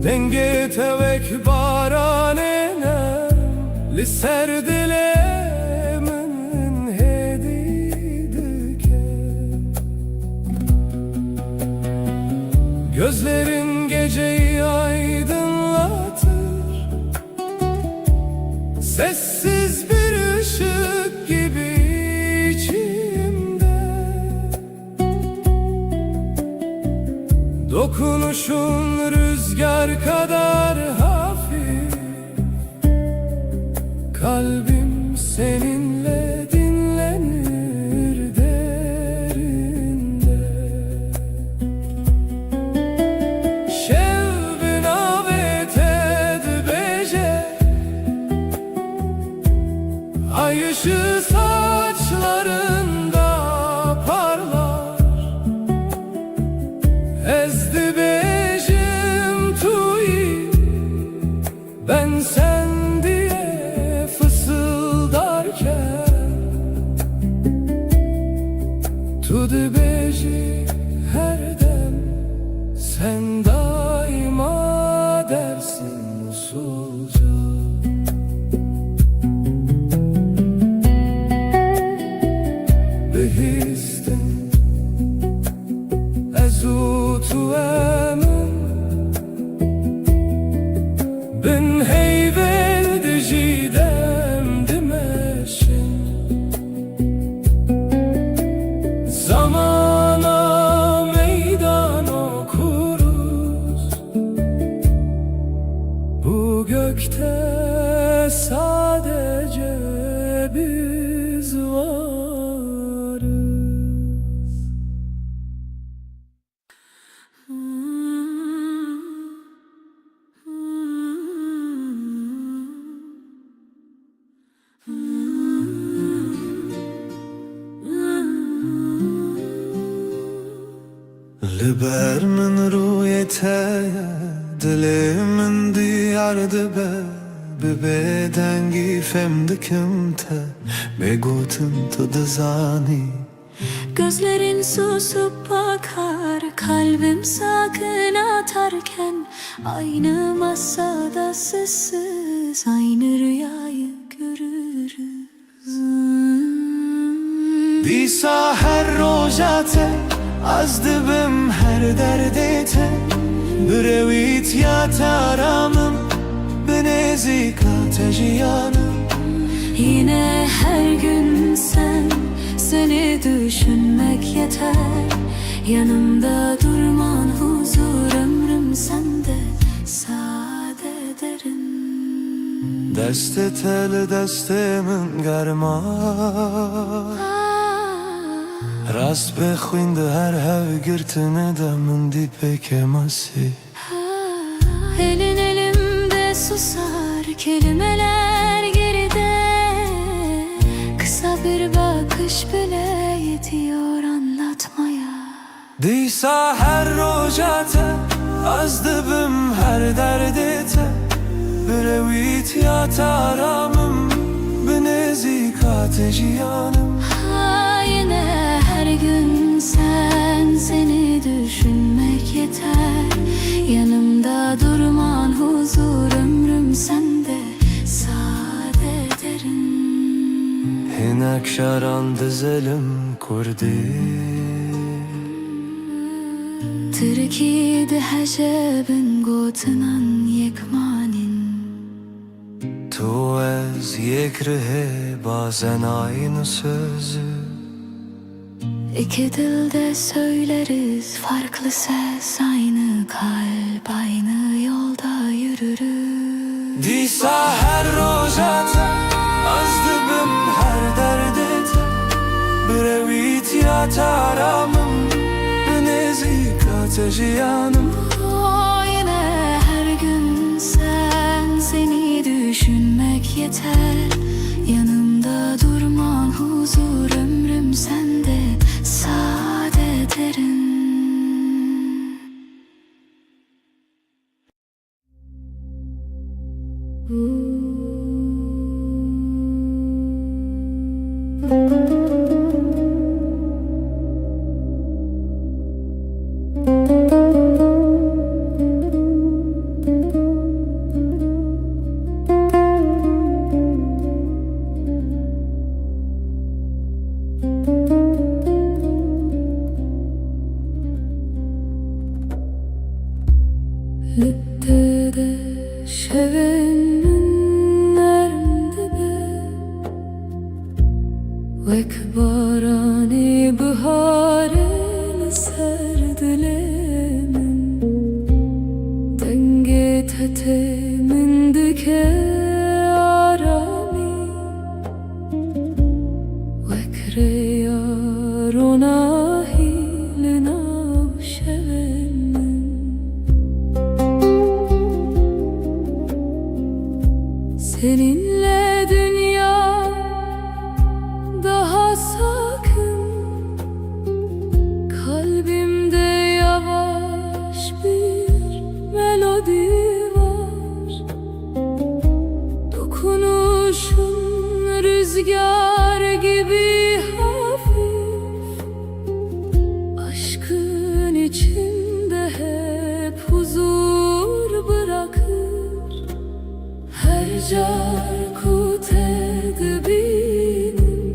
Dengê te wek baranê ne, li ser dilê min hêdî dike. Gözlerin geceyi aydınlatır, sessiz bir ışık gibi içimde. Dokunuşun rüzgar kadar hafif, kalbim seninle dinlenir derinde. Şev bi navê te dibêje, ay ışığı saçlarında parlar. Ez dibêjim tu yî, Gökte sadece biz varız. Li ber min rûyê te ye, dilê min diyar dibe. Bi bêdengî fêm dikim te, bê gotin tu dizanî. Gözlerin susup akar, kalbim sakın atarken, aynı masada sessiz aynı rüyayı görürüz. Dîsa her roja te, ez dibim her derdê te. Birewît ya te aramim, bi nêzîka te jiyanim. Yine her gün sen, seni düşünmek yeter. Yanımda durman huzur, ömrüm sende sade derin. Destê te li destê min germa. Rast bê xwîn di her hevgirtinê de min dî pê kêmasî. Elin elimde susar, kelimeler geride. Kısa bir bakış bile yetiyor anlatmaya. Dîsa her roja te, ez dibim her derdê te. Birewît ya te aramim, bi nêzîka te jiyanim. Ha, yine her gün sen, seni düşünmek yeter. Yanımda durman huzur, ömrüm sende sade derin. Hinek şaran dizelim kurdî. Tirkî diheje bin gotinan yekmanin. Tu ez yek rihê bazen aynı sözü. İki dilde söyleriz farklı ses, aynı kalp, aynı yolda yürürüz. Dîsa her roja te, ez dibim her derdê te. Birewît ya te aramim, bi nêzîka te jiyanim. O yine her gün sen, seni düşünmek yeter. Yanımda durman huzur, ömrüm sende sade derin. Li te de şevên min nerm dibe, wek baranê biharê li ser dilê min. Dengê te tê min dike aramî, wek rêya ronahî li nav şevên min. Seninle dünya daha sakin, kalbimde yavaş bir melodi var. Dokunuşun rüzgar gibi hafif, aşkın içinde hep huzur bırakır. Her car ku te dibînim,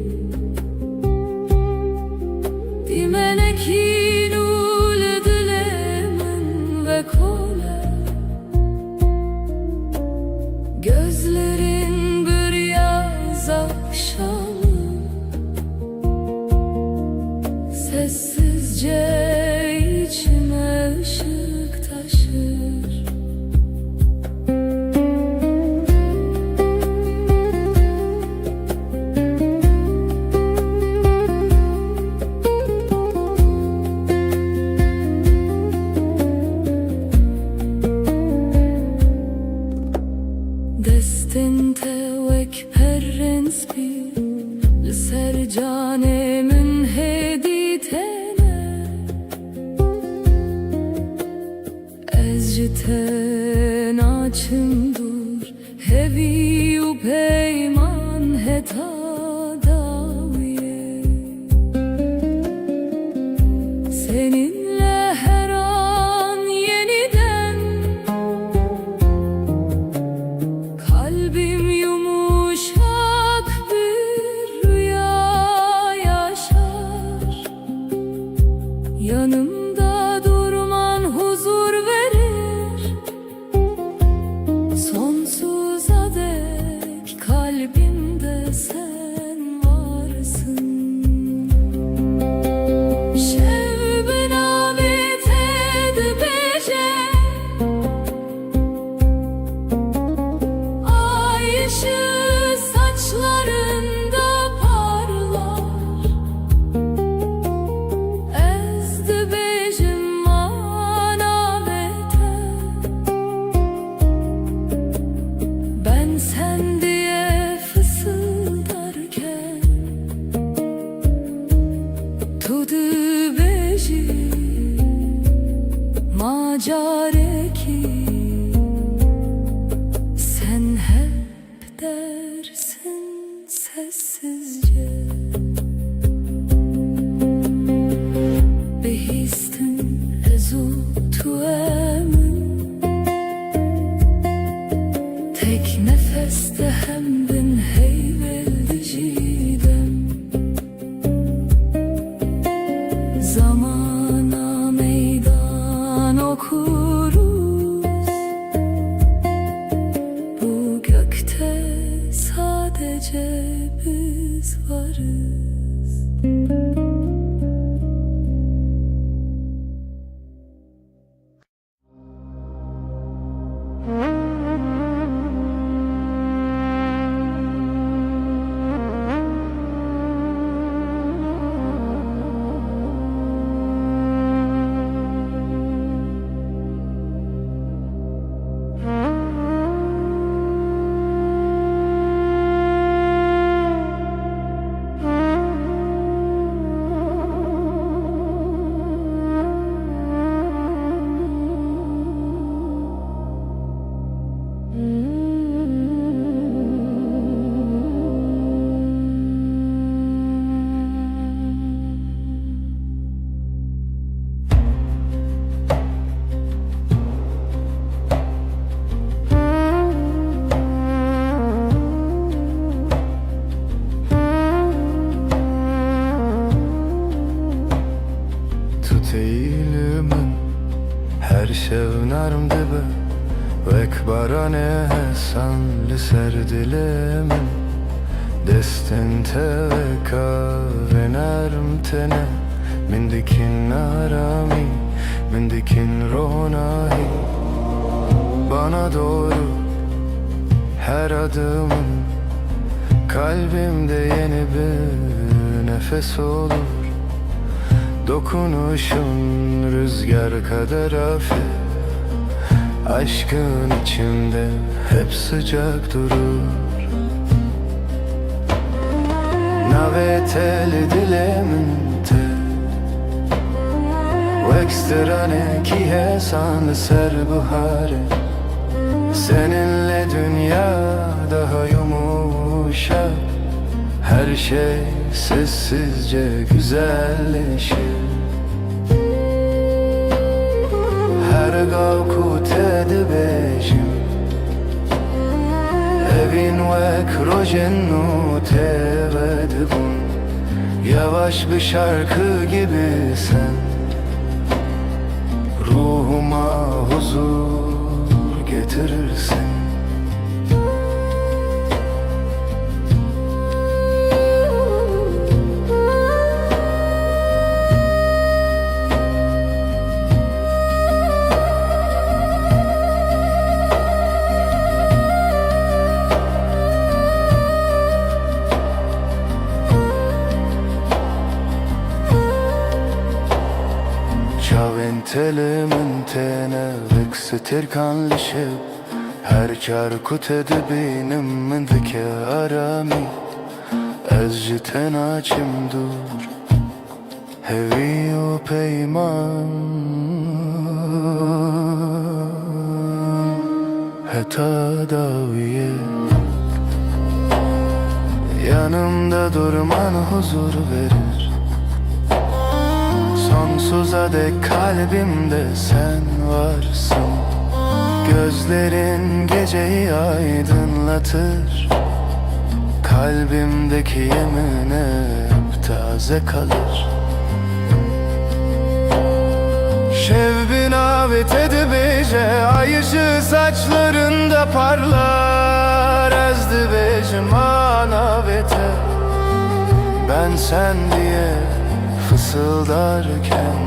dîmenekî nû li dilê min vekole. Gözlerin bir yaz akşamı, sessizce içime ışık taşır. Li ser canê min hêdî têne. Ez ji te naçim dûr, hevî û peyman heta dawiyê. Seninle her an yeniden kalbim yumuşak bir rüya yaşar. Yanımda durman huzur verir. Sonsuza dek kalbimde sen varsın. Şev bi navê te dibêje. Ay ışığı saçlarında parlar. Ez dibêjim ma navê te. Ben sen diye fısıldarken tu dibêjî ma carekî. Sen hep dersin sessizce. Bihîstin ez û tu emin. Tek nefeste hem bin heyvêl dijî dem. Zamana meydan okuruz. Bu gökte sadece biz varız. Tu têyî li min, her şev nerm dibe, wek baranê hesan li ser dilê min. Destên te wek avê nerm têne, min dikin aramî, min dikin ronahî. Bana doğru her adımın kalbimde yeni bir nefes olur. Dokunuşun rüzgar kadar hafif, aşkın içimde hep sıcak durur. Navê te li dilê min tê, wek stranekî hesan li ser buharê. Seninle dünya daha yumuşak, her şey sessizce güzelleşir. Her gav ku te dibêjim, evîn wek rojên nû tê vedibûn. Yavaş bir şarkı gibi sen ruhuma huzur getirirsin. Çavên te li min têne wek stêrkan li şev. Her car ku te dibînim min dike aramî. Ez ji te naçim dûr, hevî û peyman heta dawiyê. Yanımda durman huzur verir. Sonsuza dek kalbimde sen varsın. Gözlerin geceyi aydınlatır. Kalbimdeki yemin hep taze kalır. Şev bi navê te dibêje, ay ışığı saçlarında parlar. Ez dibêjim a navê te, ben sen diye fısıldarken,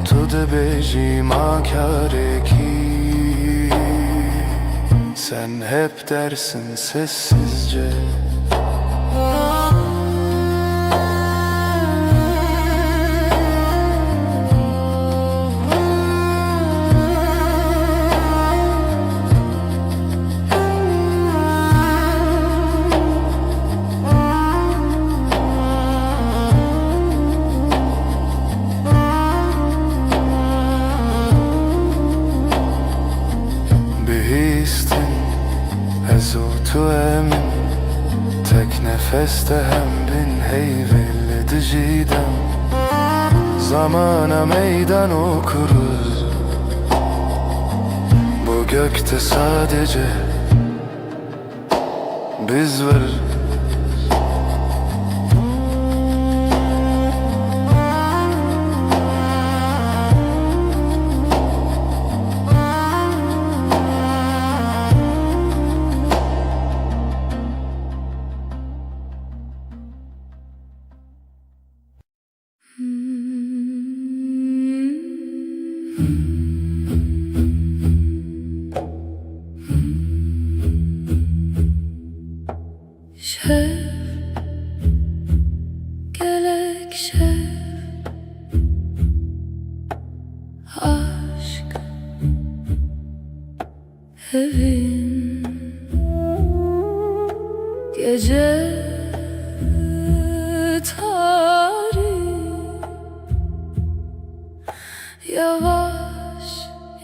tu dibêjî ma karê kî. Sen hep dersin sessizce. Bihîstin ez û tu em in, tek nefeste hem bin heyvê li dijî dem. Zamana meydan okuruz, bu gökte sadece biz varız. Şev, gelek şev, aşk. Evin gece tarih, yavaş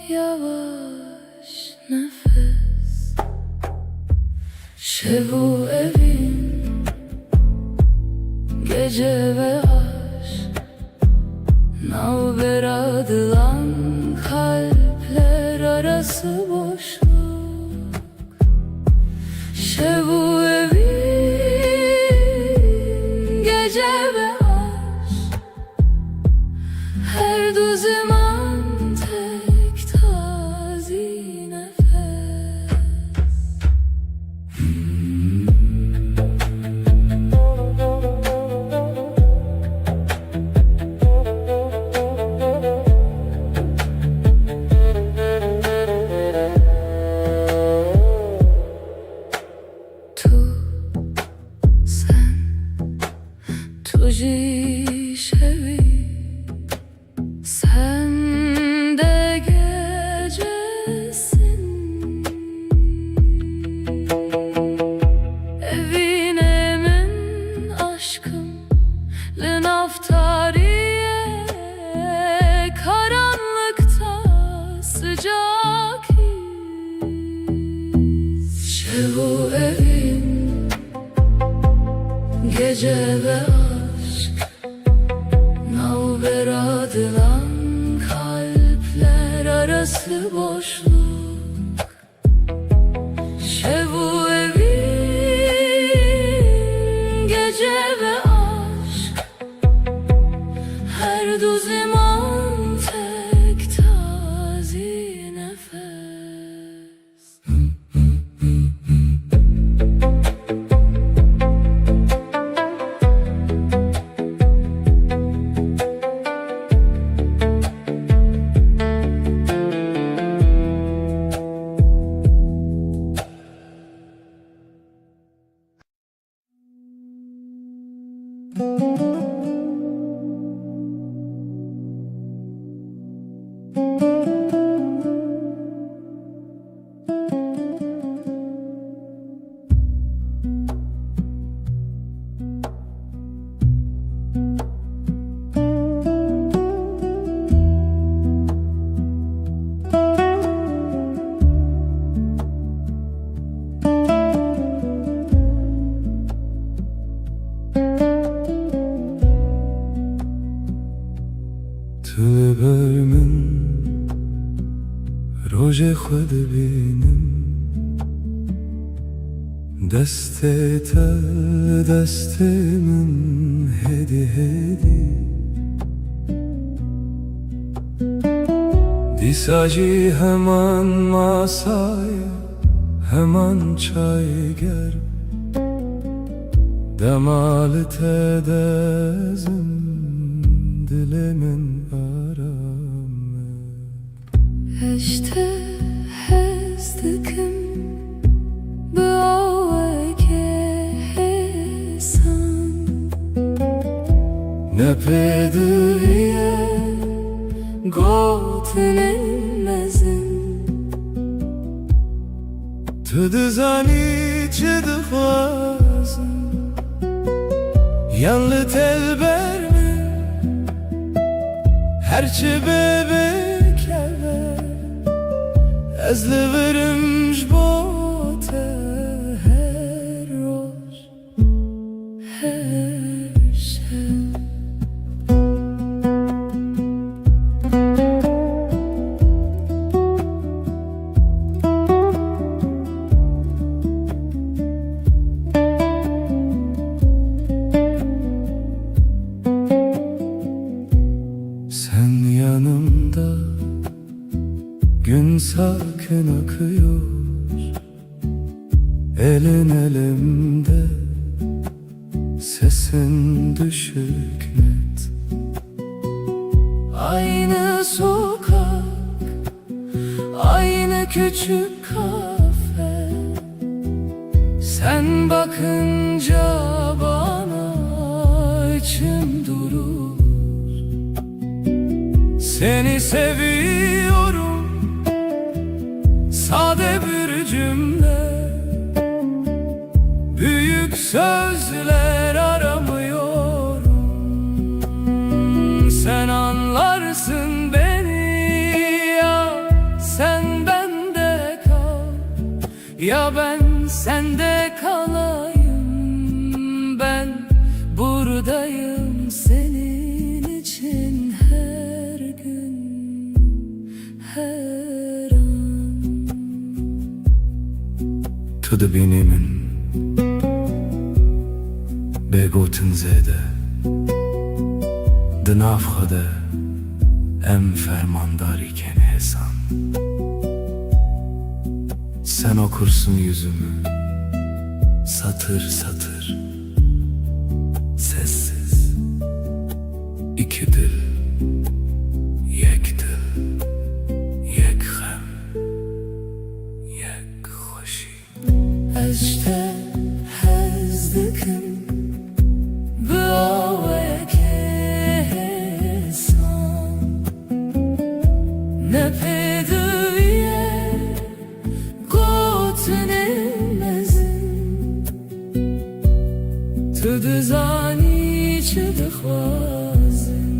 yavaş nefes. Şev û evin, gece ve aşk. Navbera dilan, kalpler arası boşluk. Şev û evin, gece ve aşk. Her du ziman tek tazî nefes. Tu, sen, tu jî şevî. Sen de gecesin. Evînê min aşkım, li nav tariyê karanlıkta sıcak his. Şev û evin, gece ve aşk. Navbera dilan, kalpler arası boşluk. Şev û evin, gece ve aşk. Her du ziman tek tazî nefes. dibînim. Destê te li destê min hêdî hêdî. Dîsa jî heman masayê, heman çayê germ. Dema li te dezim, dilê min aram e. Ez ji te hez dikim bi awekê hêsan. Ne pêdiviye gotinên mezin. Tu dizanî çi dixwazim, yan li te li ber min, her çi be bikeve, ez li vir im ji bo te her roj, her şev. Sen yanımda, gün sakin akıyor. Elin elimde, sesin düşük net. Aynı sokak, aynı küçük kafe. Sen bakınca bana içim durur. Seni seviyorum, sade bir cümle. Büyük sözler aramıyorum. Sen anlarsın beni, ya sen bende kal, ya ben sende kalayım. Ben buradayım senin için her gün, her an. Tu dibînî min bê gotin zêde, di nav xwe de em fermandarî kên hêsan. Sen okursun yüzümü satır satır, sessiz. İki dil, yek dil, yek xem, yek xweşî. Ez ji te hez dikim, bi awekê hêsan. Ne pêdiviye gotinên mezin. Tu dizanî çi dixwazim.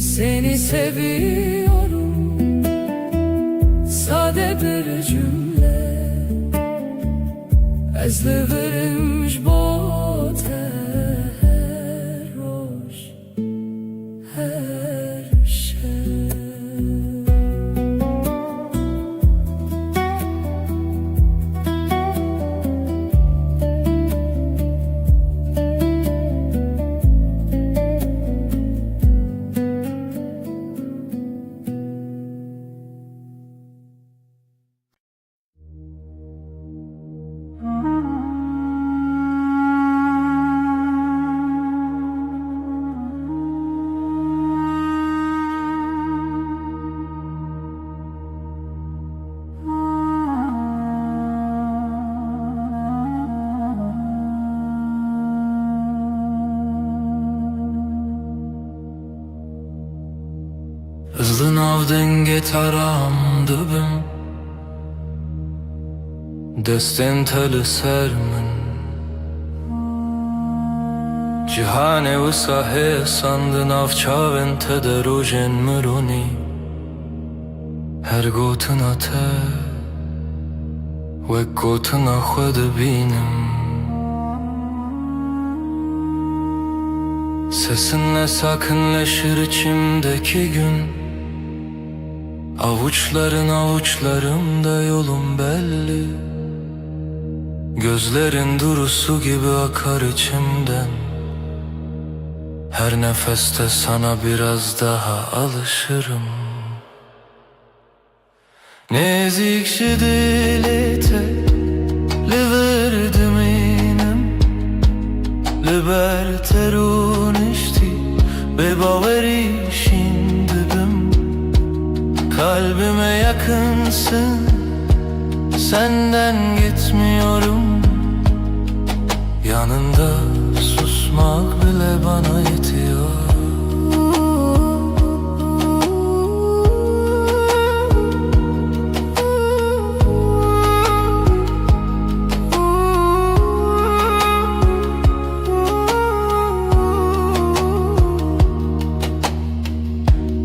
Seni seviyorum, sade bir cümle. Ez li vir im ji bo te her roj, her şev. Ez li nav dengê te ram dibim, destên te li ser min. Cihanê wisa hêsan di nav çavên te de rojên min rûnî. Her gotina te wek gotina xwe dibînim. Sesinle sakinleşir içimdeki gün. Avuçların avuçlarımda yolum belli. Gözlerin duru su gibi akar içimden. Her nefeste sana biraz daha alışırım. Nêzîk ji dilê te li vir dimînim, li ber te rûniştî bêbawerî şîn dibim. Kalbime yakınsın, senden gitmiyorum. Yanında susmak bile bana yetiyor.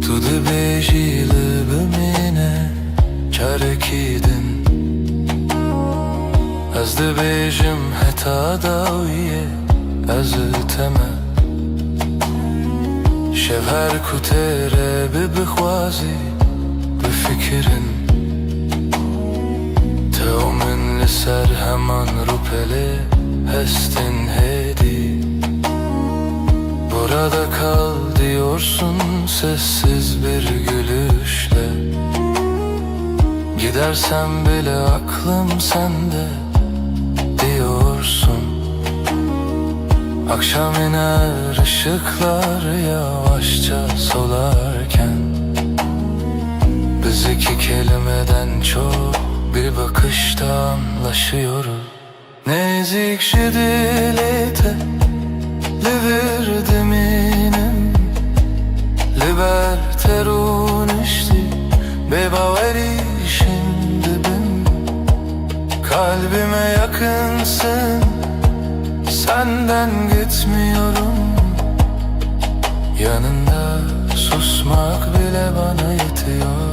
Tu dibêjî li bimîne carekî din. Ez dibêjim heta dawiyê ez û te me. Şev her ku têre bi bixwazî bifikirin. Te û min li ser heman rûpelê hestin hêdî. Burada kal diyorsun sessiz bir gülüşle. Gidersem bile aklım sende diyorsun. Akşam iner ışıklar yavaşça solarken, biz iki kelimeden çok bir bakışta anlaşıyoruz. Nêzîk ji dilê te li vir dimînim, li ber te rûniştî bêbawerî şîn dibim. Kalbime yakınsın, senden gitmiyorum. Yanında susmak bile bana yetiyor.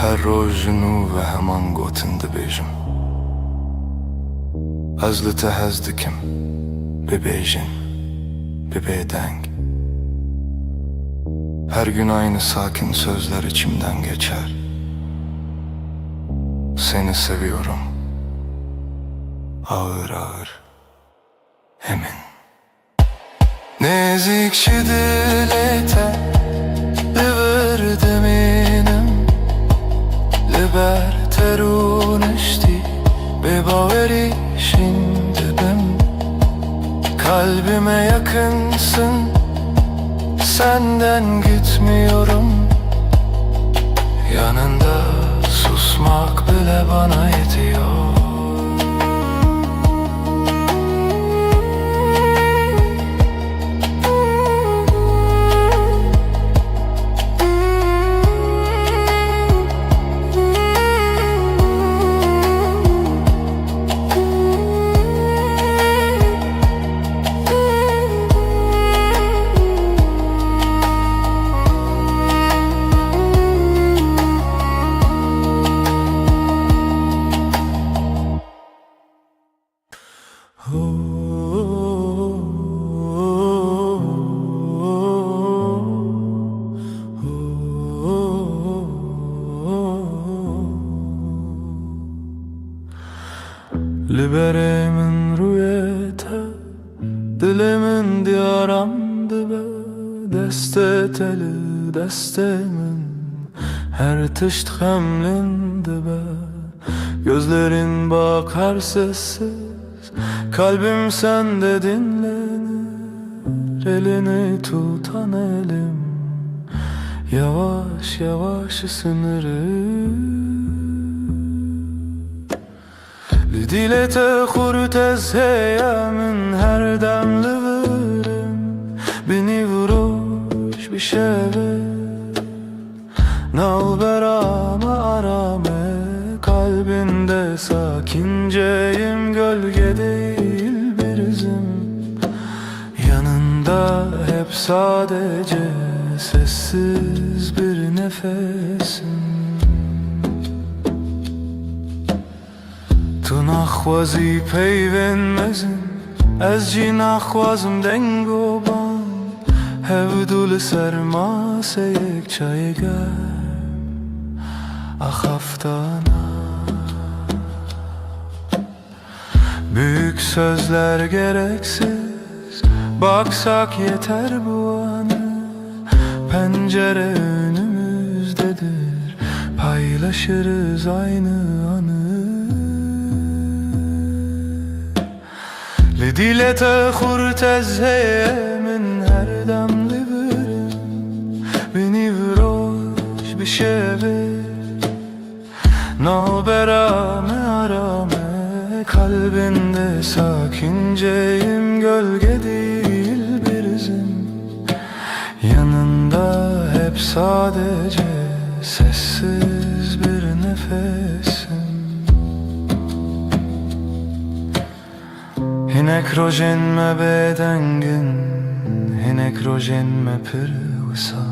Her roj ji nû ve heman gotin dibêjim. Ez li te hez dikim. Bibêjin. Bi bêdeng. Her gün aynı sakin sözler içimden geçer. Seni seviyorum. Ağır ağır. Emin. Nêzîk ji dilê te li vir dimînim, li ber te rûniştî bêbawerî şîn dibim. Kalbime yakınsın, senden gitmiyorum. Yanında susmak bile bana yetiyor. Li berê min rûyê te, dilê min diyaram dibe. Destê te li destê min, her tişt xemlin dibe. Gözlerin bakar sessiz, kalbim sende dinlenir. Elini tutan elim yavaş yavaş ısınır. Li dilê te xurt ez heye min, her dem li vir im. Bi nîv roj, bi şevê, navbera me arame. Kalbinde sakinceyim, gölge değil bir izim. Yanında hep sadece sessiz bir nefesim. Tu naxwazî peyvên mezin, ez jî naxwazim dengoban. Hevdu li ser maseyek çayê germ axaftana. Büyük sözler gereksiz, baksak yeter bu anı. Pencere önümüzdedir, paylaşırız aynı anı. Li dîlê te xurt ez heye min her dem li vir im. Bi nîv roj, bi şevê, navbera me arame. Kalbinde sakinceyim, gölge değil bir izim. Yanında hep sadece sessiz bir nefesim. Hinek rojên me bêdeng in, hinek rojên me pir wisa.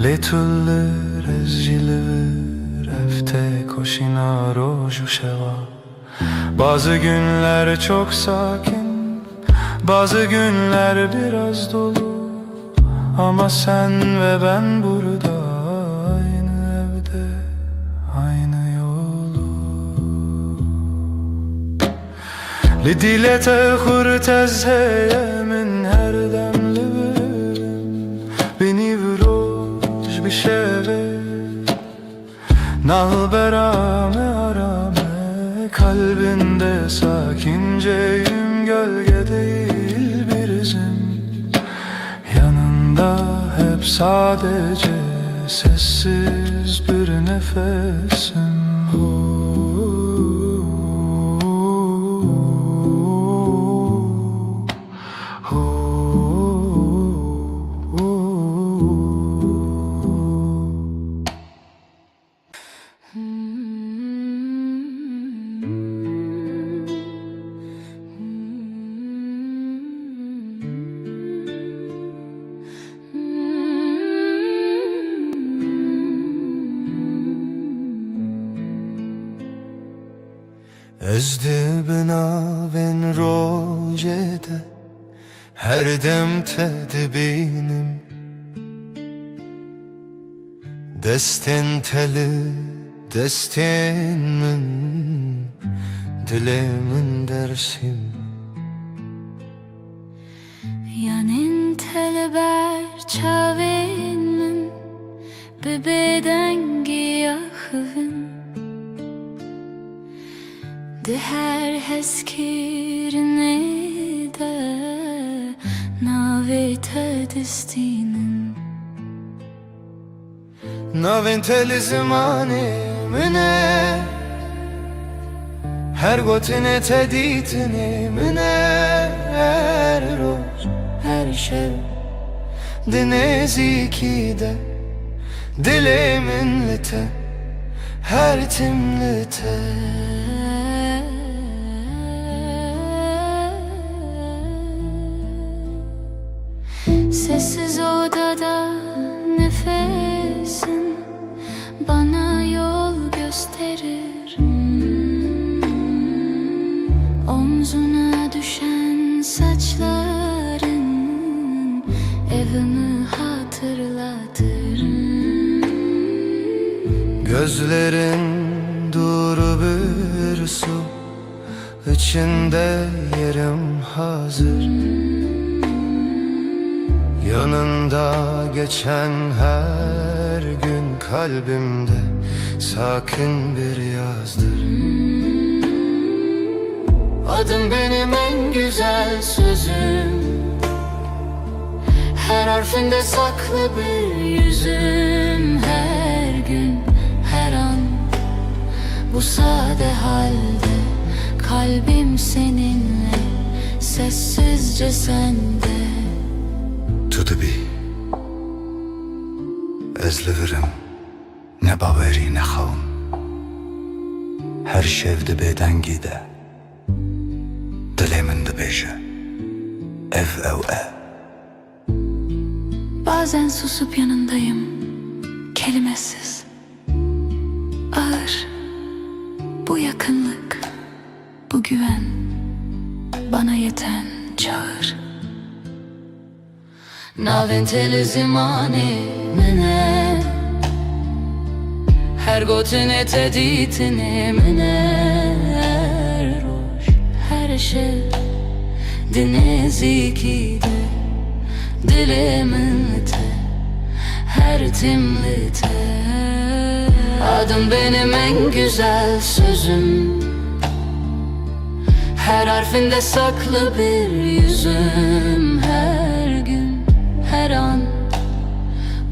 Lê tu li vir, ez jî li vir, ev têkoşîna roj û şeva. Bazı günler çok sakin, bazı günler biraz dolu. Ama sen ve ben burada aynı evde, aynı yolu. Li dîlê te xurt ez heye min her dem li vir im. Bi nîv roj, bi şevê, navbera me arame. Kalbinde sakinceyim, gölge değil bir izim. Yanında hep sadece sessiz bir nefesim. Hu, hu, hu. Ez di binavên rojê de her dem te dibînim. Destên te li destên min, dilê min Dêrsim. Yanên te li ber çavên min, bi bêdengî axivin. Di her hezkirinê de navê te distînin. Navên te li zimanê min e, her gotinê te dîtinê min e. Her roj, her şev, di nêzîkî de, dilê min li te, her tim li te. Sessiz odada nefesin bana yol gösterir. Omzuna düşen saçların evimi hatırlatır. Gözlerin duru bir su, içinde yerim hazır. Yanında geçen her gün kalbimde sakin bir yazdır. Adın benim en güzel sözüm. Her harfinde saklı bir yüzüm. Her gün, her an, bu sade halde kalbim seninle, sessizce sende. Tu dibî, ez li vir im, ne bawerî, ne xewn. Her şev di bêdengî de dilê min dibêje, ev ew e. Bazen susup yanındayım. Kelimesiz. Ağır. Bu yakınlık, bu güven, bana yeten çağır. Navên te li zimanê min e. Her gotinê te dîtinê min e. Her roj, her şev di nêzîkî de, dilê min li te, her tim li te. Adım benim en güzel sözüm. Her harfinde saklı bir yüzüm. Her gün, her an,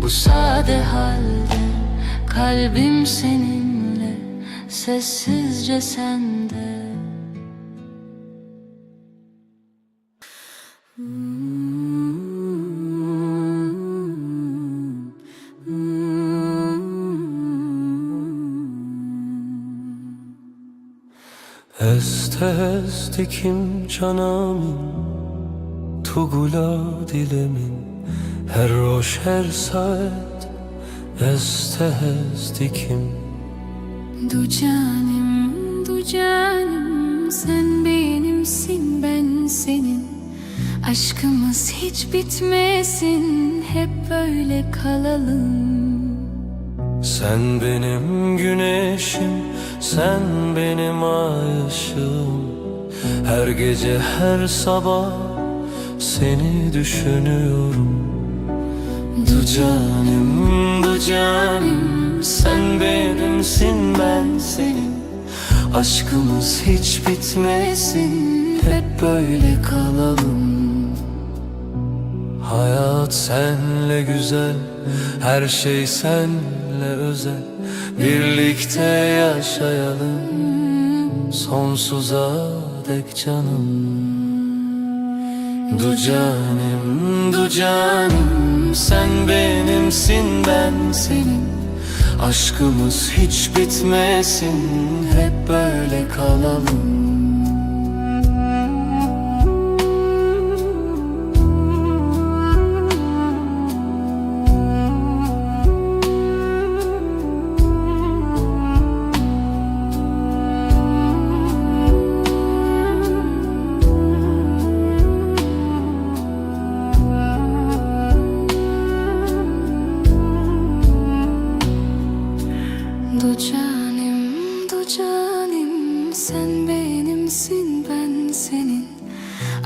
bu sade halde kalbim seninle, sessizce sende. Ez te hez dikim cana min, tu gula dilê min, her roj, her saet ez te hez dikim. Du canim, du canim, sen benimsin, ben senin. Aşkımız hiç bitmesin, hep böyle kalalım. Sen benim güneşim, sen benim ay ışığım. Her gece, her sabah seni düşünüyorum. Du canim, du canim, sen benimsin, ben senin. Aşkımız hiç bitmesin, hep böyle kalalım. Hayat senle güzel, her şey senle özel. Birlikte yaşayalım sonsuza dek canım. Du canim, du canim, sen benimsin, ben senin. Aşkımız hiç bitmesin, hep böyle kalalım. Du canim, du canim, sen benimsin, ben senin.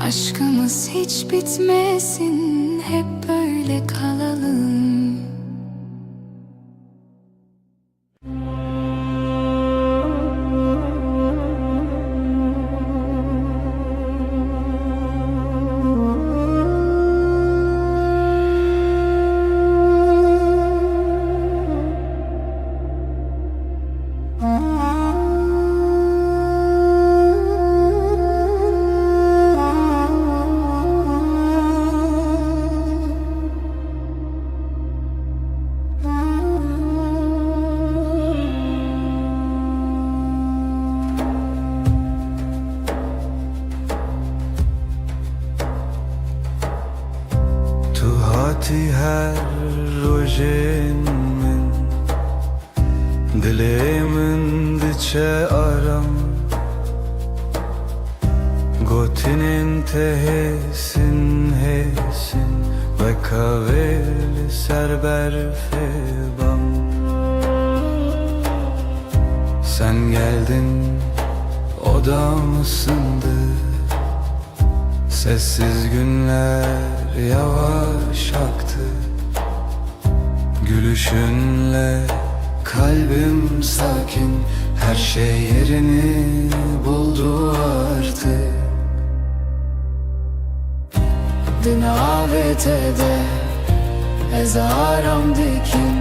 Aşkımız hiç bitmesin, hep böyle kalalım. Tu hatî her rojên min, dilê min diçe aram. Gotinên te hêsin, hêsin, weka wê li ser berfê bam. Sen geldin, odam ısındı. Sessiz günler yavaş aktı. Gülüşünle kalbim sakin, her şey yerini buldu artık. Di navê te de ez aram dikim.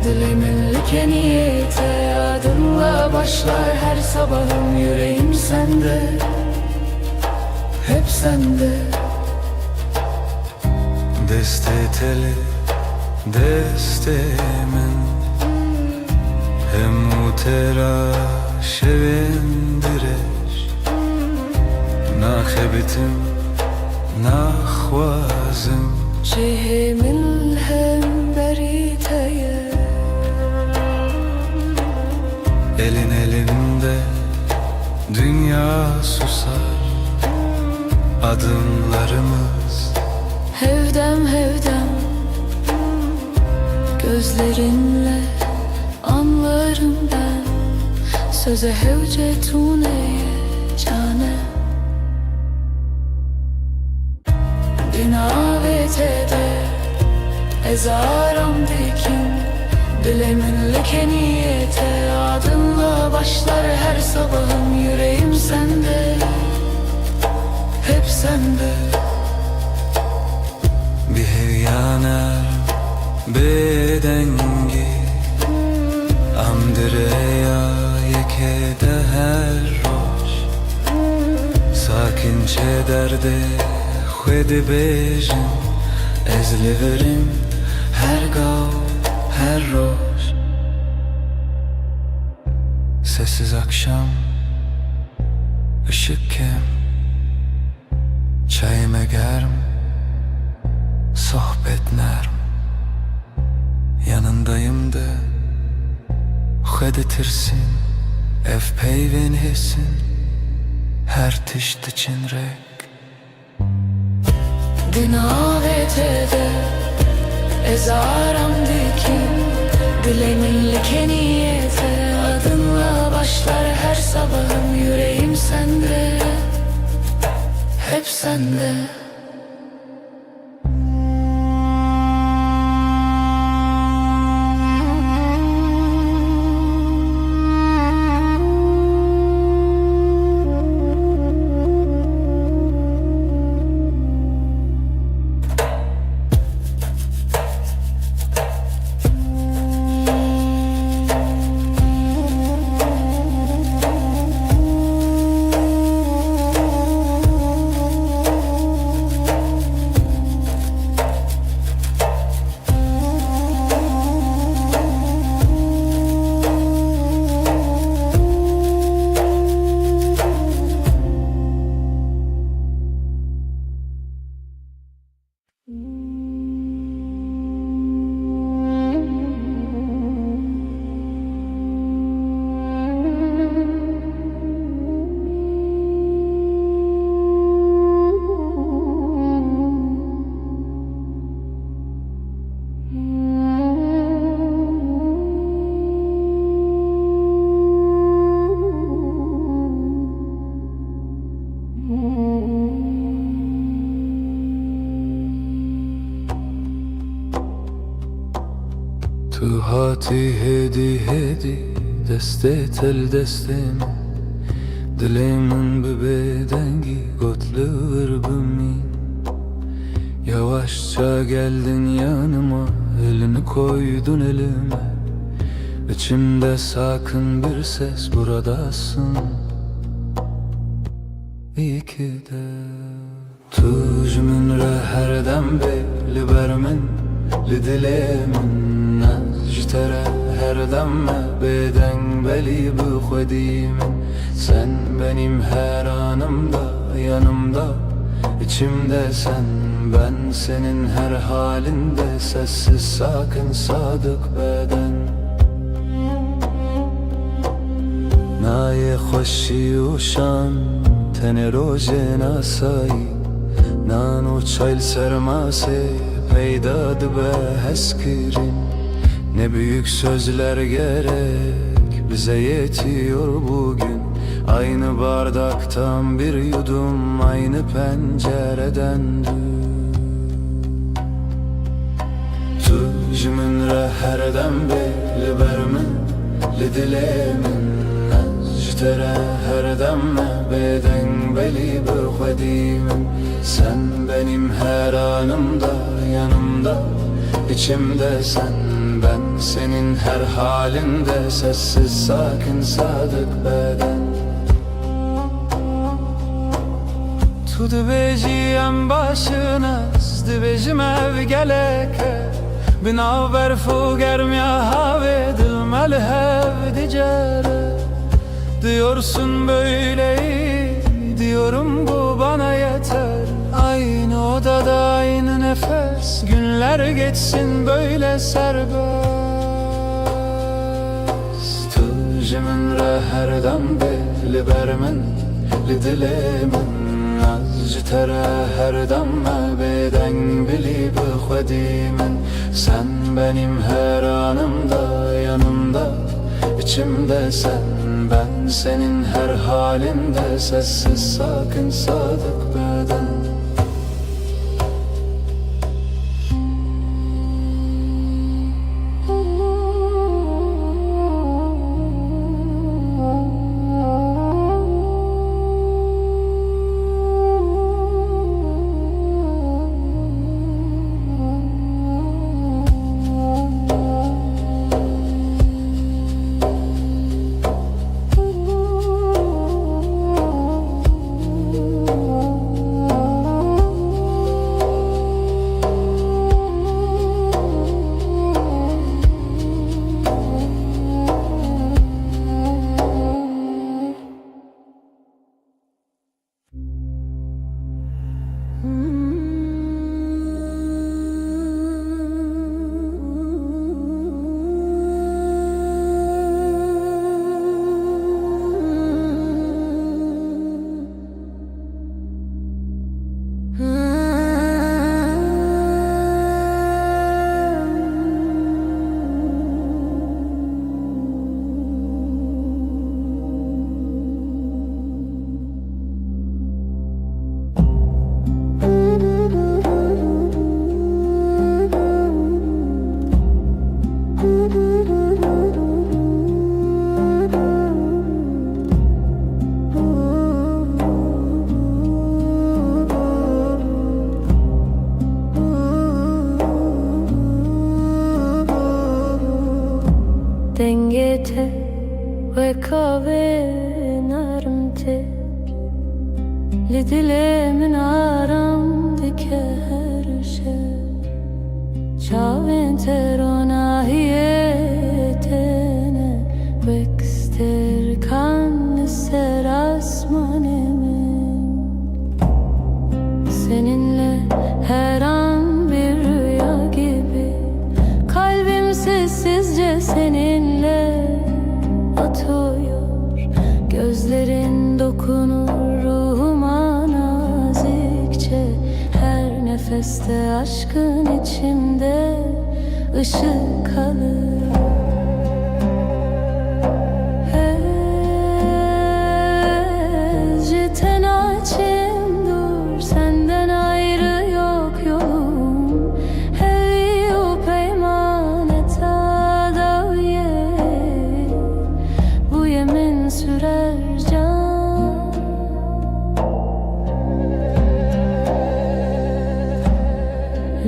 Dilê min li keniyê te, adınla başlar her sabahım. Yüreğim sende, hep sende. Destê te li destê min, hemû te ra şevên dirêj. Naxebitim, naxwazim. Cihê min li hemberî te ye. Elin elimde dünya susar adımlarımız. Hevdem hevdem gözlerinle anlarım ben. Söze hewce tune cane. Di navê te de ez aram dikim. Dilê min li keniyê te, adınla başlar her sabahım. Yüreğim sende, hep sende. Bi heviyana bêdengî, em di rêya yekê de her roj. Sakin çê derdê xwe dibêjin, ez li vir im her gav, her roj. Sessiz akşam, ışık kem, çay me germ, sohbet nerm. Yanındayım de xwe ditirsim, ev peyvên hêsin, her tişt diçin rêk. Di navê te de ez aram dikim. Dilê min li keniyê te, adınla başlar her sabahım. Yüreğim sende, hep sende. Tu hatî hêdî hêdî destê te li destê min, dilê min bi bêdengî got li vir bimîn. Yavaşça geldin yanıma, elini koydun elime. İçimde sakın bir ses buradasın. İyi ki de. Tu ji min re herdem bê, li ber min, li dilê min. Ez ji te re herdem me, bêdeng belî bi xwedî min. Sen benim her anımda, yanımda, içimde sen. Ben senin her halinde, sessiz, sakin, sadık beden. Nayê xweşî û şan tenê rojên asayî. Nan û çay li ser masê peyda dibe hezkirin. Ne büyük sözler gerek, bize yetiyor bugün. Aynı bardaktan bir yudum, aynı pencereden dün. Tu ji min re herdem bê, li ber min, li dilê min. Ez ji te re herdem me, bêdeng belî bi xwedî min. Sen benim her anımda, yanımda, içimde sen. Ben senin her halinde, sessiz, sakin, sadık beden. Tu dibêjî em baş in, ez dibêjim ev gelek e. Bi nav berf û germiya havê dil me li hev dicere. Diyorsun böyle iyi, diyorum bu bana yeter. Aynı odada aynı nefes, günler geçsin böyle serbest. Tu Ji min re her dem bê li ber min, li dilê min. Ez ji te re her dem me bêdeng bilî bi xwedî min. Sen benim her anımda, yanımda, içimde sen. Ben senin her halimde sessiz, sakin, sadık beden. Dengê te wek avê nerm tê, li dilê min aram dike her şev. Çavên te ronahiyê têne, wek stêrkan li ser asmanê min. Seninle her an bir rüya gibi. Kalbim sessizce seninle atıyor. Gözlerin dokunur ruhuma nazikçe. Her nefeste aşkın içimde ışık alır. Hezci tenacim dur, senden ayrı yok yolum. Hevi u peymaneta dawiye, bu yemin sürer can.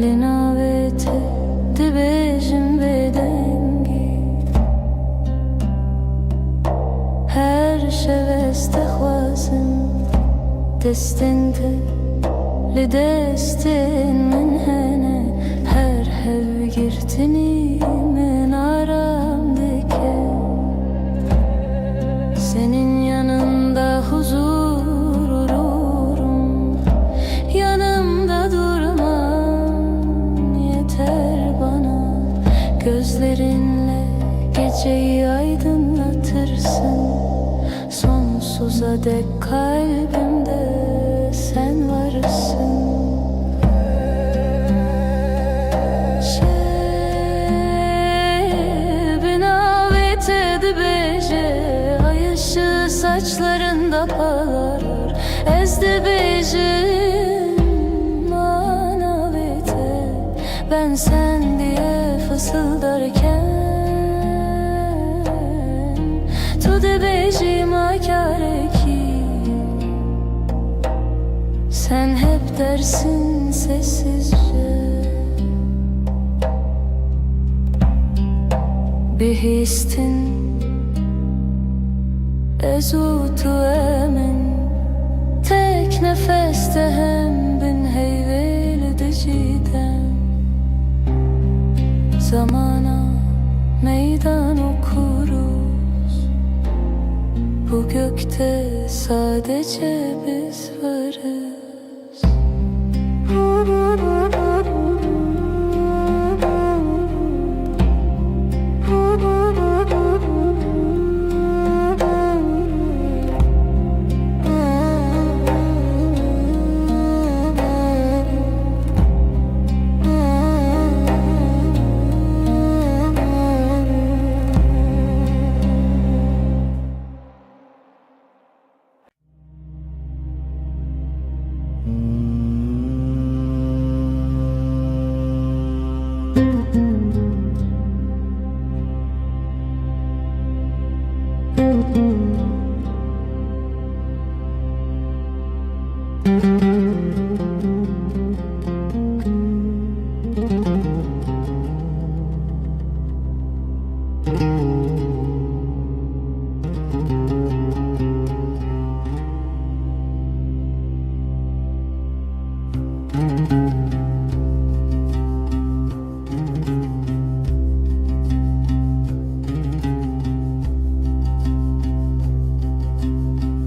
Li navê te dibêjim bêdengî. Her şev ez te xwazim. Destên te li destên min hene. Her hevgirtinî min aram dike. Senin yanında huzur arıyorum. Yanımda durman yeter bana. Gözlerinle geceyi aydınlatırsın. Sonsuza dek kalbimde sen varsın. Şebina ve te dibêje, ay ışığı saçlarında parlar. Ez dibêjim, ana ve te, ben sen diye fısıldarken, tu dibêjî ma kareki. Sen hep dersin sessizce. Bihîstin ez û tu em in. Tek nefeste hem bin heyvê li dijî dem. Zamana meydan okuruz. Bu gökte sadece biz varız.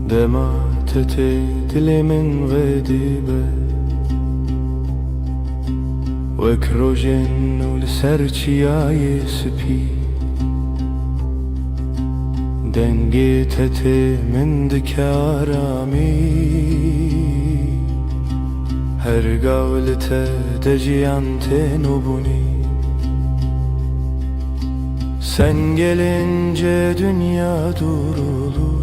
Dema te tê dilê min ve dibe, wek rojên nû li ser çiyayê spî. Dengê te tê min dike aramî, her gav li te de jiyan tê nûbûnî. Sen gelince dünya durulur.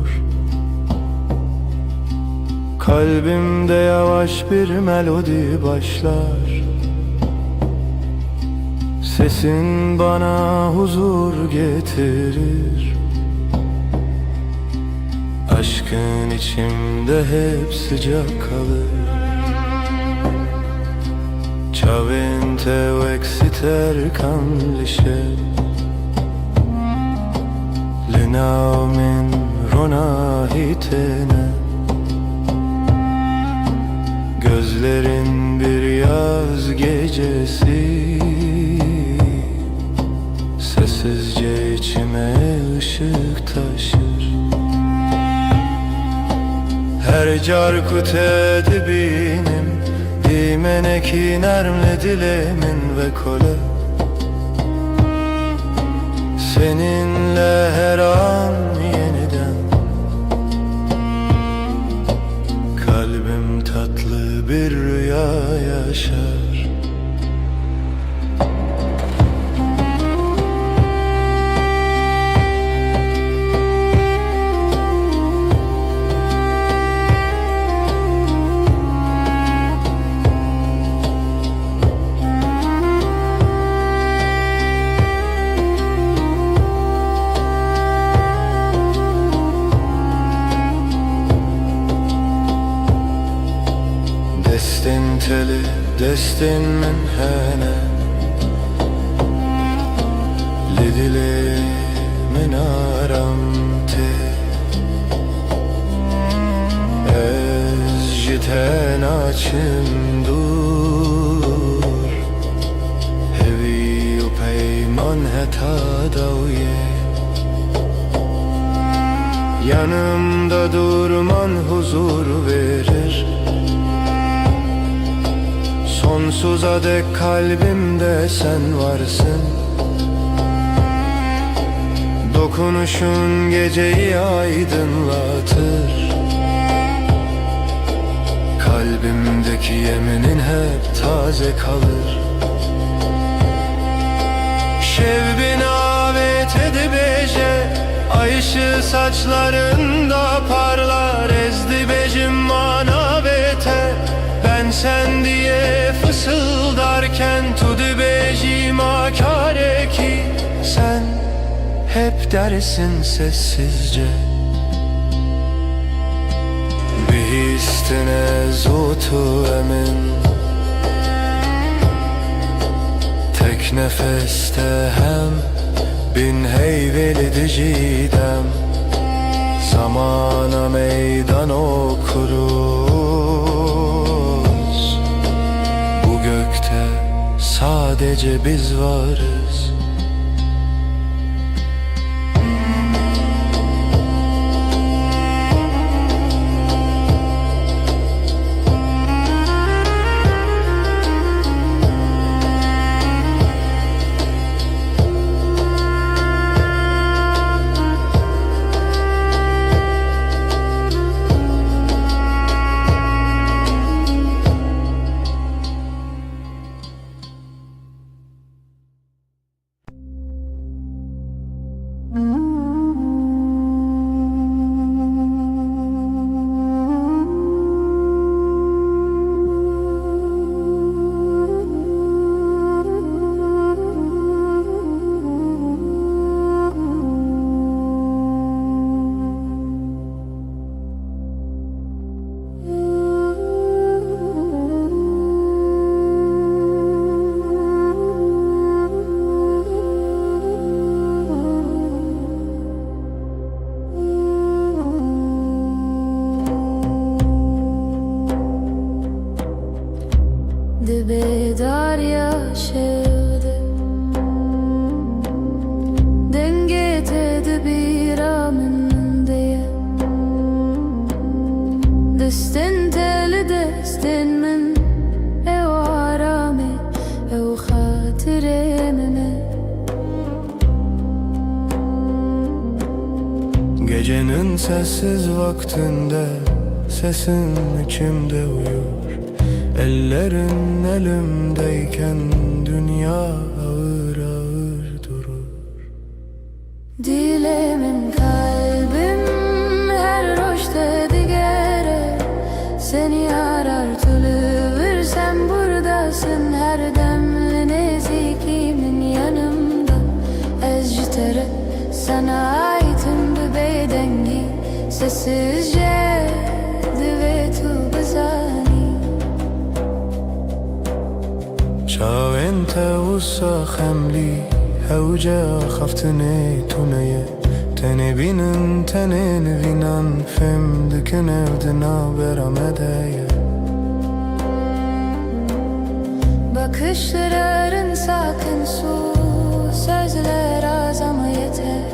Kalbimde yavaş bir melodi başlar. Sesin bana huzur getirir. Aşkın içimde hep sıcak kalır. Çavên te wek siter kan li şev, li nav min ronahî têne. Gözlerin bir yaz gecesi, sessizce içime ışık taşır. Her car ku te dibînim, dîmenekî nerm li dilê min vekole. Seninle her an yeniden kalbim tatlı bir rüya yaşar. Destên te li destên min hene, li dilê min aram tê. Ez ji te naçim dûr, hevî û peyman heta dawiyê. Yanımda durman huzur verir. Sonsuza dek kalbimde sen varsın. Dokunuşun geceyi aydınlatır. Kalbimdeki yeminin hep taze kalır. Şev bi navê te dibêje, ay ışığı saçlarında parlar. Ez dibêjim ma navê te, ben sen diye fısıldarken tu dibêjî ma kare kî sen hep dersin sessizce. Bihîstine zû tu emin. Tek nefeste hem bin heyveli dijî dem. Zamana meydan okuruz. Bu gökte sadece biz varız. Siz vaktinde sesin içimde uyur. Ellerin elimdeyken dünya ağır ağır durur. Dilê min, kalbim her roj te digere, seni arar, tu li vir sen buradasın, her dem li nêzîkî min yanımda. Ez ji te re sana aitim, bi bêdengî sessizce divê tu bizanî. Çavên te wisa xemlî, hewce axaftinê tune ye. Tenê bînin, tenê nivînan, fêm dikin ev di navbera me de ye. Bakışların sakın su, sözler az ama yeter.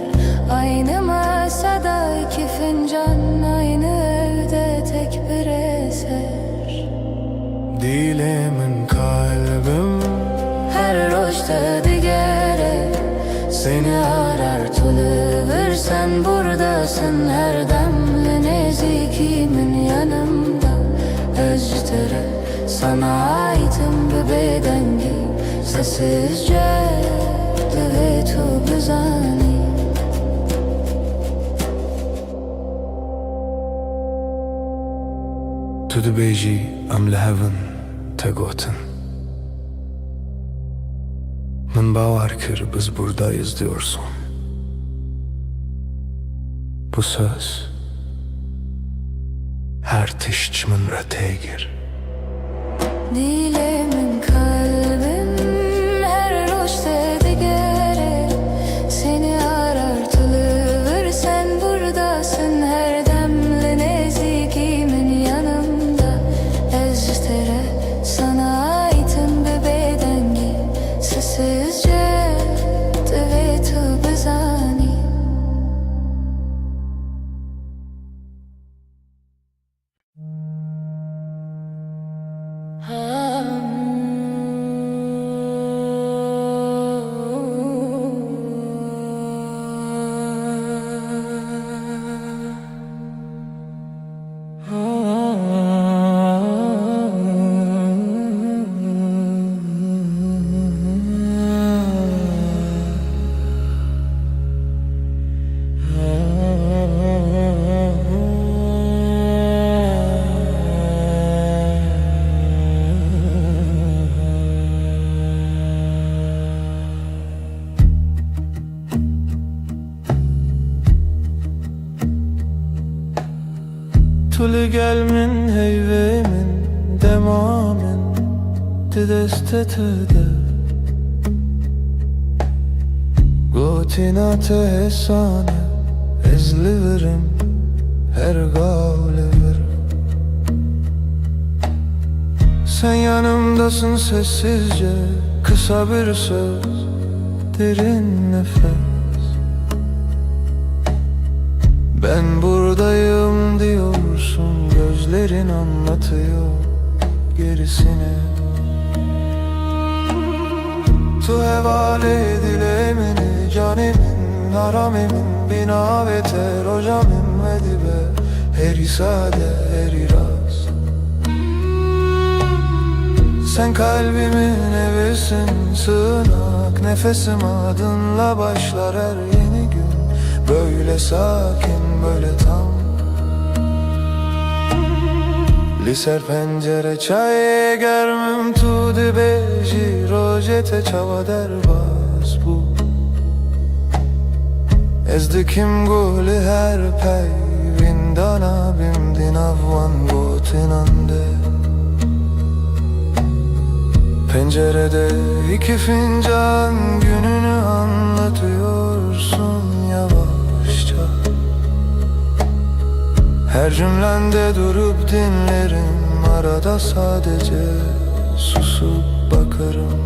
Aynı masada iki fincan, aynı evde tek bir eser. Dilê min, kalbim her roj te digere, seni arar, tu li vir sen buradasın, her dem li nêzîkî min yanımda. Ez ji te re sana aitim, bi bêdengî sessizce divê tu bizanî. Tu dibêjî, em li hev in, te gotin. Min bawer kir, biz buradayız diyorsun. Bu söz her tişt ji min re tê kir. Dilê min, kalbim her roj te digere, seni arar, tu li vir sen buradasın, her dem li nêzîkî min yanımda. Ez ji te re sana aitim, bi bêdengî sessizce divê tu bizanî. Tu li gel min, heyvê min, dema min di destê te de. Gotina te hêsan e, ez li vir im, her gav li vir. Sen yanımdasın sessizce, kısa bir söz, derin nefes. Ben buradayım diyorsun, gözlerin anlatıyor gerisini. Tu hevalê dilê min î, canê min, aramê min, bi navê te roja min vedibe, herî sade, herî rast. Sen kalbimin evisin, sığınak, nefesim adınla başlar her yeni gün. Böyle sakin, böyle tam. Li ser pencere çayê germ im, tu dibêjî, rojê te çawa derbas bû. Ez dikim guh li her peyvîndana bim di nav wan gotinan de. Pencerede iki fincan, gününü anlatıyorsun yavaşça. Her cümlende durup dinlerim, arada sadece susup bakarım.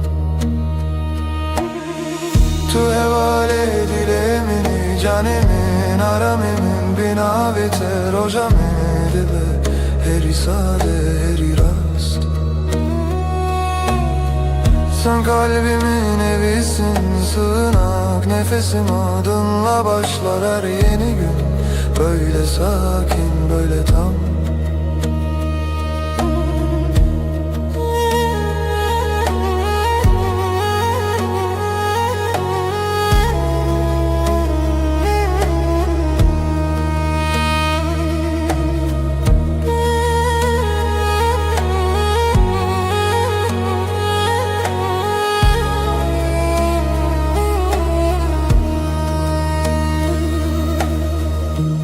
Tu hevalê dilê min î, canê min, aramê min, bi navê te roja min dibe, herî sade, herî rast. Sen kalbimin evisin, sığınak, nefesim adınla başlar her yeni gün. Böyle sakin, böyle tam.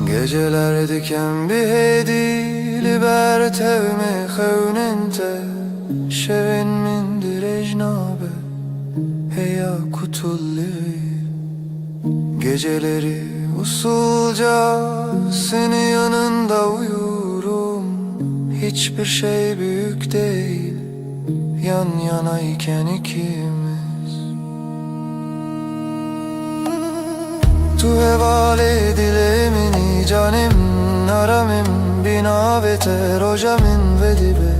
Geceler diken bi hêdî li ber tevmê xewnên te, şevên min dirêj nabe, heya ku tu li vî. Geceleri usulca senin yanında uyurum. Hiçbir şey büyük değil, yan yanayken ikimiz. Tu hevalê dilê min î, canê min, arem min, bi navê te roja min vedibe,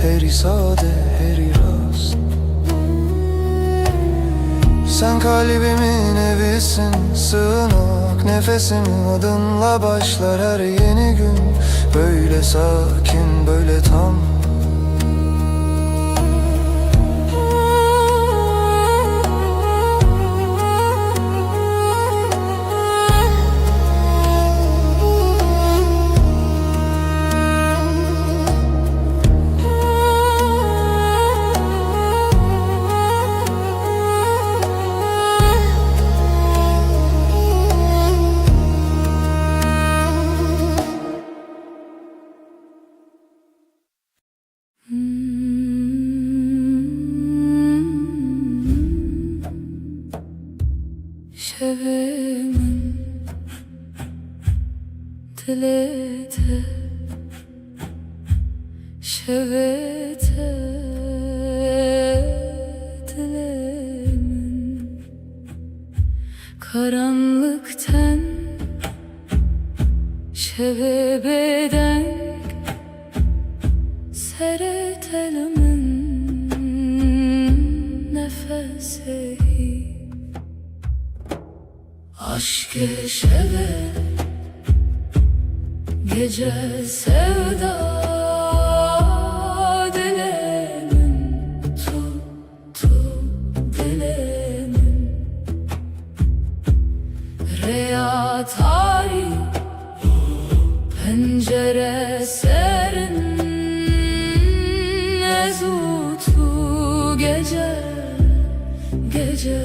herî sade, herî rast. Sen kalbimin evisin, sığınak nefesim, adınla başlar her yeni gün. Böyle sakin, böyle tam. Şevê min dilê te, şevê te dilê min. Karanlık ten, şevê bêdeng, serê te li min nefesê hî. Aşkê şevê, gece sevda dilê min, tu, tu dilê min. Rêya tarî, pencere serin, ez û tu gece, gece.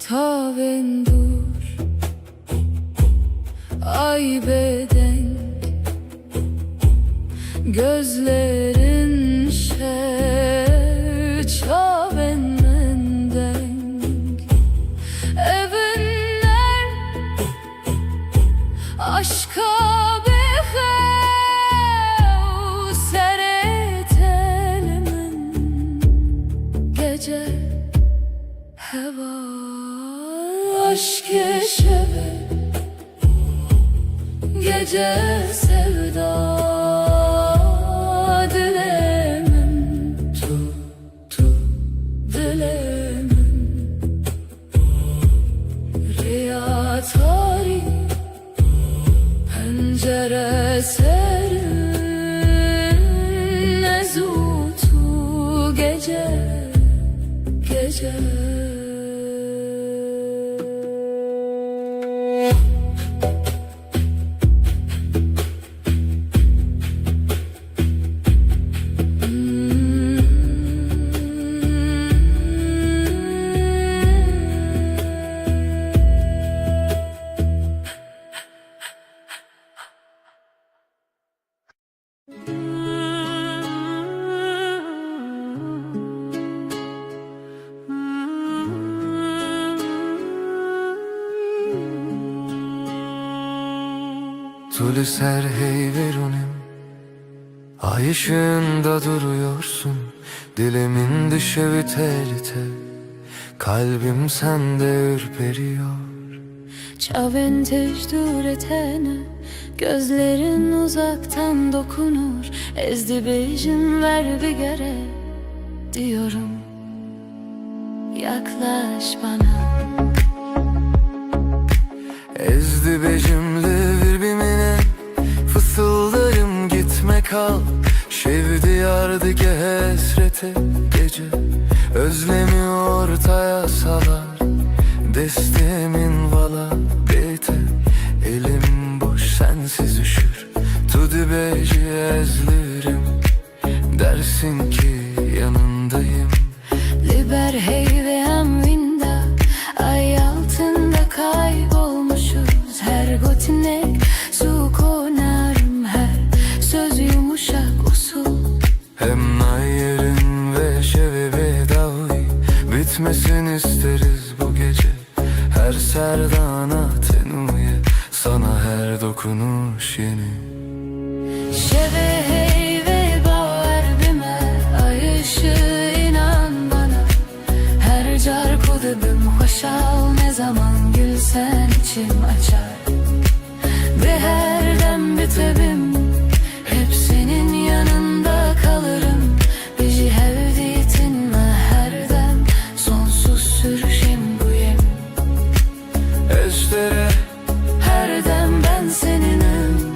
Tavên dûr, ay bêdeng, gözlerin şev, çavên min deng. Evin ner, aşka bêxew, serê te li min gece. Heva aşkê şevê, gece sevda dilê min, tu, tu dilê min. Rêya tarî, pencere serin, ez û tu gece, gece. Tu li ser heyverûnim, ay ışığında duruyorsun. Dilimin düşevi tel tel, kalbim sende ürperiyor. Çavên tişt dûr tene, gözlerin uzaktan dokunur. Ez dibêjim ver bigere diyorum, yaklaş bana. Ez dibêjim li vir bimîne, fısıldarım gitme kal. Şev diyar dike hesrete gece, özlemi ortaya salar. Destemin vala bete, elim boş sensiz üşür. Tu dibêjî ez li vir im, dersin ki yanındayım. Li ber heyvê em winda, ay altında kaybolmuşuz. Her gotinek su konarım, her söz yumuşak usul. Hem nayerin ve şeve bedavî bitmesin isteriz bu gece. Her serdana tenûye, sana her dokunuş yeni. Şevê heyvê bawer bime, ay ışığı inan bana. Her car ku dibim xweşal, ne zaman gülsen içim açar. Dê her dem bitebim, hep senin yanında kalırım. Bijî hevdîtin me her dem, sonsuz sürüşüm bu yemin. Ez tere, her dem ben seninim.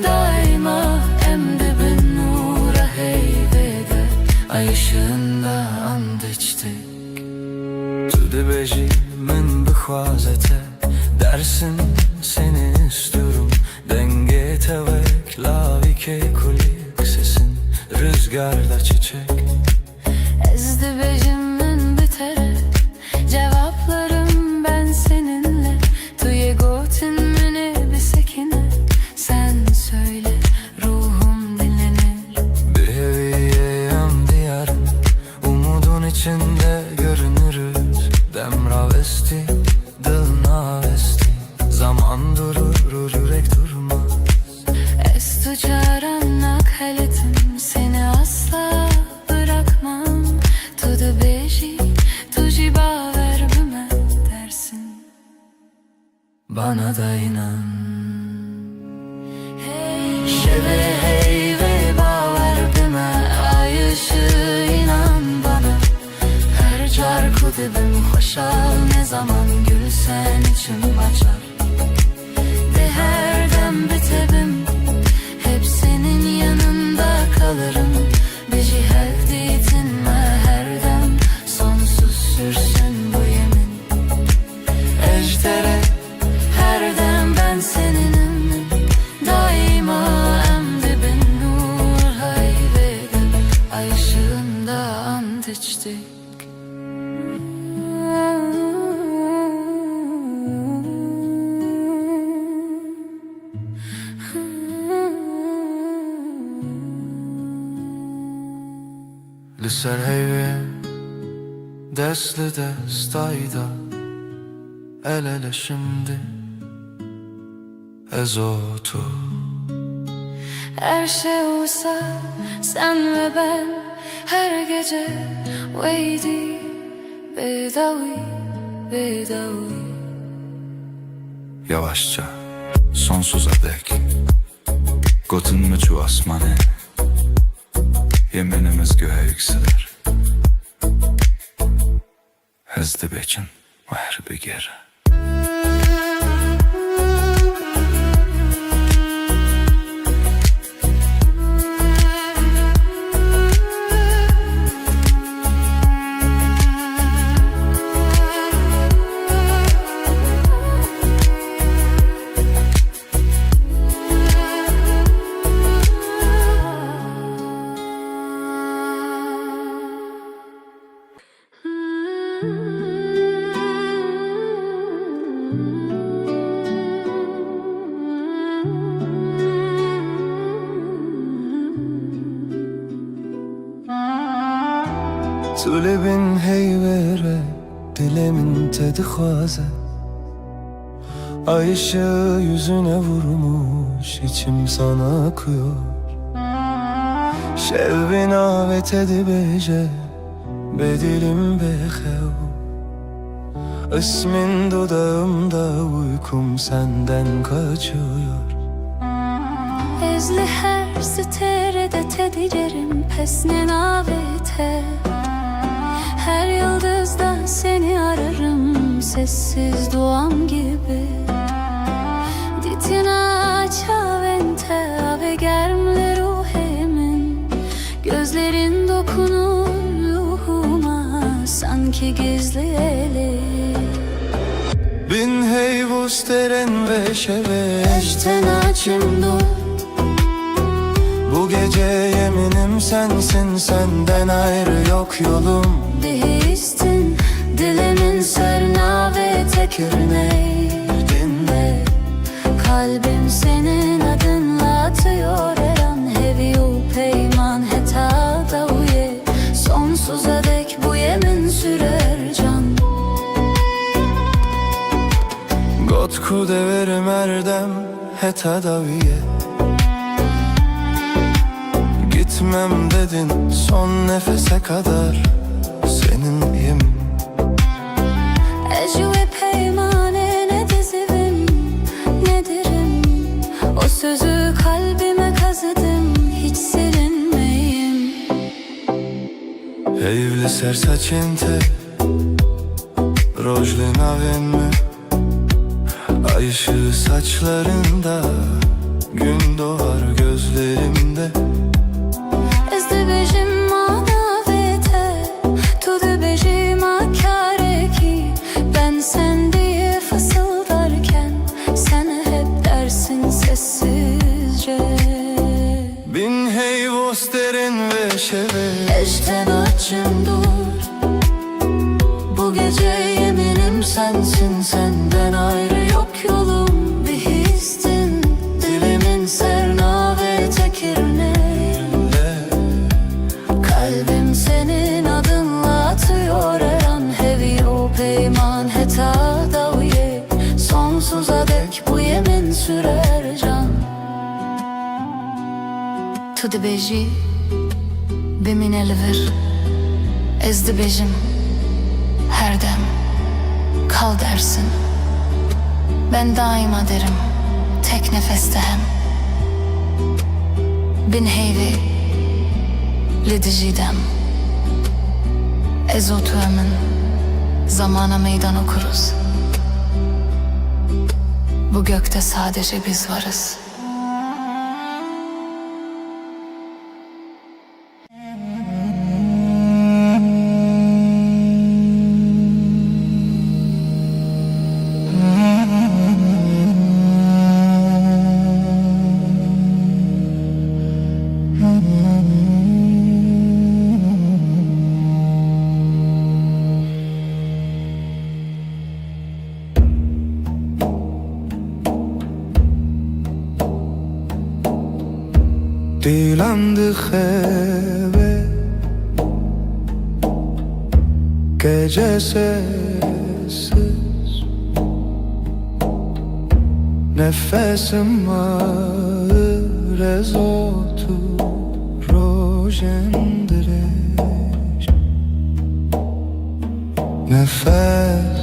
Daima em dibin nûra heyvê de, ay ışığında and içtik. Tu dibêjî min bixwaze te, dersin seni istiyorum. Dengê te wek lavîkê kulî, sesin rüzgarda çiçek. Ez dibêjim min bi te re, cevaplarım ben seninle. Tu yê gotin min ê bisekine, sen söyle, ruhum dinlenir. Bi heviyê em diyarım, umudun içinde görünürüz. Dem ravestî, dil navestî, zaman durur, yürek durmaz. Ez tu caran nakheletim, seni asla bırakmam. Tu dibêjî, tu jî bawer bime, dersin. Bana da inan. Şevê heyvê bawer bime, ay ışığı inan bana. Her car ku dibim xweşal, ne zaman gülsen içim açar. Dê her dem bitebim, hep senin yanında kalırım. Bijî hevdîtin me her dem, sonsuz sürsün bu yemin. Ez ji te re, her dem ben seninim. Daima em dibin nûr heyvê de, ay ışığında ant içtik. Li ser heyvê, dest li dest ayda, el ele şimdi, ez o tu. Her şey olsa sen ve ben, her gece weydi, bedawi, bedawi. Yavaşça, sonsuza dek, gotin min çû asmanê. Yeminimiz göğe yükselir. Ez dibêjim, wehr bigir. Tu li bin heyvê re, dilê min te dixwaze. Ay ışığı yüzüne vurmuş, içim sana akıyor. Şev bi navê te dibêje, bê dilim bê xew. İsmin dudağımda, uykum senden kaçıyor. Ez li her stêrê de te dîgerim, pesnê navê te. Her yıldızda seni ararım, sessiz duam gibi. Dîtina çavên te, avê germ li ruhê min. Gözlerin dokunur ruhuma, sanki gizli eli. Bin heyvû stêrên vê şevê, ez tena çim dûr. Bu gece yeminim sensin, senden ayrı yok yolum. Bihîstin, dilimin ser navê te kirine. Dinle, kalbim senin adınla atıyor her an. Hevî û peyman heta dawiyê, sonsuza dek bu yemin sürer can. Got ku deverim erdem heta dawiyê. Gitmem dedin, son nefese kadar seninim. Ez ji wê peymanê ne dizivim, ne dirim. O sözü kalbime kazıdım, hiç silinmeyim. Heyv li ser saçên te, roj li navên me. Ay ışığı saçlarında, gün doğar gözlerimde. Ez dibêjim ma navê te, tu dibêjî ma karekî. Ben sen diye fısıldarken, sen hep dersin sessizce. Bin heyvû stêrên vê şevê, ez tena çim dûr. Bu gece yeminim sensin, senden ayrı yok yolum. Bihîstin, dilimin ser navê te kirine. Kalbim senin adınla atıyor her an. Hevî û peyman heta dawiyê, sonsuza dek bu yemin sürer can. Tu dibêjî, bimîne li vir. Ez dibêjim, her dem, kal dersin. Ben daima derim, tek nefeste hem. Bin heyvê, li dijî dem. Ez û tu emin, zamana meydan okuruz. Bu gökte sadece biz varız. Dilan dixewe gece sessiz. Nefesim ağır, ez otur rojên dirêj. Nefes,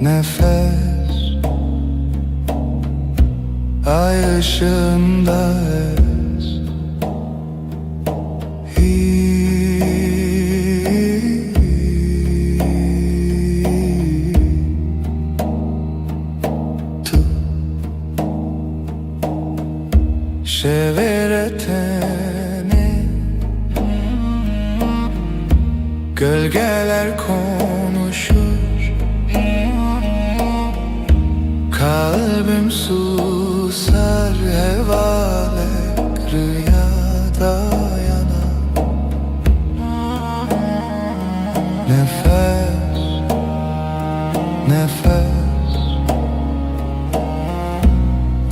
nefes, ay ışığında ez. Hî, tu. Şevê re tenê gölgeler konuşur. Kalbim susar, hevalek rüyada yanar. Nefes, nefes,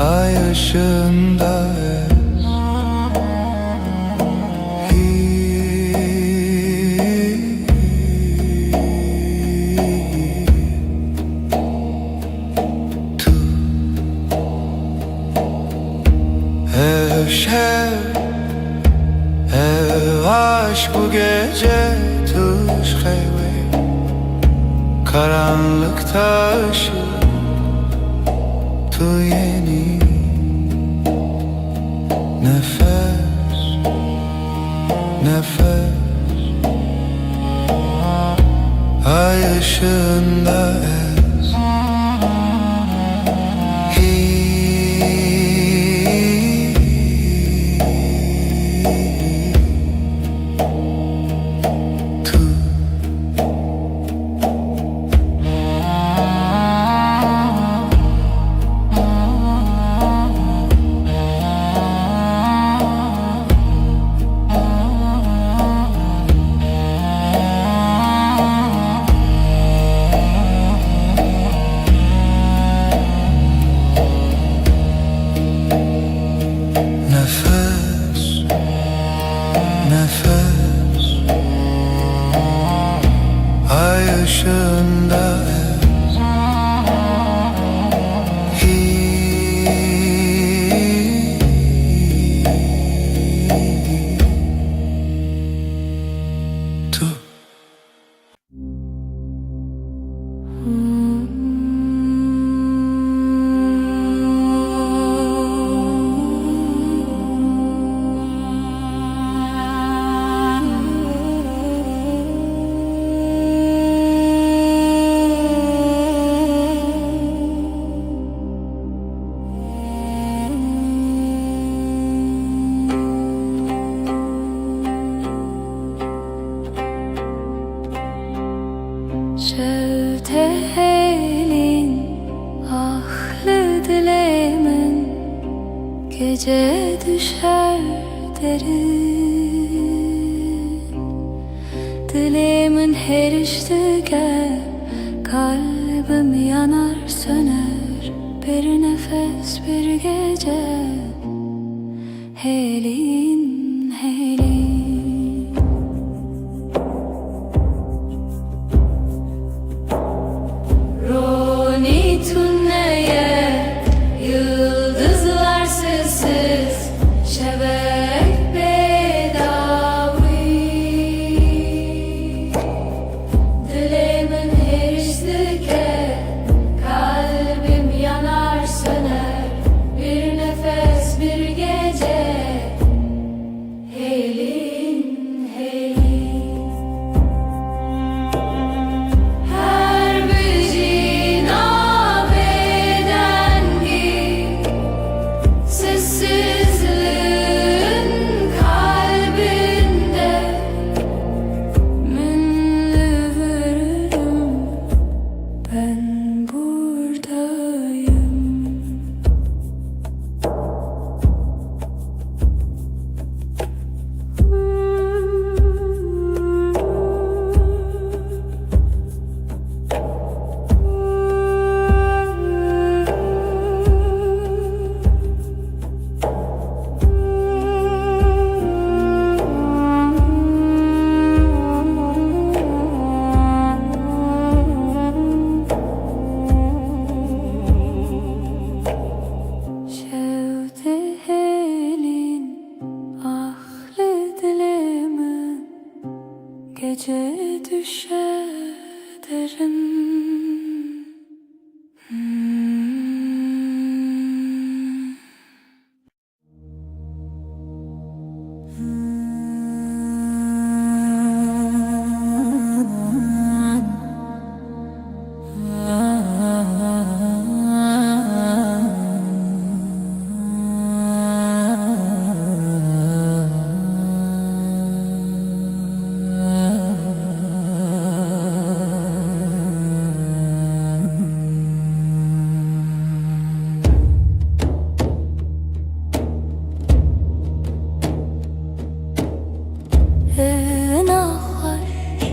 ay ışığında ez. Hî, tu. Ev şev, ev aşk, bu gece tu ji xew e. Karanlıkta ışık, tu yeni nefes, nefes. Ay ışığında ez. Tu. Nefes, nefes, ay ışığında ez. Tu. Şewte hêlîn, ah li dilê min, gece düşer derin. Dilê min hêriş dike, kalbim yanar söner, bir nefes bir gece. Hêlîn, hêlîn. Ronî tune ye, yıldızlar sessiz, şevek bêdawî. Dilê min hêriş dike, kalbim yanar söner, bir nefes bir gece. Hêlîn, hêlîn. Her bijîna bêdengî, sessizliğin kalbinde. Min li vir im, ben buradayım. Şewte hêlîn, ah li dilê min, gece düşe derin. Hêna xweş,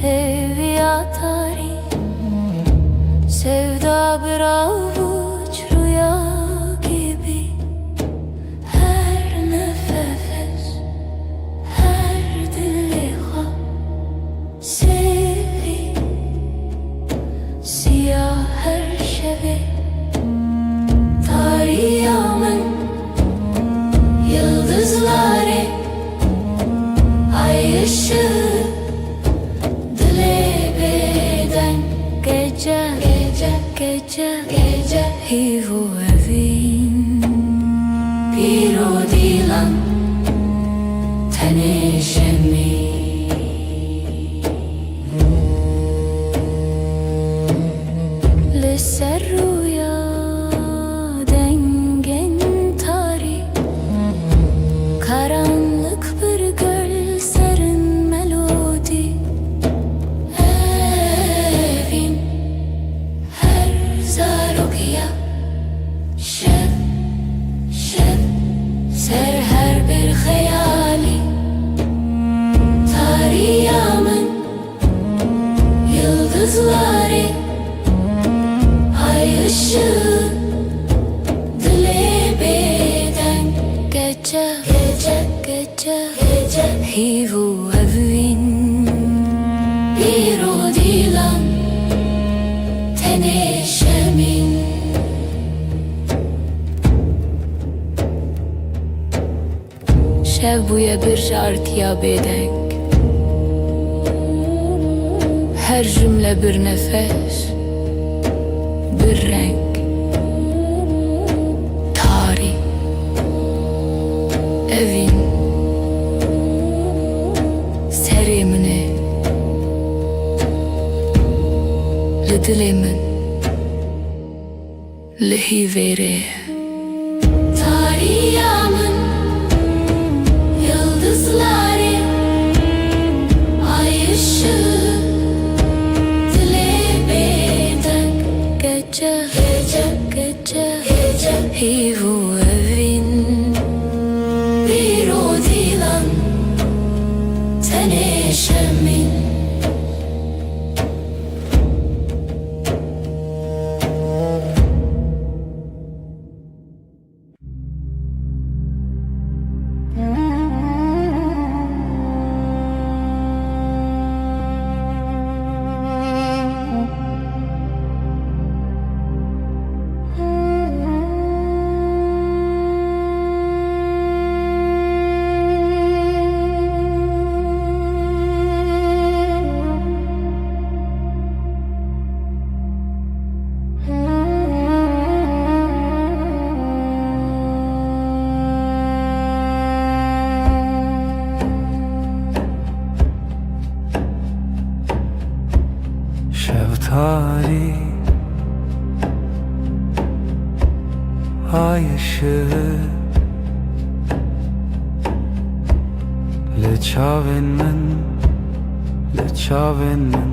hêviya tarî, sevda bir avuç rüya gibi. Her nefes, her dilê xwe. Sivî, siyah her şevê, tariya min, yıldızlarê, ay ışığı, dilê bêdeng. Gece, gece, hîv û evîn, pîr û dîlan, tenê şemî. Li ser rûya dengên tarî, karanlik bir gul serin melodî. Evîn, her zarokiya, şev, şev, ser her bir xeyalî. Tariya min, yıldızları, ay ışığı, dilê bêdeng. Gece, gece, gece, gece, hîv û evîn, pîr û dîlan, tenê şemîn. Şev bûye bir ji artiya bêdeng. Her cümle bir nefes, bir renk. Tarî. Evîn. Serê min e. Li dilê min. Li hîvêrê. Tariya min, yıldızları, ay ışığı, dilê bêdeng. Gece, gece, gece, gece, hîv û evîn, pîr û dîlan, tenê şemîn. Şev tarî, ay ışığı, li çavên min, li çavên min.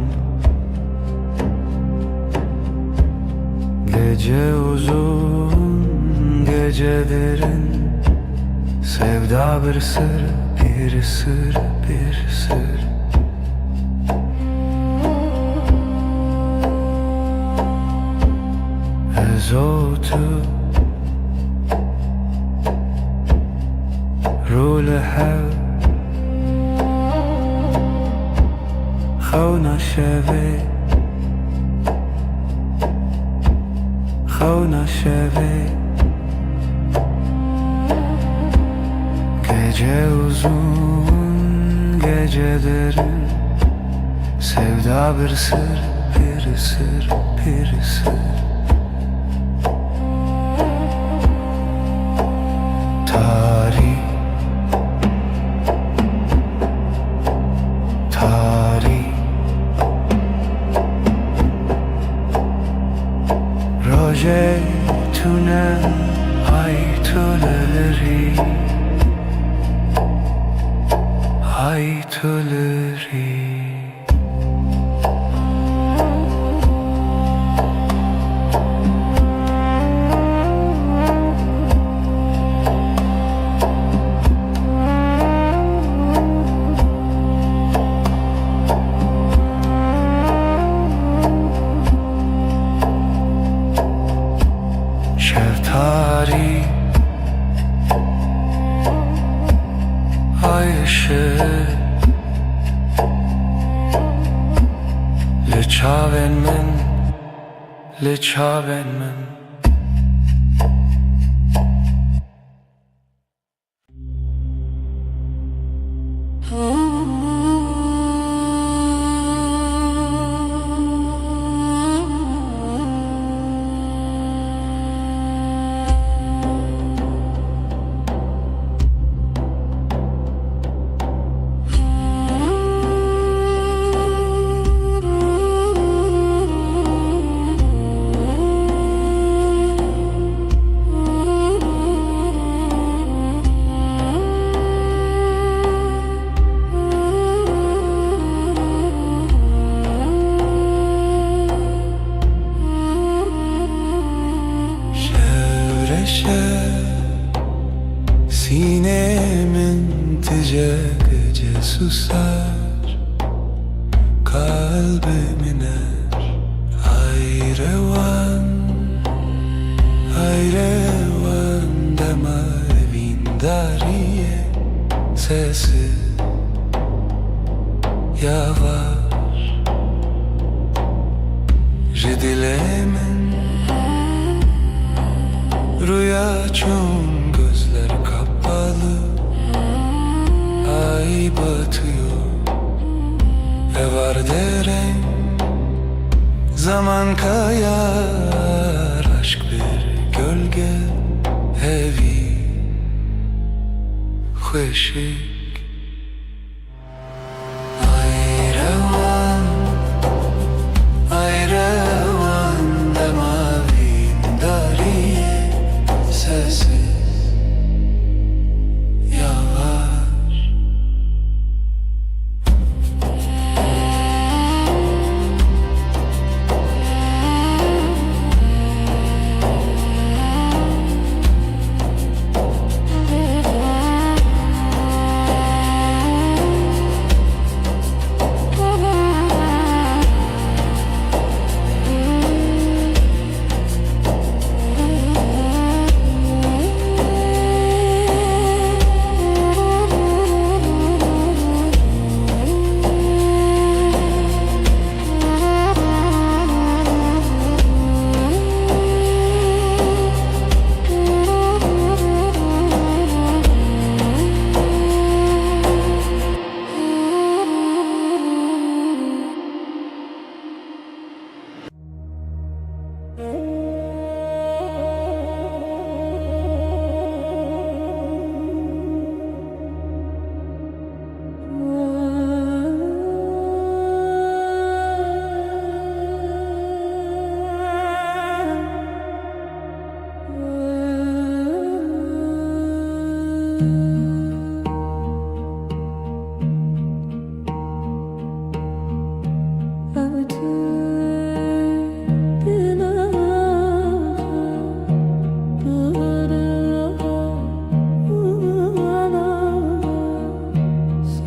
Gece uzun, gece derin. Sevda bir sır, bir sır, bir sır. Ez û tu, rû li hev, xewna şevê, xewna şevê. Gece uzun, gece derin. Sevda bir sır, bir sır, bir sır. Tarî, tarî. Rojê tune, ay tu li rî, ay tu li rî. Şev tarî, ay ışığı, li çavên min, li çavên min. Şev, sînê min tije gece susar, kalbê min er, hayrewan, hayrewan dema evîndariyê sessiz, yavaş. Ji dilê min rüya çûn, gözler kapalı. Ay batıyor, ev ardê reng, zaman kayar, aşk bir gölge, hevî, xweşik. Ay rewan, ay rewan, dema vîndariyê sessiz, yavaş.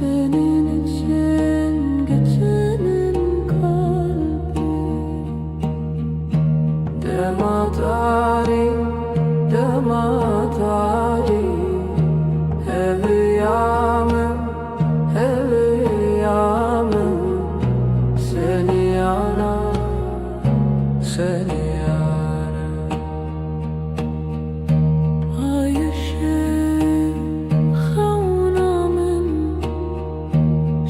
Senin için gecenin kalbi. Dema tarî, dema tarî, ev ya min, ev ya min, seni ara, seni ara. Ay ışığım, xewna min,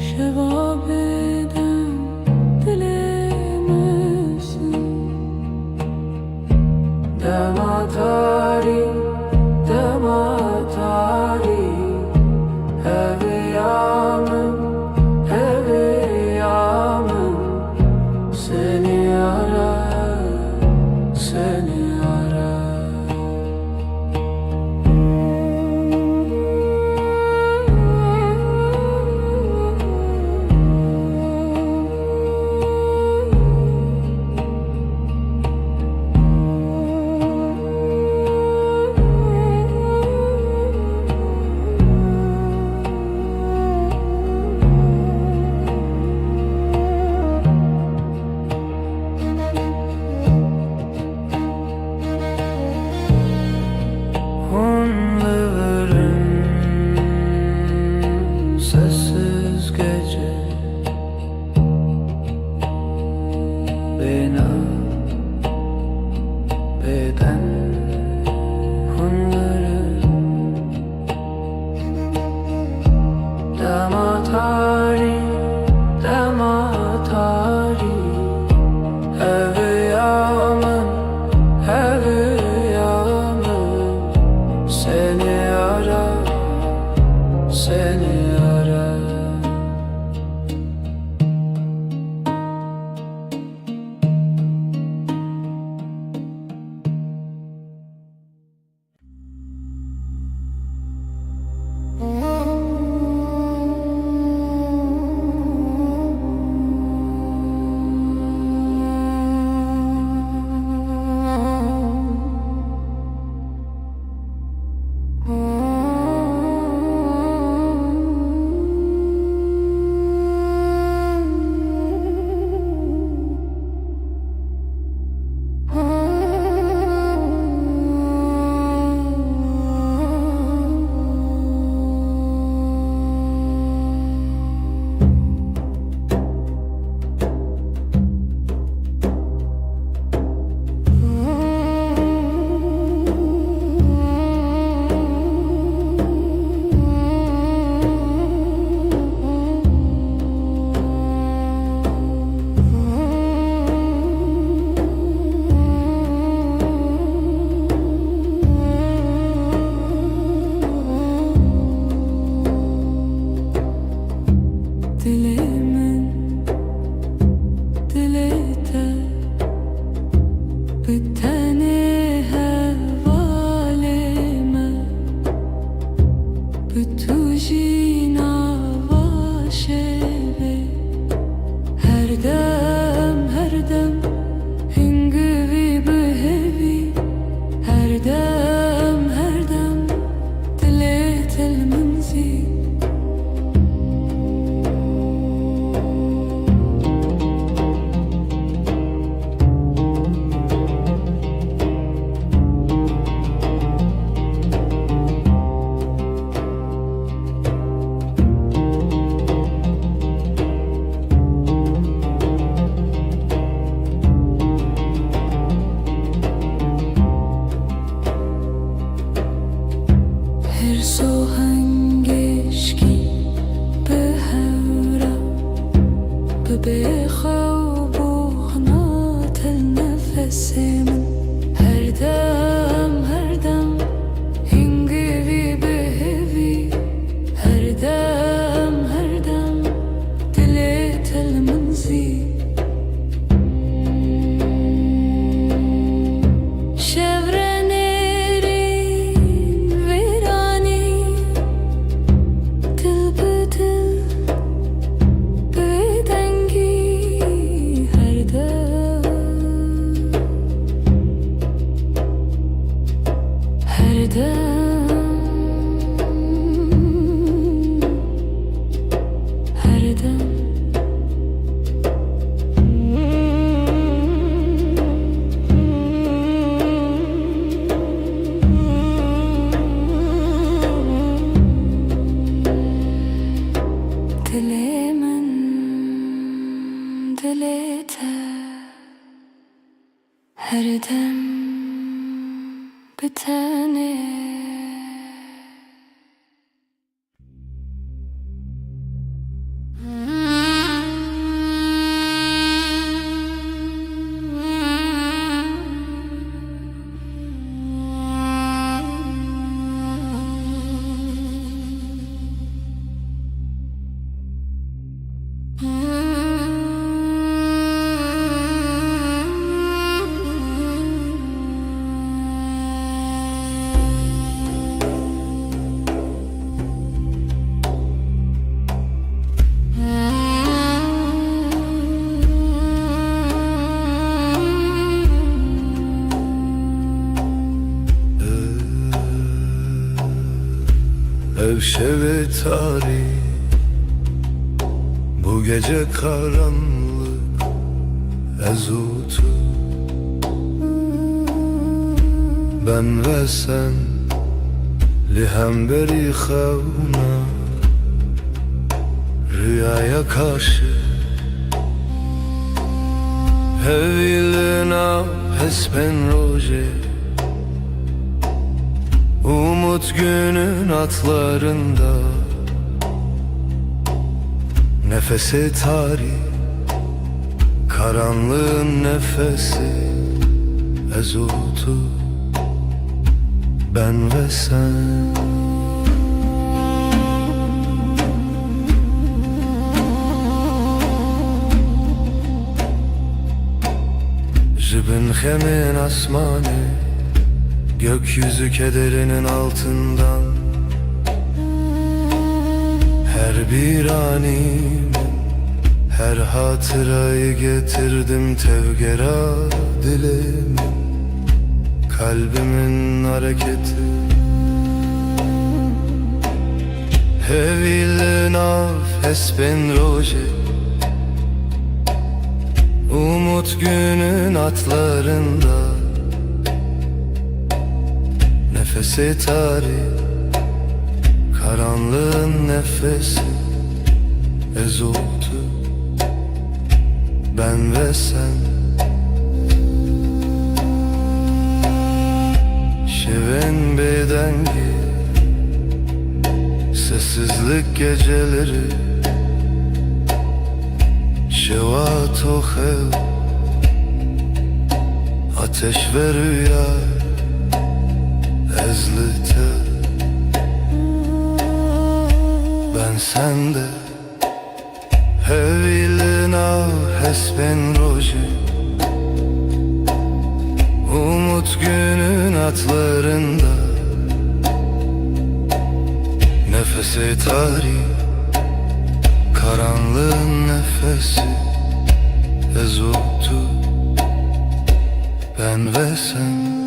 şeva bêdeng dilê min sin. Dema tarî, dema tarî, ev ya min, ev ya min, seni ara, seni ara. Dem, her dem. Dilê min, dilê te. Her dem bi tenê. Ev şevê tarî, bu gece karanlık, ez û tu. Ben ve sen, li hemberî xewna, rüyaya karşı. Hevî li nav hespên rojê, umut günün atlarında. Nefesê tarî, karanlığın nefesi, ez û tu, ben ve sen. Ji bin xemên asmanê, gökyüzü kederinin altından. Her bir animi, her hatırayı getirdim tevgera dilimi. Kalbimin hareketi. Hevî li nav hespên rojê, umut günün atlarında. Nefesê tarî, karanlığın nefesi, ez û tu, ben ve sen. Şevên bêdengî, sessizlik geceleri, şewa to xew, ateş ve rüya, ez li te, ben sende. Hevî li nav hespên rojê, umut günün atlarında. Nefesê tarî, karanlığın nefesi, ez û tu, ben ve sen.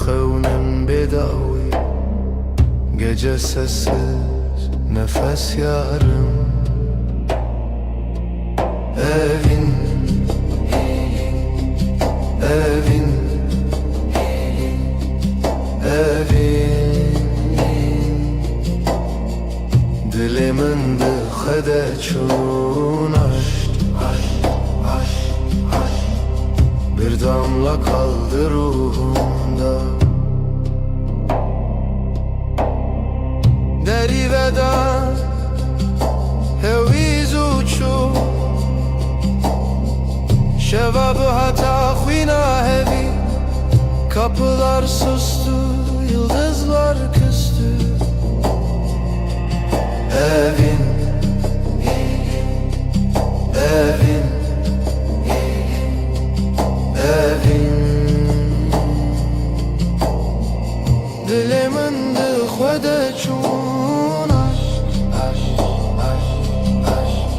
Xewnin bêdawî, gece sessiz, nefes yarım. Evin, evin, evin. Dilê min di xwe de çûn aşk, aşk, aşk, aşk. Bir damla kaldı ruhumda. Derî veda, hewî zû çû. Şeva bi heta xwîna hevî. Kapılar sustu, yıldızlar küstü. Evin, evin, evin. Dilê min di xwe de çûn aşk, aşk, aşk, aşk.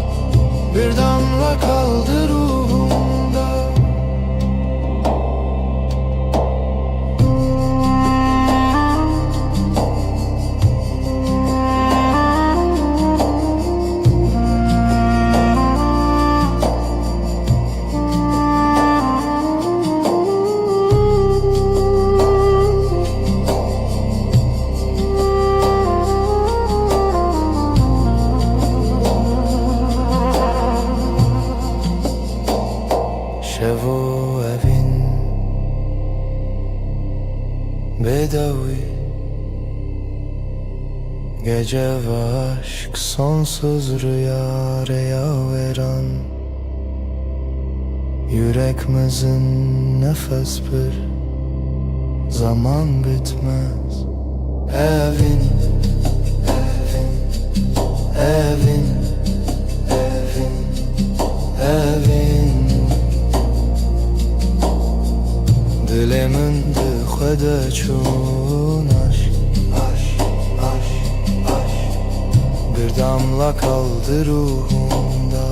Bir damla kaldı ruhumda. Şevo evin bêdawî, gece ve aşk sonsuz rüya, reya veran. Yürek mezin, nefes bir, zaman bitmez. Evin, evin, evin, evin, evin. Dilê min di xwe de çûn aşk, aşk, aşk, aşk. Bir damla kaldı ruhumda.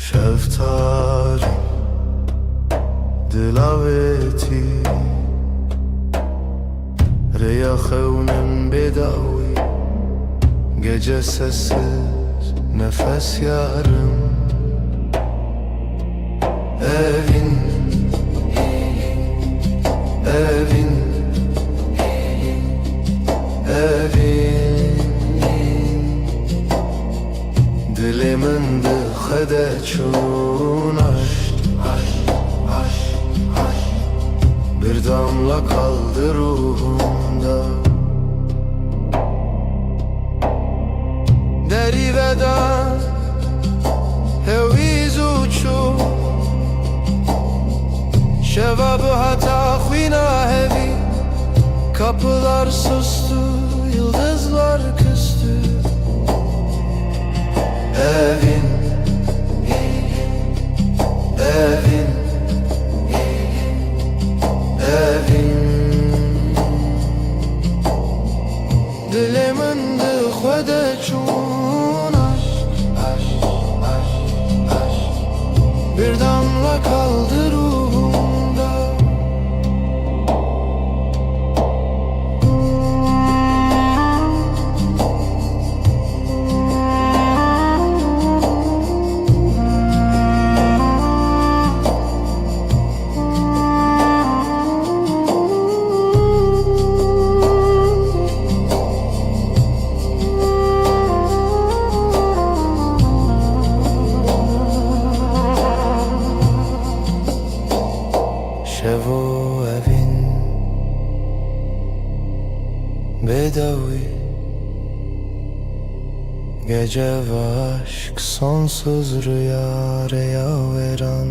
Şeftalî, dilavêtî, rêya xewnin bêdawî, gece sessiz, nefes yarım. Evin, evin, evin. Dilê min di xwe de çûn aşk, aşk, aşk, aşk. Bir damla kaldı ruhumda. Derî veda, hewî zû çû. Şeva bi heta xwîna hevî. Kapılar sustu, yıldızlar küstü. Evin, evin, evin. Dilê min di xwe de çûn aşk, aşk, aşk, aşk. Bir damla kaldı ruhumda. Şevo evîn bêdawî, gece ve aşk sonsuz rüya reya wêran.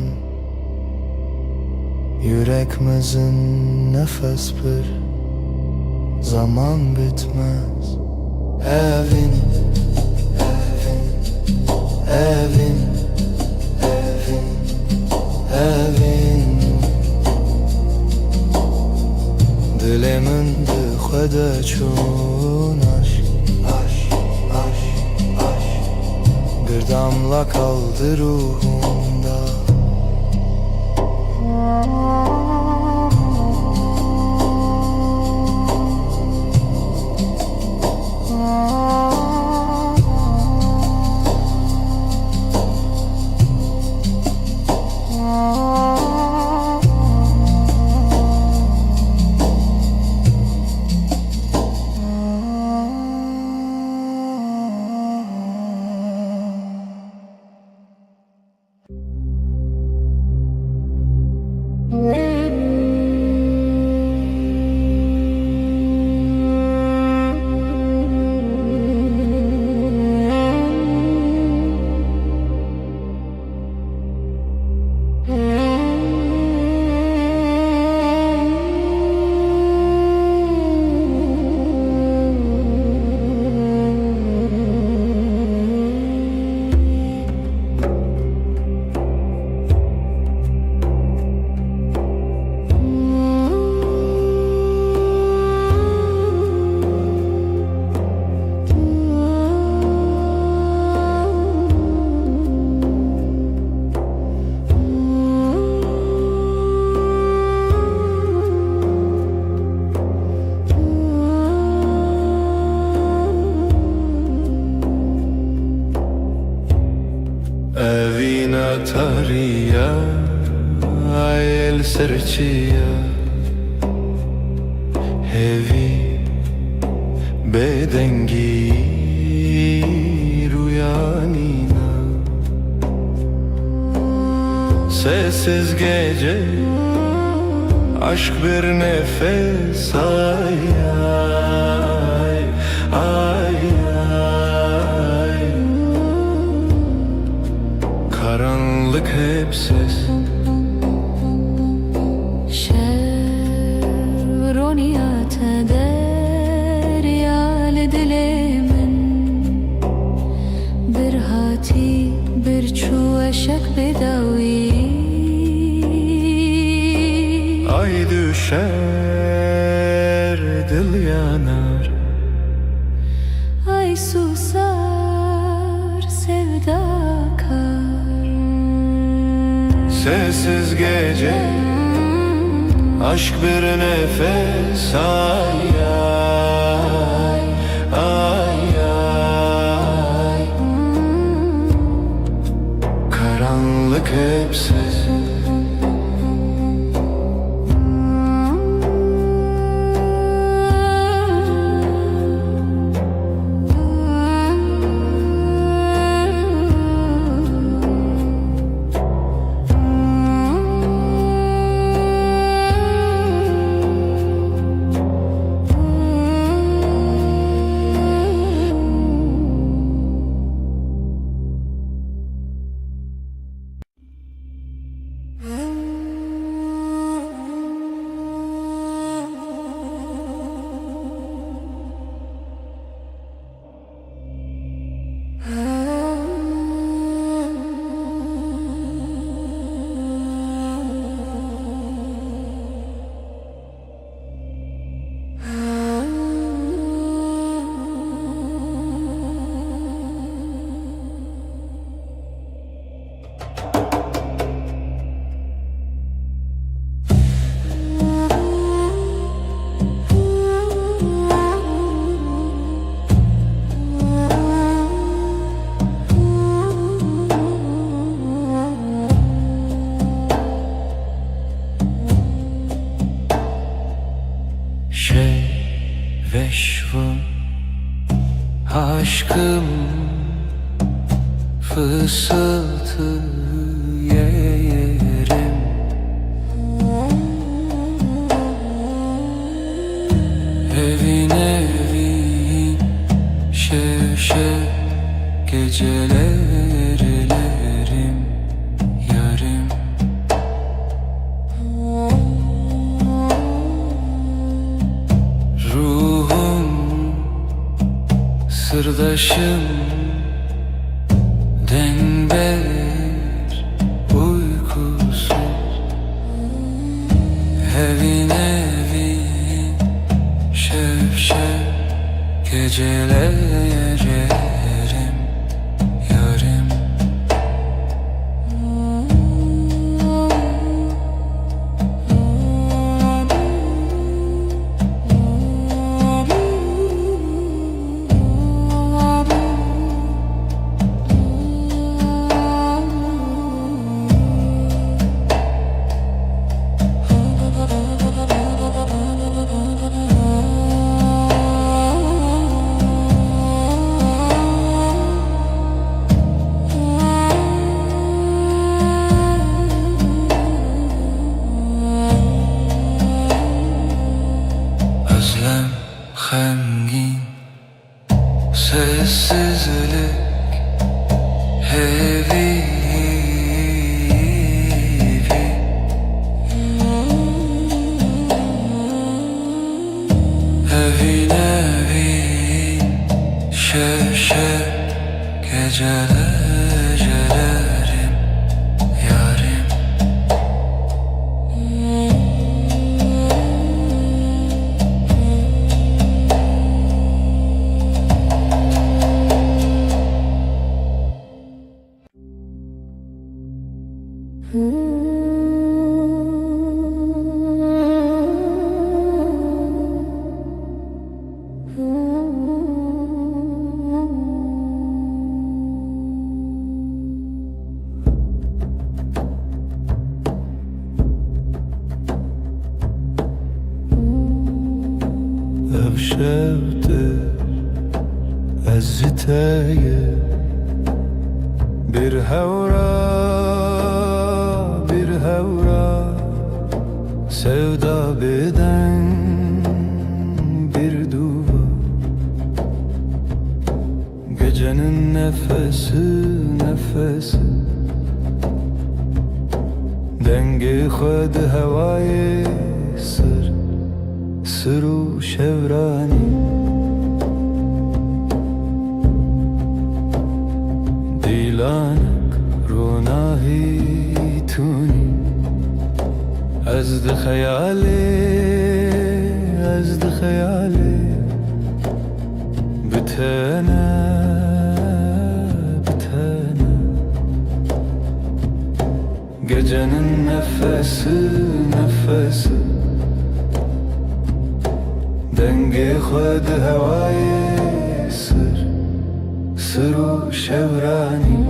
Yürek mezin nefes bir, zaman bitmez. Evîn, evîn, evîn, evîn, evîn. Dilê min di xwe de çûn aşk, aşk, aşk, aşk. Bir damla kaldı ruhumda. Evîna tarî ya, el serçî ya, hêvî bêdengî rûyanîna. Sessiz gece, aşk bir nefes, ay, ay, ay, ay. Karanlık hep ses. Şev ronîya te derya li dilê min. Bir hatî, bir çû eşek bêdawî. Ay düşer, dil yanar. Ay susar, sevdakar. Sessiz gece, aşk bir nefes, ay, ay, ay, ay. Karanlık hep ses. yerim. Evîn evîn, şev şev, geceler elerim, yarim. Ruhum, sırdaşım, dengbêj, uykusuz. Evîn evîn, şev şev, geceler elerim, yarim. Özlem, xemgîn, sessizlik, hevî. Evîn evîn, şev şev, geceler elerim, yarim. Ev şev te, ez ji te ye. Bir hewra, bir hewra, sevda bêdeng, bir duvar. Gecenin nefesi, nefesi, dengê xwe di hewayê sir, sir û şevranî. Dîlanek ronahî tûnî. Ez di xeyalê, ez di xeyalê. Bi te ne, bi te ne. Gecenin nefesi, nefesi. Dengê xwe di hewayê sir, sir û şevranî.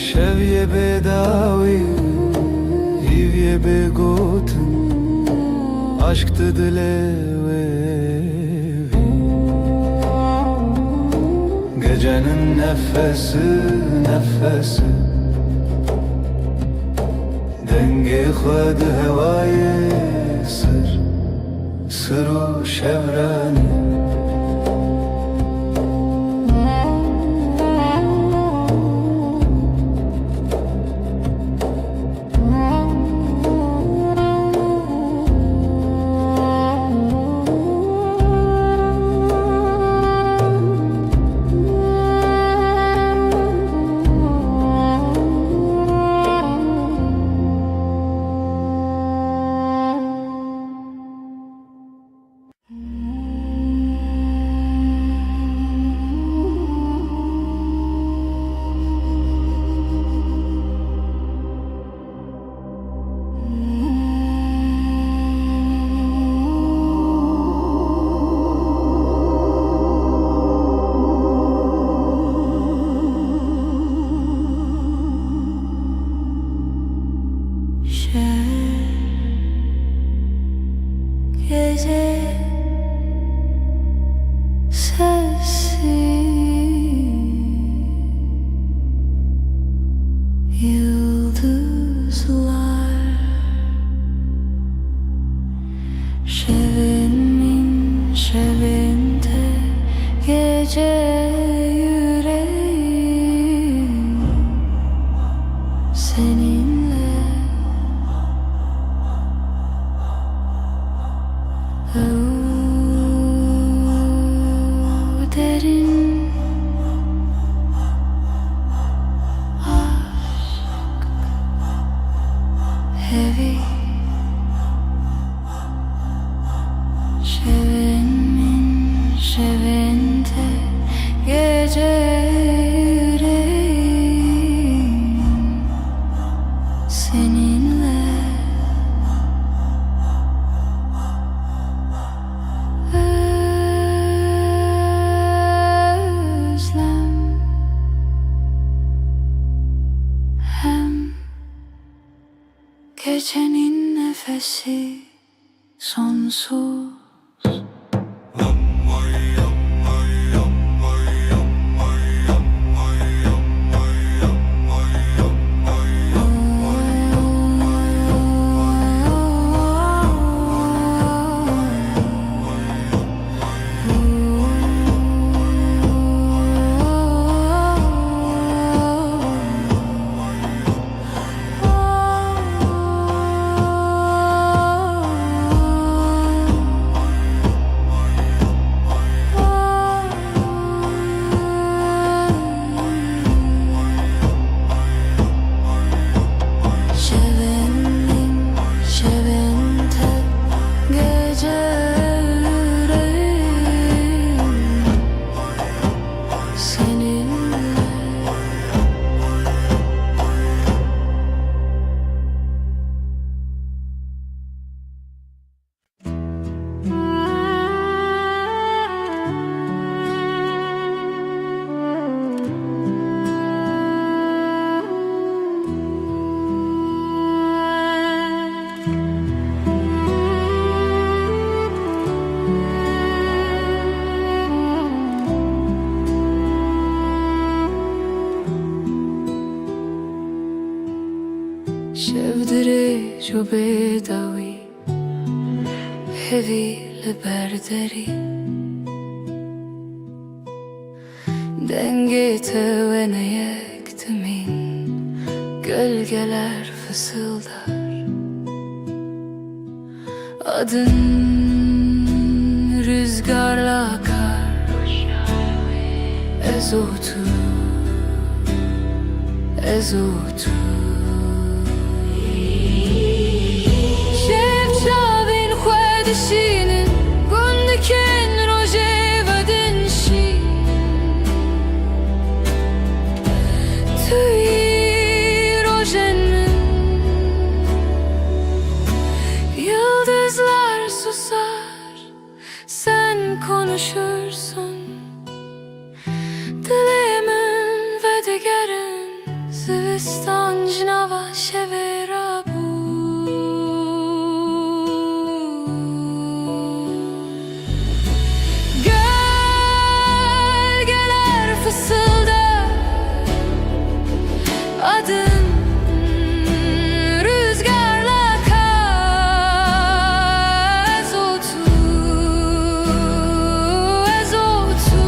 Şev yê bêdawî, hîv yê bêgotin, aşk di dilê wê vî. Gecenin nefesi, nefesi, dengê xwe di hewayê sir, sir û şevranî. Aşk, hevî, şevên min, şevên te, gece yüreğim seninle. Özlem hem gecenin nefesi sonsuz. Şevên min, şevên te, gece yüreğim seninle. Şev dirêj û bêdawî, hevî li ber derî. Dengê te wene yek dimîn, gölgeler fısıldar. Adın rüzgarla akar. Ez û tu, ez û tu. Şev çavên xwe dişînin, gund dikin rojê vedin şîn. Tu yî rojên min. Yıldızlar susar, sen konuşursun. Dilê min vedigerin, zivistan ji nava şevê rabû. Gölgeler fısıldar, adın rüzgarla akar. Ez û tu, ez û tu.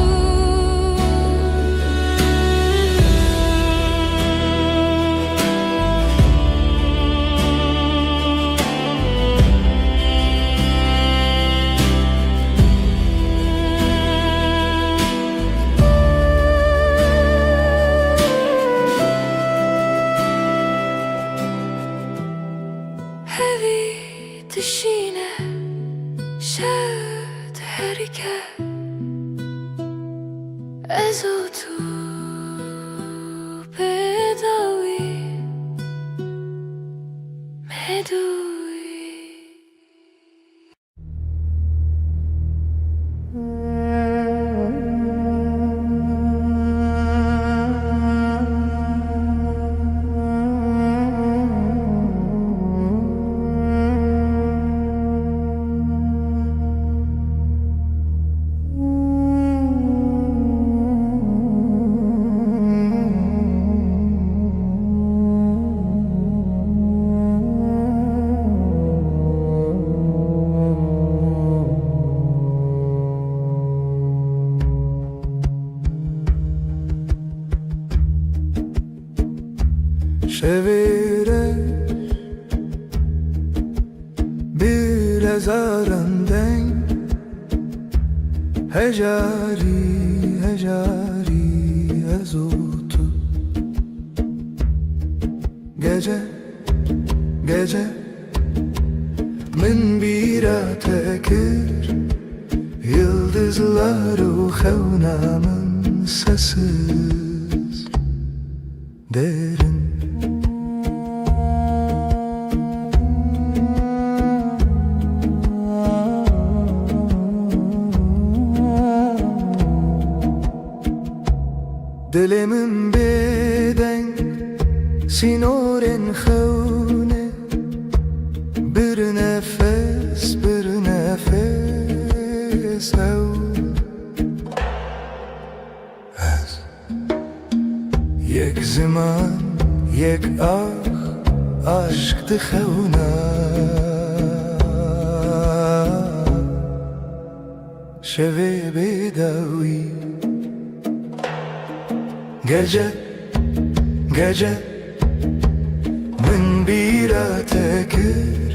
Hevî dişîne, şev diherike. Ez û tu bêdawî, bêdawî. Şevê reş, bi lezaran deng, hejarî, Gece, gece min bîra te kir, yıldızlar û xewna min sessiz derin. Dilê min bêdeng sînorên xewnê, bir nefes, bir nefes ew. Ez. Yek ziman, yek ax, aşk di xewna. Şevê bêdawî. Gece, gece min bîra te kir,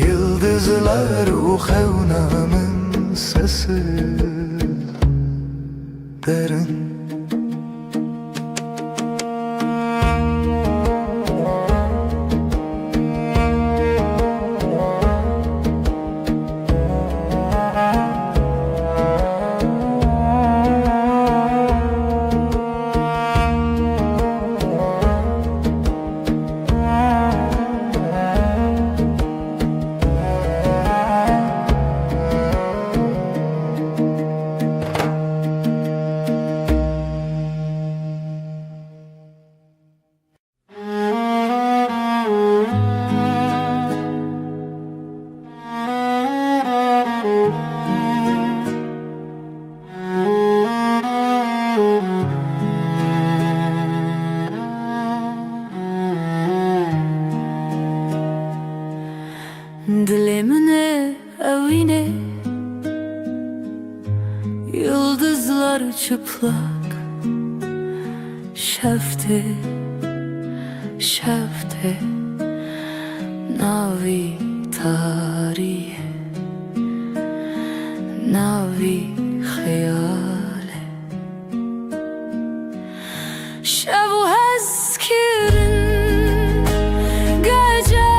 yıldızlar û xewna min sessiz derin. Dilê min e ewînê, yıldızlar çıplak. Şev tê, şev tê, navî tarîyê, navî xeyalê. Şev û hezkirin, gece,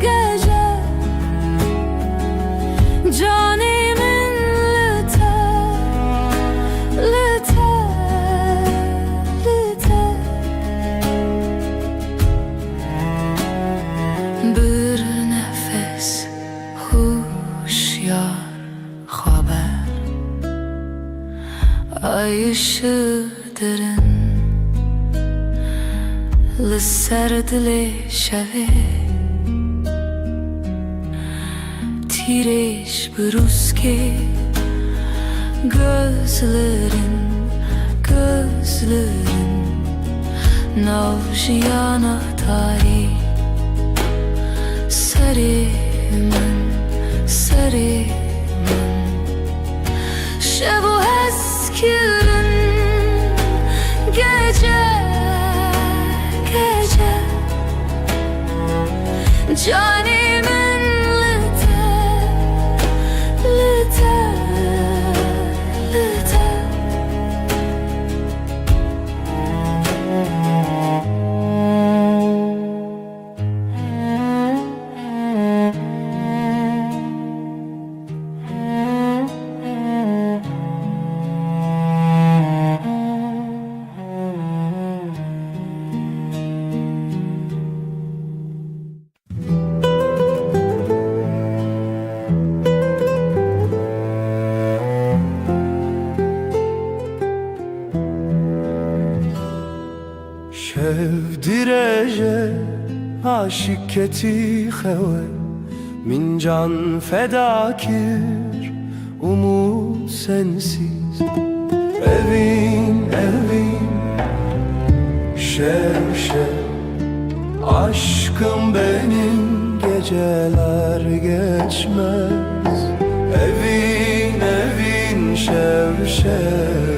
gece, canê min li te, li te, li te. Bir nefes huşyar xweber, ay ışığı derin, li ser dilê şevê. Tîrêj bi rûskê gözlerin, gözlerin, nav jiyana tarî. Serê min, serê min. Şev û hezkirin, gece, gece. Canê min li te, li te, li te. Şev dirêj e, aşîk ketî xewe, min can feda kir, umut sensiz. Evîn, evîn, şev, şev, aşkım benim geceler geçmez. Evîn, evîn, şev, şev,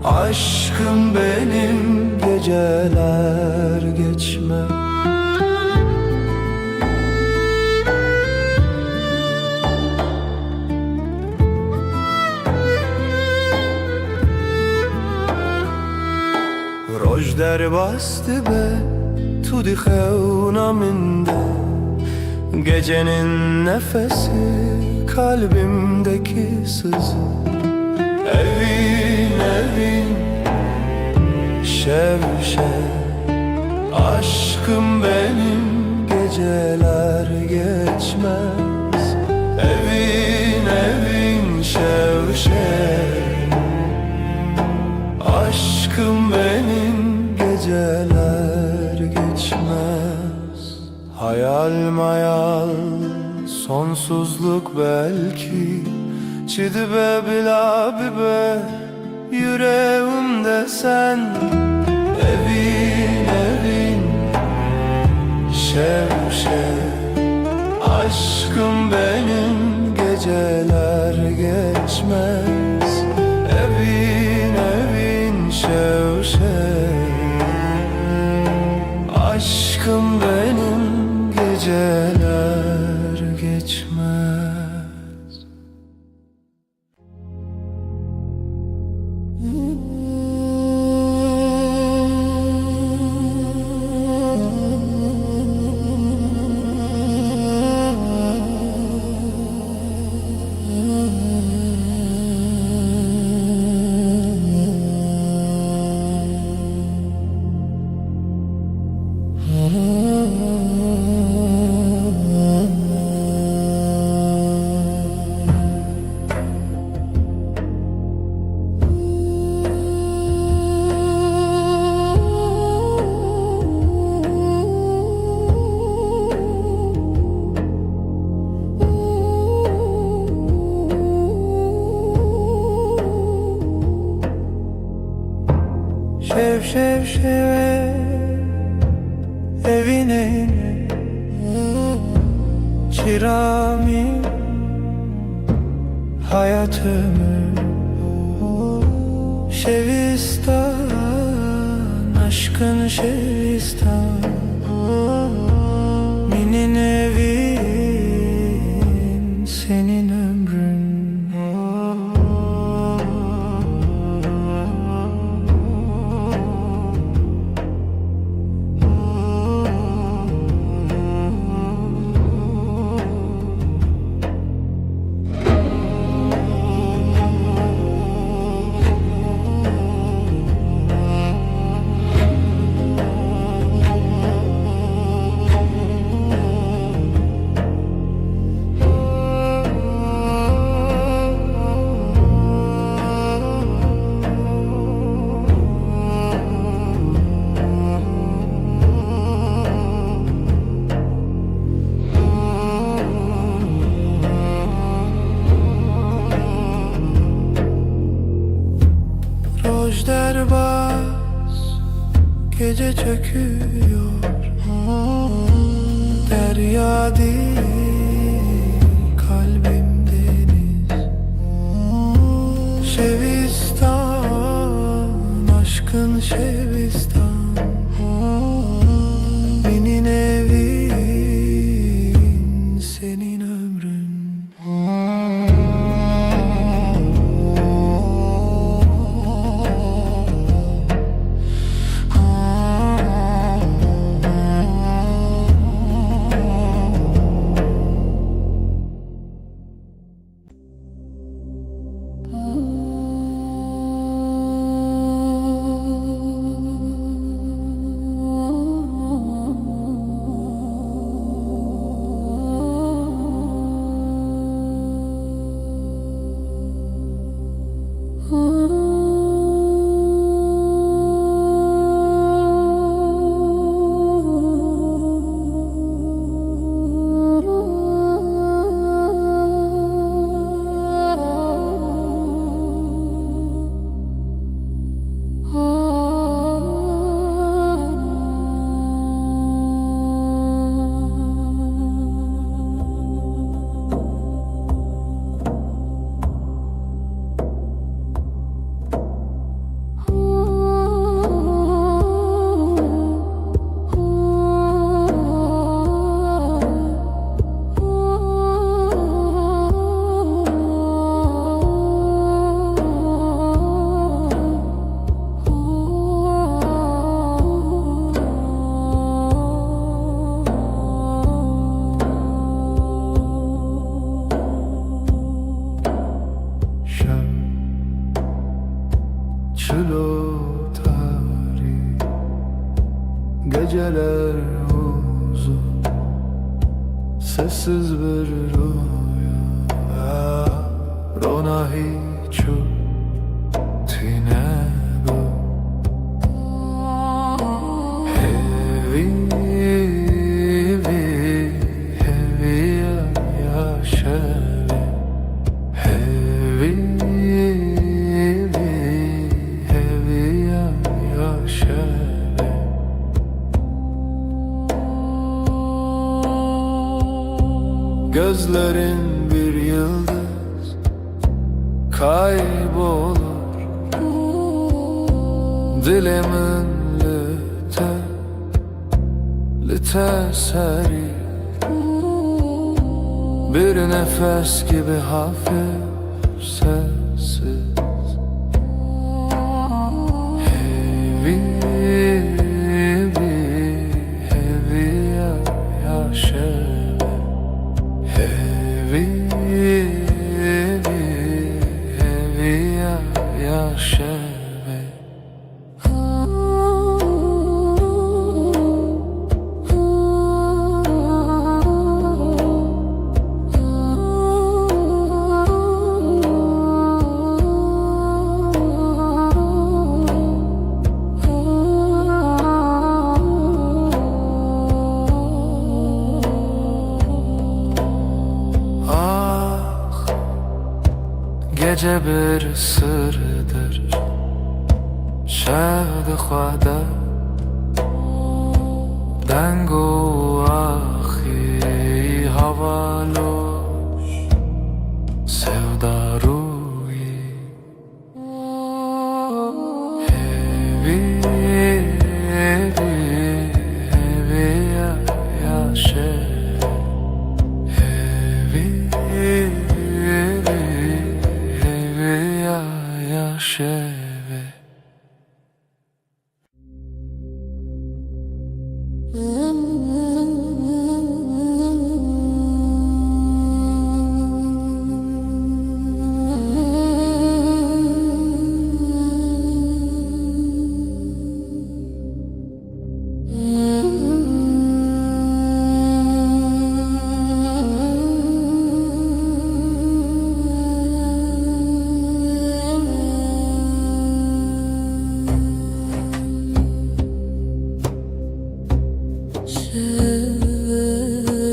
aşkım benim geceler geçmez. Roj Derbas dibe tu di xewna min de, gecenin nefesi kalbimdeki sızı. Evin, evin, şev, şev, aşkım benim, geceler geçmez. Evin, evin, şev, şev, aşkım benim, geceler geçmez. Hayal mayal, sonsuzluk belki, çi dibe bila bibe yüreğimde sen. Evin, evin, şev, şev, aşkım benim, geceler geçmez. Evin, evin, şev, şev, aşkım benim, geceler geçmez. Şev, şev, şev, evînê min, çira min, hayatê min. Şevistan, aşkın şevistan, minin evin, senin ömrün. Roj derbas, gece çöküyor. Derya değil, kalbim deniz. Şevistan, aşkın Şevistan, minin evin, senin ömrün. Çilo tarî, geceler uzun, sessiz bir rüya. Rona hiç tine bu. Hevî vî, hevî ya, ya şevê. Hevî vî, hevî ya, ya şevê. Gözlerin bir yıldız kaybolur. Dilê min li te, li te serî. Bir nefes gibi hafif, sessiz. Hevî vî, hevî ya, ya şevê. Hevî vî, hevî ya, ya şevê. Ah, gece bir sırdır. Şev di xwe de deng û axî, hava loş, sevda rûyî. Hevî, hevî, hevî ya, ya şevê. Hevî, hevî, hevî ya, ya şevê.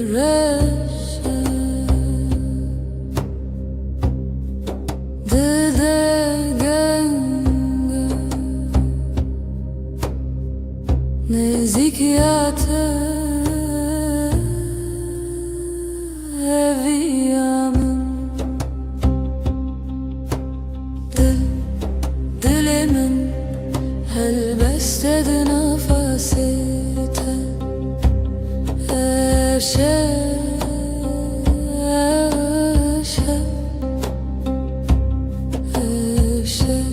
Şereşe dide genge nezîk ya te. Heviya min, dil, dilê min helbeste di nefesê te. Ev şev, ev şev, ev şev.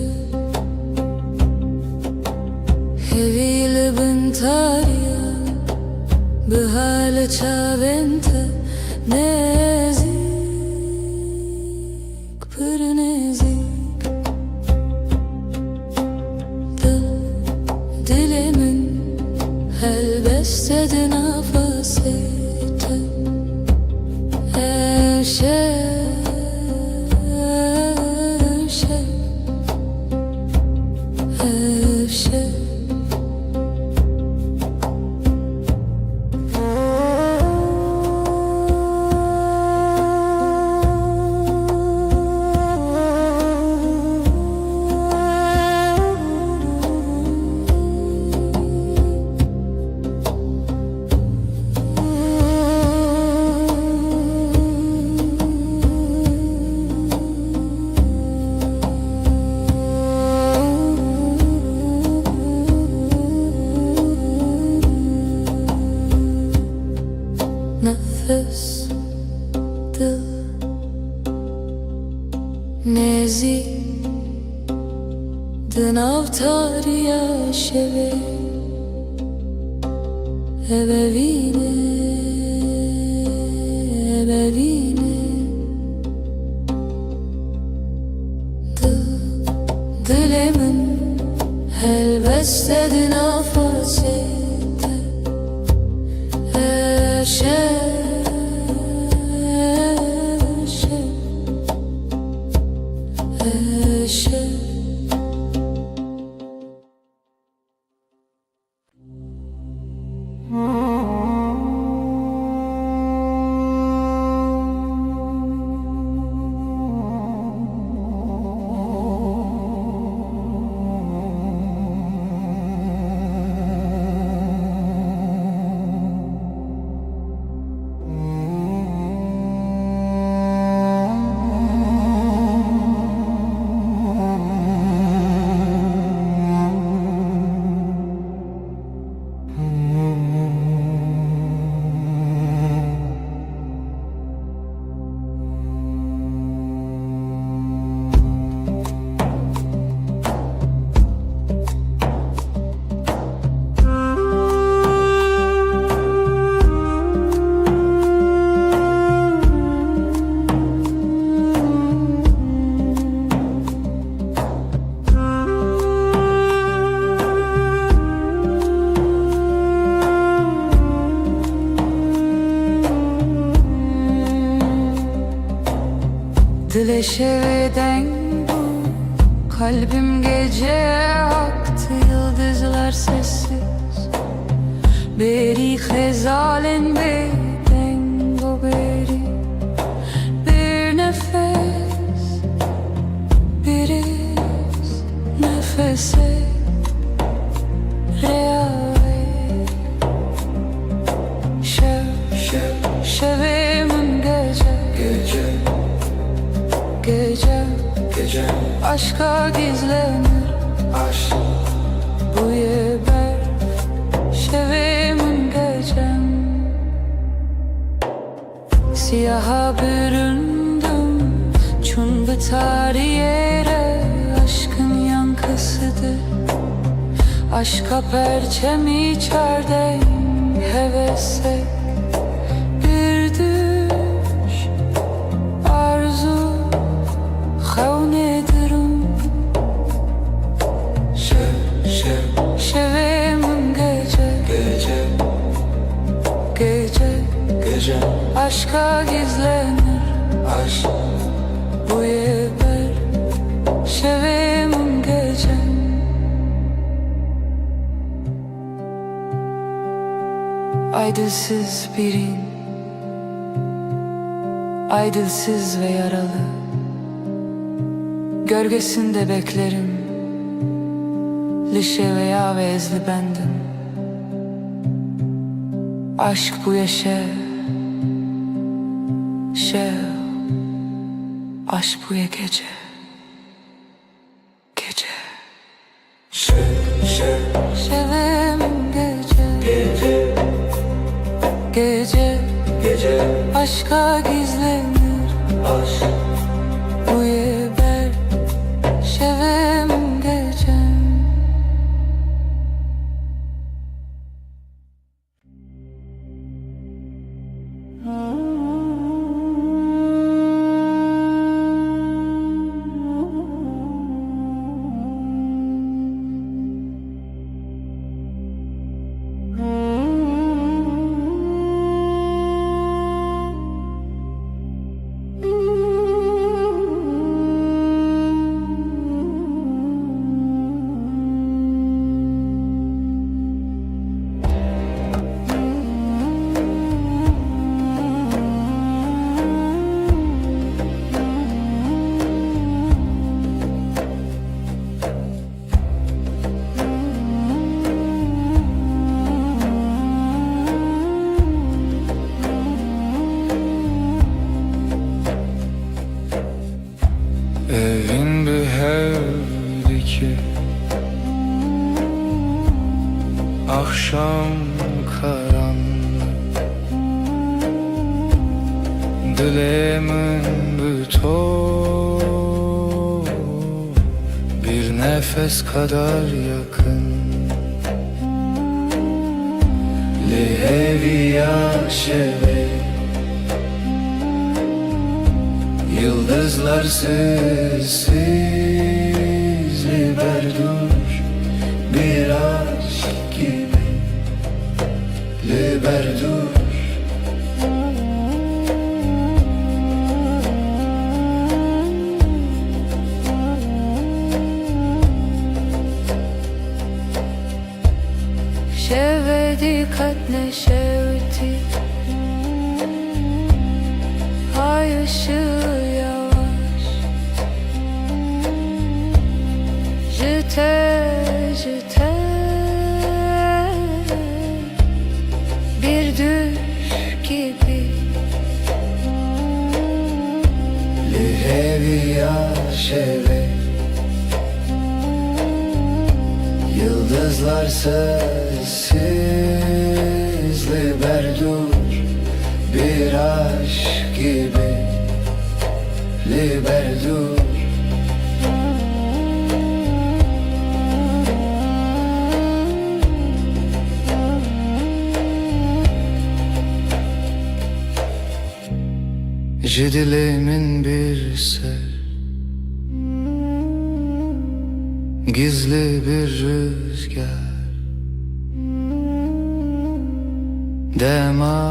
Hevî li bin tariya, biha li çavên te nezîk, pir nezîk. Dil, dilê min helbeste di nefesê te. Ev şev, ev şev, ev şev. Nefes, dil, nezî, di nav tariya şevê. Eve vîne, eve vîne. Dil, dilê min Helbeste di nafasê te. Eşe, eşe, eşe. Dilê şevê deng bû, kalbim gece aktı, yıldızlar sessiz. Bêrî xêzalên bêdeng û bêrî bir nefes, bir iz nefesê rêya wê. Şev, şev, şevê min gece, gece, gece, gece, aşka gizlenir. Aşk, bu ye ber, şevê min gecem. Siyaha büründüm, çün bi tarî yere aşkın yankısıdır. Aşka perçem içerdeyim, hevesek bir düş, arzu, xewnê dirûn. Şev, şev, şevê min gece, gece, gece, gece, aşka gizlenir. Aşk, bu ye ber, şevê min gecem. Ay dilsiz birîn, ay dilsiz ve yaralı. Gölgesinde beklerim, li şeveya ve ez li bendim. Aşk bu ye şev, şev, aşk bu ye gece. Gece. Şev, şev, şevê min gece, gece, gece, gece, aşka gizlenir. Aşk, bu ye ber, şevê min gecem. Evin bi hev dike, axşam karanlık. Dilê min bi to bir nefes kadar yakın. Li hêviya şevê, yıldızlar sessiz li ber dûş. Aşk gibi li ber dur. Şevê dîqet neşewitî, ay ışığı yavaş. Ji te, ji te bir düş gibi. Li hêviya şevê, yıldızlar sessiz, li ber dur, bir aşk gibi, li ber dur. Ji dilê min bir ser, gizli bir rüzgar, dema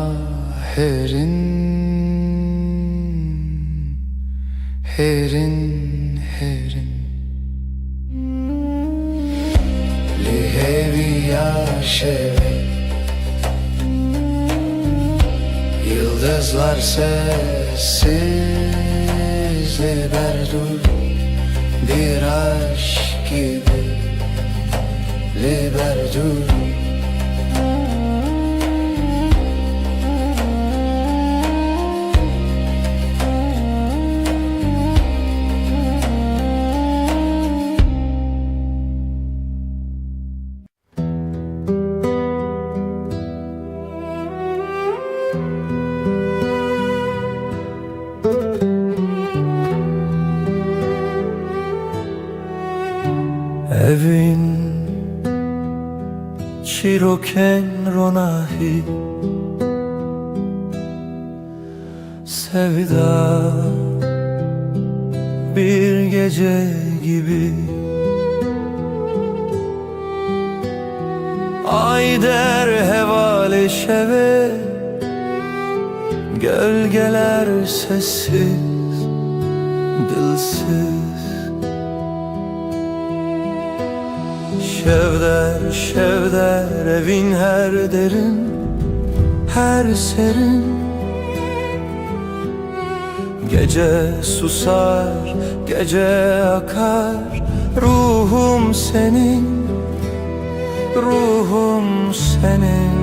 herin, herin, herin. Li hêviya şevê, yıldızlar sessiz, li ber dur, bir aşk gibi, li ber dur. Evîn çîrokên ronahî, sevda bir gece gibi. Ay der hevalê şevê, gölgeler sessiz, dilsiz. Şev der, şev der evîn her derin, her serin. Gece susar, gece akar, ruhum senin, ruhum senin.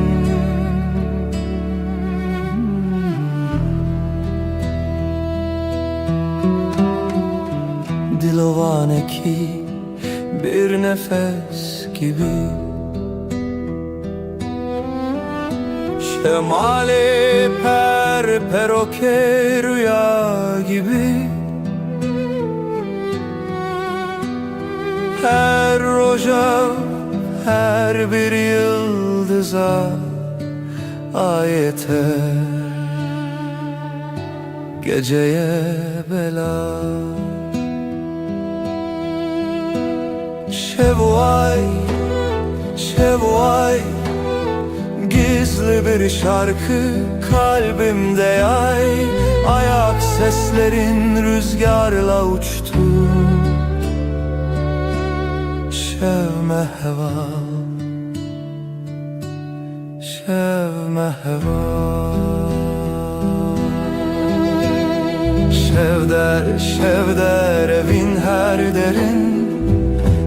Dilovanekî bir nefes gibi. Şemalê per perokê rüya gibi. Her roja, her bir yıldıza ayete. Geceye bela. Şevvay, şevvay, gizli bir şarkı kalbimde yay. Ayak seslerin rüzgarla uçtu. Şev mehval. Şev mehval. Şev der, şev der evîn her derin,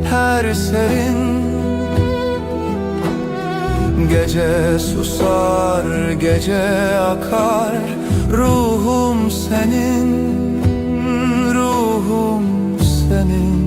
her serin. Gece susar, gece akar, ruhum senin, ruhum senin.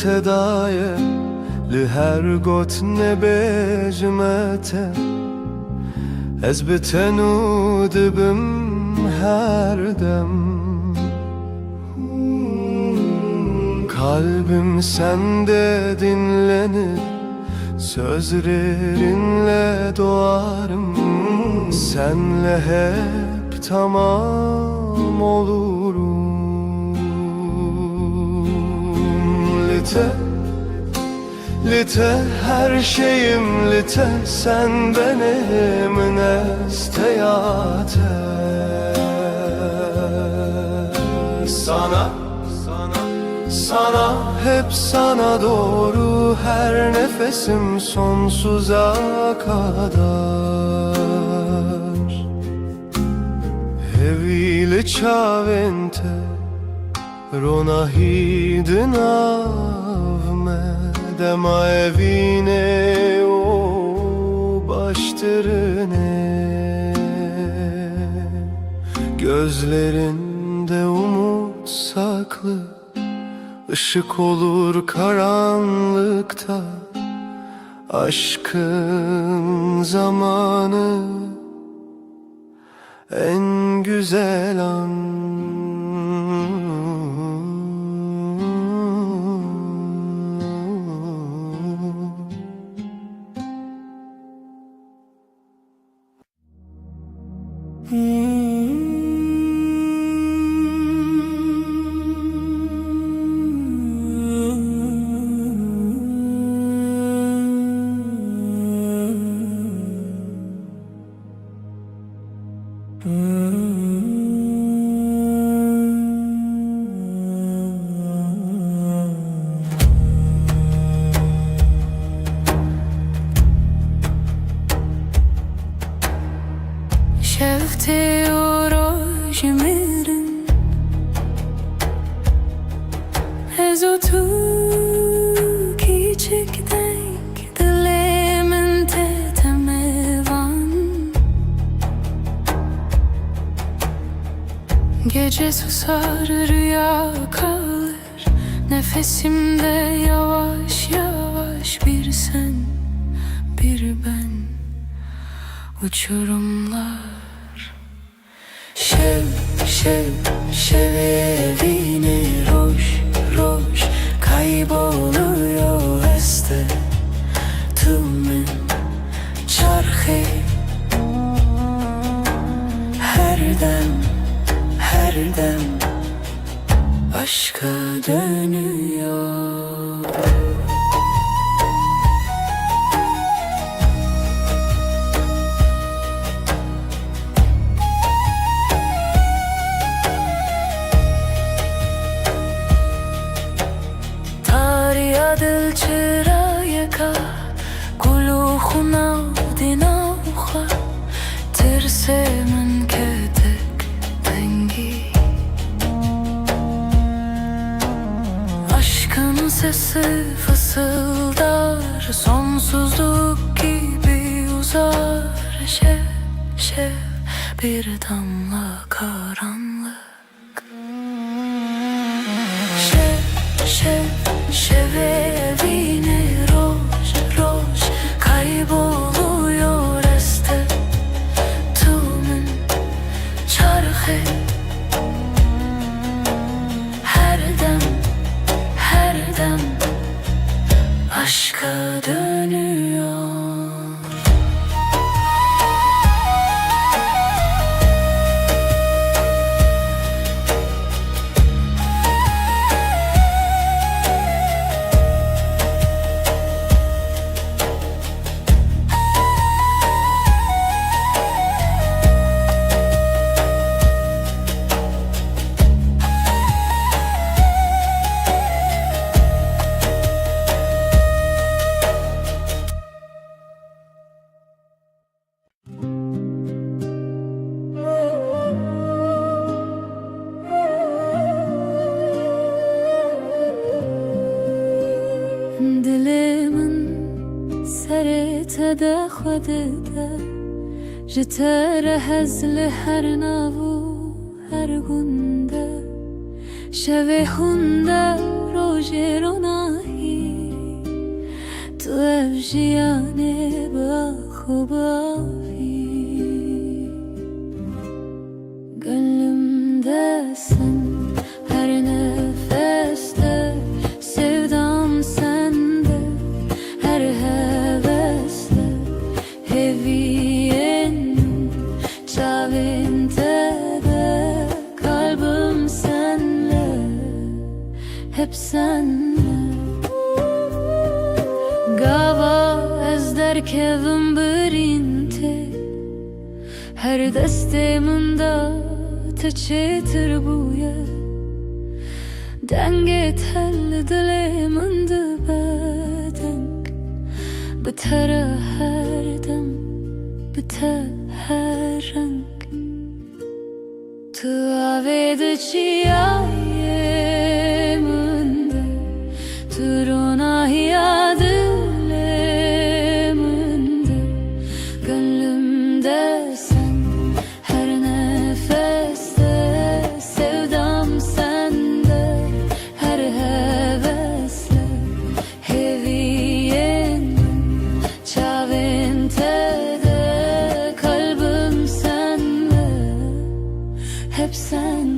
Te daye li her got nebêjime te, ez bi te nû dibim her dem. Kalbim sende dinlenir, sözlerinle doğarım. Senle hep tamam olurum. Lite, lite, her şeyim lite, sen benim neste yate. Sana, sana, hep sana doğru, her nefesim sonsuza kadar. Hevî li çavên te, rona hî di nav me, dema evînê û baştirine. Gözlerinde umut saklı, ışık olur karanlıkta. Aşkın zamanı en güzel an. Şev tê û roj mirin. Ez û tu, kiçik deng, dilê min te temevan. Gece susar, rüya kalır. Nefesimde yavaş yavaş bir sen, bir ben. Uçurumlar. Şev, şev, şevê evînê, roj, roj kayboluyor, ez te, tu min, çarxê. Her dem, her dem aşka dönüyor. Tariha dil çirayeka, gul û xuna di nav xwe, tirsê min ketek dengî. Aşkın sesi fısıldar, sonsuzluk gibi uzar. Şev, şev, bir damla karanlık. Şev, şev, şevê evînê, roj, roj kayboluyor, ez te, tu min, çarxê. Her dem, her dem aşka dönüyor. Dilê min serê te de xwe dide, ji te re hez li her nav û her gund e. Şevê hûn de, rojê ronahî Tu ev jiyanê bi ax û bi avî. Gönlümde sen her nefeste, sevdam sende her heveste. Hêviyên min çavên te de, kalbim senle, hep senle. Gava ez derkevim birîn te, her destê min de te çêtir bûye. Dengê te li dilê min dibe deng, bi te re her dem, bi te her reng. Tu avê di çiyayê min de, tu ronahiya dilê min de, gönlümde sen. Her nefeste sevdam sende, her hevesle hêviyên min, çavên te de, kalbim senle, hep senle.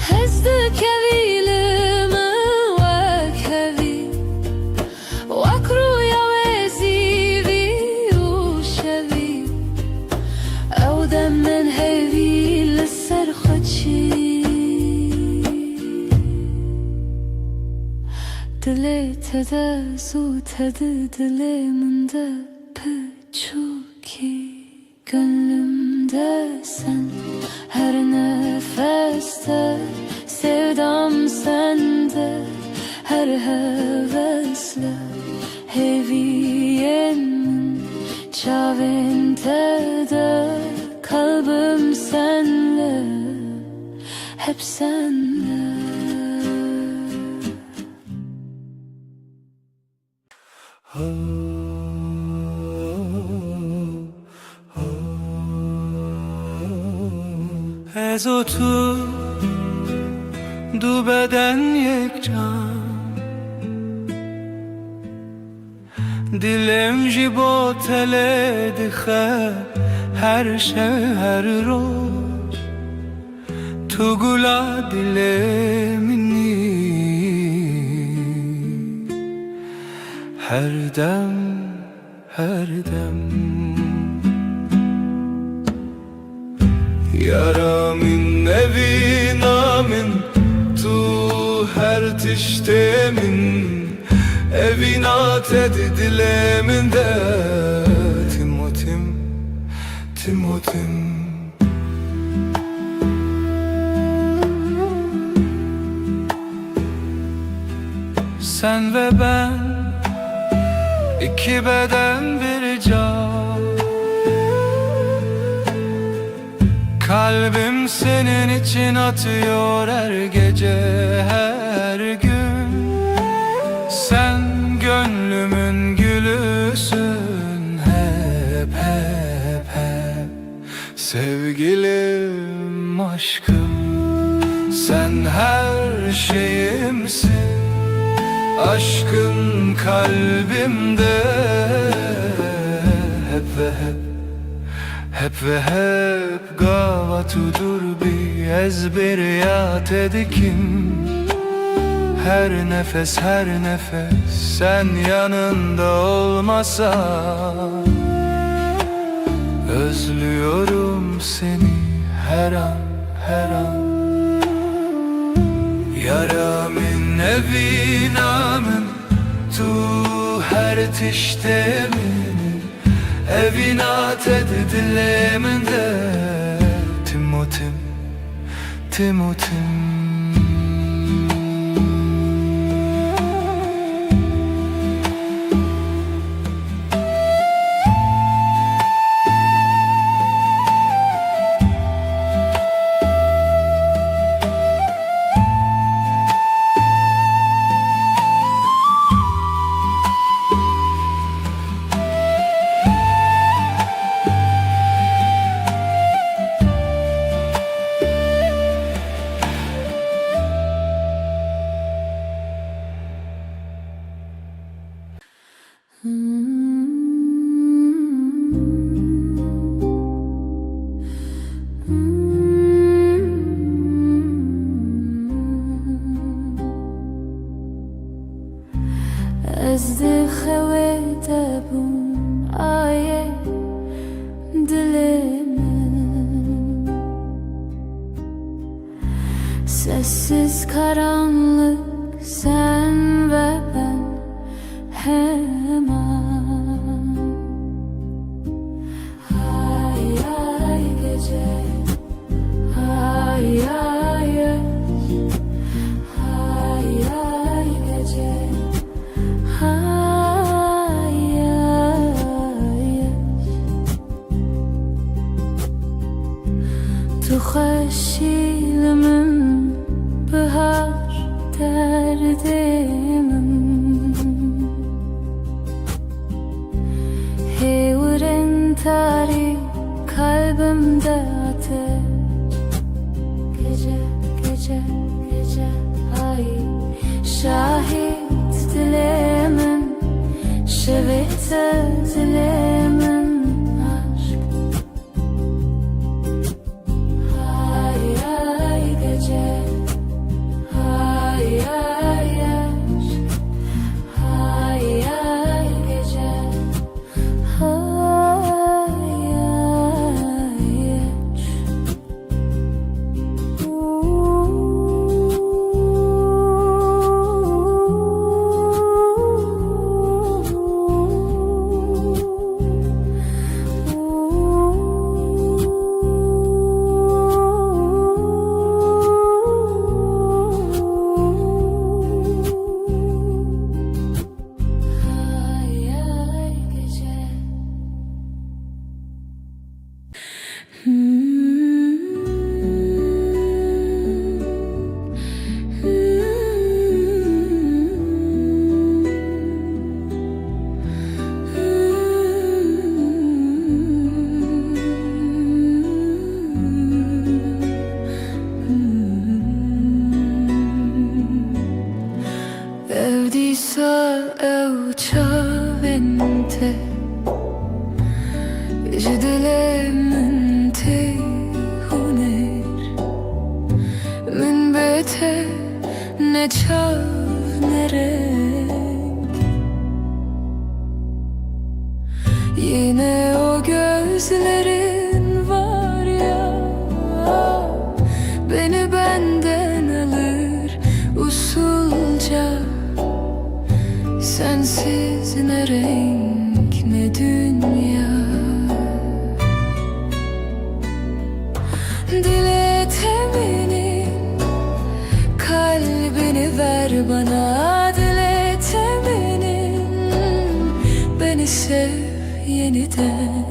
Hez dikevî li min wek hevî, wek rûya wê zîvî û şevî. Ew dem min hevî li ser xwe çî. Dilê te de zû te di dilê min de piçûkî. Gönlümde sen, her nefeste sevdam sende, her hevesle hêviyên min, çavên te de, kalbim senle, hep senle. Ez û tu, du beden yek can. Dilê min ji bo te lê dixe her şev, her roj. Tu gula dilê min î, her dem, her dem. Yara min, evîna min, tu her tiştê min, evîna te di dilê min de, tim û tim, tim û tim. Sen ve ben, iki beden bir can. Kalbim senin için atıyor her gece, her gün. Sen gönlümün gülüsün hep, hep, hep. Sevgilim, aşkım, sen her şeyimsin. Aşkın kalbimde hep ve hep, hep ve hep. Gava tu dûr bî, ez bêriya te dikim. Her nefes, her nefes, sen yanında olmasan. Özlüyorum seni her an, her an. Yara min, evîna min, tu her tiştê min. Evîna te di dilê min de, tim û tim, tim û tim. Ez di xewê de bûm, ayê dilê min. Sessiz karanlık, sen ve ben hemen. Hay hay gece, hay hay yaş, hay hay gece, hay hay yaş. Tu xweşî li min, bihar derdê min. Hêwirên tarî kalbimde ateş. Gece, gece, gece, ay şahit dilê min, şevê te dilê min, aşk. Hay hay gece, hay hay yaş, hay hay gece, hay hay yaş. Ev dîsa ew çavên te ji dilê min tê hûnêr. Min bê te ne çav ne reng. Yine o gözlerin var ya, beni benden alır usulca. Sensiz ne renk ne dünya. Dile temennim, kalbini ver bana. Dile temennim, beni sev yeniden.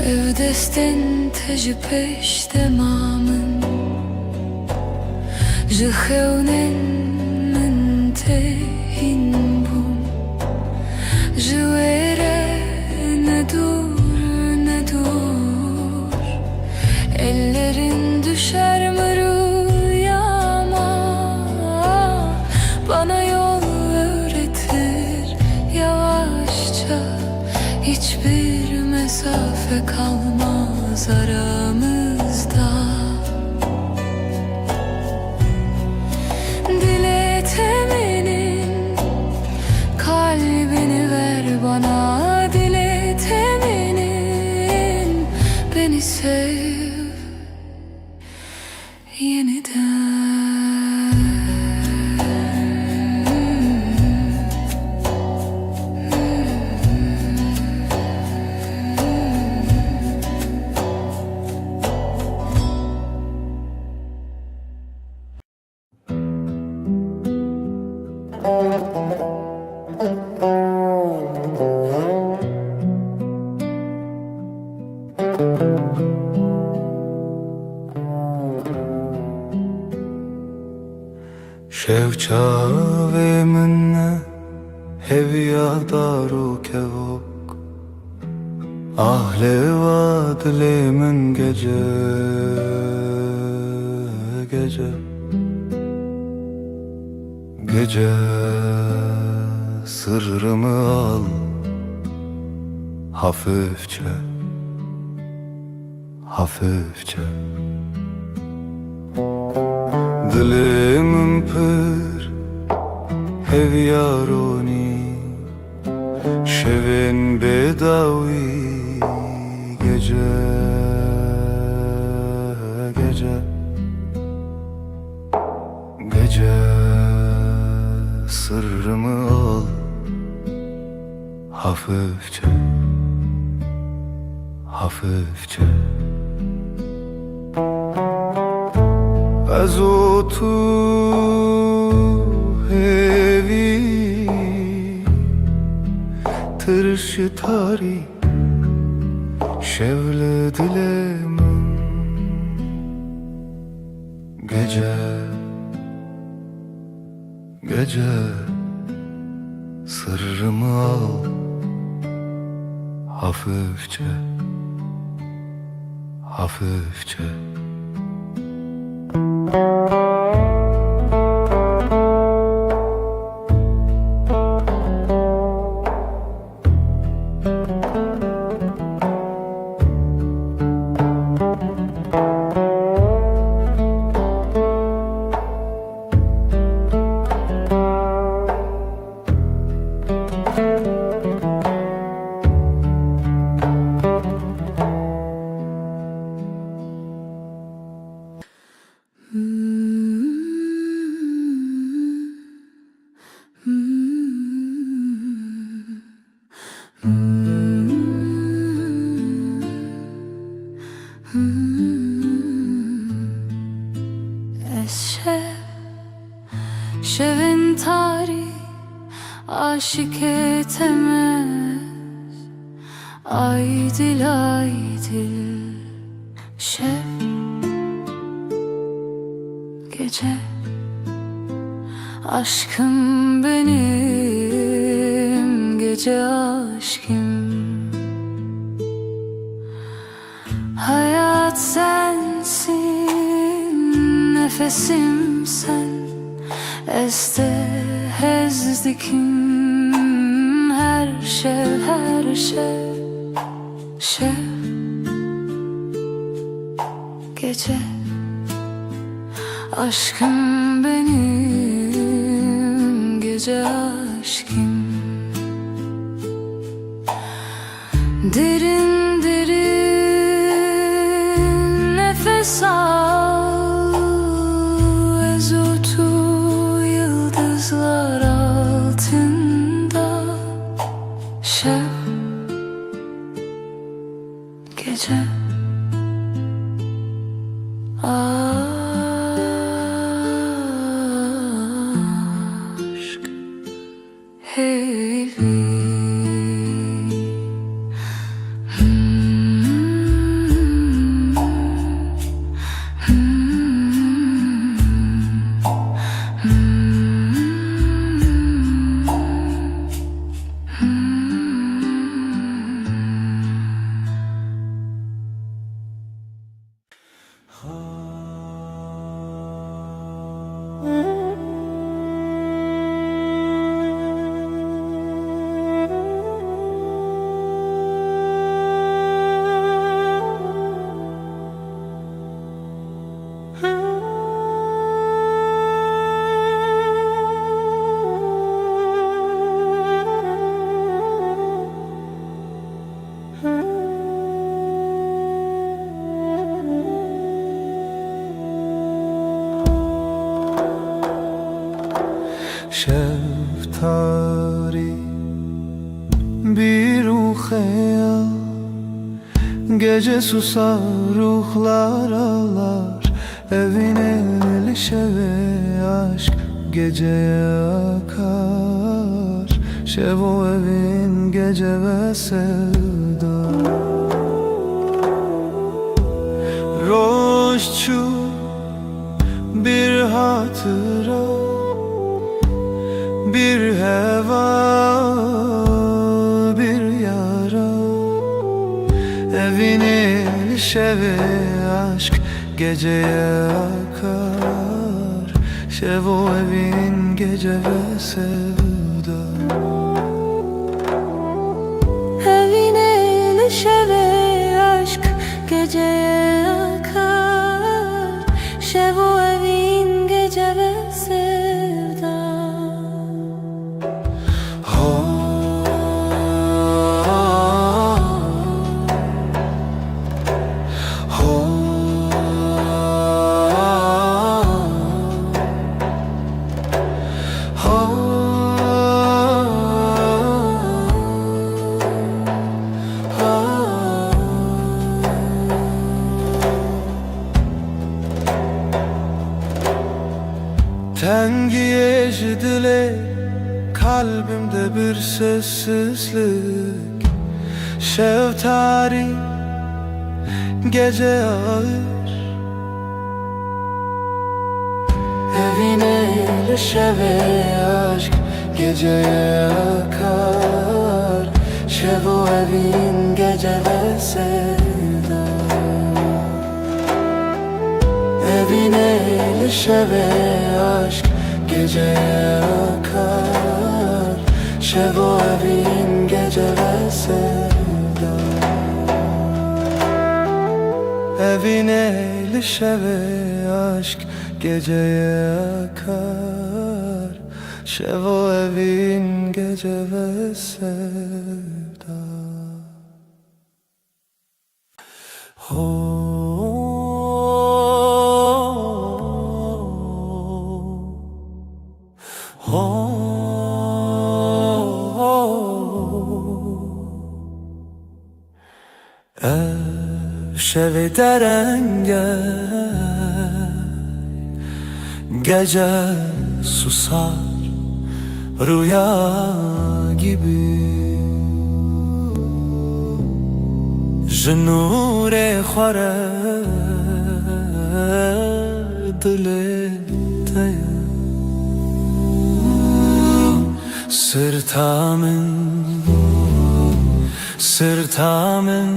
Ev destên te ji pêş dema min, ji xewnên min tê hîn bûn. Ji wê re ne dûr, ne dûr, ellerin düşer mi rüyama? Bana yol öğretir yavaşça, hiçbir mesafe kalmaz aramızda. Dile temennim, kalbini ver bana. Dile temennim, beni sev yeniden. Kev çavê min e, hêviya dar û kevok. Ah lê va dilê min gece, gece, gece sırrımı al, hafifçe, hafifçe. Dilê min pir hêviya ronî, şevên bêdawî, gece, gece, gece sırrımı al, hafifçe, hafifçe. Ez û tu hêvî, tirşi tarî, şev li dilê min. Gece, gece sırrımı al, hafifçe, hafifçe. Ez şev, şevên tarî, aşikê temez, ay dil, ay dil. Şev, gece, aşkım benim, gece aşkım. Hayat sensin, nefesim sen, ez te hez dikim, her şev, her şev. Şev, gece, aşkım benim, gece aşkım. Derin derin nefes al, ez û tu yıldızlar altında. Şev, gece, aşk, hêvî. Şev tarî, bîr û xeyal, gece susar, ruhlar ağlar. Evînê li şevê aşk geceye akar. Şev û evîn, gece ve sevda. Roj çû, bir hatıra. Bir heva, bir yara. Evînê li şevê aşk geceye akar. Şev û evîn gece ve sevda. Evînê li şevê aşk geceye akar. Şev û evîn gece ve sevda. Ho, ho, ho. Tengiyê ji dilê, kalbimde bir sessizlik. Şev tarî, gece ağır. Evînê li şevê aşk geceye akar. Şev û evîn gece ve sevda. Evînê li şevê aşk geceye akar. Şev û evîn gece ve sevda. Evînê li şevê aşk geceye akar. Şev û evîn gece ve sevda. Ho, ho, ho. Ev şevê dereng e, gece susar, rüya gibi. Ji nûrê xwe re dilê te ye. Sirta min, sirta min,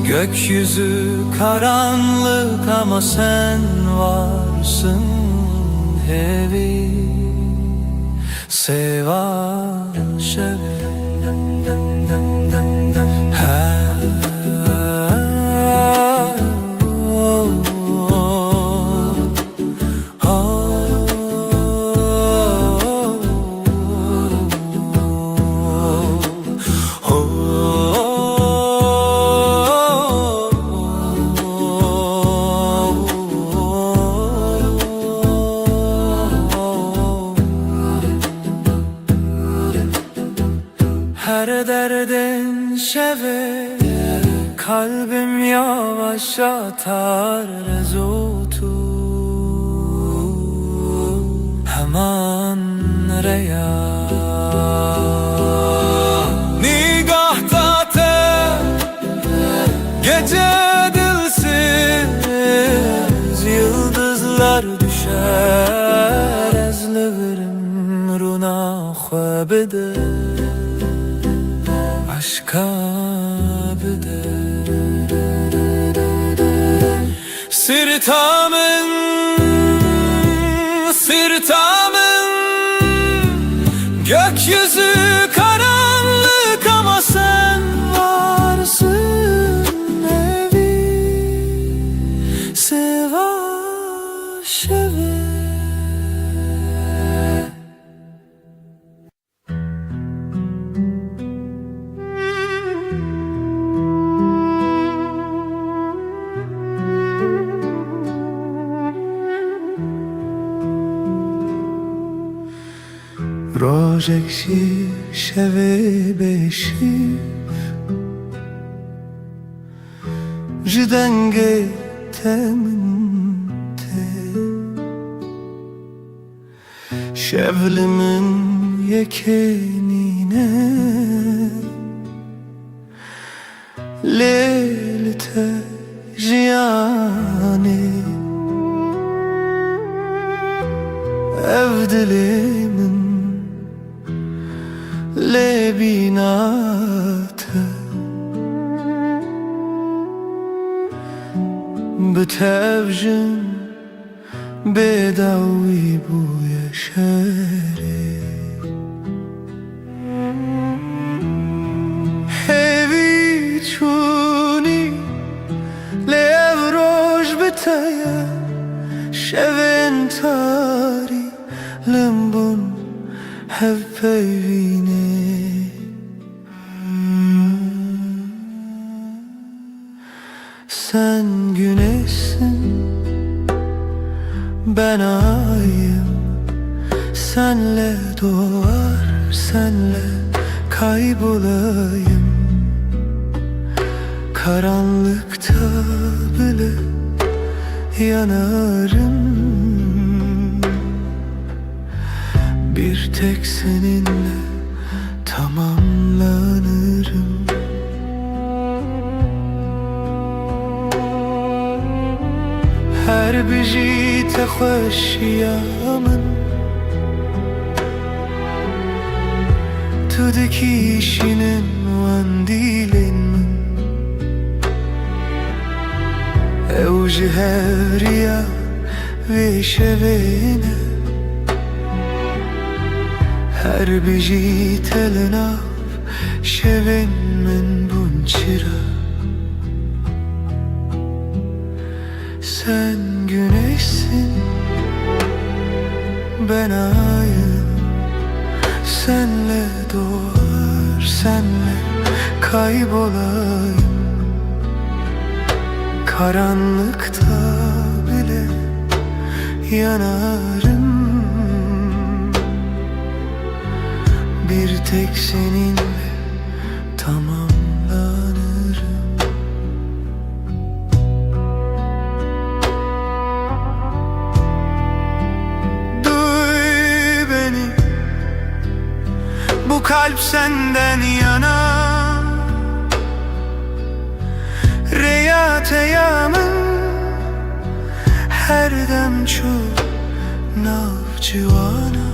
gökyüzü karanlık ama sen varsın hevî. Seva şevê. Her derdên şevê kalbim yavaş atar, ez û tu heman reya. Nîgahta te gece dilsiz, yıldızlar düşer, ez li vir im rûna xwe bide, aşka bide. Sirta min, sirta min, gökyüzü karanlık ama sen varsın hevî. Seva şevê. Rojek jî şevê bêşîv ji dengê te min tê. Şev li min yekê nîne, lê li te jiyanê. Ev dilê min Nate bi tev jin bêdawî bûye şerê. Hêvî çûnî lê ev roj bi te ye, şevên tarî lim bûn hevpeyvînê. Sen güneşsin, ben ayım. Senle doğar, senle kaybolayım. Karanlıkta bile yanarım. Bir tek seninle tamamlanırım. Her bijî te xweşiya min, tu dikîşînin wan dîlên min. Ew ji hevriya vê şevê ne. Her bijî te li nav şevên min bûn çira. Sen güneşsin, ben ayım. Senle doğar, senle kaybolayım. Karanlıkta bile yanarım. Bir tek seninle tamamlanırım. Duy beni, bu kalp senden yana. Rêya te ya min her dem çû nav ciwana.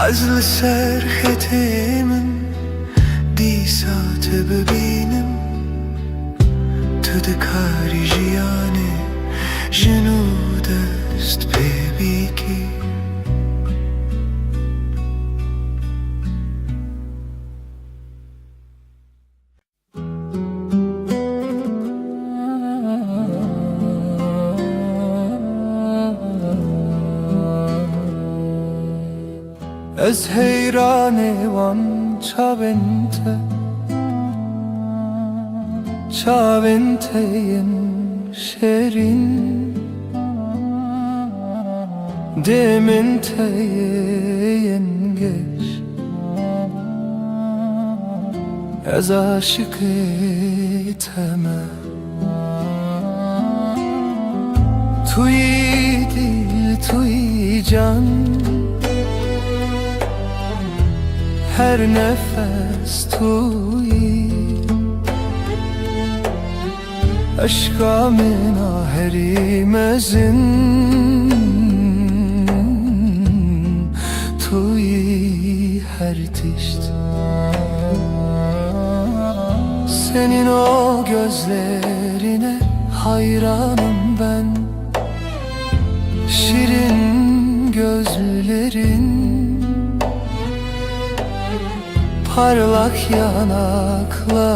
Ez li ser xetê min dîsa te bibînim. Tu dikarî jiyanê ji nû dest pê bikî. Ez heyranê wan çavên te, çavên te yên şêrîn, dêmên te yên geş. Ez aşiqê te me. Tu yî dil, tu yî can, her nefes tu yî. Eşqa min a herî mezin, tu yî her tişt. Senin o gözlerine hayranım ben. Şirin gözlerin, parlak yanakların,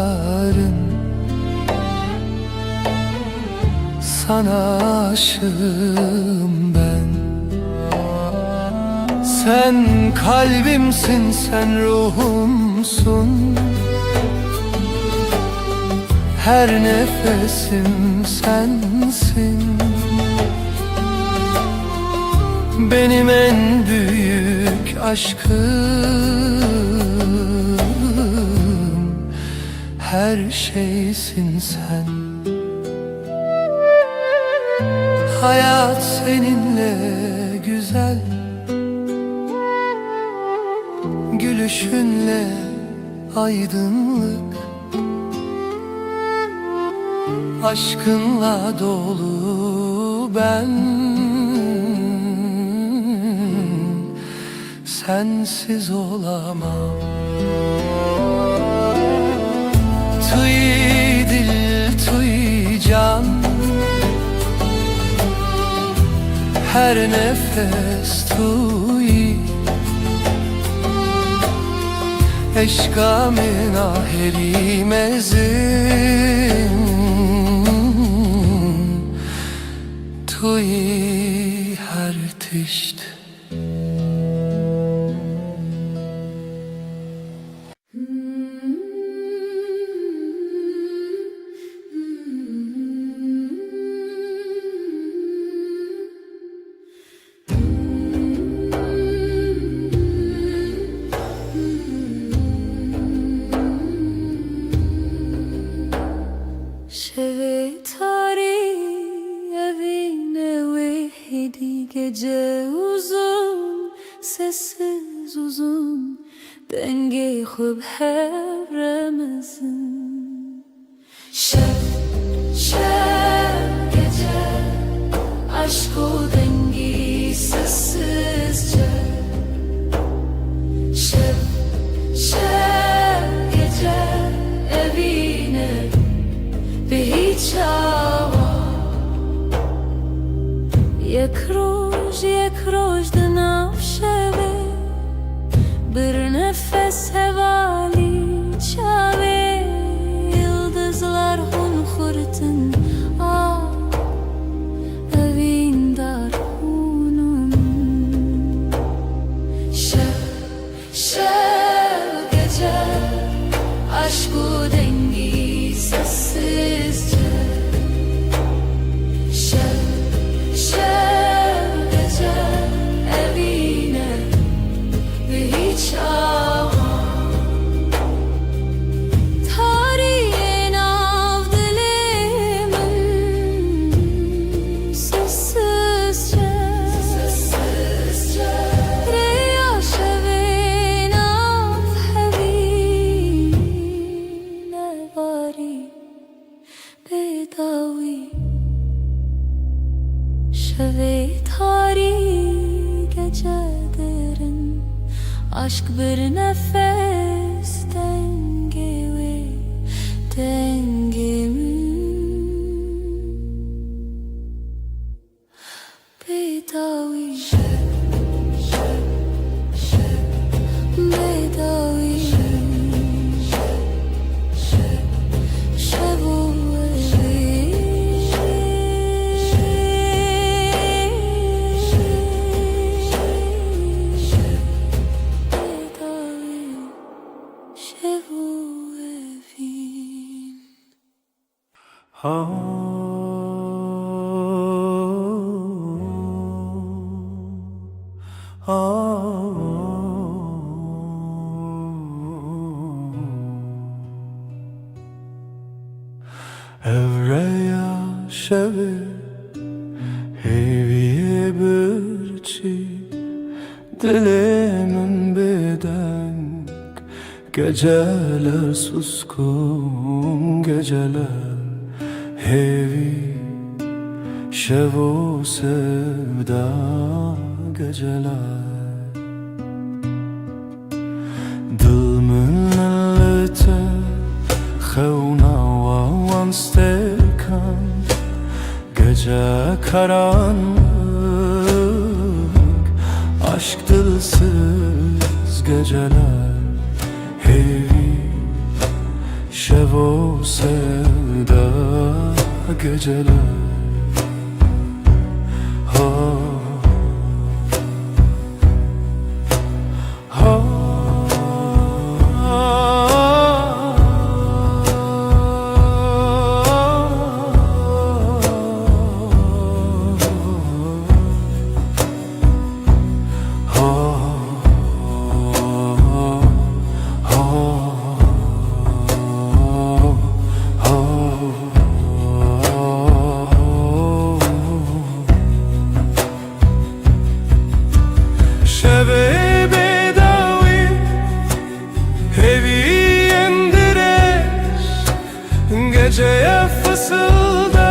sana aşığım ben. Sen kalbimsin, sen ruhumsun. Her nefesim sensin. Benim en büyük aşkım, her şeysin sen. Hayat seninle güzel, gülüşünle aydınlık, aşkınla dolu ben. Sensiz olamam. Tuy dil, tuy can, her nefes tuy. Eşka min a herî mezin, tuy her tişt. Şevê tarî evîne wê hêdî, gece uzun, sessiz uzun, dengê xwe bi hev re mezin. Şev, şev, gece, aşk û dengî sessizce. Şev, şev, gece, evîne bi hiç awa. Yek roj, yek roj di nav şevê, bir nefes hevalî çavê, yıldızlar hûn xurtin, ah, evîndar hûn in. Şev, şev, gece, aşk û dengî sessizce. Şev, şev, gece, evîne bi hiç awa. Tariyê nav dilê min sessizce. Rêya şevê nav hevî nevarî. Bêdawî, şevê tarî, gece derin, aşk bir nefes, dengê wê, dengê min. Bêdawî, bêdawî, şev û evîn. Bêdawî, şev û evîn. Ha, ha. Ev reya şevê hêviyê birçî dilê min bêdeng. Geceler suskun, geceler hêvî, şev û sevda geceler. Dil min li te xewna wan stêrkan. Gece karanlık, aşk dilsiz geceler, heyvî şev û sevda geceler. Ha. Şevê bêdawî, hêviyên dirêj, geceye fısıldar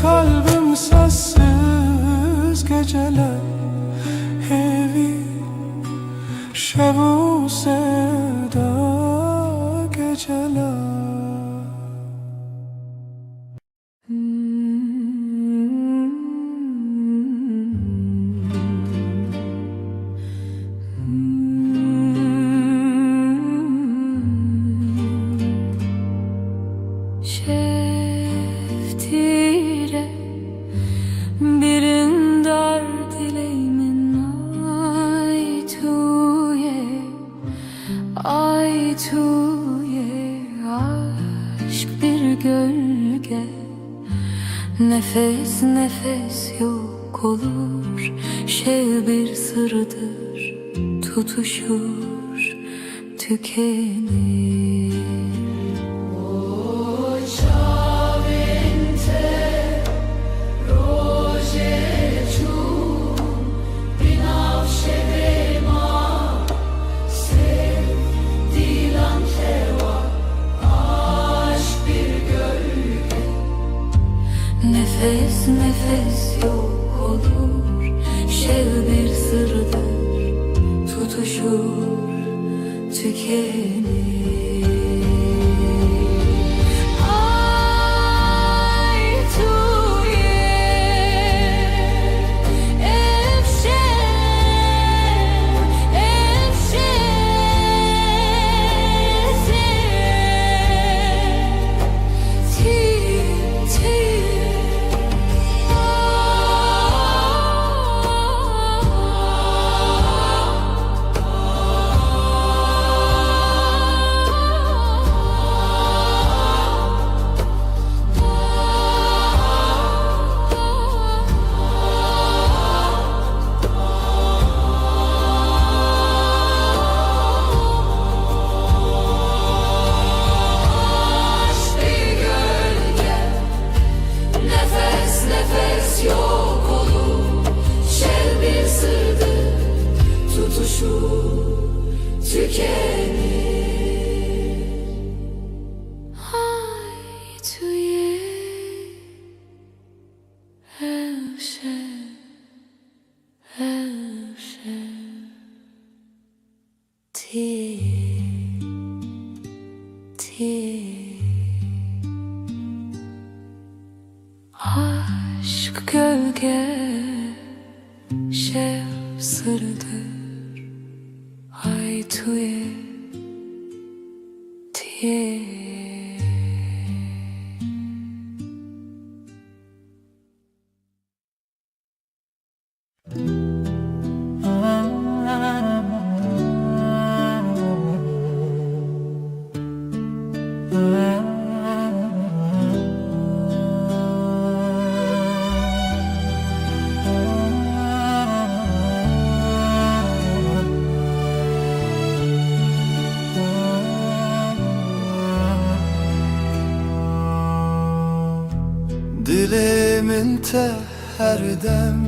kalbim sessiz geceler, hêvî Ev û sevda geceler. Şeftîre birindar dilê min, ay tu yê, ay tu yê, aşk bir gölge. Nefes nefes yok olur, şev bir sırdır, tutuşur, tükenir. O çavên te rojê çûn, binavşê dê ma, sêv dîlan tewa, aşk bir gölge. Nefes nefes yok olur, şev bir sırdır, tutuşur, tükenir. Ay tu yê, ev şev, ev şev, sêv. Aşk bir gölge, nefes nefes yok olur, şev bir sırdır, tutuşur, tükenir. Ay tu yê, ev şev, ev şev. Tê, tê. Aşk gölge, şev sırdır, ay tu yê, tê. Dilê min te her dem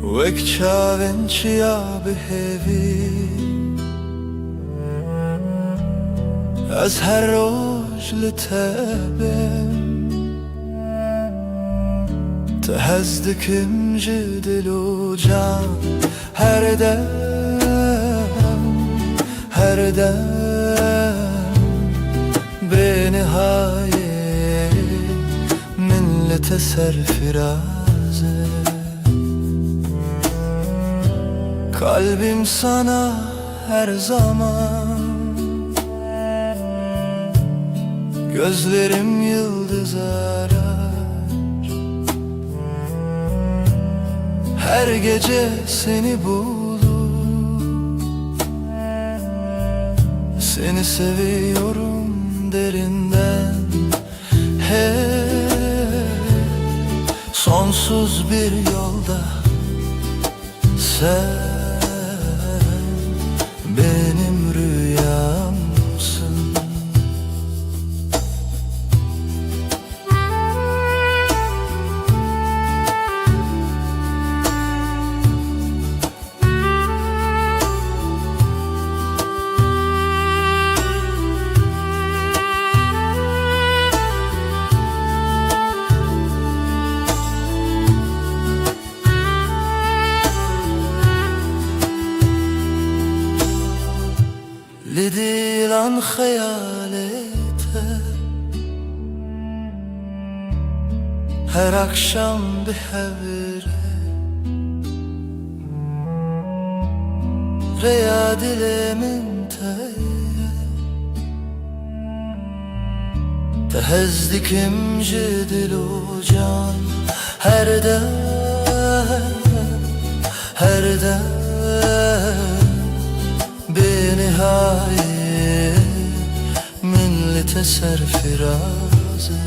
wek çavên çiya bi hêvî. Ez her roj li te bim, te hez dikim ji dil û can. Her dem, her dem bê nihayê min li te serfiraz e. Kalbim sana her zaman, gözlerim yıldız arar. Her gece seni bulup seni seviyorum derinden. Hep sonsuz bir yolda sen benim rüyamsın. Xeyalê te her akşam bi hev re, rêya dilê min te ye. Te hez dikim ji dil û can, her dem, her dem. Bênihayê min li te serfiraz e.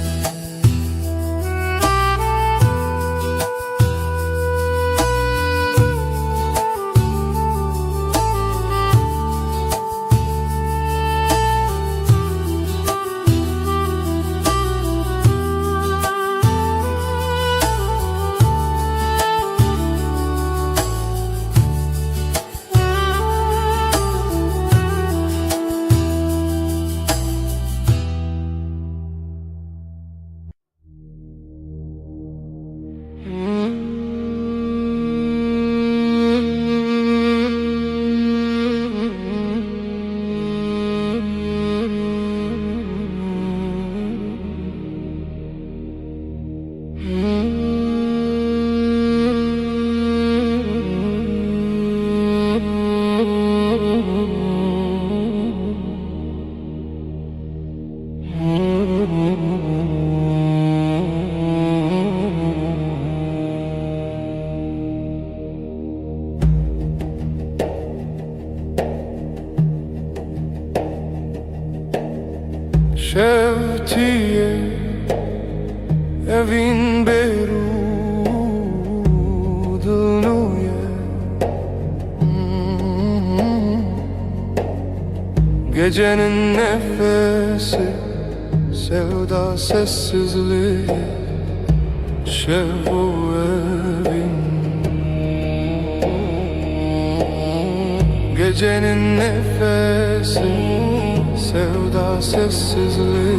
Şevtiyê evîn bêrû dilnû ye. Gecenin nefesi, sevda sessizliği, şev û evîn. Gecenin nefesi, sevda sessizliği,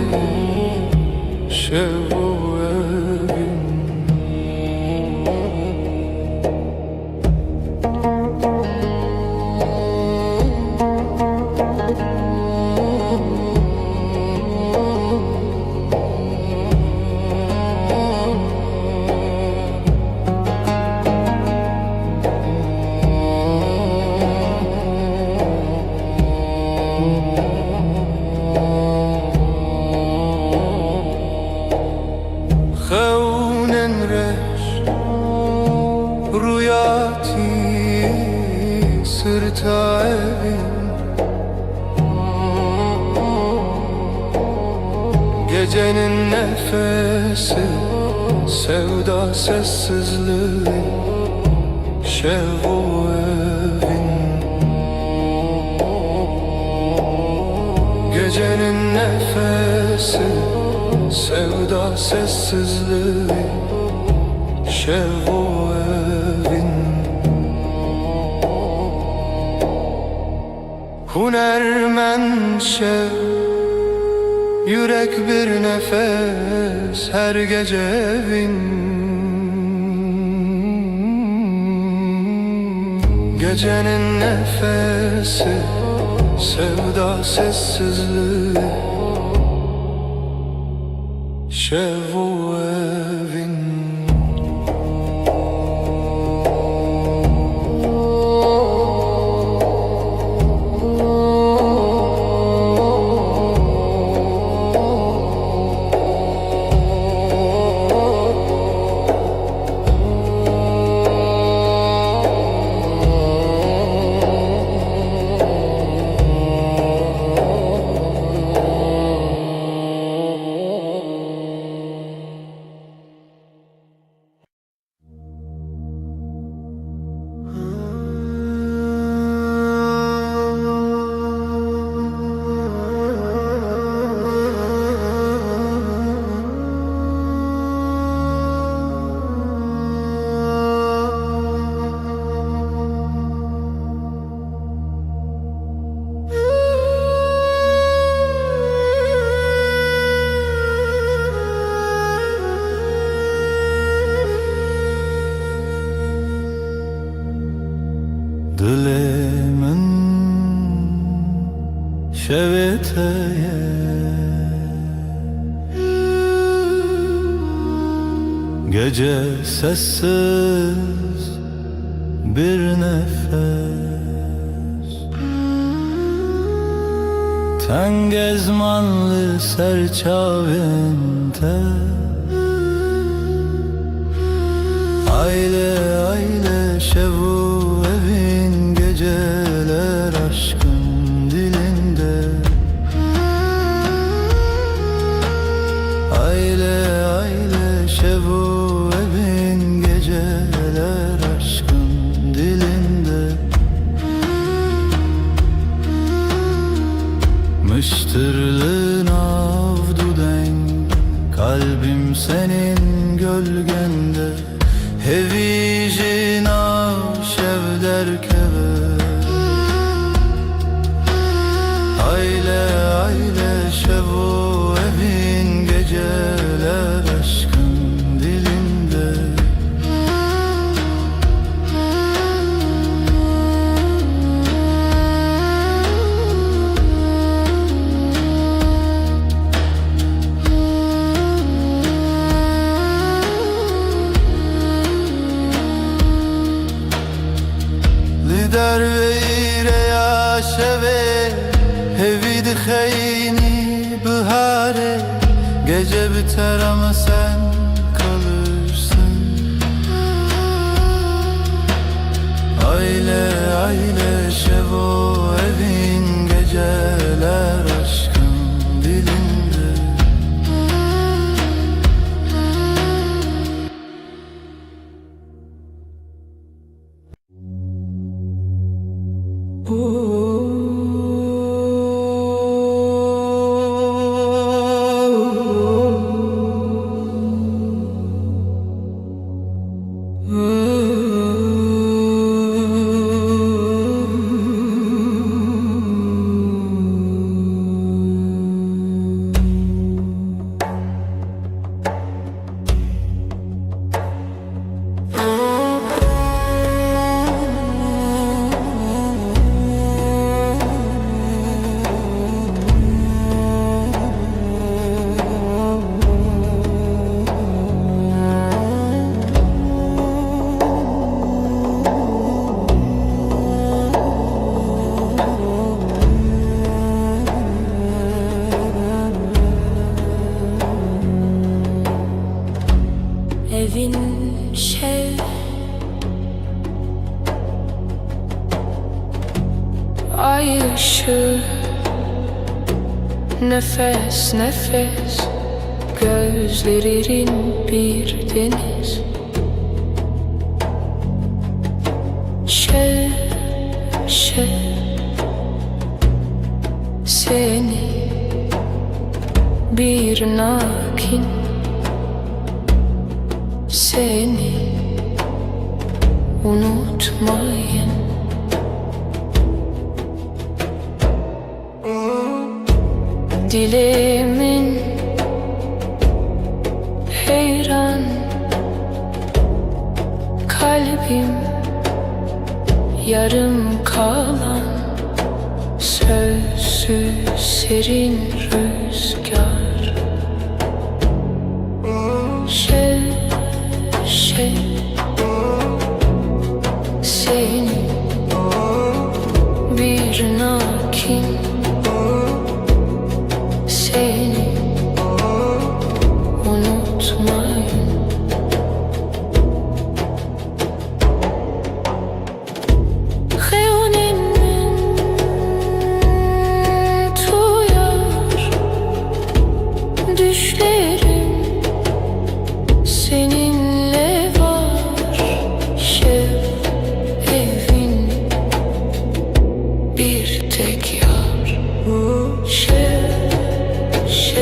şev û evîn. Xewnên reş, rûyatî sirta evîn. Gecenin nefesi, sevda sessizliği, şev û evîn. Gecenin nefesi, sevda sessizliği, şev û evîn. Hunermend şev, yürek bir nefes her gece evîn. Gecenin nefesi, sevda sessizliği, şev û evîn. Gece sessiz bir nefes. Teng ezmanlı serçavên te. Aile aile şev û evîn, geceler aşkın dilinde. Aile aile şev û evîn, geceler aşkın dilinde. Miştirli nav dudeng, kalbim senin gölgende. Hevî ji nav şev derkeve. Aile aile şev û evîn, geceler aşkın dilinde. Li derveyî reya şevê hevî dixeyînî biharê, gece biter ama sen kalırsın. Aile aile şev û evîn, geceler aşkın dilinde. Evin şev, ay ışığı, nefes nefes, gözlerin bir deniz. Şev, şev, seni bir nakin, seni unutmayın. Dilimin heyran, kalbim yarım kalan, sözsüz serin rüzgar. Şev, şev, seni bir nakin, seni unutmayın. Xeyonin min tuyar, düşlerim seninle var. Şev, evin, bir tek yar. Şev, şev.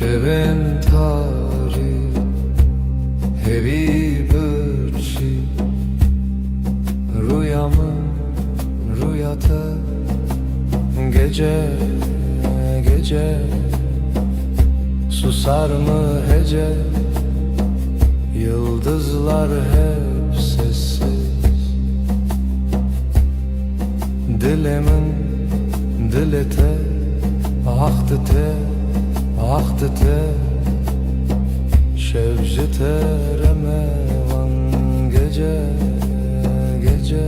Evên tarî, hevî birçî, rûya min, rûya te. Gece, gece, susar mı hece, yıldızlar hep sessiz. Dilê min, dilê te, ax di te, ax di te. Şev ji te re me van gece, gece.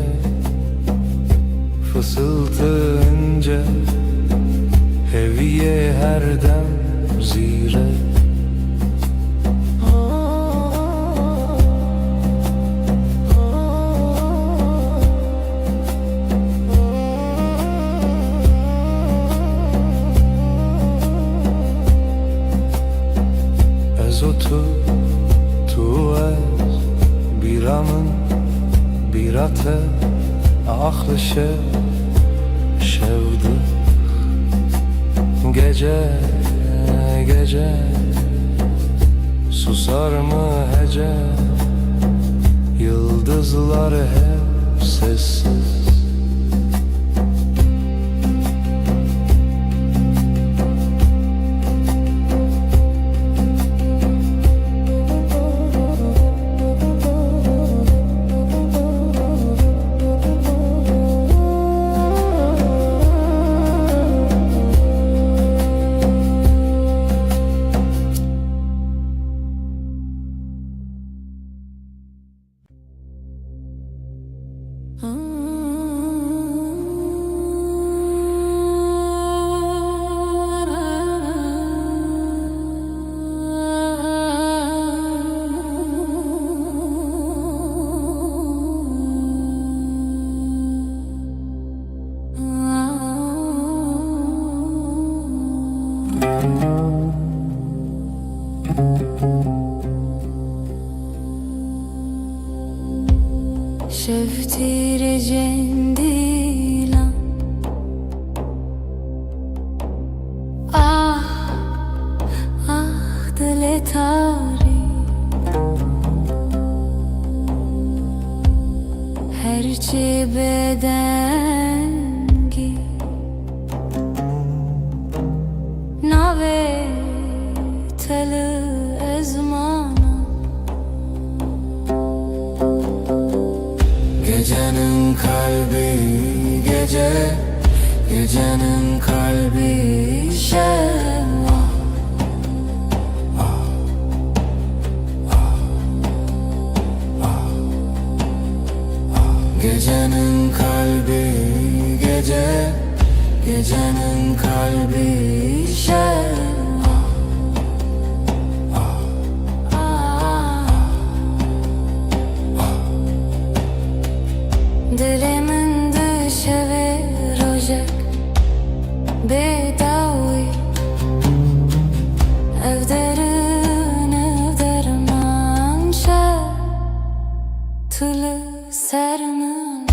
Fısıltı ince, heviyê her dem zîrek. Ez û tu, tu û ez, bîra min, bîra te, axlişe şev di. Gece, gece, susar mı hece, yıldızlar hep sessiz. Şev tîrê cendîlan. Ah, ah, dilê tarî. Her çi bedengî. Navê te li ezmana. Gecenin kalbi gece, gecenin kalbi şev. Gecenin kalbi gece, gecenin kalbi şev. Dilê min di şevê rojek bê dawî. Ev derin, ev derman şev. Tu li ser min.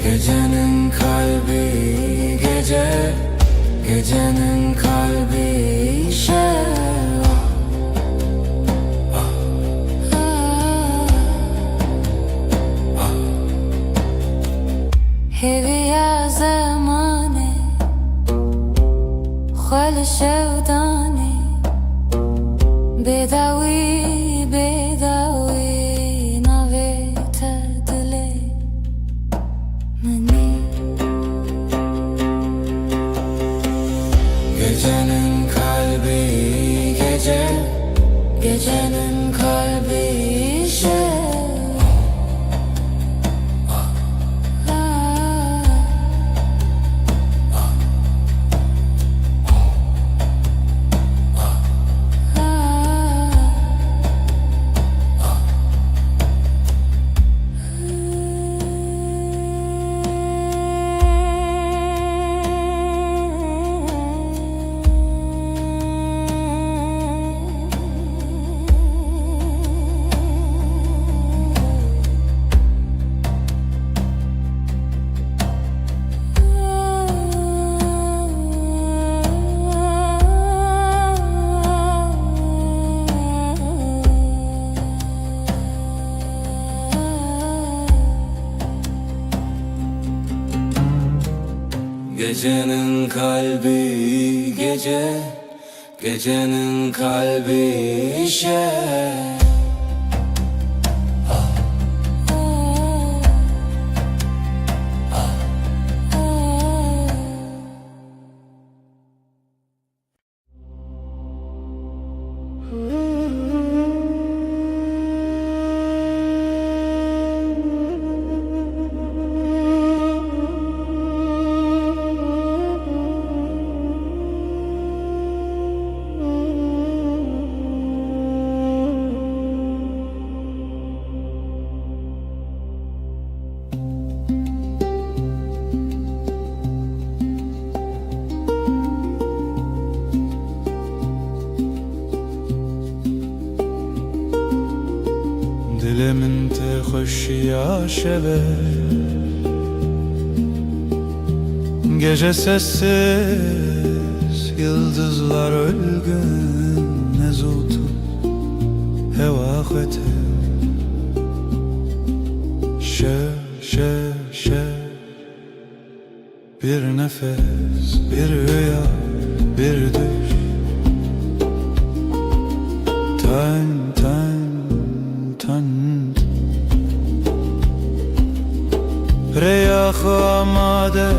Gecenin kalbi gece, gecenin kalbi şev. Hêviya zemanê xwe li şev danê. Bêdawî, bêdawî navê te dilê min e. Gecenin kalbi gece, gecenin kalbi şev. Kalbi gece, gecenin kalbi şev. Dilê min tê xweşiya şevê. Gece sessiz, yıldızlar ölgün, ez û tu hewa xwe tê. Şev, şev, şev. Bir nefes, bir rüya, bir düş. Tan, tan, tan. Rêya xwe amade,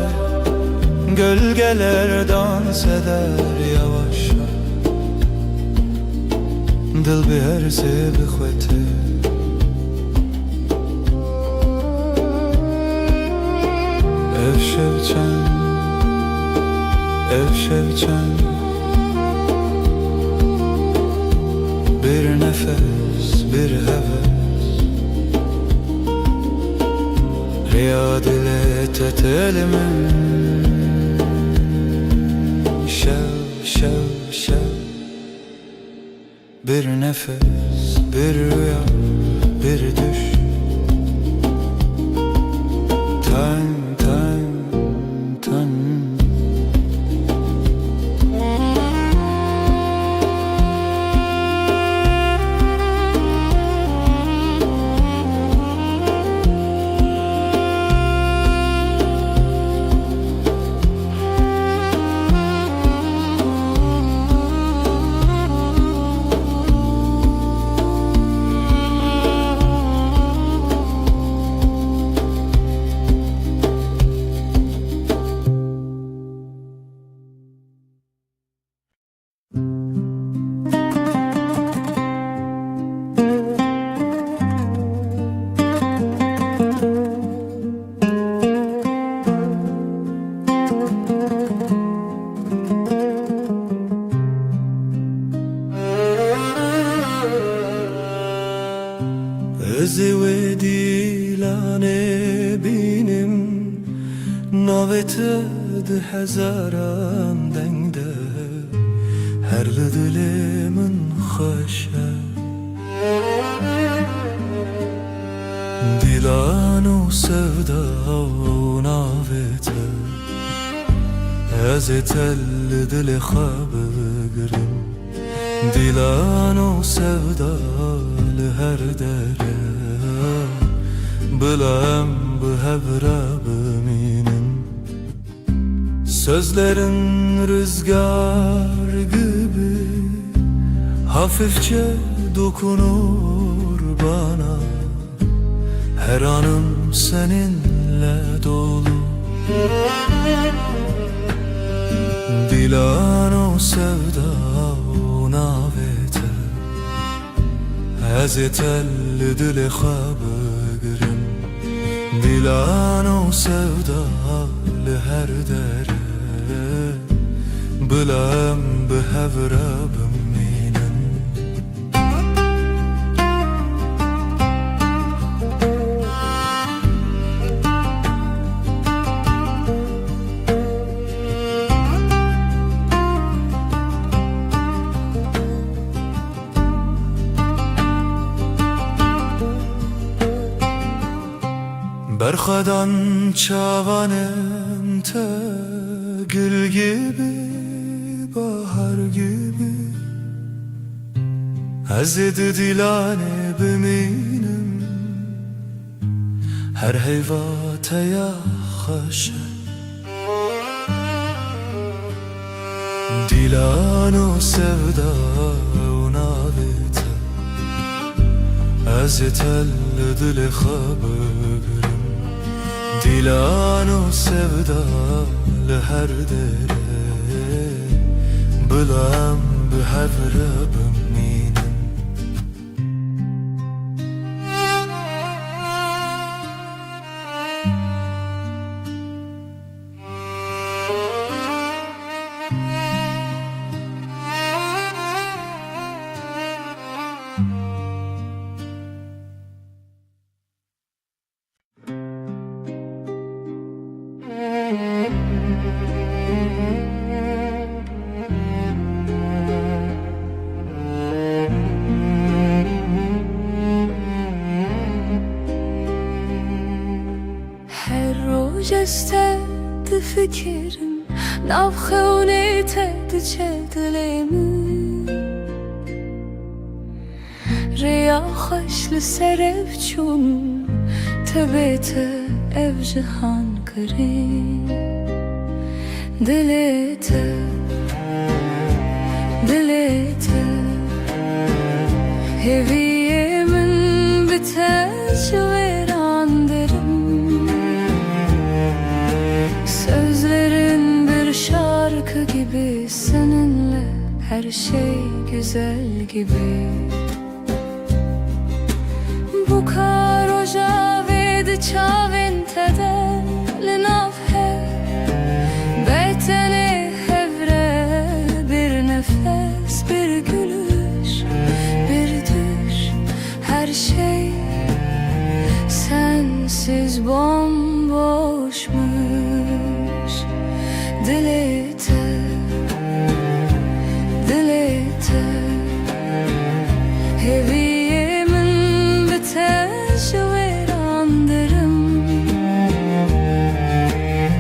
gölgeler dans eder yavaşça. Dil bi her sê bi xwe tê. Ev şev çend, ev şev çend. Bir nefes, bir heves. Rêya dilê te tê li min. Şev, şev, şev. Bir nefes, bir rüya, bir düş. Tan, tan, tan. Ez ê wê dîlanê bînim, navê te di hezaran deng de, her li dilê min xweş e. Dîlan û sevda û navê te, ez ê te li dilê xwe bigirim. Dîlan û sevda li her dere, bila em bi hev re bimînin. Sözlerin rüzgar gibi hafifçe dokunur bana. Her anım seninle dolu. Dîlan û sevda û navê te, ez ê te li dilê xwe bigirim. Dîlan û sevda li her dere, bila em bi hev re bimînin. Berxwedan çavanên te, gül gibi, bahar gibi. Ez ê di dîlanê bimînim, her heyva te ya xweş e. Dîlano sevda û navê te, ez ê te li dilê xwe bigirim. Dîlano sevda li her derê, bila em bi hev re bimînin. Her roj ez te difikirim, nav xewnê te diçe dilê min. Rêya xweş li ser ev çûn, tebê te ev cihan kirî. Dilê te, dilê te, hêviyê min bi te ji wêran derim. Sözlerin bir şarkı gibi, seninle her şey güzel gibi. Buka roja vê di çavên te de li nav hev, be tenê hev re bir nefes, bir gülüş, bir düş. Her şey sensiz bomboşmuş. Dilê te, dilê te, hêviyê min bi te ji wêran derim.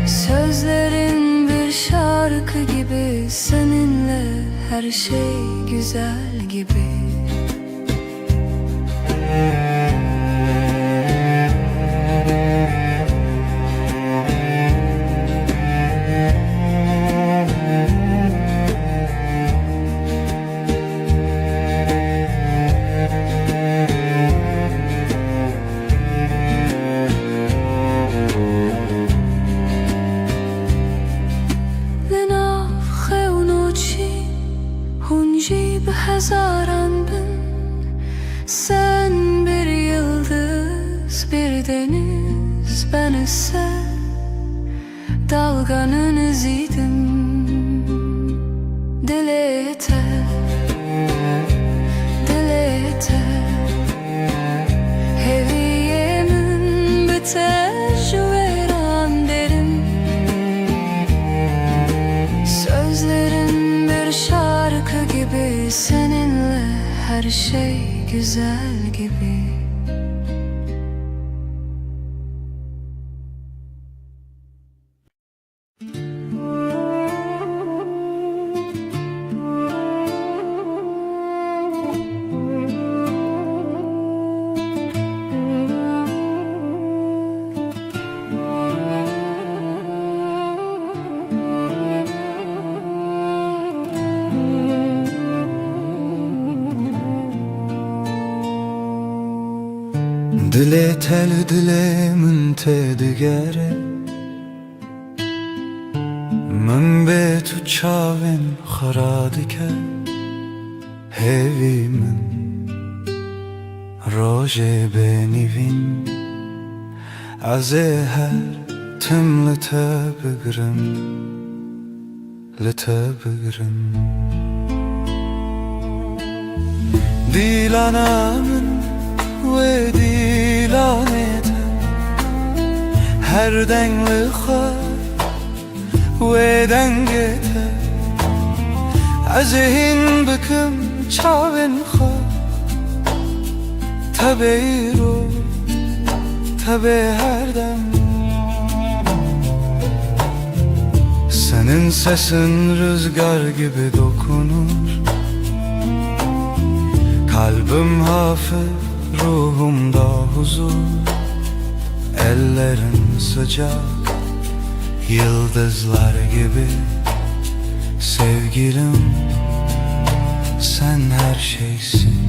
Sözlerin bir şarkı gibi, seninle her şey güzel gibi. Li nav xewn û çîn, hûn jî bi hezaran bin. Sen bir yıldız, bir deniz, ben ise dalganın iziydim. Dilê te, dilê te, hêviyê min bi te ji wêran derim. Sözlerin bir şarkı gibi, seninle her şey güzel gibi. Dilê te li dilê min têdigere, min bê tu çavên xwe radike. Hêvî min, rojê bê nîvîn, ez ê her tim li te bigrim, li te bigrim. Dîlana min, wê dîlanê te, her deng li xwe wê dengê te, ez ê hîn bikim çavên xwe. Tebê îro, tebê her dem. Senin sesin rüzgar gibi dokunur. Kalbim hafif, ruhumda huzur. Ellerin sıcak, yıldızlar gibi. Sevgilim, sen her şeysin,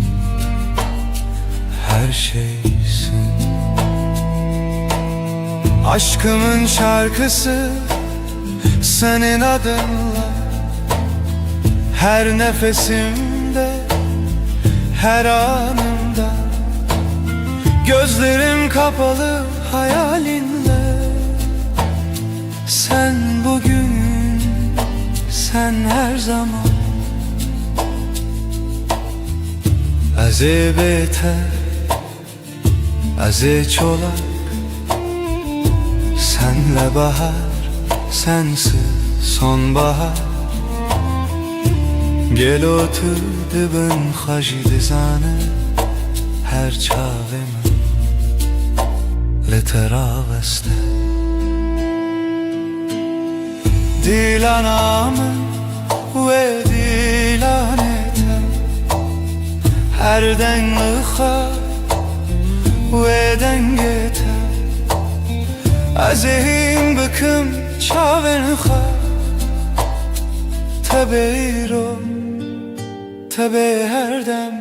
her şeysin. Aşkımın şarkısı senin adınla. Her nefesimde, her anımda, gözlerim kapalı hayalinle. Sen bugün, sen her zaman. Ez ê bête, ez ê çolak. Senle bahar, sensiz sonbahar. Gelo tu di bin xwe jî dizane, her çavê min li te raweste. Dîlana min wê dîlanê te, her deng li xwe wê dengê te. Ez ê hîn bikim çavên xwe, te bê îro, te bê her dem.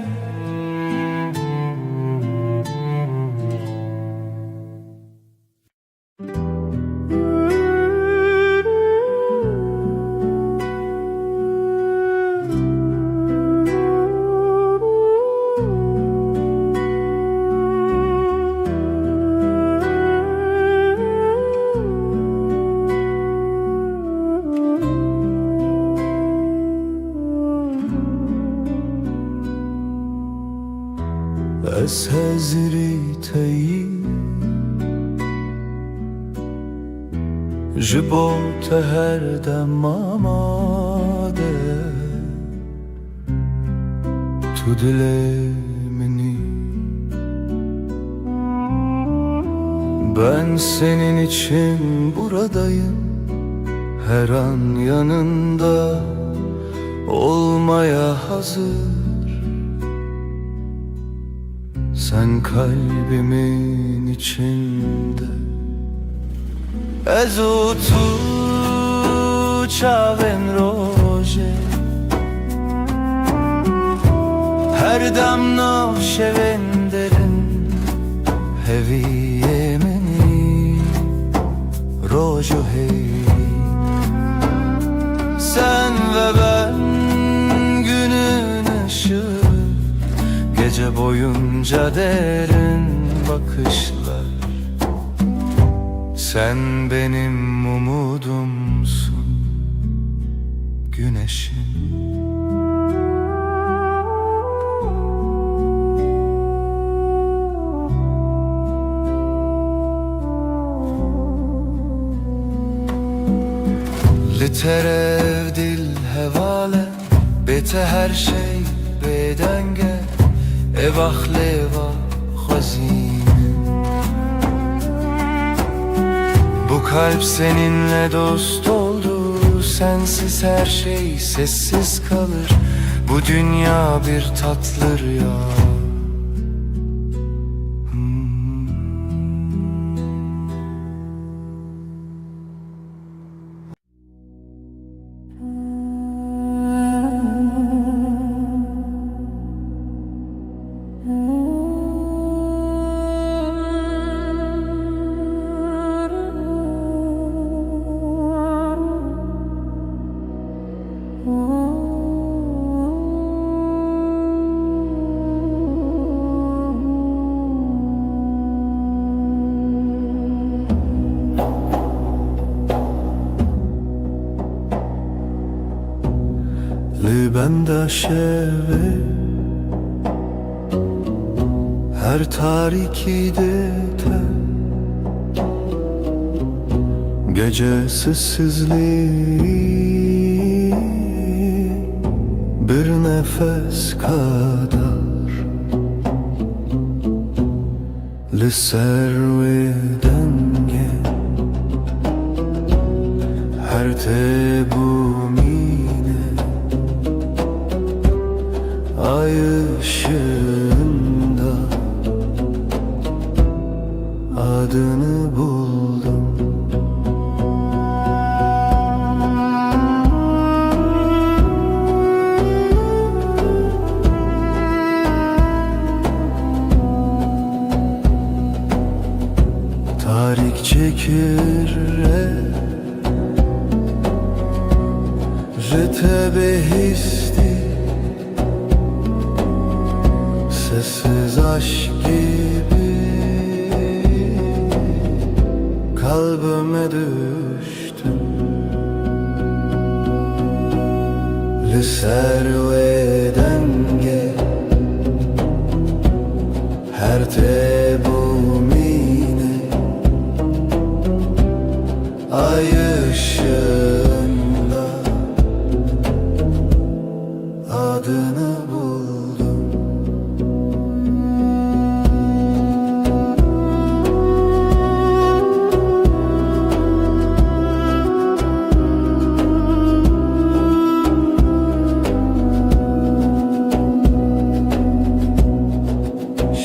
Ez hezirî te yî, ji bo te her dem amade, tu dilê min î. Ben senin için buradayım, her an yanında olmaya hazır. Sen kalbimin içinde. Ez û tu çavên rojê, her dem nav şevên derin, heviyê min î. Roj û heyî, sen ve ben, günün ışığı, gece boyunca derin bakışlar. Sen benim umudumsun, güneşim. Li te rev dil hevale, bê te her şey bêdeng e, ê vax lê va xwezî min. Bu kalp seninle dost oldu, sensiz her şey sessiz kalır. Bu dünya bir tatlı rüya. Hmm. Li benda şevê her tarîkî dê te, gece sessizliği bir nefes kadar. Li ser wê dengê her tê bûmîne, ay ışığında adını buldum. Bihîstî, sessiz aşk gibi kalbime düştün. Li ser wê dengê her tê bûmînê ay ışığında adını buldum.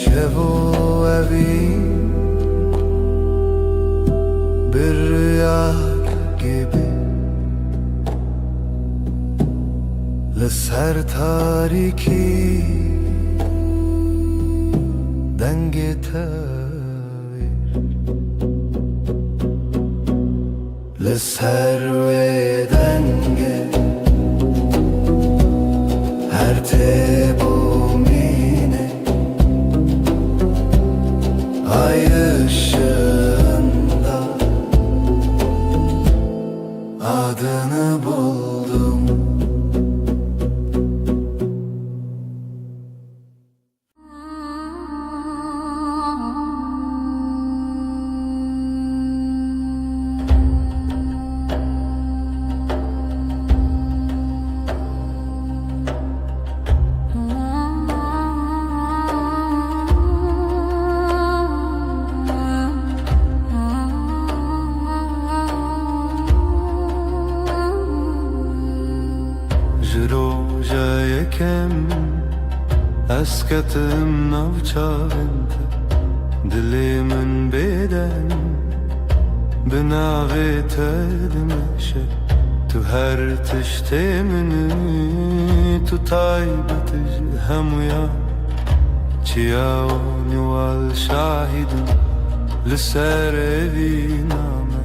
Şev û evî bir rüya gibi li ser tarîkî dengê tevî. Li ser wê dengê her tê bûmînê ay ışığında adını buldum. Ji roja yekem ez ketim nav çavên te, dilê min bêdeng bi navê te dimeşe. Tu her tiştê min î, tu taybet î ji hemûyan. Çiya wan û wal şahid in li ser evîna me.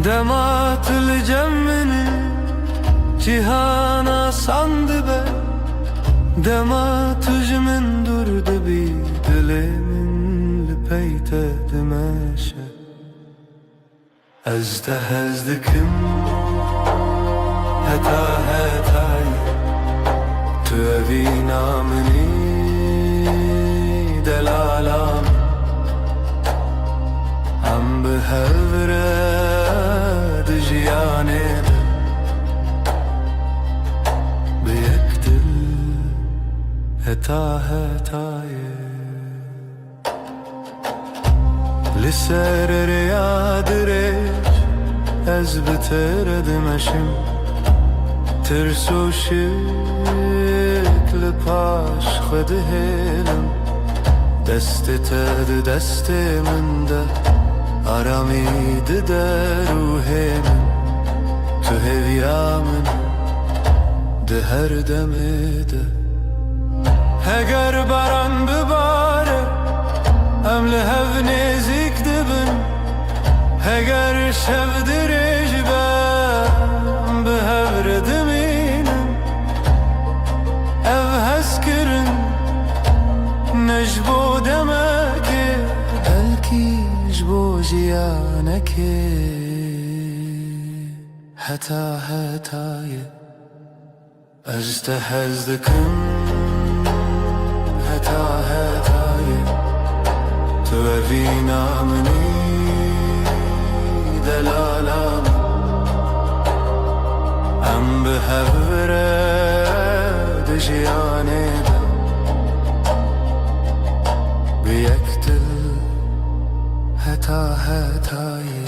Dema tu li cem min î, cîhan asan dibe. Dema tu ji min dûr dibî, dilê min li pey te dimeşe. Ez te hez dikim heta hetayê, tu evîna min î, delala min. Em bi hev re di jiyanê de, bi yek dil heta hetayê. Li ser rêya dirêj ez bi te re dimeşim. Tirs û şik li paş xwe dihêlim. Destê te di destê min de, aramî dide ruhê min. Tu hêviya min di her demê de. Heger baran bibare, em li hev nêzîk dibin. Heger şev dirêj be, em bi hev re dimînin. Ev hezkirin ne ji bo demekê, belkî ji bo jiyanekê heta hetayê. Ez te hez dikim heta hetayê. Tu evîna min î, delala min. Em bi hev re di jiyanê de, bi yek dil heta hetayê.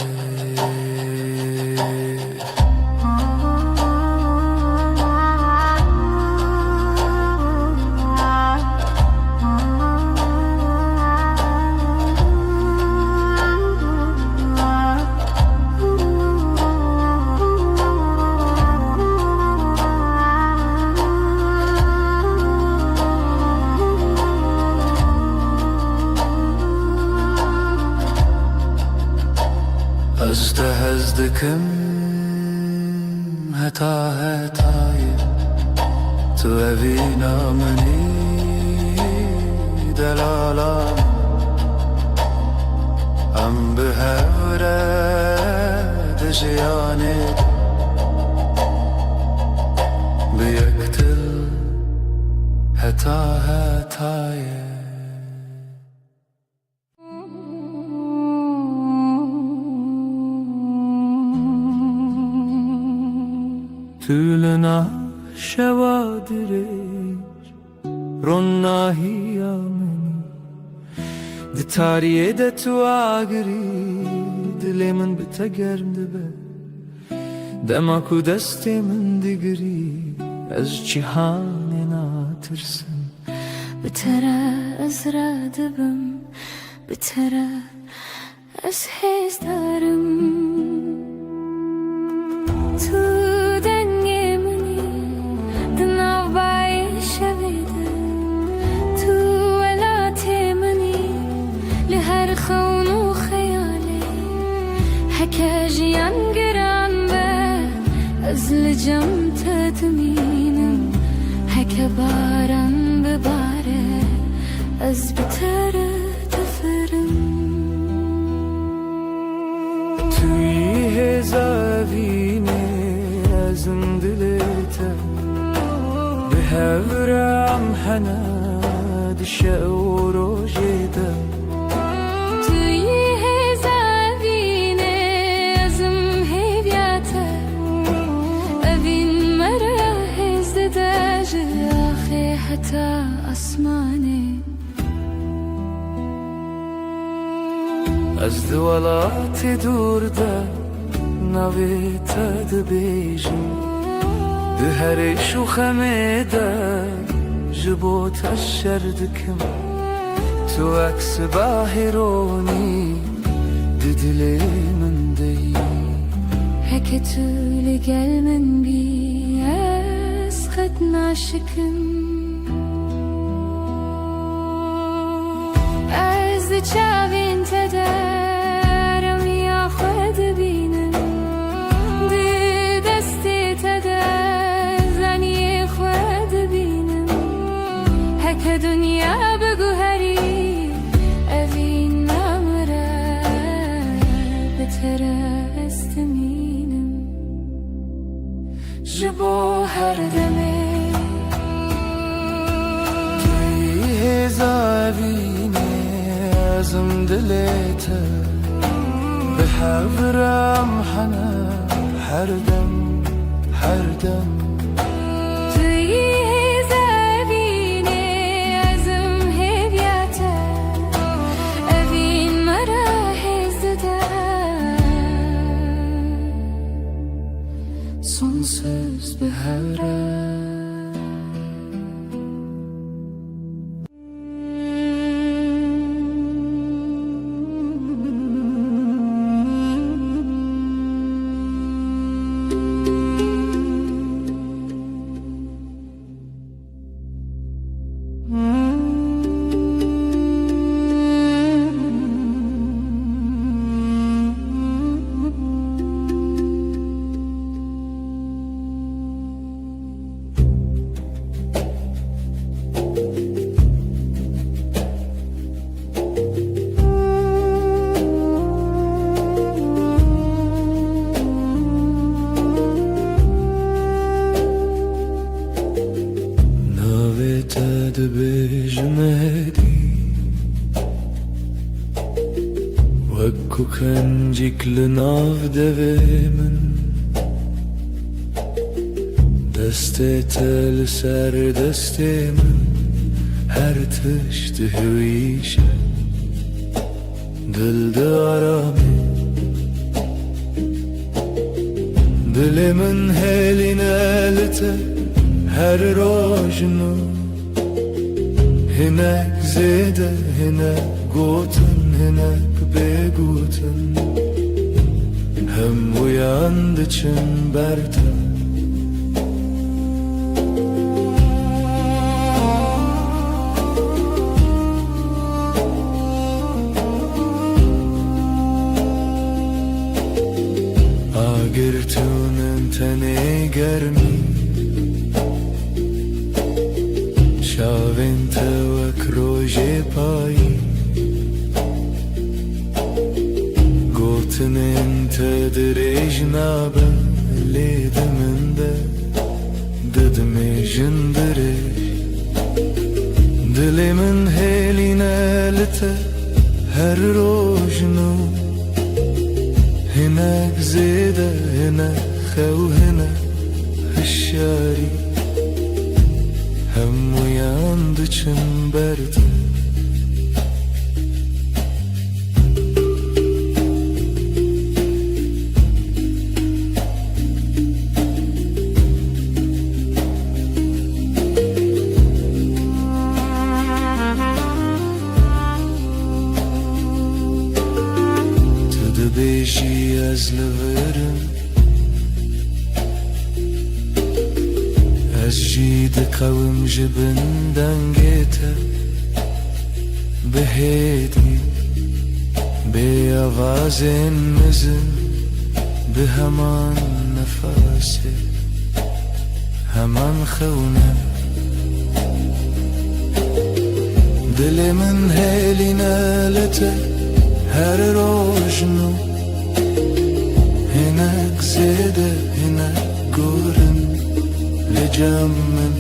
Ez te hez dikim Heta hetayê tu evîna min î, delala min. Em bi hev re di jiyanê de bi yek dil heta hetayê. Tu li nav şewa dirêj, ronahiya min î. Di tariyê de tu agirî, dilê min bi te germ dibe. Dema ku destê min digirî, ez cîhanê natirsim. Bi te re ez radibim, bi te re ez hêzdar im. Tu dengê min î di nav bayê şevê de. Tu welatê min î li her xewn û xeyalê. Heke jiyan giran be, ez li cem te dimînim. Heke baran bibare, ez bi te re difirim. Tu yî hêza evînê, ez im dilê te. Bi hev re em hene di şev û rojê de. Tu yî hêza evînê, ez im hêviya te. Evîn me re hêz dide ji axê heta asmanê. Ez di welatê dûr de navê te dibêjim. Di herêş û xemê de ji bo te şer dikim. Tu wek sibahê ronî di dilê min de yî. Heke tu li gel min bî, ez qet naşikim. Ez di çavên te de remiya xwe dibînim, di destê te de zaniyê xwe dibînim. Heke dinya biguherî, evîn namire, bi te re ez dimînim. Ji bo her demê. Tu yî hêza evînê, ez im dilê te. Bi hev re em hene her dem, her dem. Tu yî hêza evînê, ez im hêviya te. Evîn me re hêz dide. Sonsuz bi hev re. Navê te dibêjim êdî, wek ku qencîk li nav devê min. Destê te li ser destê min, her tişt dihewîşe. Dil diaramê. Dilê min hêlîne li te her roj nû. Hinek zêde, hinek gotin, hinek bêgotin. Hemûyan diçin ber te. Agir tûnin Tenê germî çavên te wek rojê payî, gotinên te dirêj nabe, lê di min de didimêjin dirêj. Dilê min hêlîne li te her roj nû, hinek zêde, hinek xew, hinek hişyarî, hemûyan diçin ber te. Tu dibêjî ez li vir im, ez jî diqewim ji bin dengê te. Bi hêdî, bê avazên mezin, bi heman nefesê, heman xewne. Dilê min hêlîne li te her roj nû. Hinek zêde, hinek gorî li cem min,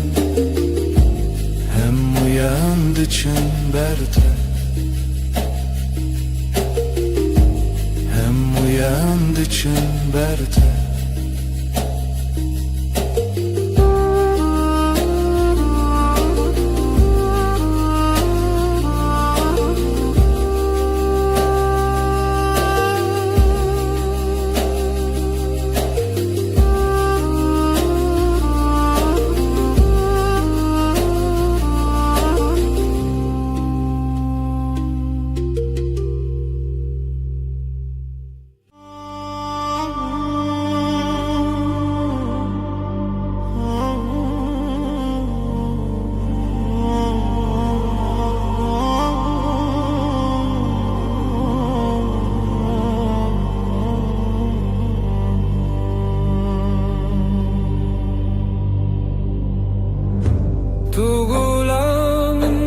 hemûyan diçin ber te, hemûyan diçin ber te. Tu gola min,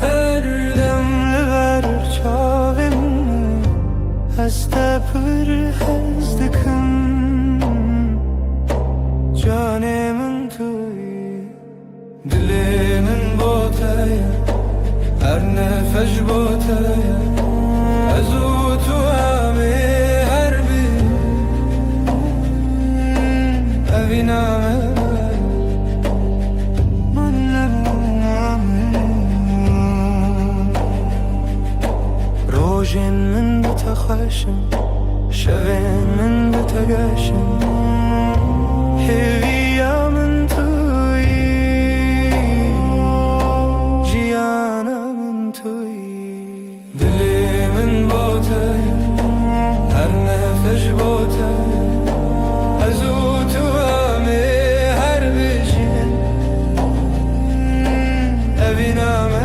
her dem li ber çavên min, ez te pir hez dikim, canê min tu yî. Dilê min bo te ye, her nefes bo te ye. Ez û tu em ê her bînin, evîna me. Rojên min bi te xweş in, şevên min bi te geş in. Hêviya min tu yî, jiyana min tu yî. Dilê min bo te, her nefes bo te. Ez û tu em ê her bijîn, evîna me.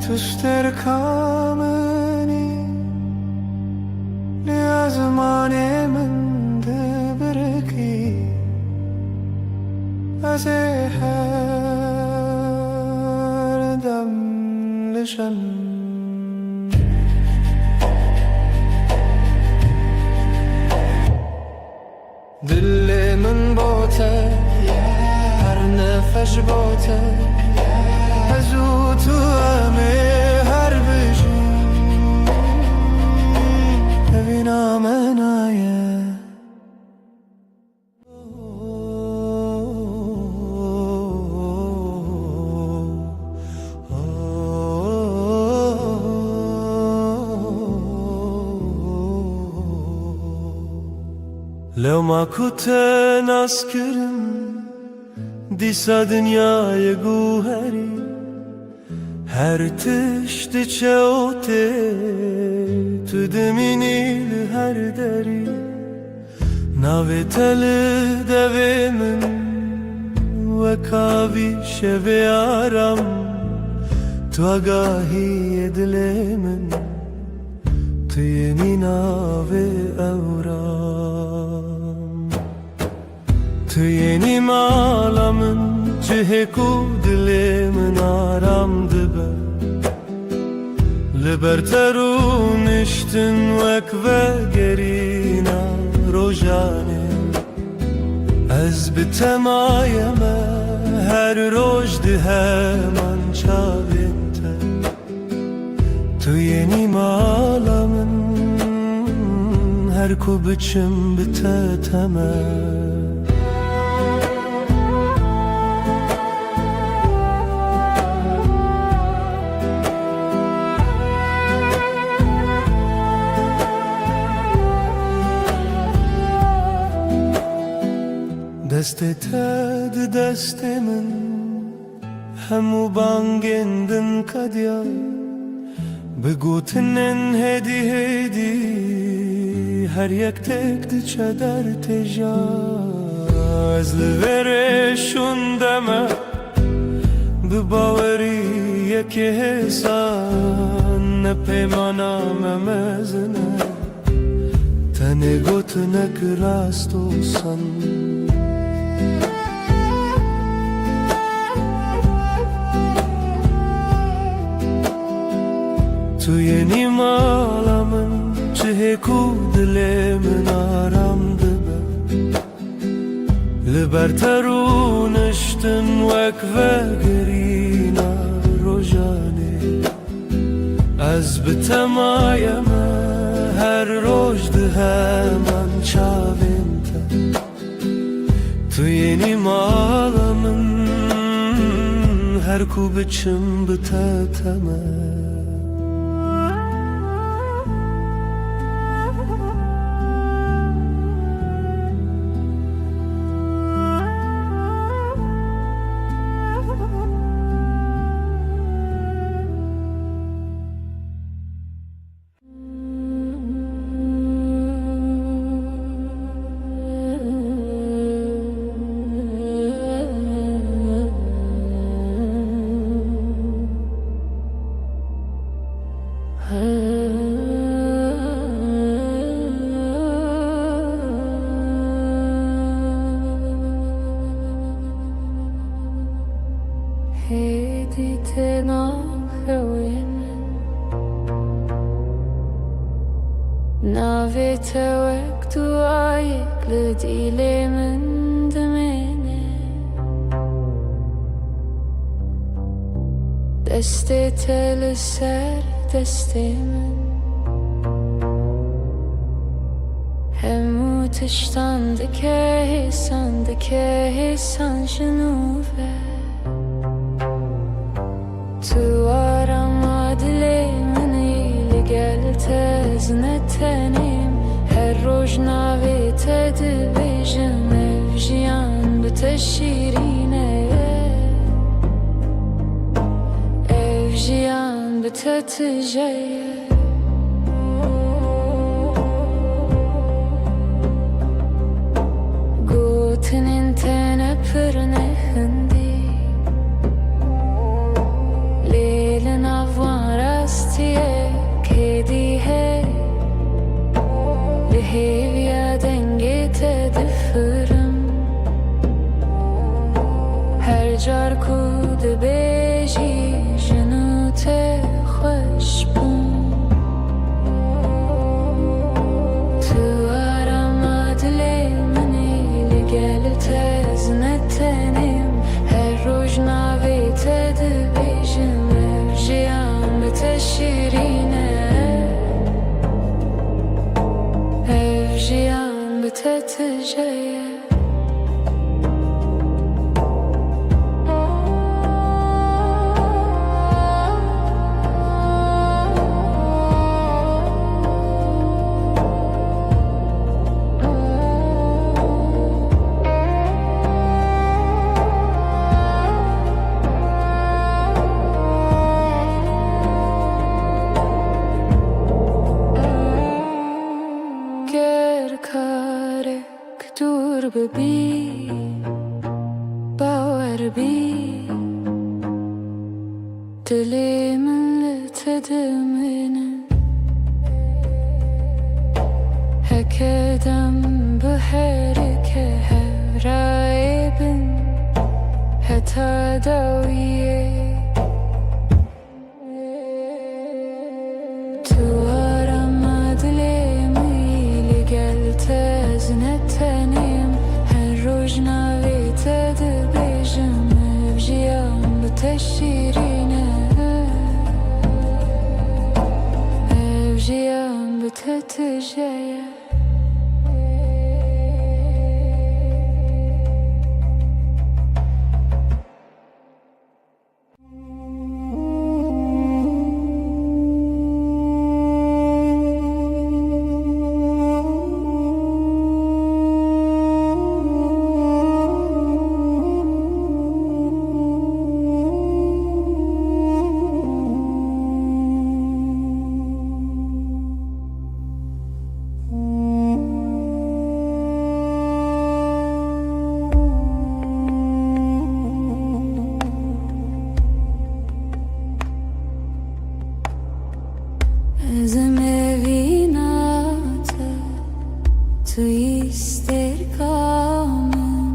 Tu sterka min î, li ezmanê min dibirikî. Ez ê her dem li şem. Dilê min bo te, her nefes bo te. Ez û tu em ê her bijîn, evîna me naye. Lewma ku te nas kirin, dîsa dinyayê guherî. Her tişt diçe û tê, tu dimînî li her derî. Navê te li devê min, wek avî şevê aram, tu agahiyê dilê min. Tu yenî navê ewran. Tu yenî mala min, cihê ku dilê min aram dibe. Li ber te rûniştin wek vegerîna rojanê. Ez bi te maye me, her roj di heman çavên te. Tu yenî mala min, her ku biçim bi te teme. Destê te di destê min, hemû bangên din qediya. Bi gotinên hêdî hêdî, her yek têk diçe dertêja. Ez li vê rêşûn de me, bi bawerî yekê hêsan, ne pêmana me mezin e. Tenê gotinek rast û san. Tu yenî mala min, cihê ku dilê min aram dibe. Li ber te rûniştin wek vegerîna rojanê. Ez bi te maye me, her roj di heman çavên te. Tu yenî mala min, her ku biçim bi te teme. Hêdî têna xewê min. Navê te wek duayek li dîlê min dimêne. Destê te li ser destê min. Hemû tiştan dike hêsan, dike hêsan ji nû ve. Tu arama dilê min î, li gel te ez ne tenêm. Her roj navê te dibêjim, ev jiyan bi te şîrîn e. Ev jiyan bi te tije ye. Gotinên te ne pir ne hindî, lê li nav wan rastiyek hêdî heye. Li hêviya dengê te difirim. Her car ku dibêjî, ji nû te xweş bûm. Tu arama dilê min î, li gel te ez ne tenêm. Her roj navê te dibêjim, ev jiyan bi te şîrîn e. Ev jiyan bi te tije ye. Karek dûr bibî, bawer bî, dilê min li te dimîne. Heke dem biherike hevrayê bin, heta dawiyê. Tu arama dilê min î, li gel te ez ne tenê im. Her roj navê te dibêjim, ev jiyan bi te şîrîn e. Ev jiyan bi te tije ye. Ez im evîna te, tu yî stêrka min,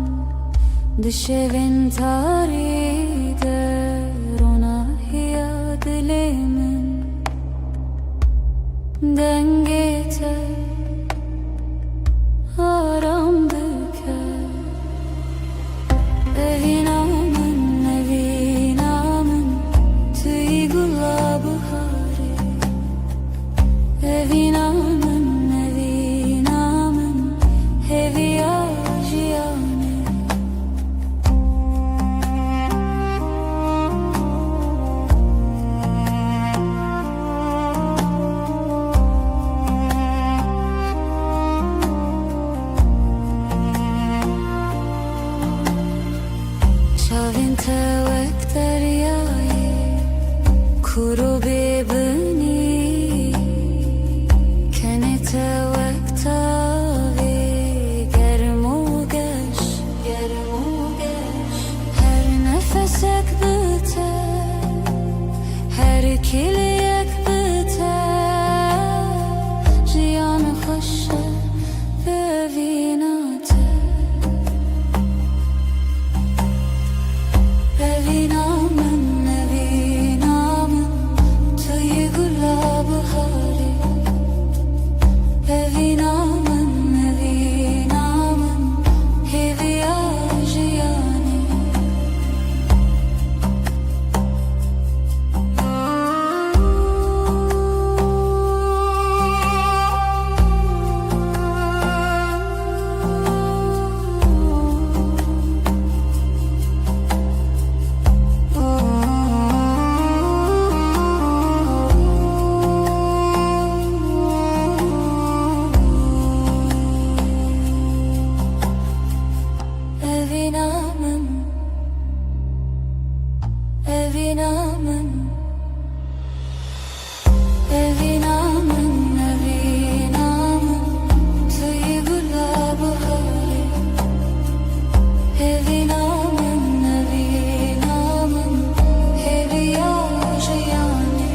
di şevên tarî de ronahiya dilê min. Dengê te aram dike. Evîna min, evîna min, tu yî gula biharê. Evîna min, evîna min, hêviya jiyanê. Çavên te wek deryayê kûr û bêbinî, kenê te wek tavê germ û geş, germ û geş. Her nefesek bi te, her kêliyek bi te, jiyan xweş e bi evîna te. Evîna min, evîna min, tu yî gula biharê. Evîna min, evîna min, hêviya jiyanê. Evîna min, evîna min, evîna min, evîna min, tu yî gula biharê. Evîna min, evîna min, hêviya jiyanê.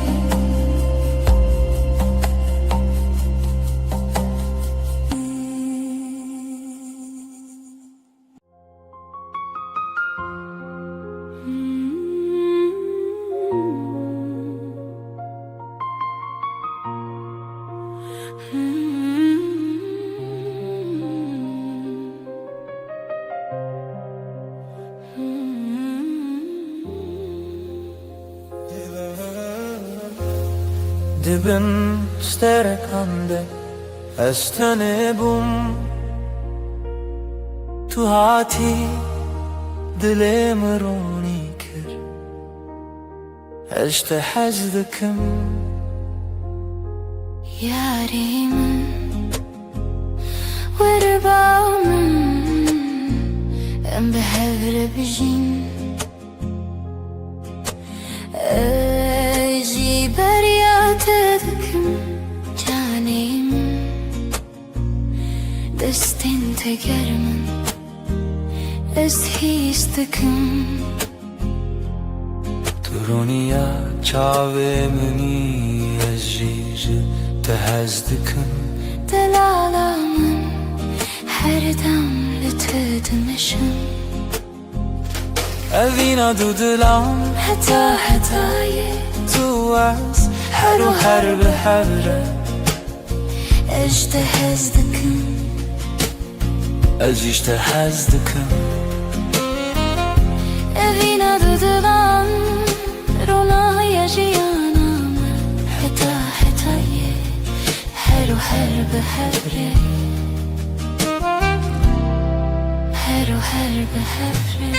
Di bin sterekan de ez tenê bûm. Tu hatî dilê min ronî kir. Ez ji te hez dikim. Yarê min, were ba min, em bi hev re bijîn. Ez jî beriya te dikim, canê min. Destên te germ in, ez hîs dikim. Tu rûniya çavê min î, ez jî ji te hez dikim. Delala min, her dem li te dimeşim. Evîna du dilan, heta hetayê tu ez, her û her bi hev re. Ez ji te hez dikim. Ez jî ji te hez dikim. Evîna du dilan, ronaya jiyana me, heta hetayê. Her û her bi hev re. Her û her bi hev re.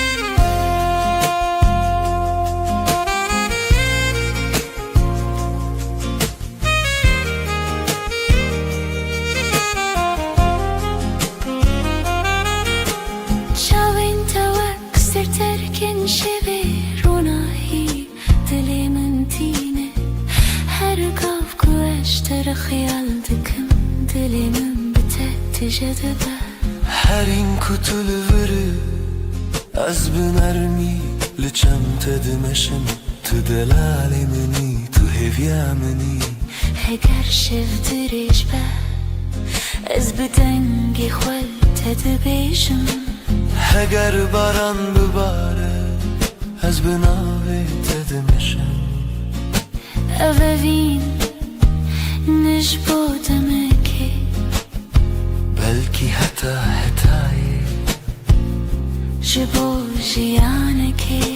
Çavên te wek sirterkên şevê, ronahî dilê min tîne. Her gav ku ez ji te re xeyal dikim, dilê min bi te tije dibe. Herîn ku tu li vir î, ez bi nermî li çem te dimeşim. Tu delalê min î, tu hêviya min î. Heger şev dirêj be, ez bi dengê xwe li te dibêjim. Heger baran bibare, ez bi navê te dimeşim. Ev evîn ne ji bo demekê, belkî heta hetayê, ji bo jiyanekê.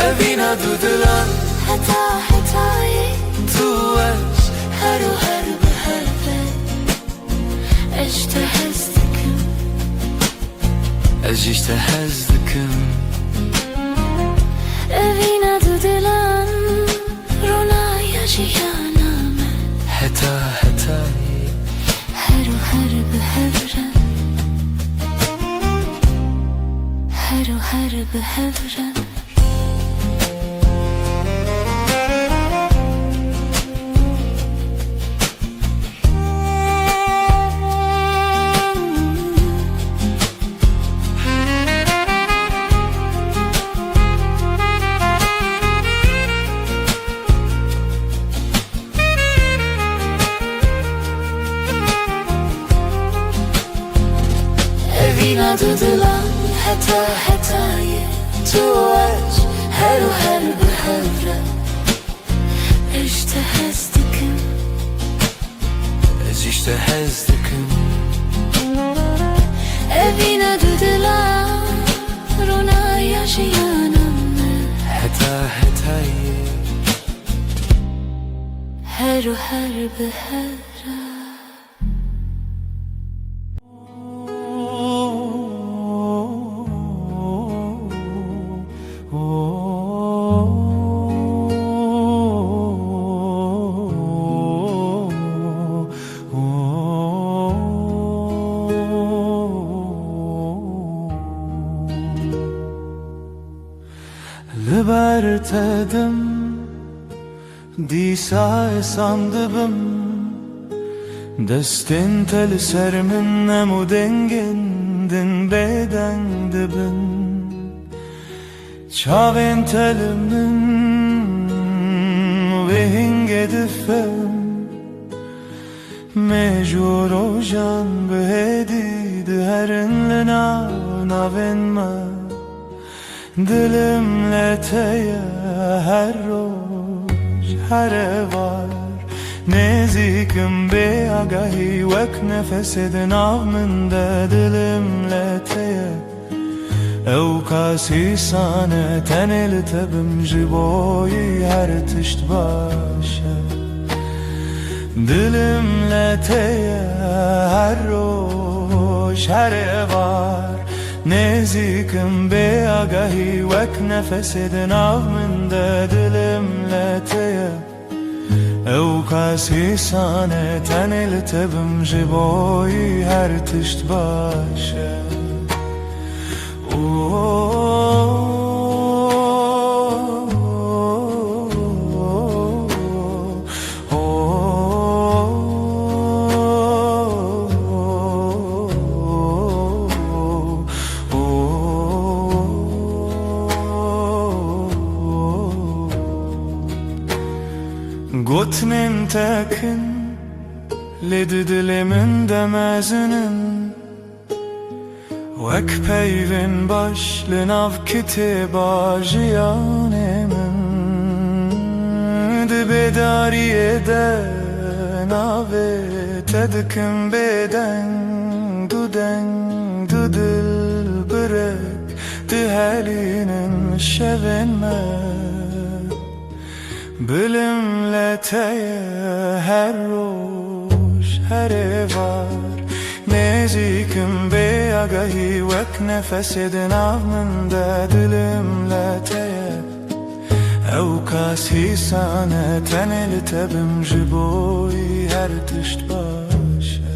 Evîna du dilan, heta hetayê, tu ez, her û her bi hev re. Ez ji te hez dikim. Ez jî ji te hez dikim. Evîna du dilan, ronaya jiyana me. Heta hetayê. Her û her bi hev re. Her û her bi hev re. Evîna du dilan heta hetayê, tu û ez, her û her bi hev re. Ez ji te hez dikim. Ez jî ji te hez dikim. Evîna du dilan, ronaya jiyana me. Heta hetayê. Her û her bi hev re. Li ber te dim. Dîsa hêsan dibim, destên te li ser min, em û dengên din bêdeng dibin. Çavên te li min wê hingê difem, mêj û rojan bi hêdî diherin li nav navên me. Dilim li te ye her roj, her êvar. Nêzîk im bê agahî, wek nefesê di nav min de. Dilim li te ye, ewqas hîsan e, tenê li te bim, ji bo yî her tişt baş e. Dilim li te ye her roj, her êvar. Nêzîk im bê agahî, wek nefesê di nav min de. Dilim li te ye, ewqas hîsan e, tenê li te bim, ji bo yî her tişt baş e. Kin, lê di dilê min de mezin in. Wek peyvên baş li nav kitêba jiyanê min. Di bêdariyê de navê te dikim bêdeng, du deng, du dil birek dihelînin şevên me. Bilim le te ye her roj, her êvar. Nêzîkim bê agahî wek nefesê di nav min de. Dilim le te ye. Ew kas hîsan e, tenê li te bim, ji bo wî her tişt baş e.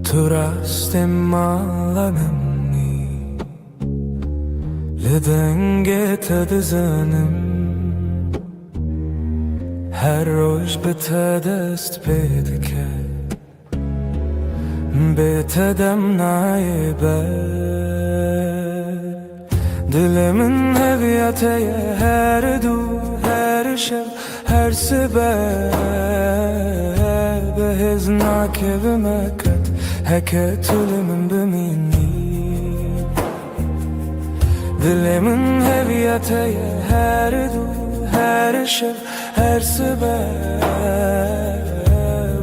Tu rastê mala min î, li dengê te dizanim. Her roj bi te dest pê dike, bê te dem nayê ber. Dilê min heviya te ye her du, her şev, her sibe. Bi hêz nakevime qet, heke tu li min bimînî. Dilê min heviya te ye her du, her şev, her sibe.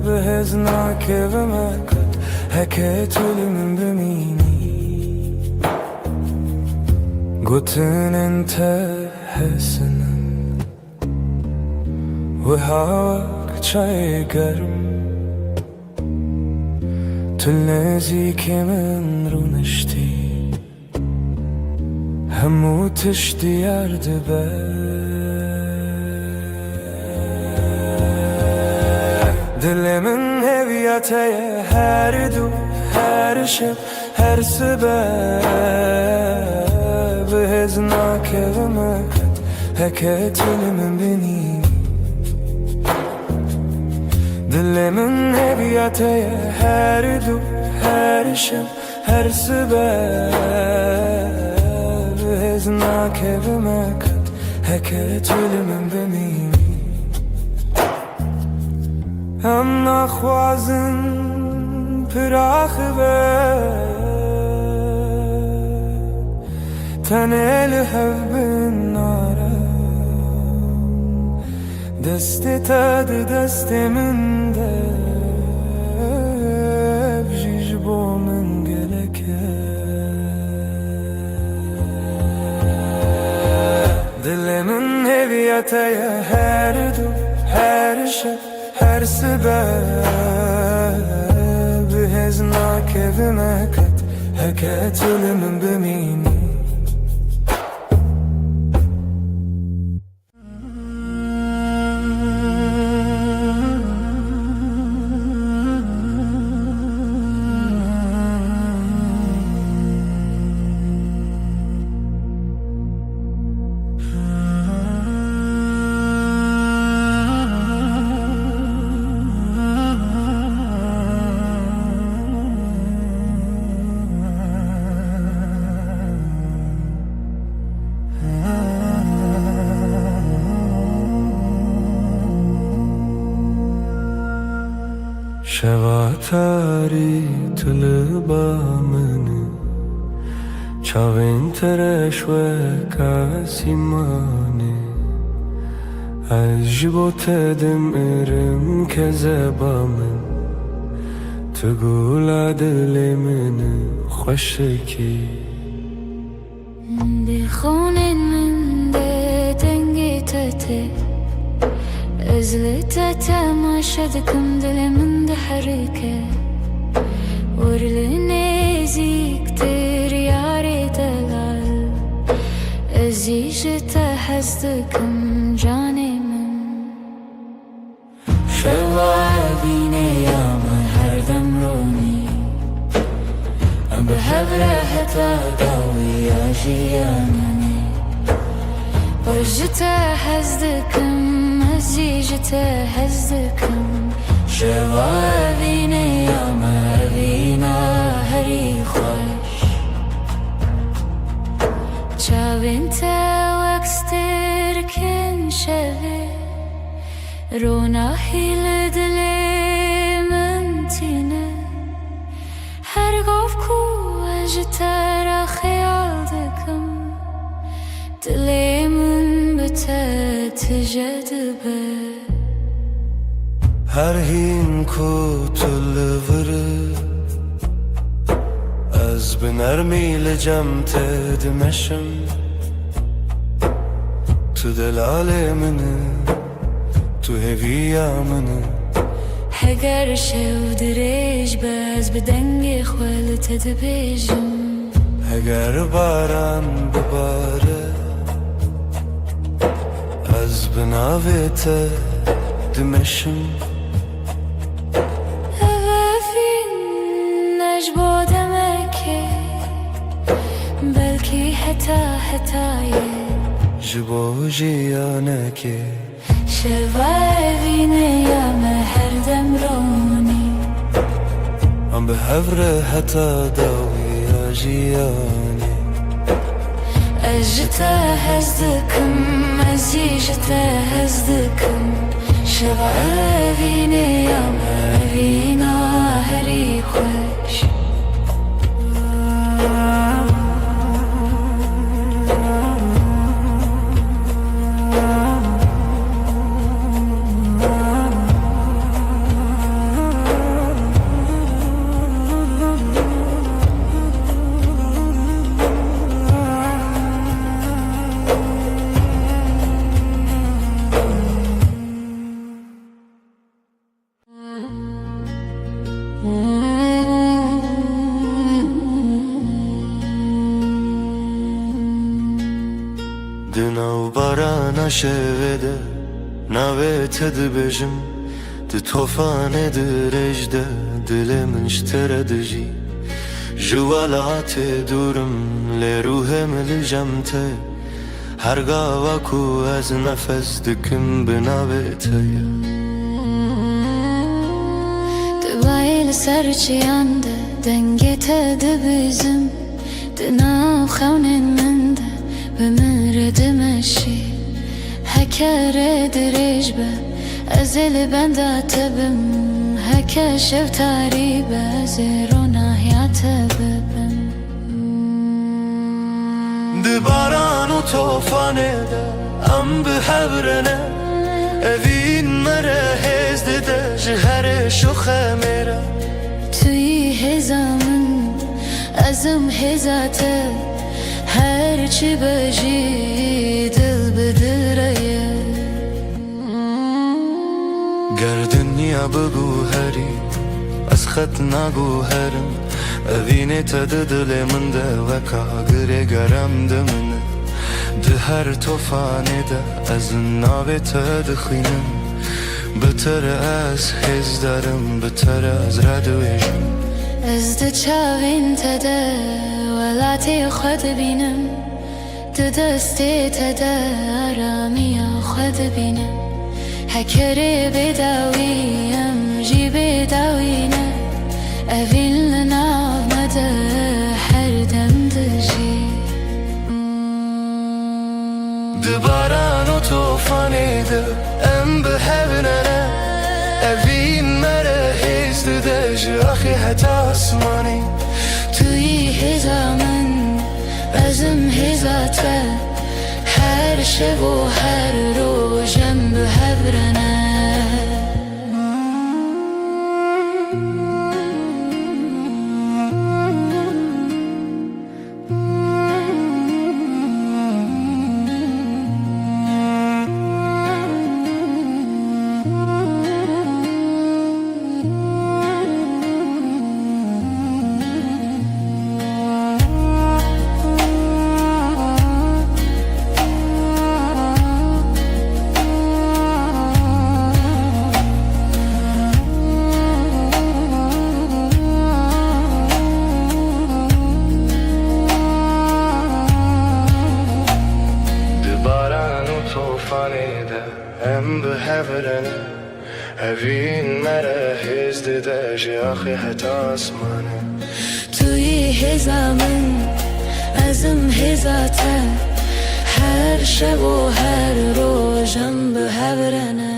Bi hêz nakevime qet, heke tu li min bimînî. Gotinên te hêsin in, wiha wek çayê germ. Tu li nêzîkê min rûniştî, hemû tişt diyar dibe. Dilê min hêviya te ye her du, her şev, her sibe. Bi hêz nakevime qet, heke tu li min bimînî. Dilê min hêviya te ye her du, her şev, her sibe. Bi hêz nakevime qet, heke tu li min bimînî. Em naxwazin pirax be, tenê li hev bin nare. Destê te di destê min de, ev jî ji bo min gelek e. Dilê min hêviya te ye her du, her şev, her sibe. Bi hêz nakevime qet, heke tu li min bimînî. Şeva tarî tu li ba min î, çavên te reş wek asîmanê. Ez ji bo te dimirim kezeba min, tu gula dilê min î xweşikî. Di xonên min de dengê te tê. Ez li te temaşe dikim, dilê min diherike. Wir li nêzîktir yarê delal. Ez jî ji te hez dikim canê min. Şewa bîneya me her dem ronî. Em Bi hev re heta dawiya jiyanê. Ez ji te hez dikim, ez jî ji te hez dikim. Şeva evînê ya me, evîna herî xweş. Çavên te wek stêrkên şevê, ronahî li dilê min tîne. Her gav ku ez ji te re xeyal dikim, dilê min bi te tije dibe. Her hîn ku tu li vir î, ez bi nermî li cem te dimeşim. Tu delalê min î, tu hêviya min î. Heger şev dirêj be, ez bi dengê xwe li te dibêjim. Heger baran bibare, ez bi navê te dimeşim. Ev evîn ne ji bo demekê, belkî heta hetayê. Ji bo jiyanekê. Şeva evînê ya me her dem ronî. Em bi hev re heta dawiya jiyanê. Ez ji te hez dikim, ez jî ji te hez dikim. Şeva evînê ya me, evîna herî xweş. Di nav barana şevê de navê te dibêjim, di tofanê dirêj de dilê min ji te re dijî. Ji welatê dûr im, lê ruhê min li cem te. Her gava ku ez nefes dikim bi navê te ye. Di bayê li ser çiyan de dengê te dibizim. Di nav xewnên min de bi min re dimeşî. Heke rê dirêj be, ez ê li benda te bim. Heke şev tarî be, ez ê ronahiya te bibim. Di baran û tofanê de em bi hev re ne. Evîn me re hêz dide ji herêş û xemê re. Tu yî hêza min, ez im hêza te. Her çi be jî dil bi dil re ye. Ger dinya biguherî, ez xet naguherim. Evînê te di dilê min de weka girê gerem dimine. Di her tofanê de ez navê te dixwînim. Bi te re ez hêzdar im, bi te re ez radiwêjim. Ez di çavên te de welatê xwe dibînim. Di destê te de aramiya xwe dibînim. Heke rê bêdawî, em jî bêdawî ne. Evîn li nav me de her dem dijî. Di baran û tofanê de em bi hev ne ne. Evîn me re hêz dide ji axê heta asmanê. Tu yî hêza min, ez im hêza te. Her şev û her roj em bi hev re ne. Em bi hev re ne, evîn me re hêz dide ji axê heta asmanê. Tu yî hêza min, ez im hêza te. Her şev û her roj em bi hev re ne.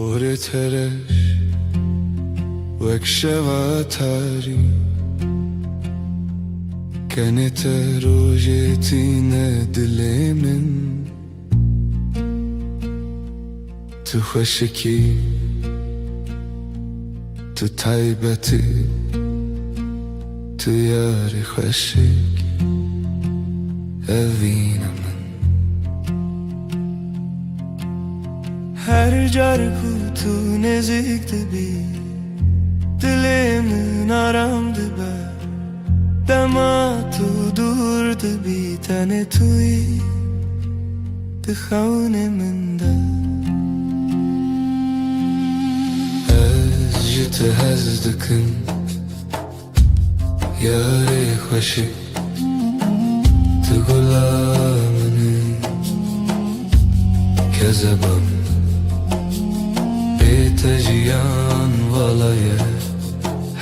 Porê te reş wek şeva tarî, kenê te rojê tîne dilê min. Tu xweşik î, tu taybet î, tu yarê xweşik, evîna min. Her car ku tu nêzîk dibî, dilê min aram dibe. Dema tu dûr dibî, tenê tu yî di xewnê min de. Ez ji te hez dikim, yarê xweşik, tu gula min î, kezeba min. Bê te jiyan vala ye.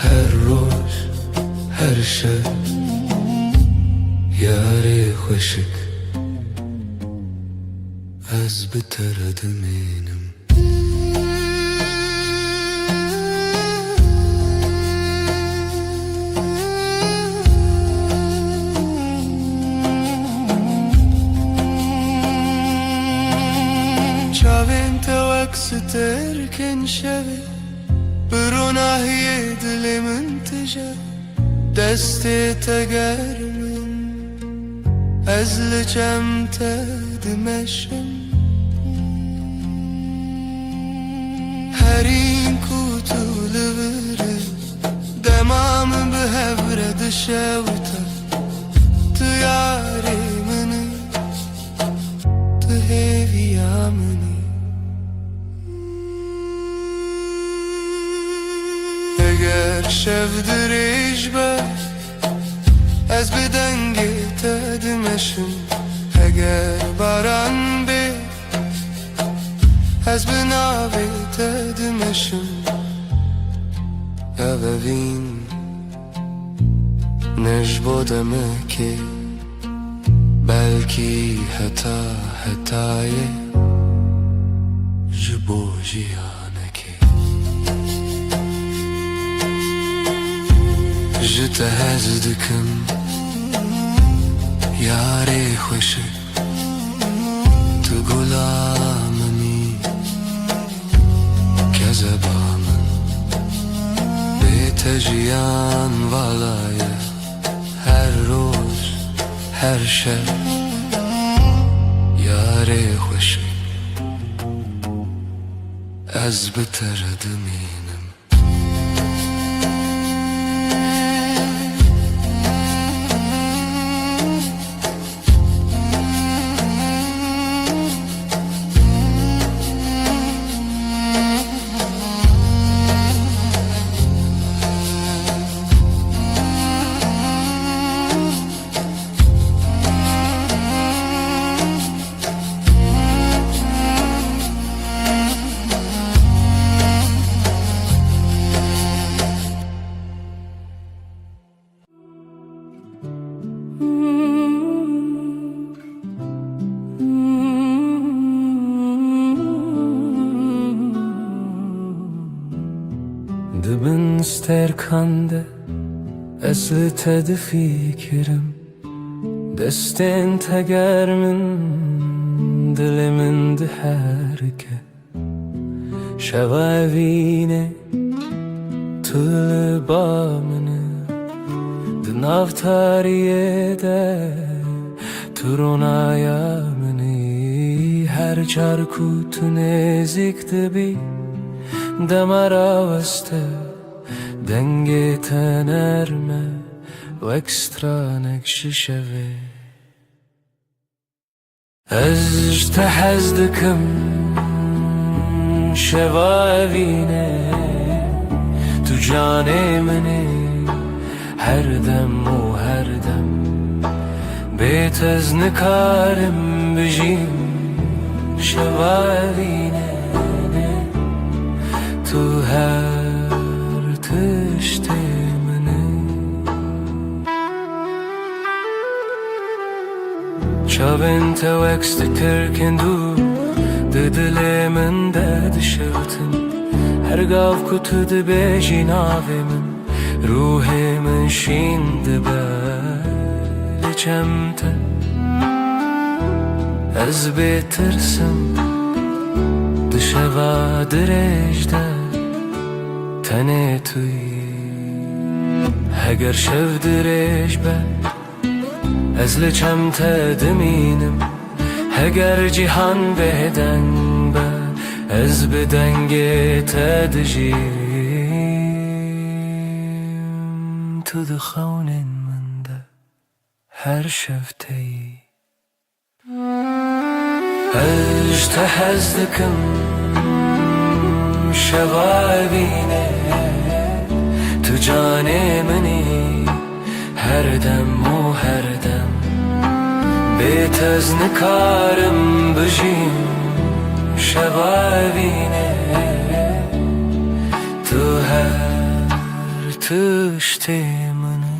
Her roj, her şev, yarê xweşik, ez bi te re dimînim. Çavên te wek stêrkên şevê, bi ronahiyê dilê min tije. Destê te germ in, ez li çem te dimeşim. Herîn ku tu li vir î, dema min bi hev re dişewite. Tu yarê min î, tu hêviya min î. Eger şev dirêj be, ez bi dengê te dimeşim. Eger baran bê, ez bi navê te dimeşim. Ev evîn ne ji bo demekê, belkî heta hetayê, ji bo jiyanekê. Ji te hez dikim, yarê xweşik, tu gula min î, kezeba min. Bê te jiyan vala ye, her roj, her şev, yarê xweşik, ez bi te re dimînim. Di bin stêrkan de ez li te difikirim. Destên te germ in, dilê min diherike. Şeva evînê tu li ba min î. Di Nav tariyê de tu ronaya min î, her car ku tu nêzîk dibî, dema raweste dengê te nerm e, wek stranek ji şevê. Ez ji te hez dikim, şeva evîne, tu canê min î, her dem û her dem. Bê te ez nikarim bijîm, şeva evîne, tu her tiştê min î. Çavên te wek stîrkên dûr di dilê min de dişewtin. Her gav ku tu dibêjî navê min, ruhê min şîn dibe li çem te. Ez bê tirsim di şeva dirêj de tenê tu yî. Heger şev dirêj be, ez li çem te dimînim, heger cîhan bêdeng be, ez bi dengê te dijîm. Tu di xewnên min de her şev te yî. Ez ji te hez dikim, şeva evîne, tu canê min î, her dem û her dem. Bê te ez nikarim bijîm, şeva evîne, tu her tiştê min î.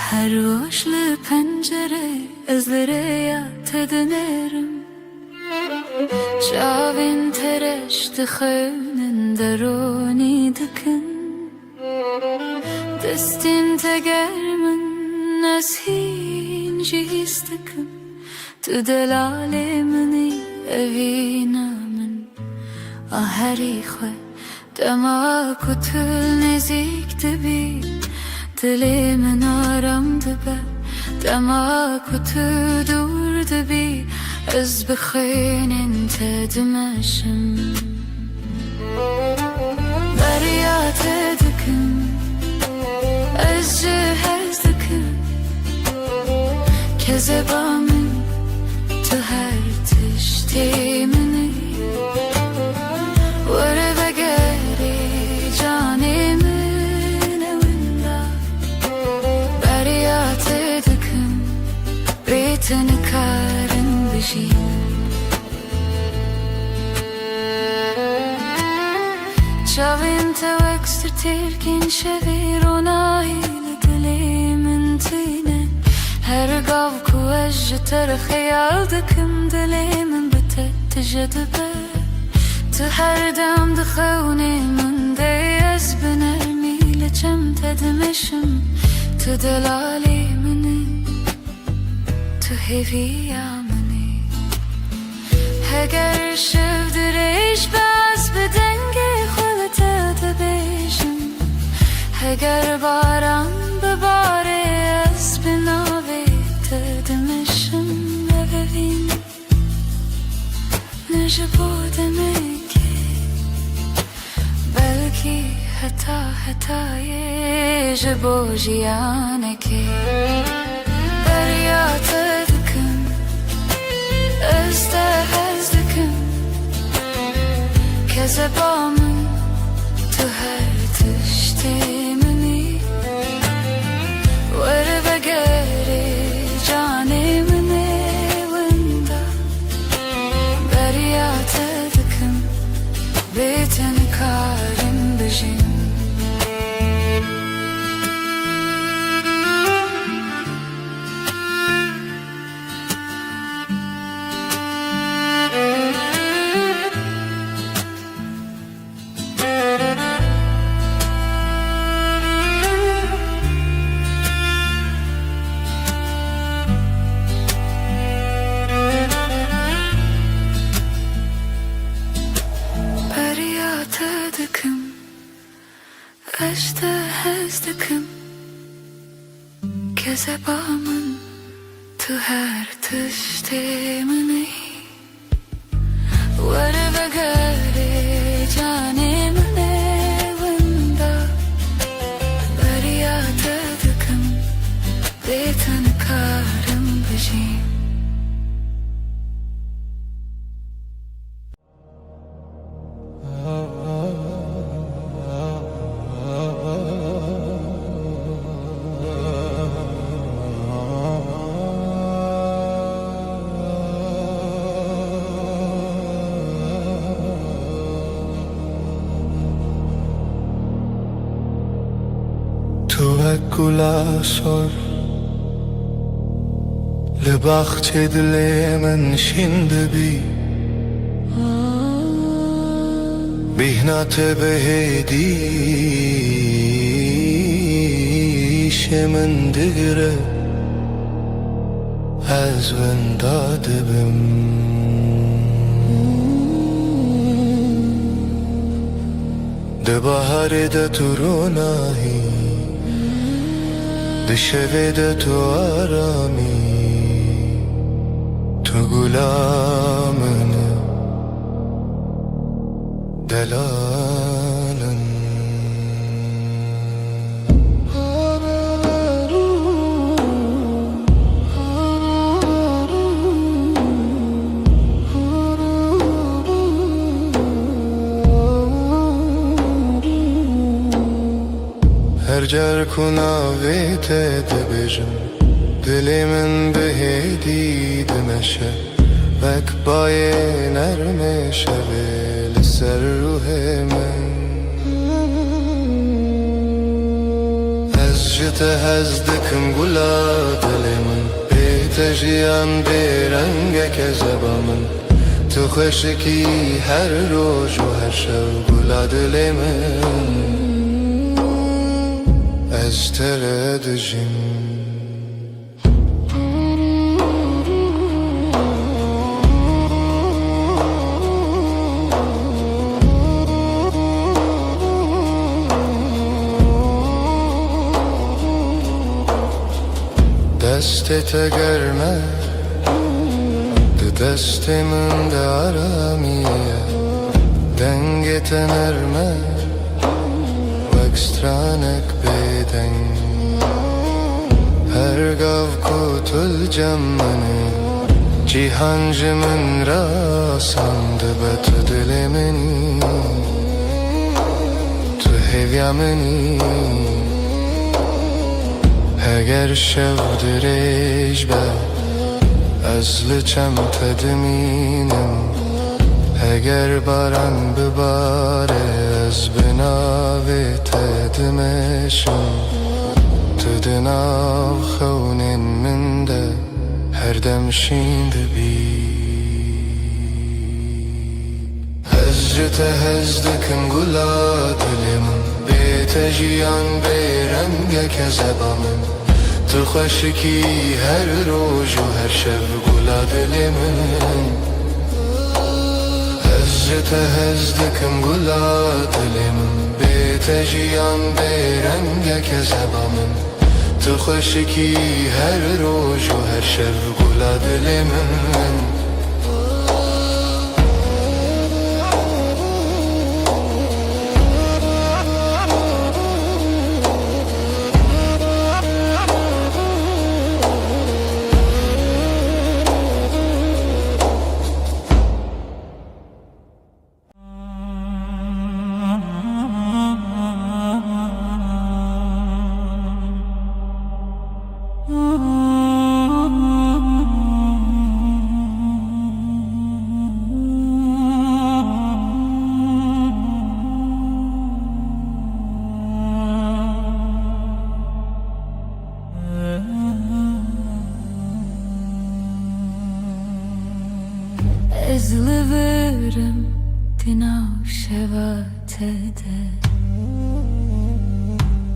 Her roj li pencere ez li rêya te dinêrim. Çavên te reş dixewnin, deronî dikin. Destên te germ in, ez hîn jî hîs dikim. Tu delalê min î, evîna min a herî xwe. Dema ku tu nêzîk dibî, dilê min aram dibe. Dema ku tu dûr dibî, ez bi xwênên te dimeşim. Beriya te dikim, ez ji hez dikim. Kezeba min, tu her tiştê min î. Were vegerê canê min e winda. Beriya te dikim, bê te nikarim bijîm. Çavên te wek stîrkên şevê, ronahî li dilê min tînin. Her gav ku ez ji te re xeyal dikim, dilê min bi te tije dibe. Tu her dem di xewnê min de yî, ez bi nermî li çem te dimeşim. Tu delalê min î. Tu hêviya min î. Heger şev dirêj be, ez bi dengê xwe li te dibêjim. Heger baran bibare, ez bi navê te dimeşim. Ev evîn ne ji bo demekê, belkî heta hetayê ji bo jiyanekê. Beriya te dikim, ez te hez dikim. Kezeba min, tu her tiştê min î. Were vegerê canê min ê winda. Beriya te dikim, bê te nikarim bijîm. Beriya te dikim, ez te hez dikim. Kezeba min, tu her tiştê min î. Were vegerê canê min ê winda. Beriya te dikim, bê te nikarim bijîm. Tu wek gula sor li baxçê dilê min şîn dibî. Bîhna te bi hêdî şê min digire, ez winda dibim. Di baharê de tu ronahî, di şevê de tu aramî, tu gula min e, delal in. Her car ku navê te dibêjim, dilê min bi hêdî dimeşe. Wek bayê nermê şevê li ser ruhê min. Ez ji te hez dikim gula dilê min. Bê te jiyan bê reng e kezeba min. Tu xweşikî her roj û her şev gula dilê min. Ez te re dijîm. Destê te germ e, di destê min de aramî ye. Dengê te nerm e, wek stranek bêdeng. Her gav ku tu li cem min î, cîhan ji min re asan dibe, tu dilê min î, tu hêviya min î. Heger şev dirêj be, ez li çem te dimînim. Heger baran bibare, ez bi navê te dimeşim. Tu di nav xewnên min de her dem şîn dibî. Ez ji te hez dikim gula dilê min. Bê te jiyan bê reng e kezeba min. Tu xweşikî her roj û her şev gula dilê min. Ez ji te hez dikim gula dilê min. Bê te jiyan bê reng e kezeba min. Tu xweşikî her roj û her şev gula dilê min.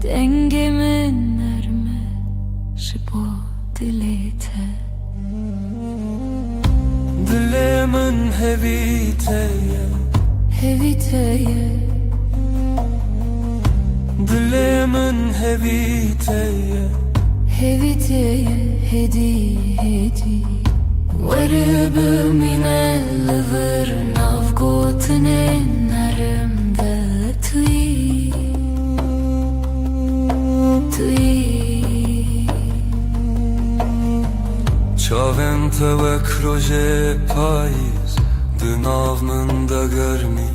Dengê min nerm e ji bo dilê te. Dilê min hevî te ye. Hevî te ye. Dilê min hevî te ye. Hevî te ye, hêdî, hêdî. Were bimîne li vir nav gotinên nerm de tu yî, tu yî. Çavên te wek rojê payîz di nav min de germî.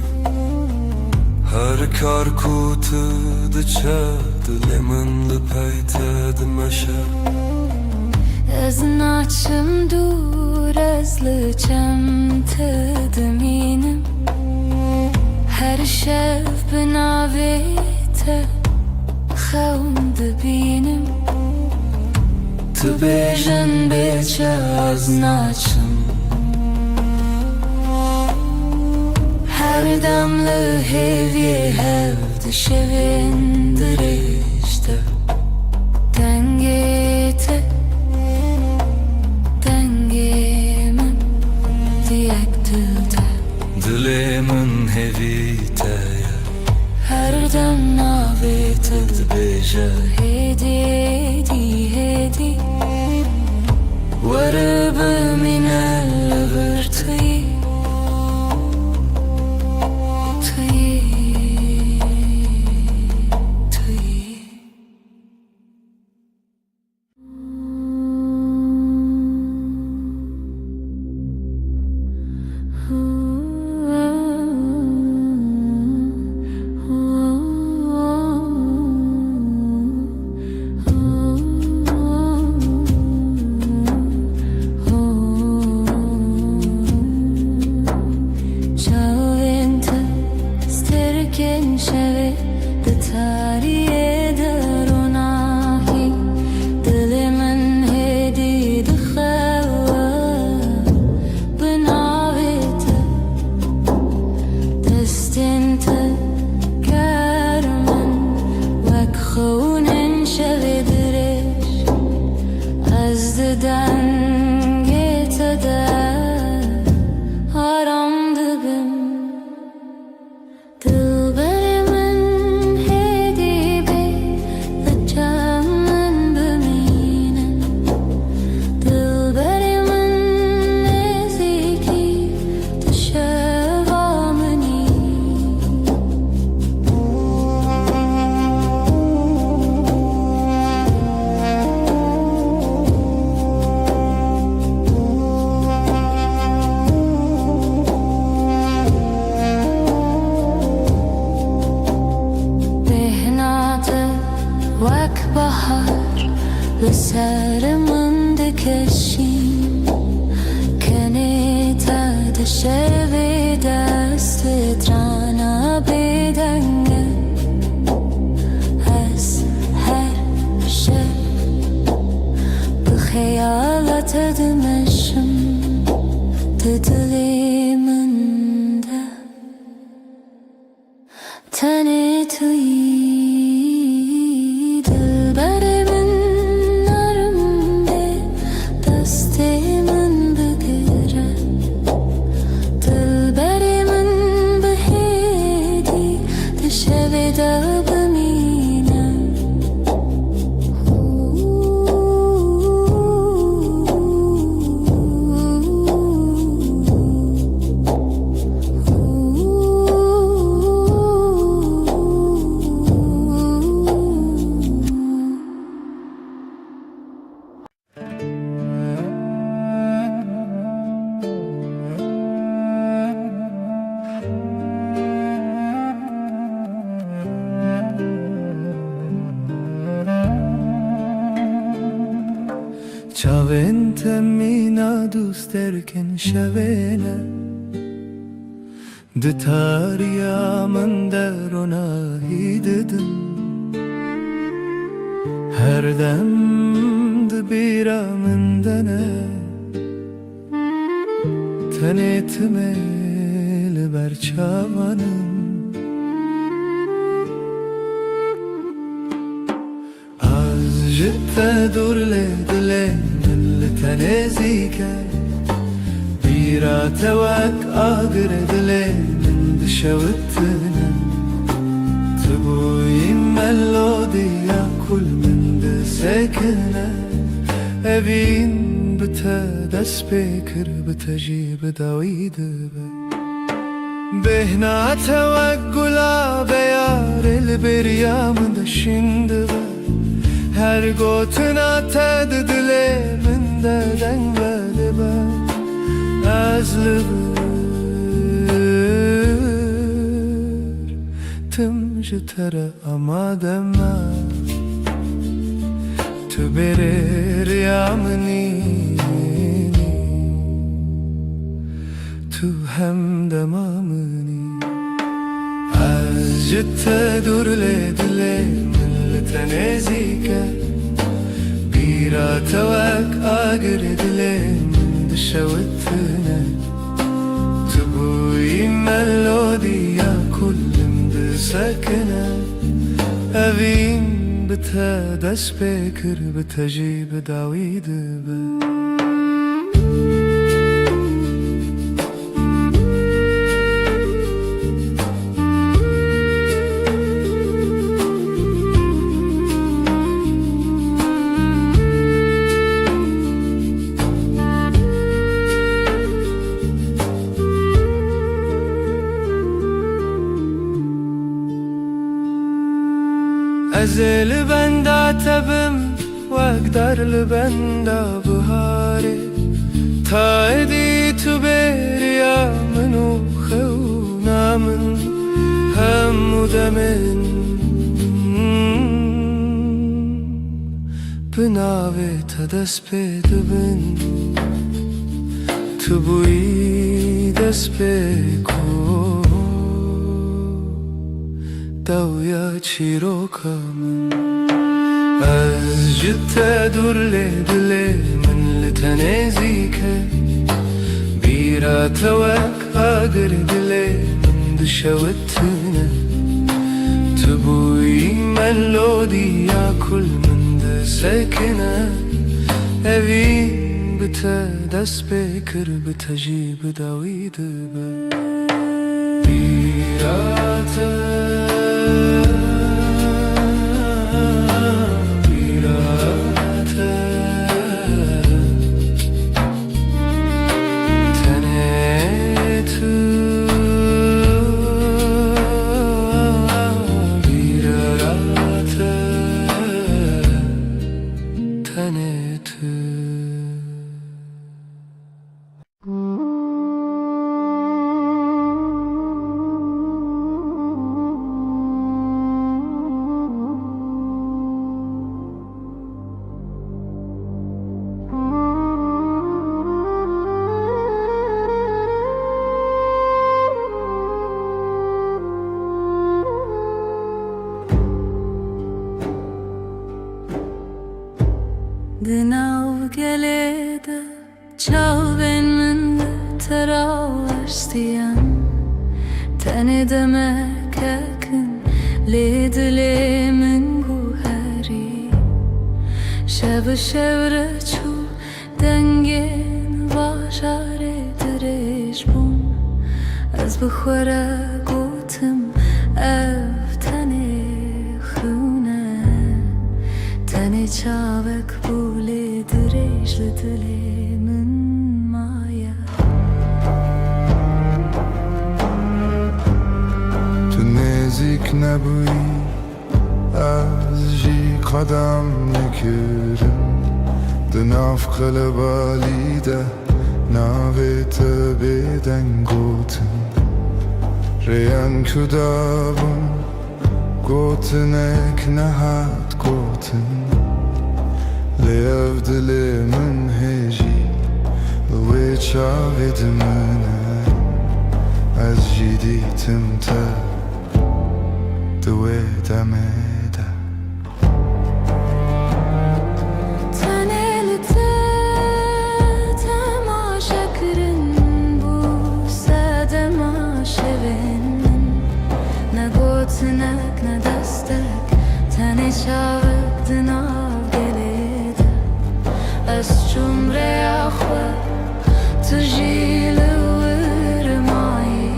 Her kar ku tu diçe, dilê min li pey te dimeşe. Ez naçim dûr, ez li çem te dimînim. Her şev bi navê te xewn dibînim. Tu bêjin bê çi ez naçim. Her dem li hêviyê hev di şevên dirêj de. Dengê te, dengê min di yek dil de. Dilê min hêvî te ye. Her dem navê te dibêje. Hêdî, hêdî, hêdî. Were bimîne li vir tu yî. Tu yî, tu yî. Çavên te sterkên şevê. Di tariyê de ronahî, dilê min hêdî dixewe bi navê te. Destên te ker min wek xewnên şevê dirêj. Ez di dengê te de aram dibim. Dilberê min hêdî bê, li çem min bimîne. Dilberê min nêzîkî tu şeva min î. Bêhna te wek bahar li ser min dikişîn. Kenê te di şevê de strana bêdeng e. Ez her şev bi xeyala te dimeşim, di dilê min de tenê tu yî. Dilberê min nerm bê, destê min bigire. Dilberê min bi hêdî di şevê de bimîne. Çavên te mîna dûsterkên şevê ne. Di tariya min de ronahî didin. Her dem di bîra min de ne. Tenê timê li ber çavan in. Te dûr lê dilê min li te nêzîk e. Bîra te wek agir dilê min dişewitine. Tu bûyî melodiya ku li min disekine. Evîn bi te dest pê kir, bi te jî bi dawî dibe. Bêhna te wek gula beyarê li bêriya min de şîn dibe. Her gotina te di dilê min de deng vedibe. Ez li vir tim ji te re amade me. Tu bêriya min î, tu hemdema min î. Ez ji te dûr lê dilê min li te nêzîk e. Bîra te wek agir dilê min dişewitine. Tu bûyî melodiya ku li min disekine. Evîn bi te dest pê kir, bi te jî bi dawî dibe. Ez ê li benda te bim, wek dar li benda biharê. Ta êdî tu bêriya min û xewna min, hemû demên bi navê te dest pê dibin. Tu bûyî destpêk û dawiya çîroka min. Ez ji te dûr lê dilê min li te nêzîk e. Bîra te wek agir dilê min dişewitine. Tu bûyî melodiya ku li min disekine. Evîn bi te dest pê kir, bi te jî bi dawî dibe. Bîra te, bîra te, tenê tu, bîra te, tenê tu. Di nav gelê de çavên min li te rawaştiyan. Tenê demek kekin lê dilê min guherî. Şev û şewreç û dengên bajarê dirêj bûn. Ez bi xwe re gotim, ev tenê xûn e. Tenê çavek bû lê dirêj li dilê min maye. Tu nêzîk nebûyî, ez jî qedem nekirim. Di nav qelebalî de navê te bêdeng gotin. Rêyên ku dabûn, gotinek nehat gotin, lê ev dilê min hêjî li wê çavê dimîne. Ez jî dîtim te di wê demê de. Tenê li te temaşekirin bû sedema şevên min. Ne gotinek, ne destek, tenê çavek di nav gelê Umreya xwe tu jî li wir mayî,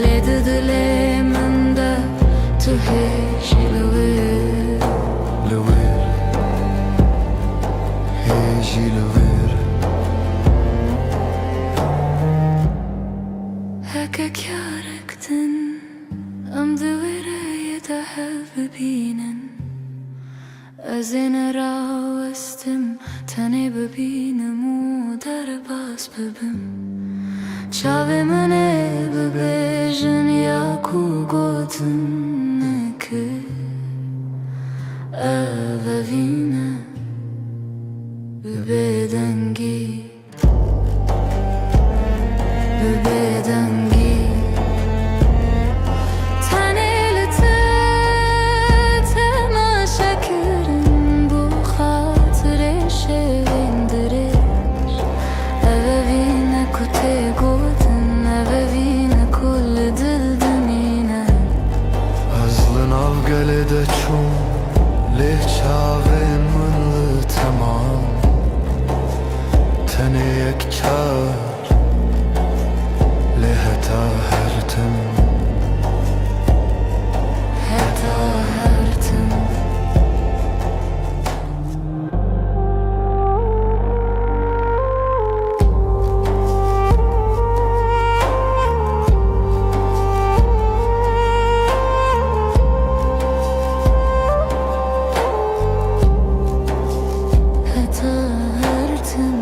lê di dilê min de tu hê jî li wir. Li wir, hê jî li wir. Heke karek din em di wê rêyê de hev bibînin, ez ê nerawestim tenê bibînim û derbas bibim. Çavê min ê bibêjin ya ku gotin nekir. Ev evîn e bi bêdengî. Bi bêdengî. Tenê li te temaşe kirin bo xatirê şevên dirêj. Ev evîn e ku tê gotin, ev evîn e ku li dil dimîne. Ez li nav gelê de çûm, lê çavên min li te man. Tenê yek car Lê heta her tim. Heta her tim. Heta her tim.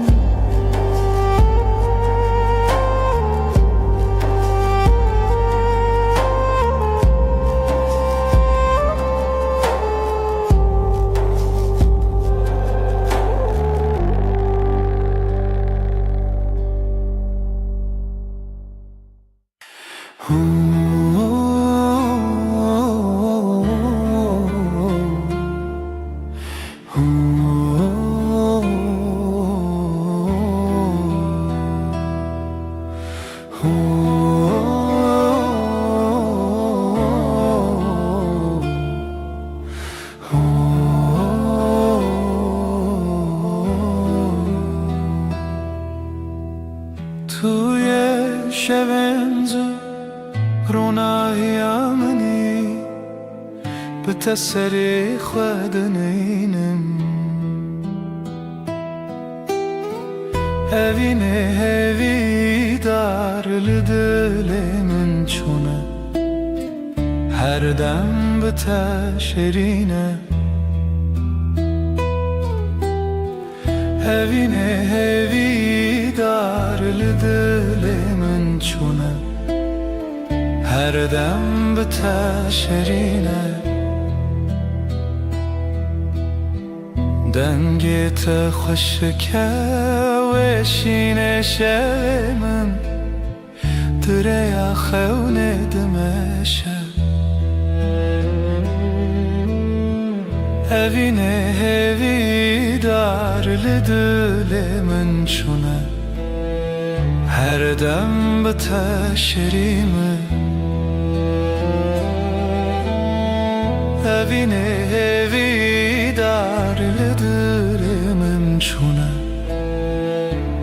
Tu yê şevên zû ronahiya min î, bi te serê xwe dinînim. Evînê hêvîdar li dilê min çûne, her dem bi te şirîn e. Evînê hêvîdar li dilê min çûne, her dem bi te şirîn e. Dengê te xweşik e, weşînê şevê min, di rêya xewnê dimeşe. Evînê hêvîdar li dilê min çûne, her dem bi te şirîn e. Evînê hêvîdar li dilê min çûne,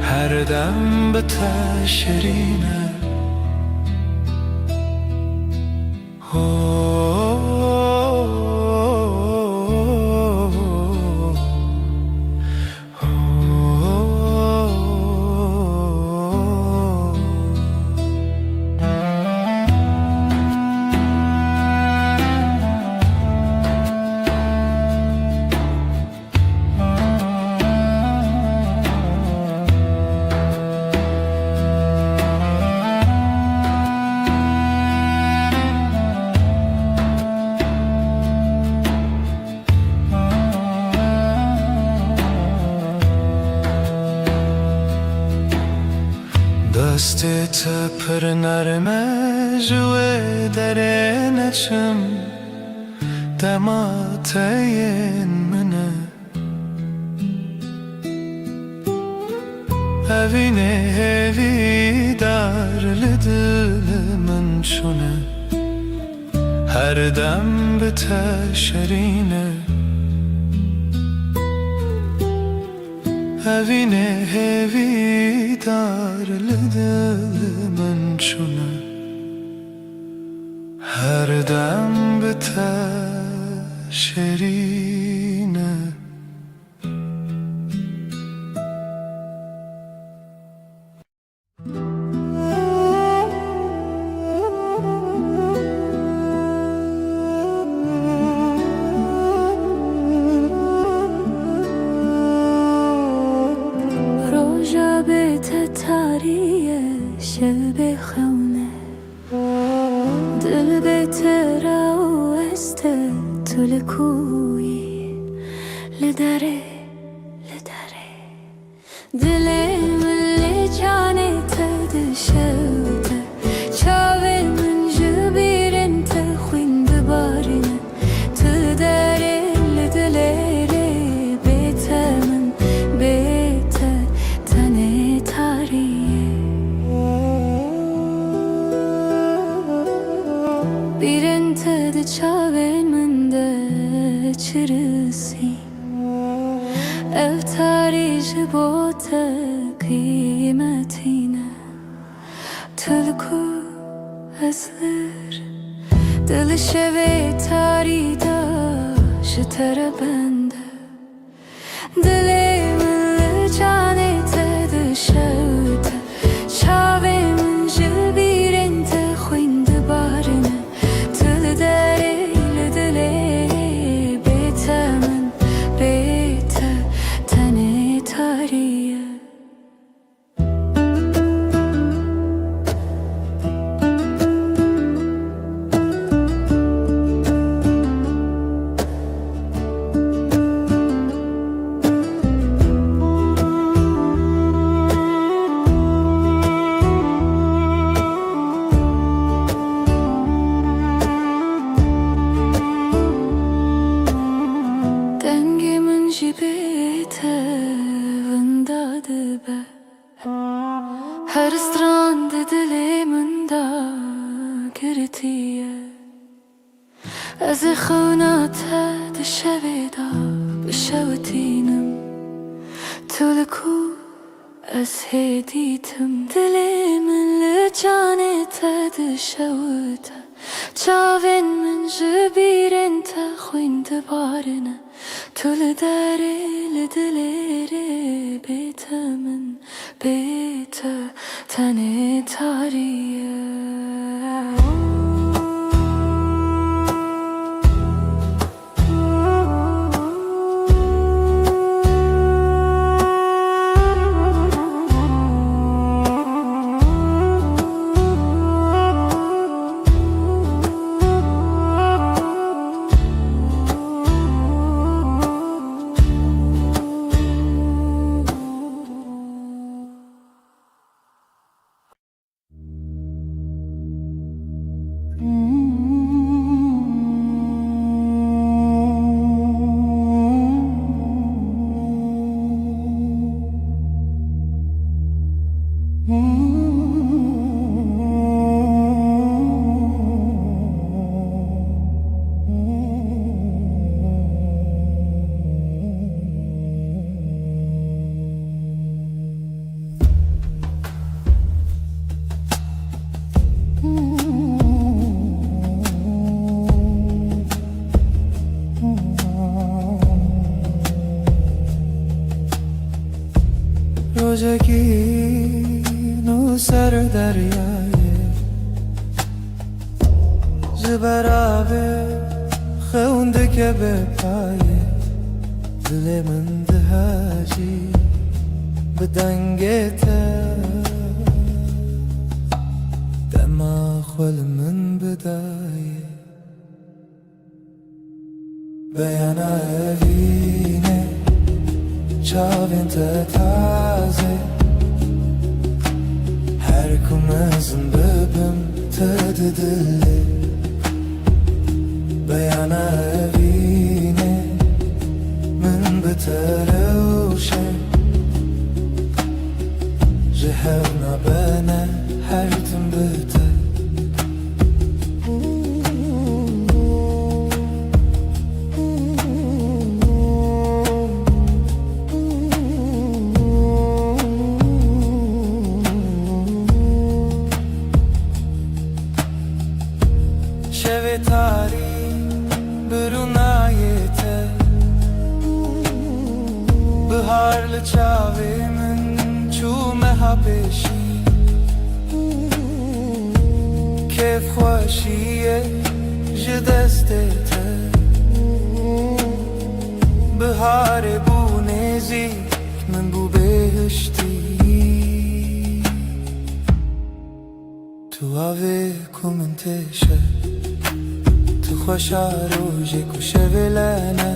her dem bi te şirîn e. Destê te pir nerm e, ji wê derê neçim, dema te yên min e. Evînê hêvîdar li dilê min çûne, her dem bi te şirîn e. Evînê hêvîdar li dil min çûne, her dem bi te şêrîn e. Roja bê te tarî ye, şev bê xewn e. Dil bê te raw este, tu li ku yî? Li derê, li derê. Dilê min lê canê te dişewite, çavê min ji bîrên te xwîn dibarîne. Tu derê li dilê rê, bê te min, bê te tenê tarî ye. Bîrên te di çavên min de çirisî. Ev tarî ji bo te qîmetî ne. Tu li ku, ez lir. Dil şevê tarî de ji te re bende. Dilê min li canê te dişewite. Çavê min ji bîrên te xwîn dibarîne. Tu li derê, li dilê, bê te min, bê te tenê tarî ye. Dengê min jî bê te winda dibe. Her stran di dilê min de girtî ye. Ez ê xewna te di şevê de bişewitînim. Tu li ku, ez hê dîtim. Dilê min li canê te dişewite. Çavên min ji bîrên te xwîn dibarîne. Tu li derê, li dilê rê, bê te min, bê te tenê tarî ye. Rojekî nû ser deryayê, ji beravê xewn dike bê payê. Dilê min dihejî bi dengê te, dema xwe li min bidayê. Beyana evînê çavên te tazê, her ku mezin bibim te di dilê. Beyana evînê min bi te rewşe, ji hev nabene her tim bi te. Yarî bi rûnayê te, bihar li çavê min çû meha pêşî. Kêfxweşiyê ji destê te, biharê bû nêzîk, min bû bêhiştî. Tu avê ku min têşe, tu xweşa rojê ku şevê lene.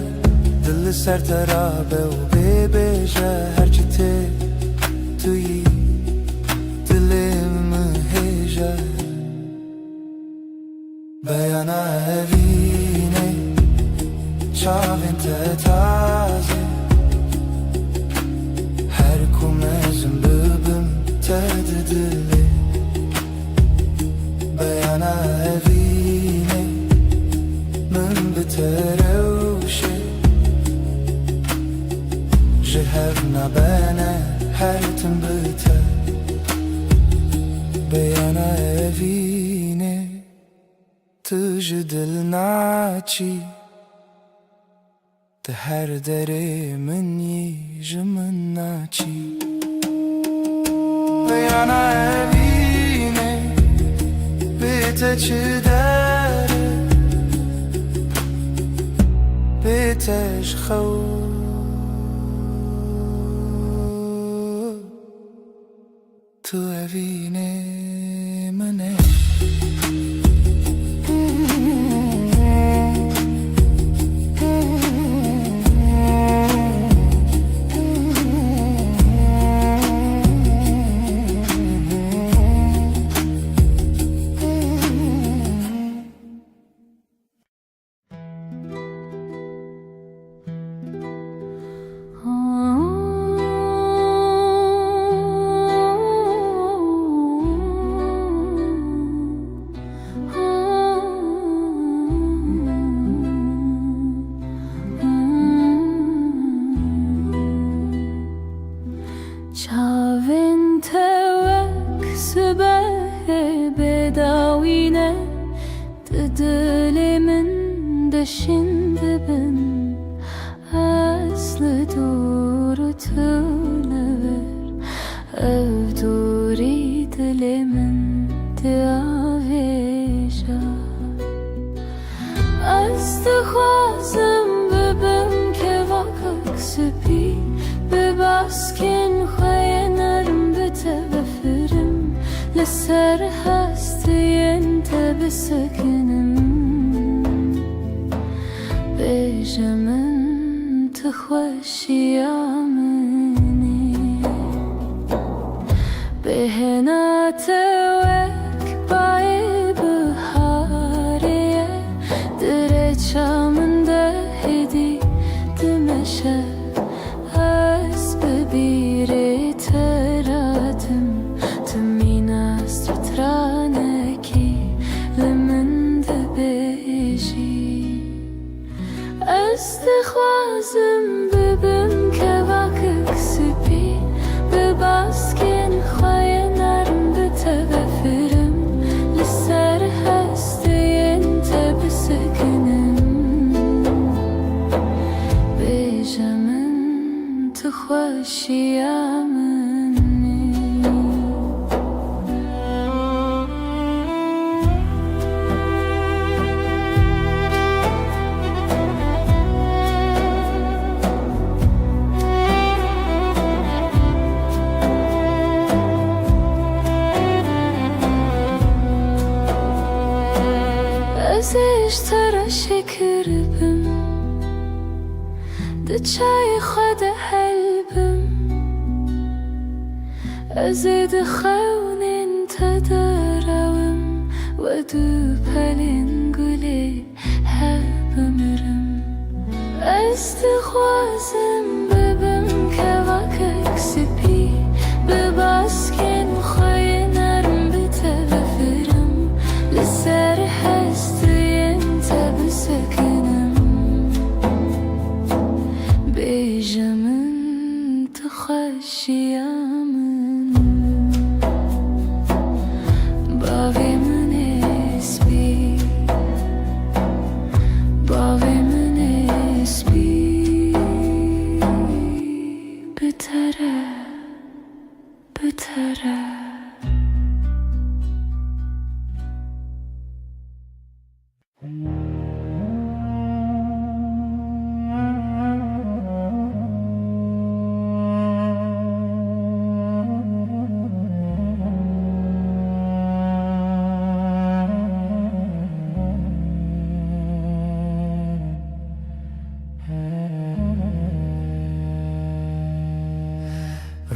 Dil li ser te rabe û bê bêje, her çi tê tu yî dilê min hêje. Beyana evînê, çavên te tazê. Her ku mezin bibim te di dilê. Beyana evînê, min bi te rewşê. Ji hev nabene her tim bi te. Beyana evînê. Tu ji dil naçî, tu her derê min yî, ji min naçî. Peyana evînê, bê te çi der e, bê te ji xew. Tu evînê min e. Çavên te wek sibehê bêdawî ne. Di dilê min de şîn dibin, ez li dor û tu li vir, ev dorî dilê min diavêja. Ez dixwazim bibim kevakek spî, bi baskên xwe yê nerm bi te vefirim, li ser hestiyên te bisekinim. Bêje min tu xweşiya min î. Bêhna te wek bayê biharê ye, di rêça min de hêdî dimeşe. Ez bi bîrê te radim, tu mîna stranekî li min dibêjî. Ez dixwazim bibim kevakek spî, bi baskên xwe yê nerm bi te vefirim, li ser hestiyên te bisekinim. Bêje min tu xweşiya min î. Ez ê ji te re şekir bim, di çayê xwe de hel bim. Ez ê di xewnên te de rewim, we du pelên gulê hev bimirim. Ez dixwazim bibim kevakek spî, bi baskên xwe yê nerm bi te vefirim, li ser hestiyên te bisekinim. Bêje min tu xweşiya min, bavê min ê spî.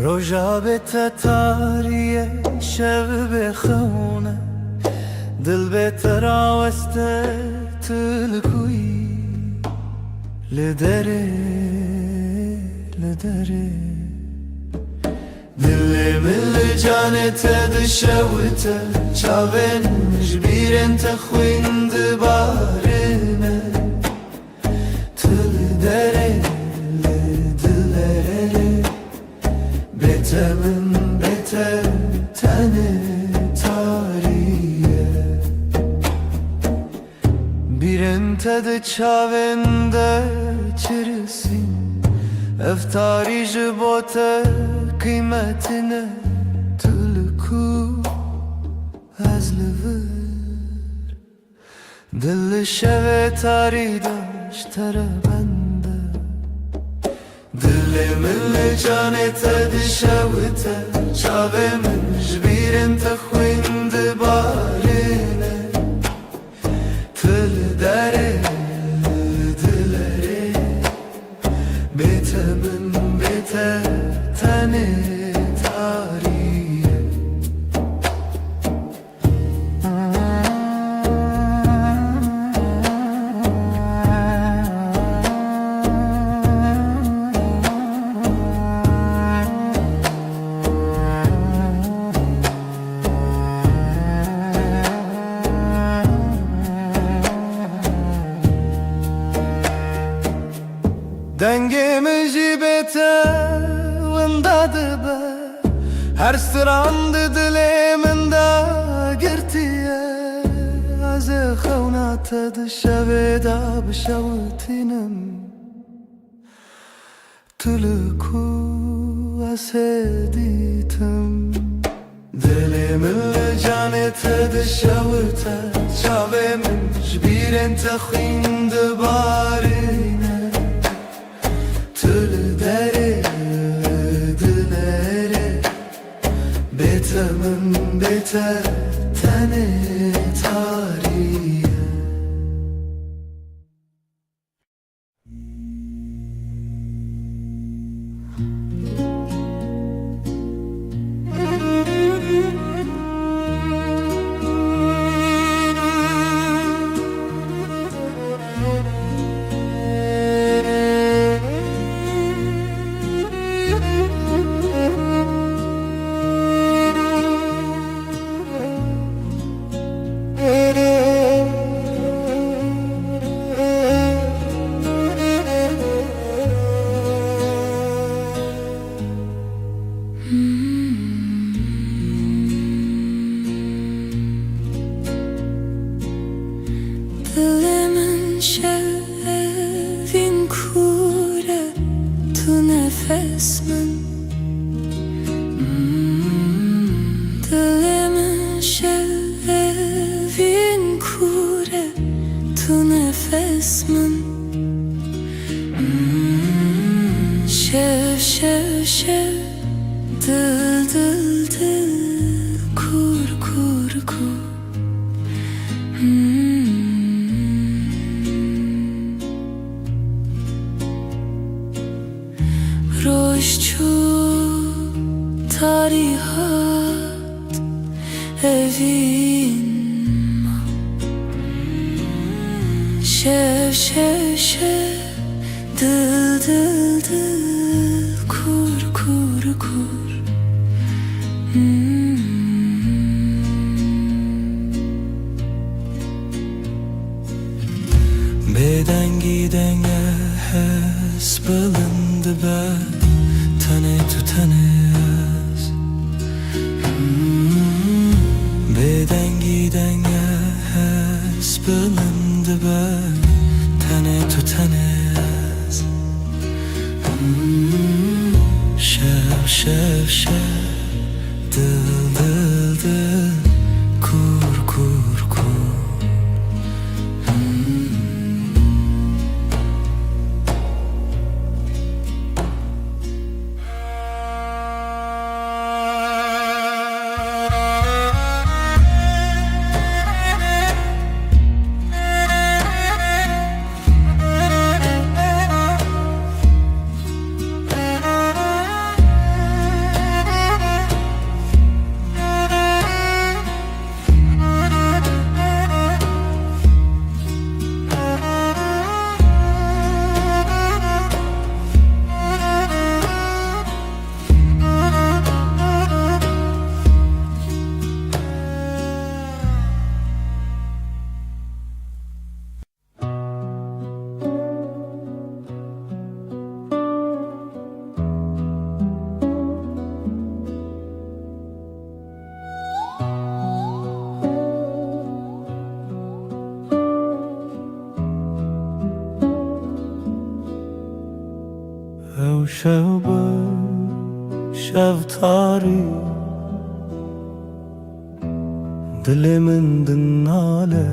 Roja bê te tarî ye, şev bê xewn e, dil bê te raweste, tu li ku yî? Li derê, li derê. Dilê min li canê te dişewite, çavên min ji bîrên te xwîn dibarine. Tu li derê, li dilerê, bê te min, bê te tenê tarî ye. Bîrên te di çavên de çirisîn, ev tarî ji bo te qîmetî ne, tu li ku, ez li vir. Dil li şevê tarî de ji te re bende. Dilê min li canê te dişewite, çavê min ji bîrên te xwîn dibarîne. Tu li derê, li dilerê, bê te min, bê te tenê tarî ye. Dengê min jî bê te winda dibe. Her stran di dilê min de girtiye. Ez ê xewna te di şevê de bişewitînim. Tu li ku ez hê dîtim? Dilê min li canê te dişewite, çavê min ji bîrên te xwîn dibarîne. Tu li derê, li dilerê, bê te min, bê te tenê tarî ye. Dilê min şevîn kûr e, tu nefes min. Dilê min şevîn kûr e, tu nefes min. Şev, şev, şev, dil, dil, dil, kûr, kûr, kûr. Roj çû, tarî hat, evîn ma. Şev, şev, şev, dil, dil, dil, kûr, kûr, kûr. Hmm. Bêdengî denge hes bilind dibe, tenê tu, tenê ez. Bêdengî denge hes bilind dibe, tenê tu, tenê ez. Şev, şev, şev, dil, dil, dil, kûr, kûr, kûr. Şev bi şev tarî, dilê min dinale,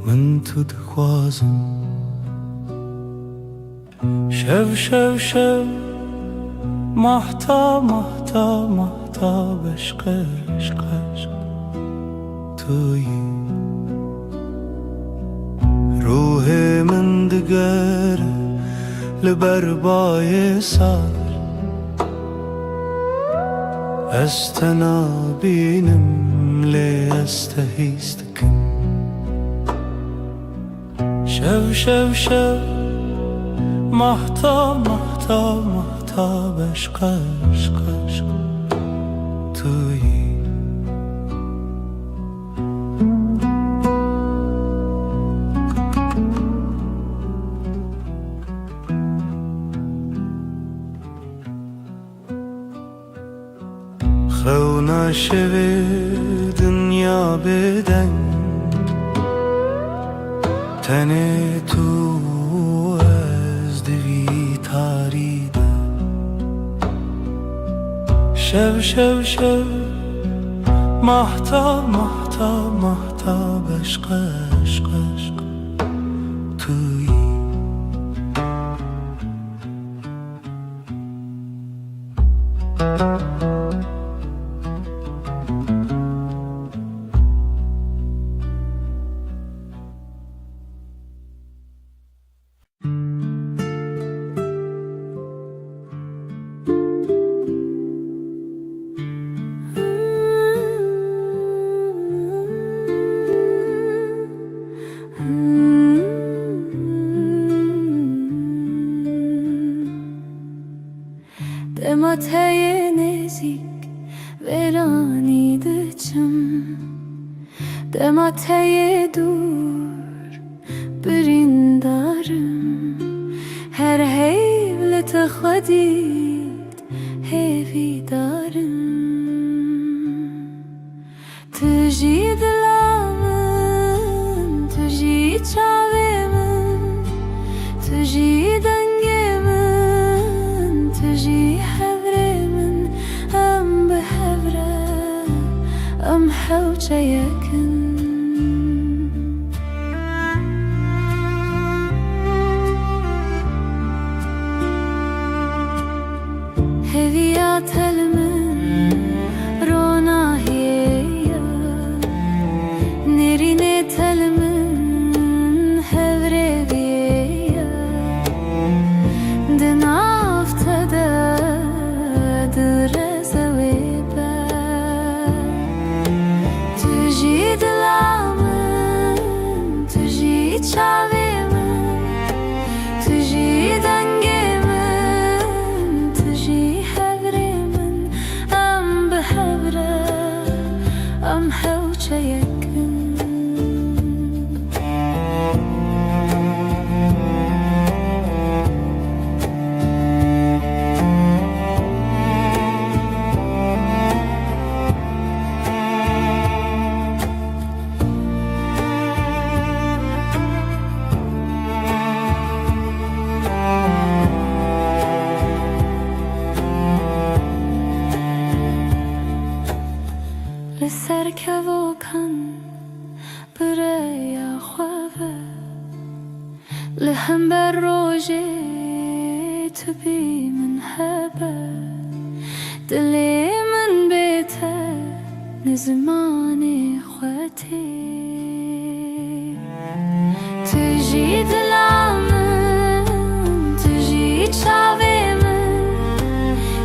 min tu dixwazim. Şev, şev, şev, mahta, mahta, mahta, beşq, eşq, eşq, tu yî. Ruhê min digere li ber bayê sar. Ez te nabînim, lê ez te hîs dikim. Şev, şev, şev, mahta, mahta, mahta, beşq, eşq, eşq, tu yî. Xewna şevê dinya bêdeng, tenê tu û ez di vî tarî de. Şev, şev, şev, mahta, mahta, mahta, beşq, eşq, eşq, tu yî. Dema te yê nêzîk, vêranî diçim. Dema te yê dûr, birîndar im. Her heyv li te xwe dît, hêvîdar im. Tu jî dila min, tu jî çavê min, tu jî dengê min, tu jî hevrê min, em bi hev re, em hewce yek in. Hêviya te li min ronahiyê ye, nêrînê te li min hevrêviyê ye. Di nav te de dilreze wê be. Tu jî dila min, tu jî çavê min, tu jî dengê min, tu jî hevrê min, em bi hev re, em hewce yek in. Li ser kevokan bi rêya xwe ve, li hember rojê tu bî min hebe. Dilê min bê te li zimanê xwe tê. Tu jî dila min, tu jî çavê min,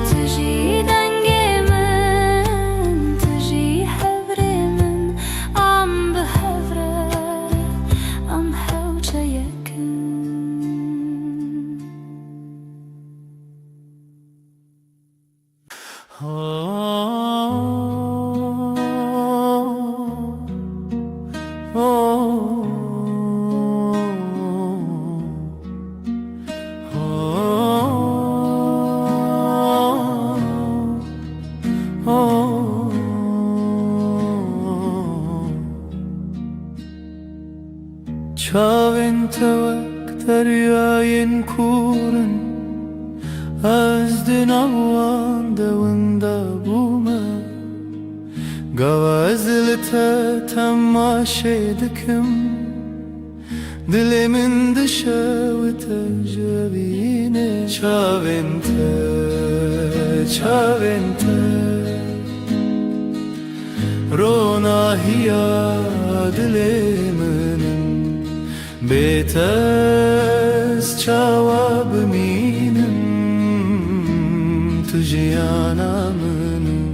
tu jî dengê min, tu jî hevrê min, em bi hev re, em hewce yek in. Çavên te wek deryayên kûr in, Ez di nav wan de winda bûme, gava ez li te temaşe dikim. Dilê min dişewite ji bînê çavên te, çavên te. Ronahiya dilê min in. Bê te ez çawa bimînim, tu jiyana min î.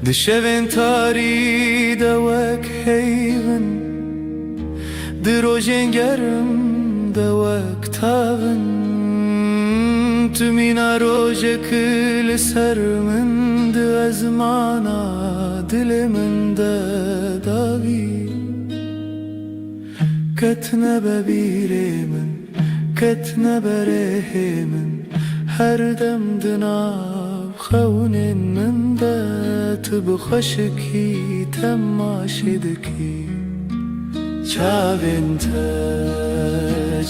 Di şevên tarî de wek heyvin, di rojên germ de wek tavin. Tu mîna rojek li ser min di ezmana dilê min de davî. Ketine be bîrê min, ketine be rêhê min, her dem di nav xewnên min de tu bi xweşikî temaşe dikî. Çavên te,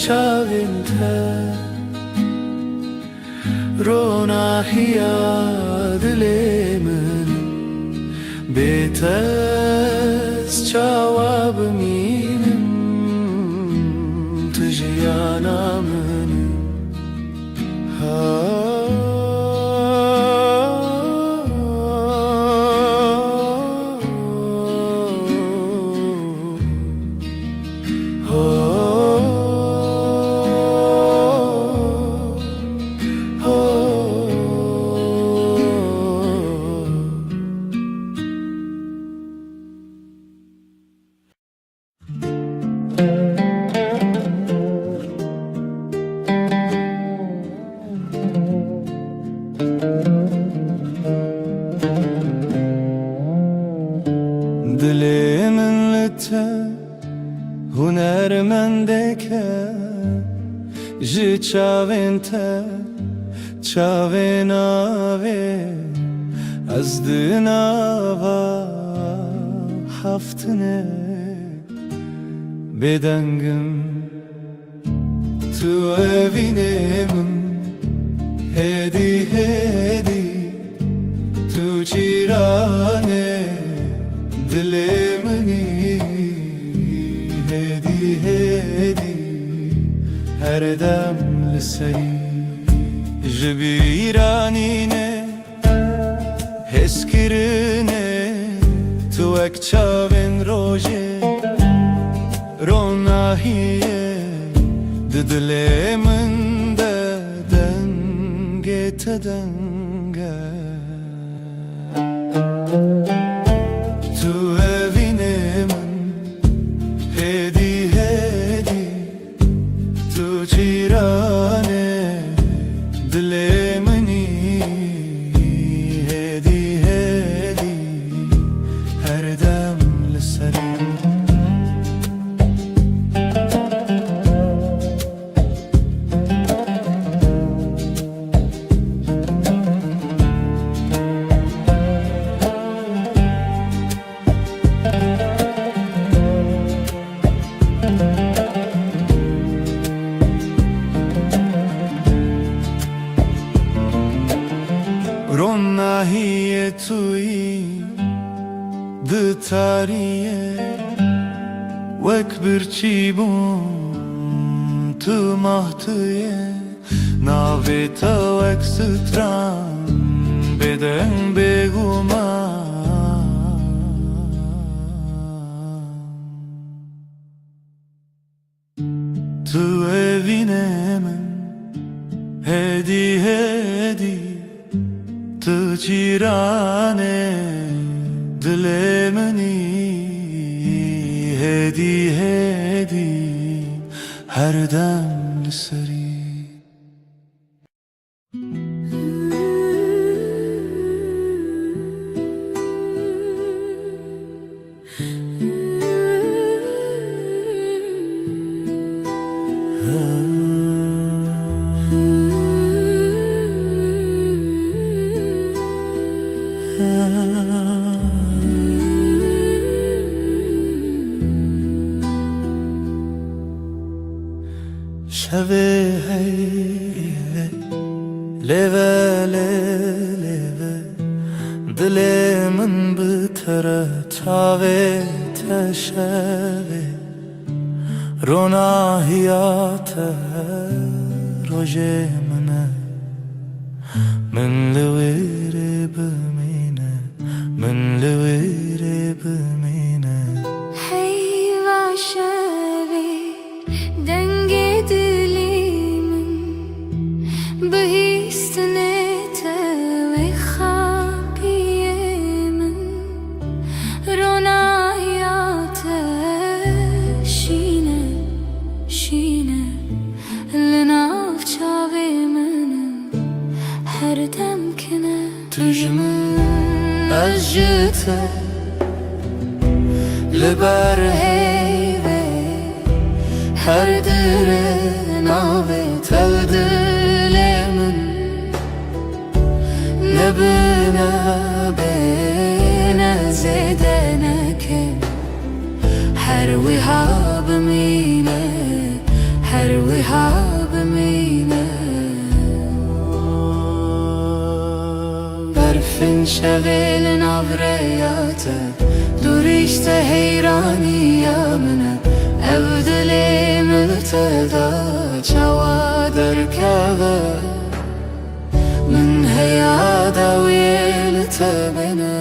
çavên te. Ronahiya dilê min, bê te ez çawa bimînim, tu jiyana min î. Ha. Dilê min li te hunermendek e, ji çavên te çavên avê, ez di nava haftinê bêdeng im. Tu evînê min, hêdî hêdî, tu cîranê dilê min î. Hêdî hêdî, her dem li serî. Ji bîra nîne hêzkirinê, tu wek çavên rojê ronahiyê, di dilê min de dengê te deng e. Tu evînê min, hêdî hêdî, tu cîranê dilê min î. Hêdî hêdî, her dem li serî. Ronahiyê tu yî di tariyê, wek birçî bûn tu mah tu yê. Navê te wek stran bêdeng bêguman. Tu evînê min, hêdî hêdî, tu cîranê dilê min î. Hêdî hêdî, her dem li serî. Evê heyvê, lêve lê lêve, dilê min bi te re çavê te şevê. Ronahiya te rojê min e, min li wê rê bimîne, min li wê rê bimîne. Heyva şevê, dengê dilê min, bihîstinê te wê xapiyê min. Ronahiya te şîne, şîne, li nav çavê min in, her dem kine. Tu ji min, ez ji te, li ber heyvê, her dire navê te li dilê min. Nebine bêne zêde neke, her wiha bimîne, her wiha bimîne. Berfin şevê li nav rêya te, dûrîşte heyraniya min e. Ev dilê min li te da, çawa derkeve? Min heya dawiyê li te bene.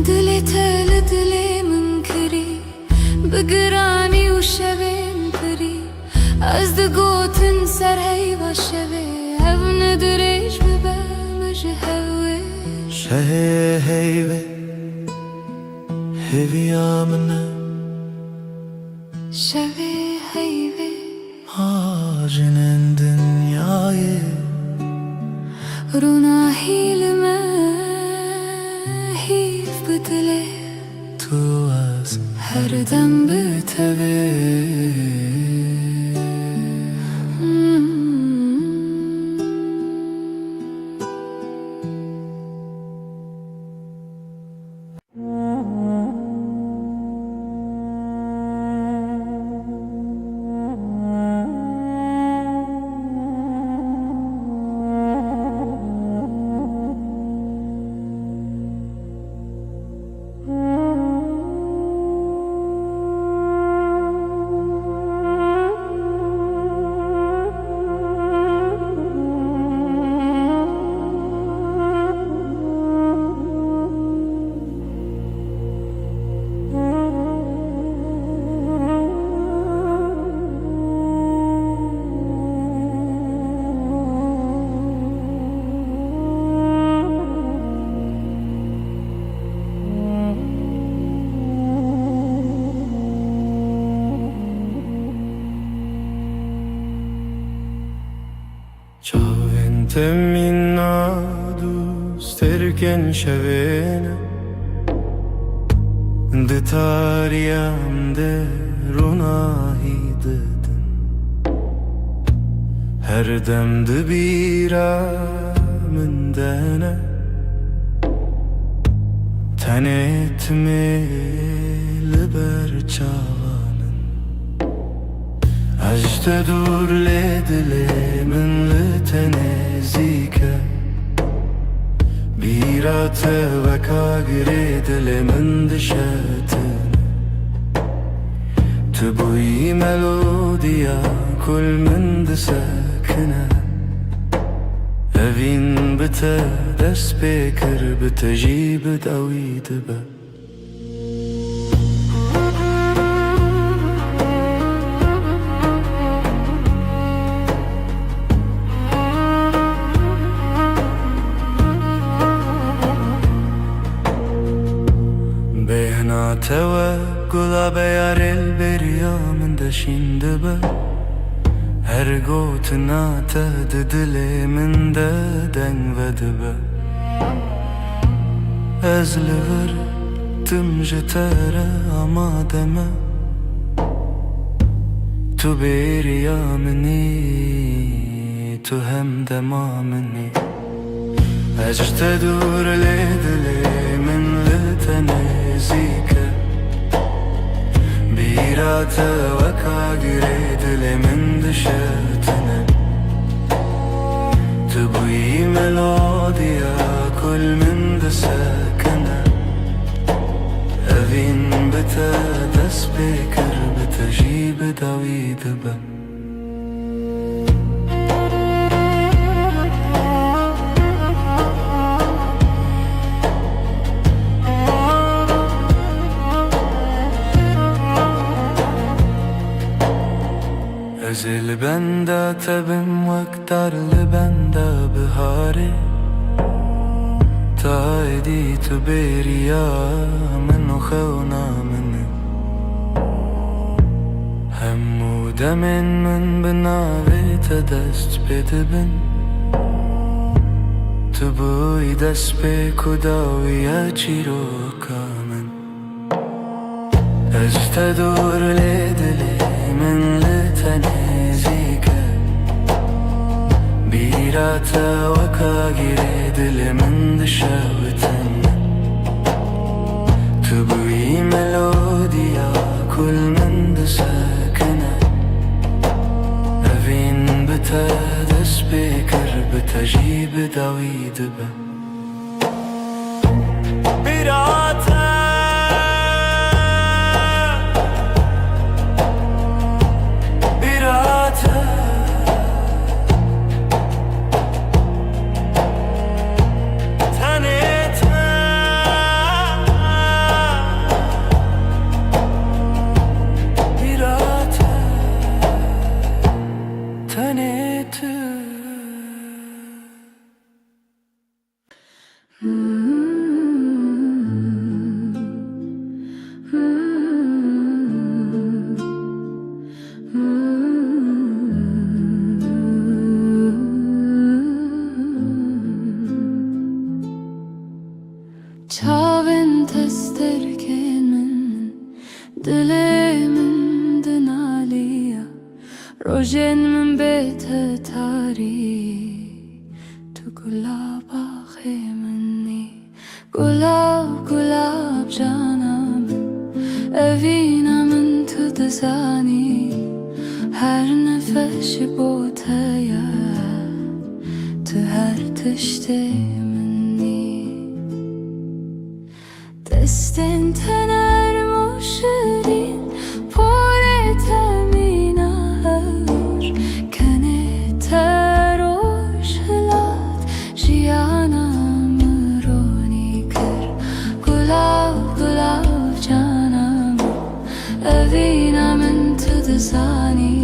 Dilê te li dilê min kirî, bi giranî û şevên pirî. Ez digotin ser heyva şevê, ev ne dirêj bibe, min ji hev wê. Şehê heyvê, hêviya min e. Şevê heyvê, hajinên dinyayê. Ronahî li me hîv bi dilê. Tu ez her dem bi te vê. Çavên te mîna dû stêrkên şevê ne, di tariyan de ronahî didin. Her dem di bîra min de ne, tenê timê li ber çavan in. Ez ji te dûr lê dilê min li te nêzîk e. Bîra te weka girê dilê min dişetine. Tu bûyî melodiya ku li min disekine. Evîn bi te dest pê kir, bi te jî bi dawî dibe. Bêhna te wek gula beyarê li bêriya min de şîn dibe. Her gotina te di dilê min de deng vedibe. Ez li vir tim ji te re amade me. Tu bêriya min î, tu hemdema min î. Ez ji te dûr lê dilê min li te nêzîk e. Bîra Te weka girê dilê min dişitine. Tu bûyî melodiya ku li min disekine. Evîn bi te dest pê kir, bi te jî bi dawî dibe. Ez ê li benda te bim wek dar li benda biharê. Ta êdî tu bêriya min û xewna min î. Hemû demên min bi navê te dest pê dibin. Tu bûyî destpêk û dawiya çîroka min. Ez te dûr lê dilê min li te nêzîk e. Bîra te weka girê dilê min dişewitine. Tu bûyî melodiya ku li min disekine. Evîn bi te dest pê kir, bi te jî bi dawî dibe. Bîra te, bîra te, tenê te, bîra te, tenê tu. Çavên te sterkên min, dilê min dinaliya. Rojên min bê te tarî, tu gula baxê min î. Gulav, gulav cana min, evîna min tu dizanî. Her nefes ji bo te ye, tu her tiştê min î. Destên te nerm û şirîn, porê te mîna hewr, kenê te roj hilat, jiyana min ronî kir. Gulav, gulav cana min, evîna min tu dizanî.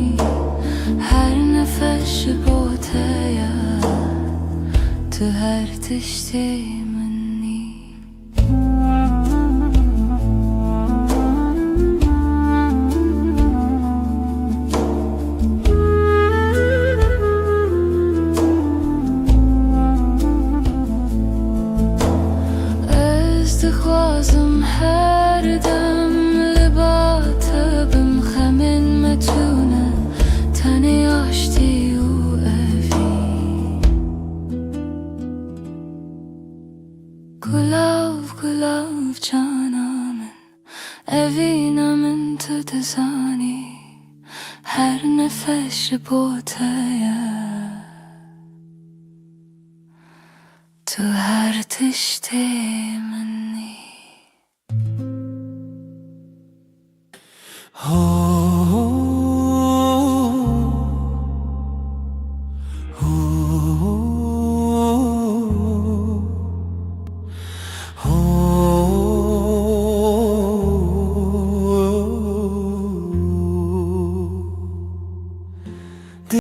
Her nefes ji bo te ye, tu her tiştê min î. Ez dixwazim her dem li ba te bim, xemên me tune, tenê aştî û evîn. Gulav, gulav cana min, evîna min tu dizanî, her nefes ji bo te ye, tu her tiştê min.